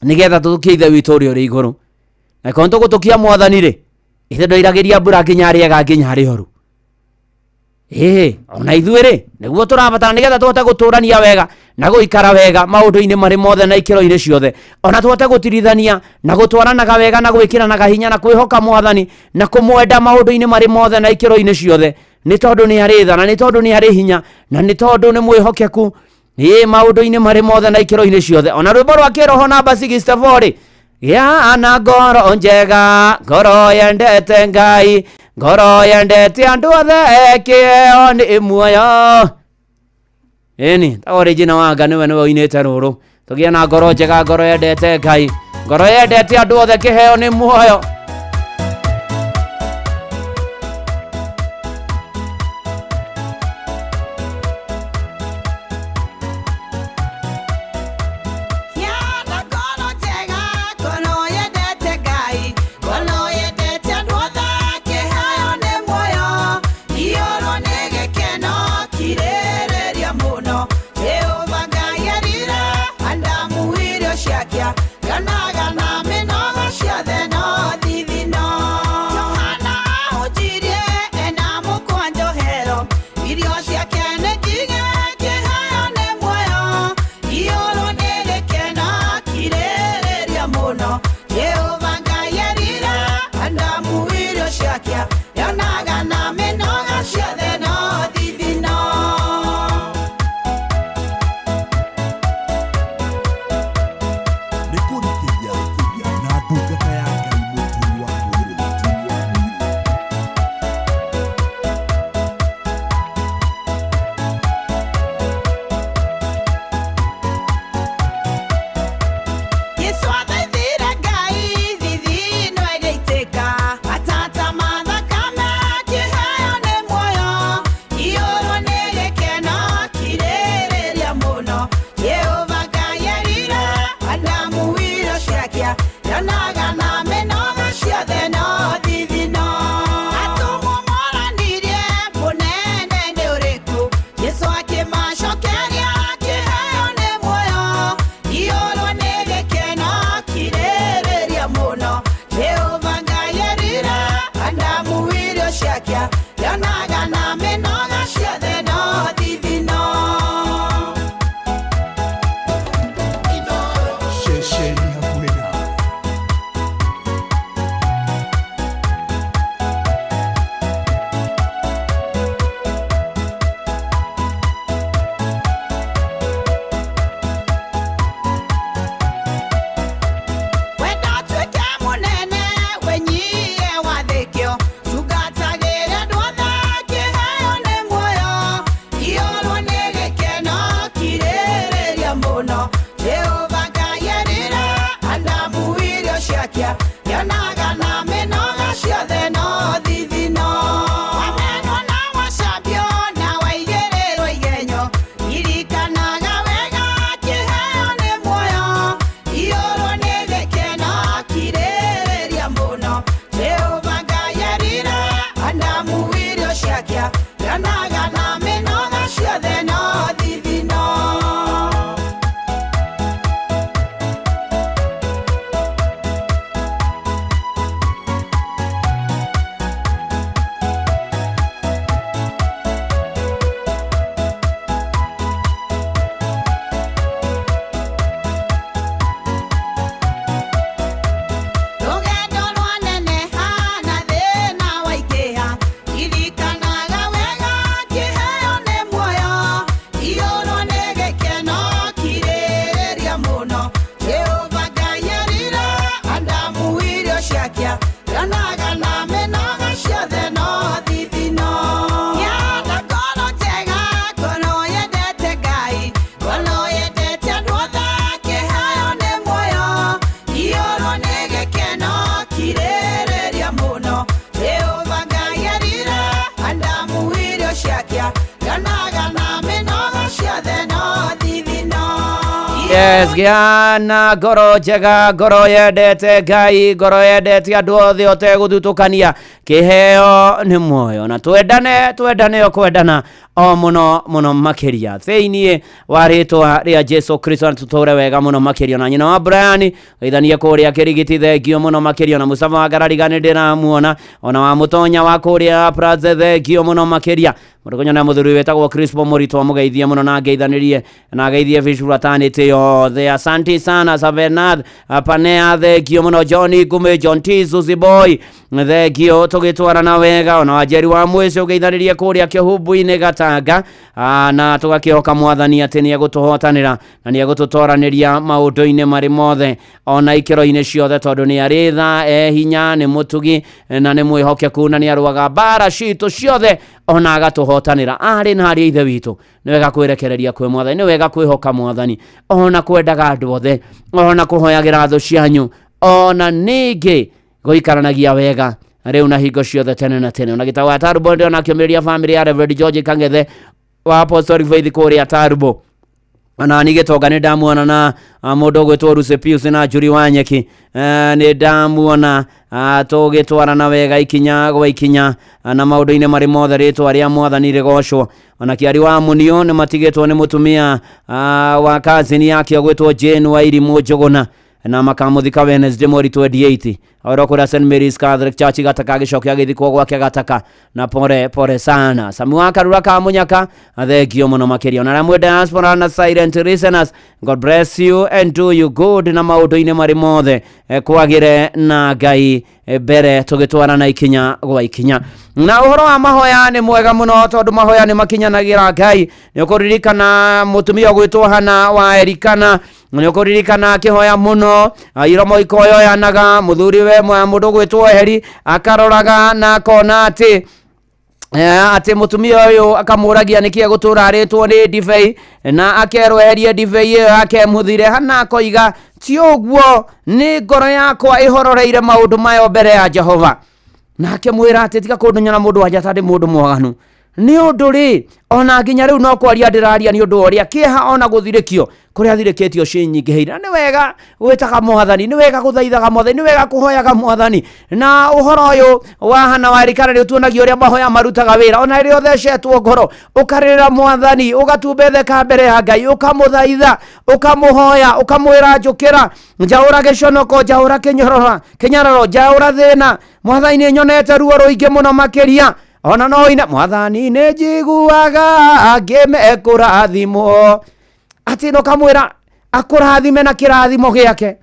nĩgetha tũtũkie Ithe witũ ũrĩa ũrĩ igũrũ. Na korwo tũgũtũkia mwathani rĩ, ithe ndoiragĩria mbura nginya arĩa ega nginya arĩa oru. Ona ithuĩ rĩ nĩguo tũrabatara nĩgetha tũhote gũtũrania wega na gũikara wega maũndũ-inĩ marĩ mothe na ikĩro-inĩ ciothe, ona tũhote gũtirithania na gũtwaranaga wega na gwĩkĩranaga hinya na kwĩhoka mwathani na kũmwenda maũndũ-inĩ marĩ mothe na ikĩro-inĩ ciothe, nĩ tondũ nĩ arĩ tha na nĩ tondũ nĩ arĩ hinya na nĩ tondũ nĩ mwĩhokeku maũndũ-inĩ marĩ mothe na ikĩro-inĩ ciothe. Ona rwĩmbo rwa kĩroho namba 64 rĩ, gĩa na ngoro njega, ngoro yendete Ngai, ngoro yendete andũ othe, kĩheo nĩ muoyo. Ĩni ta Regina Wanga nĩwe ũinĩte rũrũ, tũgĩe na ngoro njega, ngoro yendete Ngai, ngoro yendete andũ othe, kĩheo nĩ muoyo. Yes, gĩa na ngoro njega, ngoro yendete Ngai, ngoro yendete andũ othe ũtegũthutũkania. Kĩheo nĩ muoyo, na twendane, twendane o kwendana o mũno mũno makĩria thĩinĩ wa rĩtwa rĩa Jesu Kristo, na tũtũre wega mũno makĩria. Na nyina wa Brian geithanie kũrĩa Kĩrigiti, thengio mũno makĩria. Na Mustafa wa Ngarariga nĩ ndĩramuona, ona wa Mũtonya wa kũrĩa Praze, thengio mũno makĩria. Mũndũ na mũthuri wĩtagwo Crispo Mũritũ amũgeithie mũno na ngeithanĩrie na geithie Fish Fraternity yothe. Asante sana Savenad Panea, thengio mũno. John Ngume, John T Suzy Boy, thengio, tũgĩtwarana wega. Ona Wanjeri wa Mwĩcĩ ũgeithanĩrie kũrĩa Kĩhumbu-inĩ Gatanga. Na tũgakĩhoka Mwathani atĩ nĩ egũtũhotanĩra na nĩ egũtũtoranĩria maũndũ-inĩ marĩ mothe ona ikĩro-inĩ ciothe, tondũ nĩ arĩ tha, e hinya, nĩ mũtugi na nĩ mwĩhokeku, na nĩ arũaga mbara citũ ciothe ona agatũhotanĩra. Arĩ na arĩ ithe witũ, nĩ wega kwĩrekereria kwĩ Mwathani, nĩ wega kwĩhoka Mwathani, ona kwendaga andũ othe, ona kũhoyagĩra thũ cianyu, ona ningĩ gũikaranagia wega rĩu na hingo ciothe tene na tene. Ona gĩtau wa Tarubo ndĩrona akĩũmĩrĩria famĩlĩ ya Reverend George Kang'ethe wa Apostolic Faith kũrĩa Tarubo. Ona ni gĩtonga nĩ ndamuona na mũndũ ũgwĩtwo Lucy Pius na Njuri wa Nyeki, nĩ ndamuona, tũgĩtwarana wega ikinya gwa ikinya, na maũndũ-inĩ marĩ mothe rĩtwa rĩa Mwathani rĩgocwo. Ona Kĩari wa Munio nĩ matigĩtwo nĩ mũtumia wa kazini yake ũgwĩtwo Jane Wairimũ Njũgũna, na makamũthika Wednesday mweri 28 oro kũrĩa St Mary's Catholic Church Gataka, gĩcoke agĩthikwo gwake Gataka. Na pore pore sana Sami wa Karura ka Munyaka, thengio mũno makĩria. Ona arĩa mwĩ diaspora na silent listeners, God bless you and do you good, na maũndũ-inĩ marĩ mothe kwagĩre na Ngai mbere tũgĩtwarana ikinya gwa ikinya. Na ũhoro wa mahoya nĩ mwega mũno, tondũ mahoya nĩ makinyanagĩra Ngai. Nĩ ũkũririkana mũtumia ũgwĩtwo Hana wa Elikana, nĩ ũkũririkana akĩhoya mũno, iromo ikoyoyanaga, mũthuri we mũndũ ũgwĩtwo Heri akaroraga na akona atĩ atĩ mũtumia ũyũ akamũragia nĩkĩ egũtũra arĩtwo nĩ ndibei, na akerwo eherie ndibei ĩyo yake mũthire. Hana akoiga ti ũguo, nĩ ngoro yakwa ĩhororeire maũndũ mayo mbere ya Jehova. Na akĩmwĩra atĩ tiga kũndunyana mũndũ wanja ta ndĩ mũndũ mwaganu, nĩ ũndũ rĩ ona nginya rĩu no kwaria ndĩraria nĩ ũndũ wa ũrĩa kĩeha ona gũthirĩkio kũrĩa thirĩkĩtio cinyingĩhĩire. Na nĩ wega gwĩtaga Mwathani, nĩ wega gũthaithaga Mwathani, nĩ wega kũhoyaga Mwathani. Na ũhoro ũyũ wa Hana wa Elikana nĩ ũtuonagia ũrĩa mahoya marutaga wĩra. Ona rĩrĩa ũthecetwo ngoro, ũkarĩrĩra Mwathani, ũgatumbetheka mbere ya Ngai, ũkamũthaitha, ũkamũhoya, ũkamwĩra njũkĩra, njaũra gĩconoko, njaũra kĩnyararo, njaũra thĩna. Mwathani nĩ nyonete ruo rũingĩ mũno makĩria, ona no ine Mwathani nĩ njiguaga ngĩmekũrathimwo, atĩ no kamwĩra akũrathime na kĩrathimo gĩake.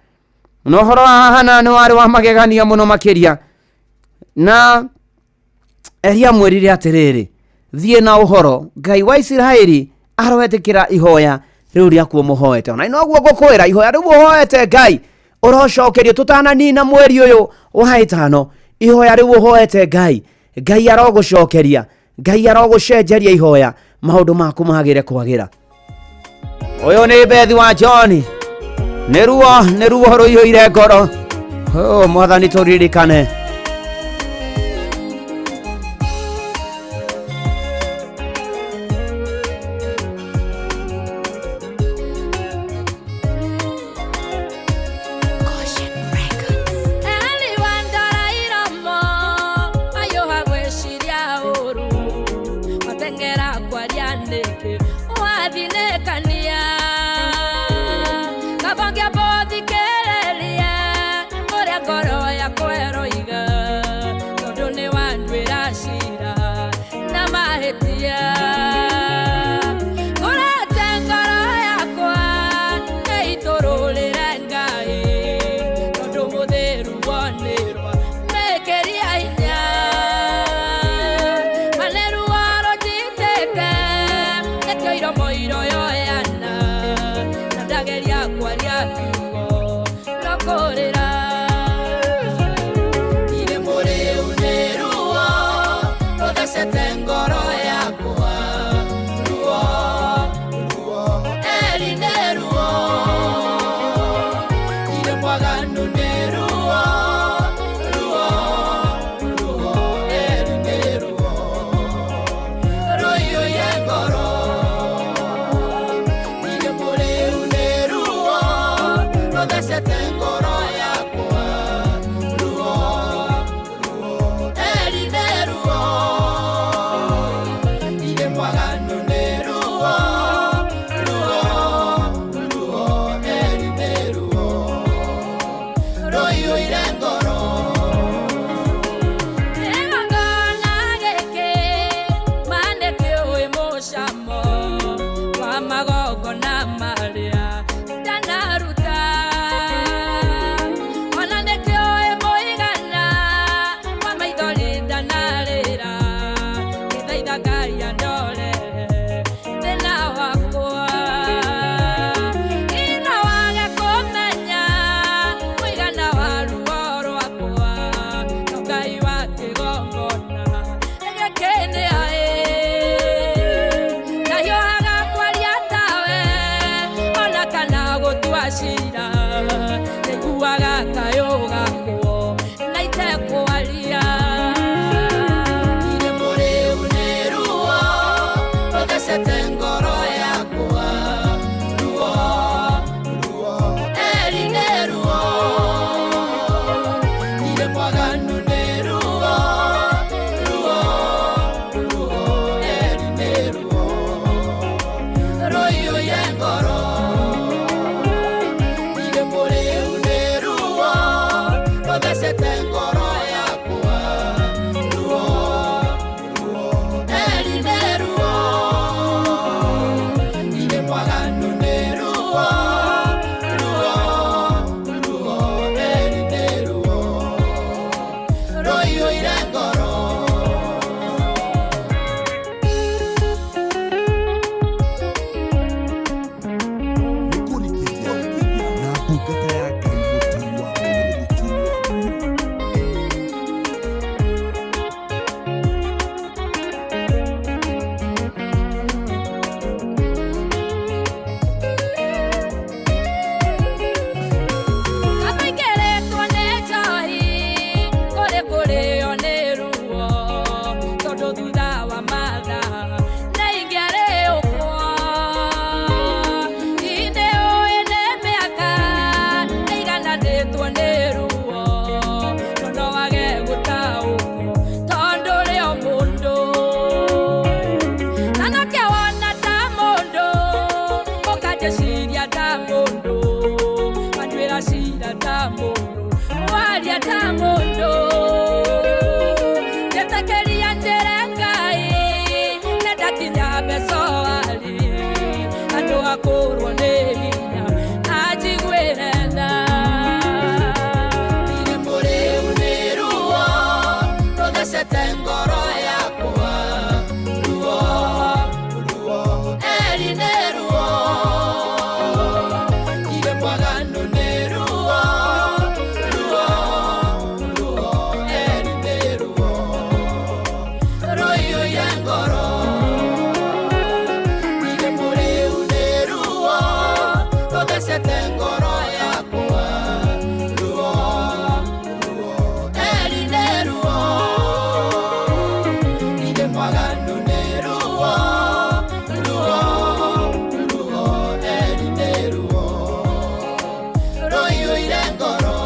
Na ũhoro wa Hana nĩ warĩ wa magegania mũno makĩria, na Eli amwĩrire atĩrĩrĩ, thiĩ na ũhoro, Ngai wa Isiraeli aroetĩkĩra ihoya rĩu rĩaku ũmũhoete. Ona noguo ngũkwĩra, ihoya rĩu ũhoete Ngai ũrocokerio tũtananina mweri ũyũ wa ĩtano, ihoya rĩu ũhoete Ngai, Ngai arogũcokeria, Ngai arogũcenjeria ihoya, maũndũ maku magĩre kwagĩra. Ũyũ nĩ Bethi wa John, nĩ ruo rũiyũire ngoro. Oh, Mwathani tũririkane. Ngoro. Rũthecete ngoro yakwa ruo ruo eri nĩ ruo irĩ mwaganu nĩ ruo ruo ruo eri nĩ ruo rũiyũire ngoro. Kĩgongona gĩkĩ ma nĩkĩũĩ mũcamo wa magongona marĩa ndanaruta, ona nĩkĩũĩ mũigana wa maithori ndanarĩra ngĩthaitha Ngai andore thĩna wakwa. Ina wage kũmenya mũigana wa ruo rwakwa, no Ngai wa kĩgongona gĩkĩ nĩ oĩ. Ndahiũhaga kwaria tawe ona kana gũtua cira, nĩguaga kayũ gakwo na itekwaria. Irĩ mũrĩu nĩ ruo rũthecete ngoro yakwa ruo ruo eri nĩ ruo irĩ mwaganu nĩ ruo ruo ruo eri nĩ ruo rũiyũire ngoro. Irĩ mũrĩu nĩ ruo rũthecete ngoro yakwa ruo ruo eri nĩ ruo irĩ mwaganu nĩ ruo ruo ruo eri nĩ ruo rũiyũire ngoro. Nĩkũrikĩria na ndungata ya Ngai Mũturi wa Mũirũ. Kamaingĩrĩtwo nĩ njohi kũrĩ kũrĩo nĩ ruo, tondũ thutha wa mathaa nĩ ingĩarĩũkwo. Indĩ ũĩ nĩ mĩaka ĩigananĩtwo nĩ ruo, no no wage gũtaũkwo tondũ ũrĩ o mũndũ. Na nokĩo wona ta mũndũ ũkanjĩciria ta mũndũ, wanduĩra cira ta mũndũ, waria ta mũndũ. Njĩtĩkĩria njĩre Ngai nĩndakinya mbecoari, andũ akũrwo nĩ hinya anjiguĩre tha. Irĩ mũrĩu nĩ ruo rũthecete ngoro yakwa ruo ruo eri nĩ ruo irĩ mwaganu nĩ ruo ruo ruo eri nĩ ruo rũiyũire ngoro. Irĩ mũrĩu nĩ ruo rũthecete ngoro yakwa ruo ruo eri nĩ ruo irĩ mwaganu nĩ ruo ruo ruo eri nĩ ruo rũiyũire ngoro.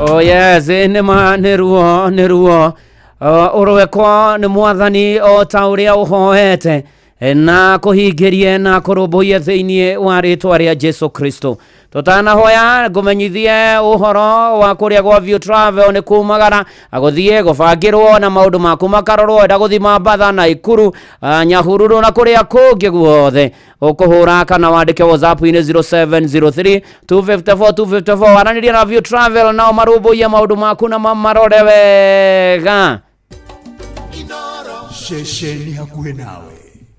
Oh yes, nĩ ma nĩ ruo nĩ ruo. Ũrwekwo nĩ mwathani o ta ũrĩa ũhoete na kũhingĩrie na kũrũmbũiye thĩinĩ wa rĩtwa rĩa Jesu Kristo. Tũtanahoya ngũmenyithie ũhoro wa kũrĩa gwa View Travel nĩ kumagara gũthiĩ gũbangĩrwo na maũndũ maku makarorwo, enda gũthiĩ Mambatha na Ikuru, Nyahururu na kũrĩa kũngĩ guothe ũkũhũra kana wandĩke WhatsApp-inĩ 0703 254 254 waranĩrie na View Travel nao marũmbũiye maũndũ maku na mamarore wega. Ceceni hakuhĩ nawe.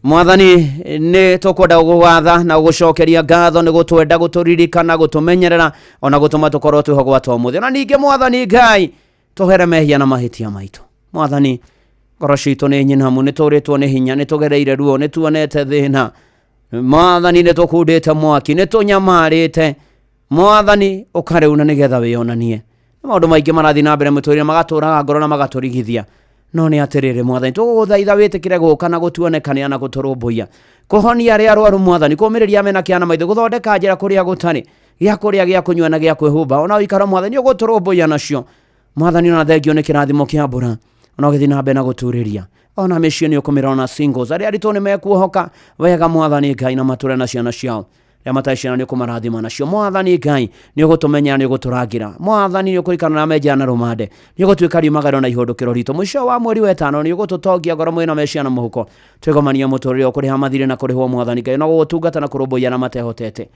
Mwathani nĩ tũkwenda gũgũgatha na gũgũcokeria ngatho nĩ gũtwenda gũtũririkana gũtũmenyerera ona gũtũma tũkorwo twĩho gwata ũmũthĩ. Ona ningĩ mwathani Ngai tũhere mehia na mahĩtia maitũ. Mwathani ngoro citũ nĩ nyinamu, nĩ tũrĩtwo nĩ hinya, nĩ tũgereire ruo, nĩ tuonete thĩna. Mwathani nĩ tũkundĩte mwaki, nĩ tũnyamarĩte. Mwathani ũkarĩu na nĩgetha wĩyonanie. Nĩ maũndũ maingĩ marathiĩ na mbere mũtũrĩre magatũraga ngoro na magatũrigithia. No nĩ atĩrĩrĩ mwathani tũgũgũthaitha wĩtĩkĩre gũka na gũtuonekanĩra na gũtũrũmbũiya, kũhonia arĩa arwaru mwathani, kũũmĩrĩria mena kĩana maitho, gũthondeka njĩra kũrĩa gũtarĩ. Gĩa kũrĩa, gĩa kũnyua na gĩa kwĩhumba, ona ũikaro Mwathani ũgũtũrũmbũiya nacio. Mwathani, ona thengio nĩ kĩrathimo kĩa mbura, ona ũgĩthiĩ na mbere na gũturĩria ona mĩciĩ nĩ ũkũmĩrona singles arĩa aritũ nĩ mekuohoka wega Mwathani Ngai, na matũre na ciana ciao. Arĩa matarĩ ciana nĩ ũkũmarathima nacio. Mwathani Ngai, nĩ ũgũtũmenyera, nĩ ũgũtũrangĩra. Mwathani, nĩ ũkũrikana na menjera na rũmande, nĩ ũgũtuĩka riumagaro na ihũndũkĩro ritũ. Mũico wa mweri wa ĩtano nĩ ũgũtũtongia ngoro mwĩna meciria na mũhuko, twĩgomania mũtũrĩre ũkũrĩha mathirĩ na kũrĩhwo. Mwathani Ngai, na gũgũtungata na kũrũmbũiya na matehotete.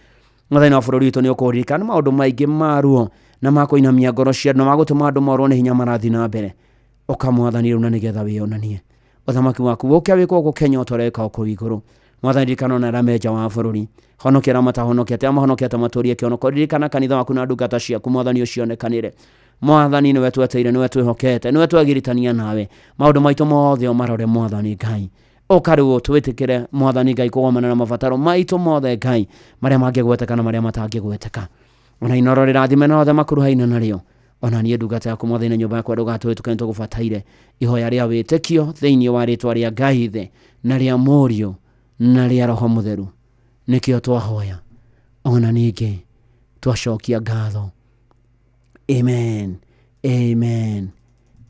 Mwathani wa bũrũri witũ, nĩ ũkũririkana maũndũ maingĩ maruo na makũinamia ngoro cia andũ na magũtũma andũ morwo nĩ hinya marathiĩ na mbere. Ũka Mwathani rĩu, na nĩgetha wĩyonanie ũthamaki waku ũke wĩkwo gũkũ Kenya ũta ũrĩa wĩkagwo kũu igũrũ. Mwathani, ririkana ona arĩa me nja wa bũrũri, honokia arĩa matahonokete, arĩa mahonokete matũrie kĩhonoko. Ririkana kanitha waku na ndungata ciaku, Mwathani, ũcionekanĩre. Mwathani, nĩwe tweteire, nĩwe twĩhokete, nĩwe twegiritania nawe. Maũndũ maitũ mothe ũmarore. Mwathani Ngai, ũka rĩu twĩtĩkĩre, Mwathani Ngai, kũgomana na mabataro maitũ mothe, Ngai, marĩa mangĩgweteka na marĩa matangĩgweteka. Ona Inoro rĩrathime na othe makuruhaine narĩo. Ona niĩ ndungata yaku, Mwathani, na nyũmba yakwa, ndũgatũhĩtũke, nĩtũgũbataire ihoya rĩa wĩtĩkio thĩinĩ wa rĩtwa rĩa Ngai Ithe na rĩa Mũriũ na rĩa Roho Mũtheru, nĩkĩo twahoya ona ningĩ twacokia ngatho. Amen, amen,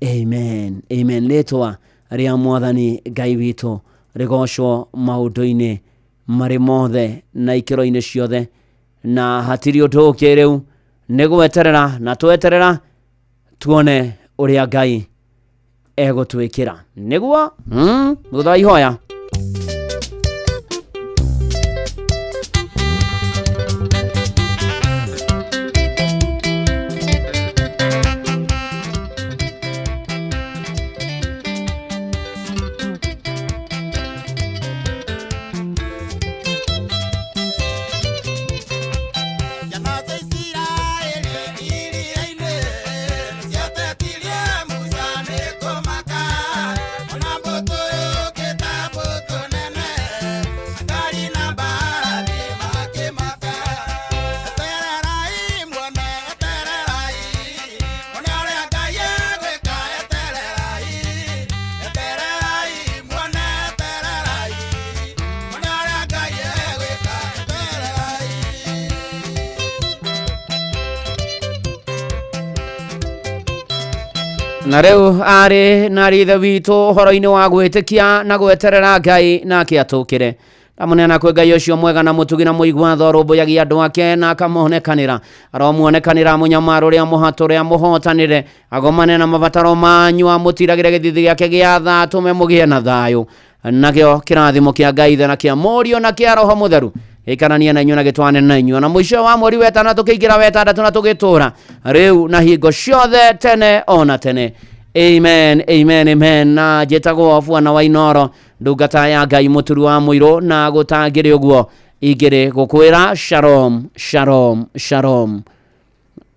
amen, amen. Rĩtwa rĩa Mwathani Ngai witũ rĩgocwo maũndũ-inĩ marĩ mothe na ikĩro-inĩ ciothe. Na hatirĩ ũndũ ũngĩ rĩu, nĩ gweterera na tweterera tuone ũrĩa Ngai egũtwĩkĩra nĩguo thutha wa ihoya. Na rĩu arĩ na rithe witũ ũhoro-inĩ wa gwĩtĩkia na gweterera Ngai nake atũkĩre. Ndamũneana kwĩ Ngai ũcio mwega na mũtugi na mũigua tha, ũrũmbũyagia andũ ake na akamonekanĩra. Aromuonekanĩra mũnyamaro ũrĩa mũhatũre, amũhotanĩre, agomane na mabataro manyu, amũtiragĩre gĩthithi gĩake gĩa tha, atũme mũgĩe na thayũ. Nakĩo kĩrathimo kĩa Ngai Ithe na kĩa Mũriũ na kĩa Roho Mũtheru gĩikaranie na inyuĩ na gĩtwane na inyuĩ, na mũico wa mweri wetano tũkĩingĩra wetandatũ na tũgĩtũra rĩu na hingo ciothe tene ona tene. Amen, amen, amen. Na njĩtagwo Bwana wa Inoro, ndungata ya Ngai mũturu wa mũirũ, na gũtangĩrĩ ũguo ingĩrĩ gũkwĩra shalom, shalom, shalom.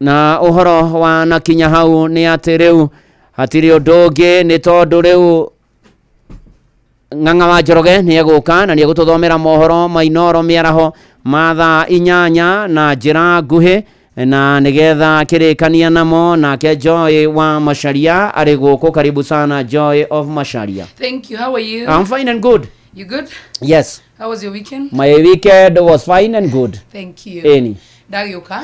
Na ũhoro wa nakinya hau nĩ atĩ rĩu hatirĩ ũndũ ũngĩ, nĩ tondũ rĩu Ng'ang'a wa Njoroge nĩ egũka na nĩ egũtũthomera mohoro ma Inoro mĩaraho ma thaa 8 na njĩra nguhĩ, na nĩgetha kĩrĩkania namo. Nake Joy wa Macharia arĩ gũkũ. Karibu sana, Joy of Macharia. Thank you. How are you? I'm fine and good. You good? Yes. How was your weekend? My weekend was fine and good. Thank you. Ĩni. Ndagĩũka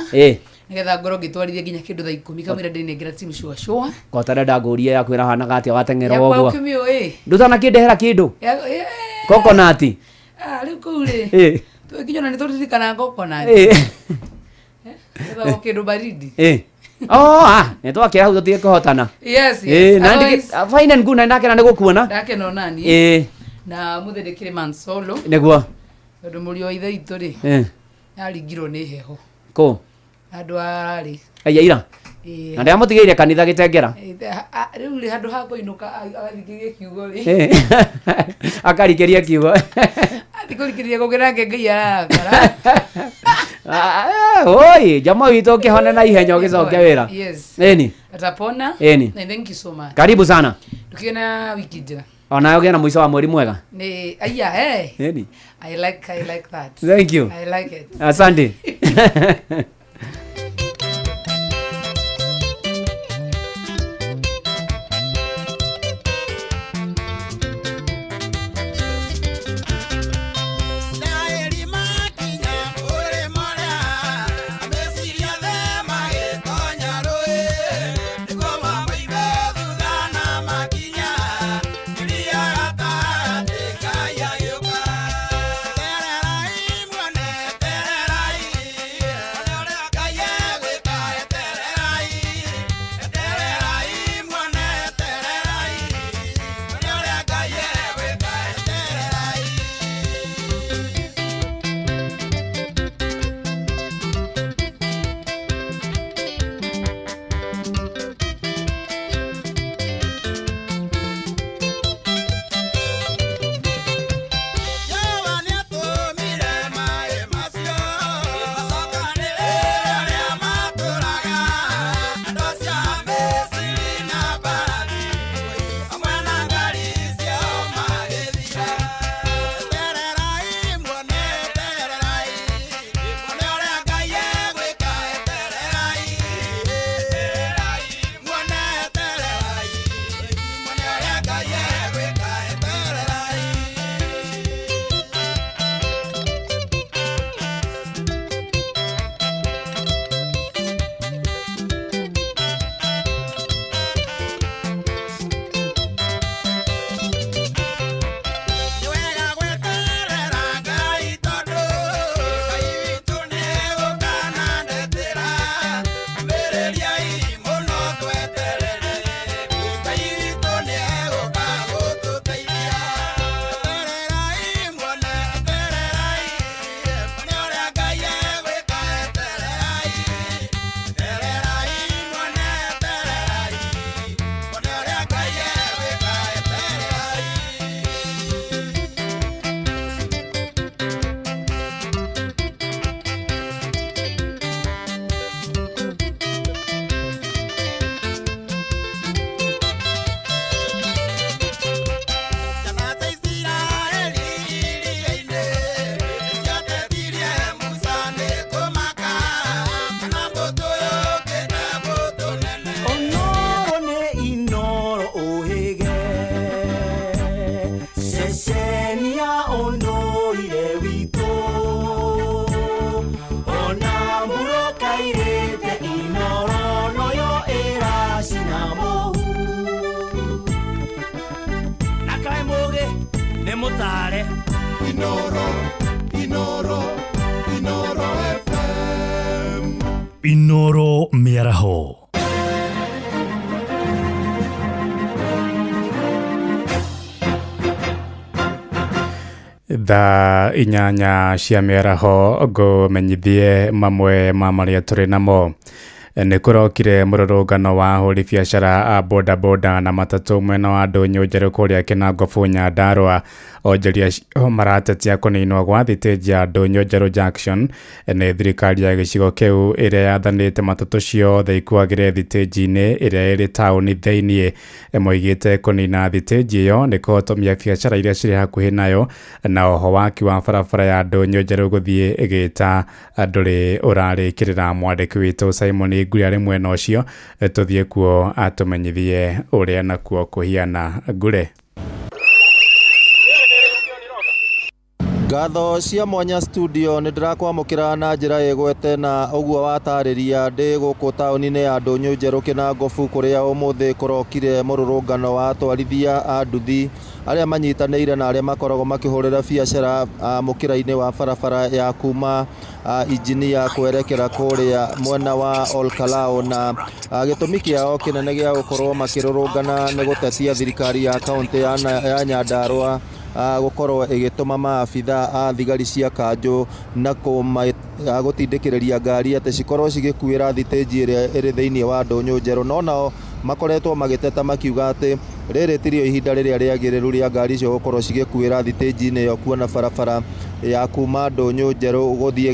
nĩgetha ngorwo ngĩtwarithia nginya kĩndũ thaa 10 kamũira ndĩnengera timu shua shua. Kotarenda ngũrie yaku ĩrahanaga atĩa wateng'era Yakwa ũguo? ũkĩmĩũĩ. Ndũtanakĩndehera kĩndũ coconut? Ah, rĩu kũu rĩ, twĩkinya na nĩ tũririkanaga coconut. Ĩthagwo kĩndũ baridi. Oh, ah, nĩ twakĩra hau tũtige kũhotana. Yes. Na Otherwise, fine and good, na ndakena nĩ gũkuona. Ndakena onani. Na mũthĩ ndĩkĩrĩ man solo. Nĩguo. Tondũ mũriũ wa ithe witũ rĩ, aringirwo nĩ heho. Kũ? Handũ ararĩ. Aya ira. Ĩĩ. Na ndĩramũtigĩire kanitha gĩtengera. Rĩu rĩ, handũ ha kũinũka agathikĩrie kiugo rĩ. Akarikĩria kiugo. Athiĩ kũrikĩrĩria kũngĩ nake Ngai ararakara. Ah, oi, jama witũ ũkĩhone na ihenya ũgĩcoke wĩra. Yes. Ĩni. Atapona. Ĩni. Na thank you so much. Karibu sana. Ndũkĩgĩe na wiki njega. Onawe ũgĩe na mũico wa mweri mwega. Nĩ aya hey. Ĩni. I like that. Thank you. I like it. Asante. Ngũtare. Inoro, Inoro, Inoro FM. Inoro mĩaraho. Thaa 8 cia mĩaraho ngũmenyithie mamwe ma marĩa tũrĩ namo. Nĩ kũrokire mũrũrũngano wa ahũri biacara a bodaboda na matatũ mwena wa Ndũnyũ Njerũ kũrĩa Kĩnangobu Nyandarũa. Onjoria acio maratetia kũninwo gwa thitĩnji ya Ndũnyũ Njerũ Junction nĩ thirikari ya gĩcigo kĩu ĩrĩa yathanĩte matatũ ciothe ikuagĩre thitĩnji-inĩ ĩrĩa ĩrĩ taũni thĩiniĩ. Moigĩte kũnina thitĩnji ĩyo nĩ kũhotomia biacara iria cirĩ hakuhĩ nayo, na oho waki wa barabara ya Ndũnyũ Njerũ gũthiĩ Gĩta ndũrĩ ũrarĩkĩrĩra. Mwandĩki witũ Simon Ngure arĩ mwena ũcio, tũthiĩ kuo atũmenyithie ũrĩa nakuo kũhiana. Ngure. Ngatho cia mwanya studio nĩ ndĩrakwamũkĩra na njĩra ĩgwete na ũguo watarĩria ndĩ gũkũ taũni-inĩ ya Ndũnyũ Njerũ Kĩnangobu kũrĩa ũmũthĩ kũrokire mũrũrũngano wa atwarithia a nduthi arĩa manyitanĩire na arĩa makoragwo makĩhũrĩra biacara mũkĩra-inĩ wa barabara ya kuma injinia kwerekera kũrĩa mwena wa Olkalou, na gĩtũmi kĩao kĩnene gĩa gũkorwo makĩrũrũngana nĩ gũtetia thirikari ya kaũntĩ ya Nyandarũa gũkorwo ĩgĩtũma maabitha a thigari cia kanjũ na gũtindĩkĩrĩria ngari atĩ cikorwo cigĩkuĩra thitĩnji ĩrĩa ĩrĩ thĩinĩ wa Ndũnyũ Njerũ. No nao makoretwo magĩteta makiuga atĩ rĩrĩ tirio ihinda rĩrĩa rĩagĩrĩru rĩa ngari icio gũkorwo cigĩkuĩra thitĩnji-inĩ ĩyo, kuona barabara ya kuma Ndũnyũ Njerũ gũthiĩ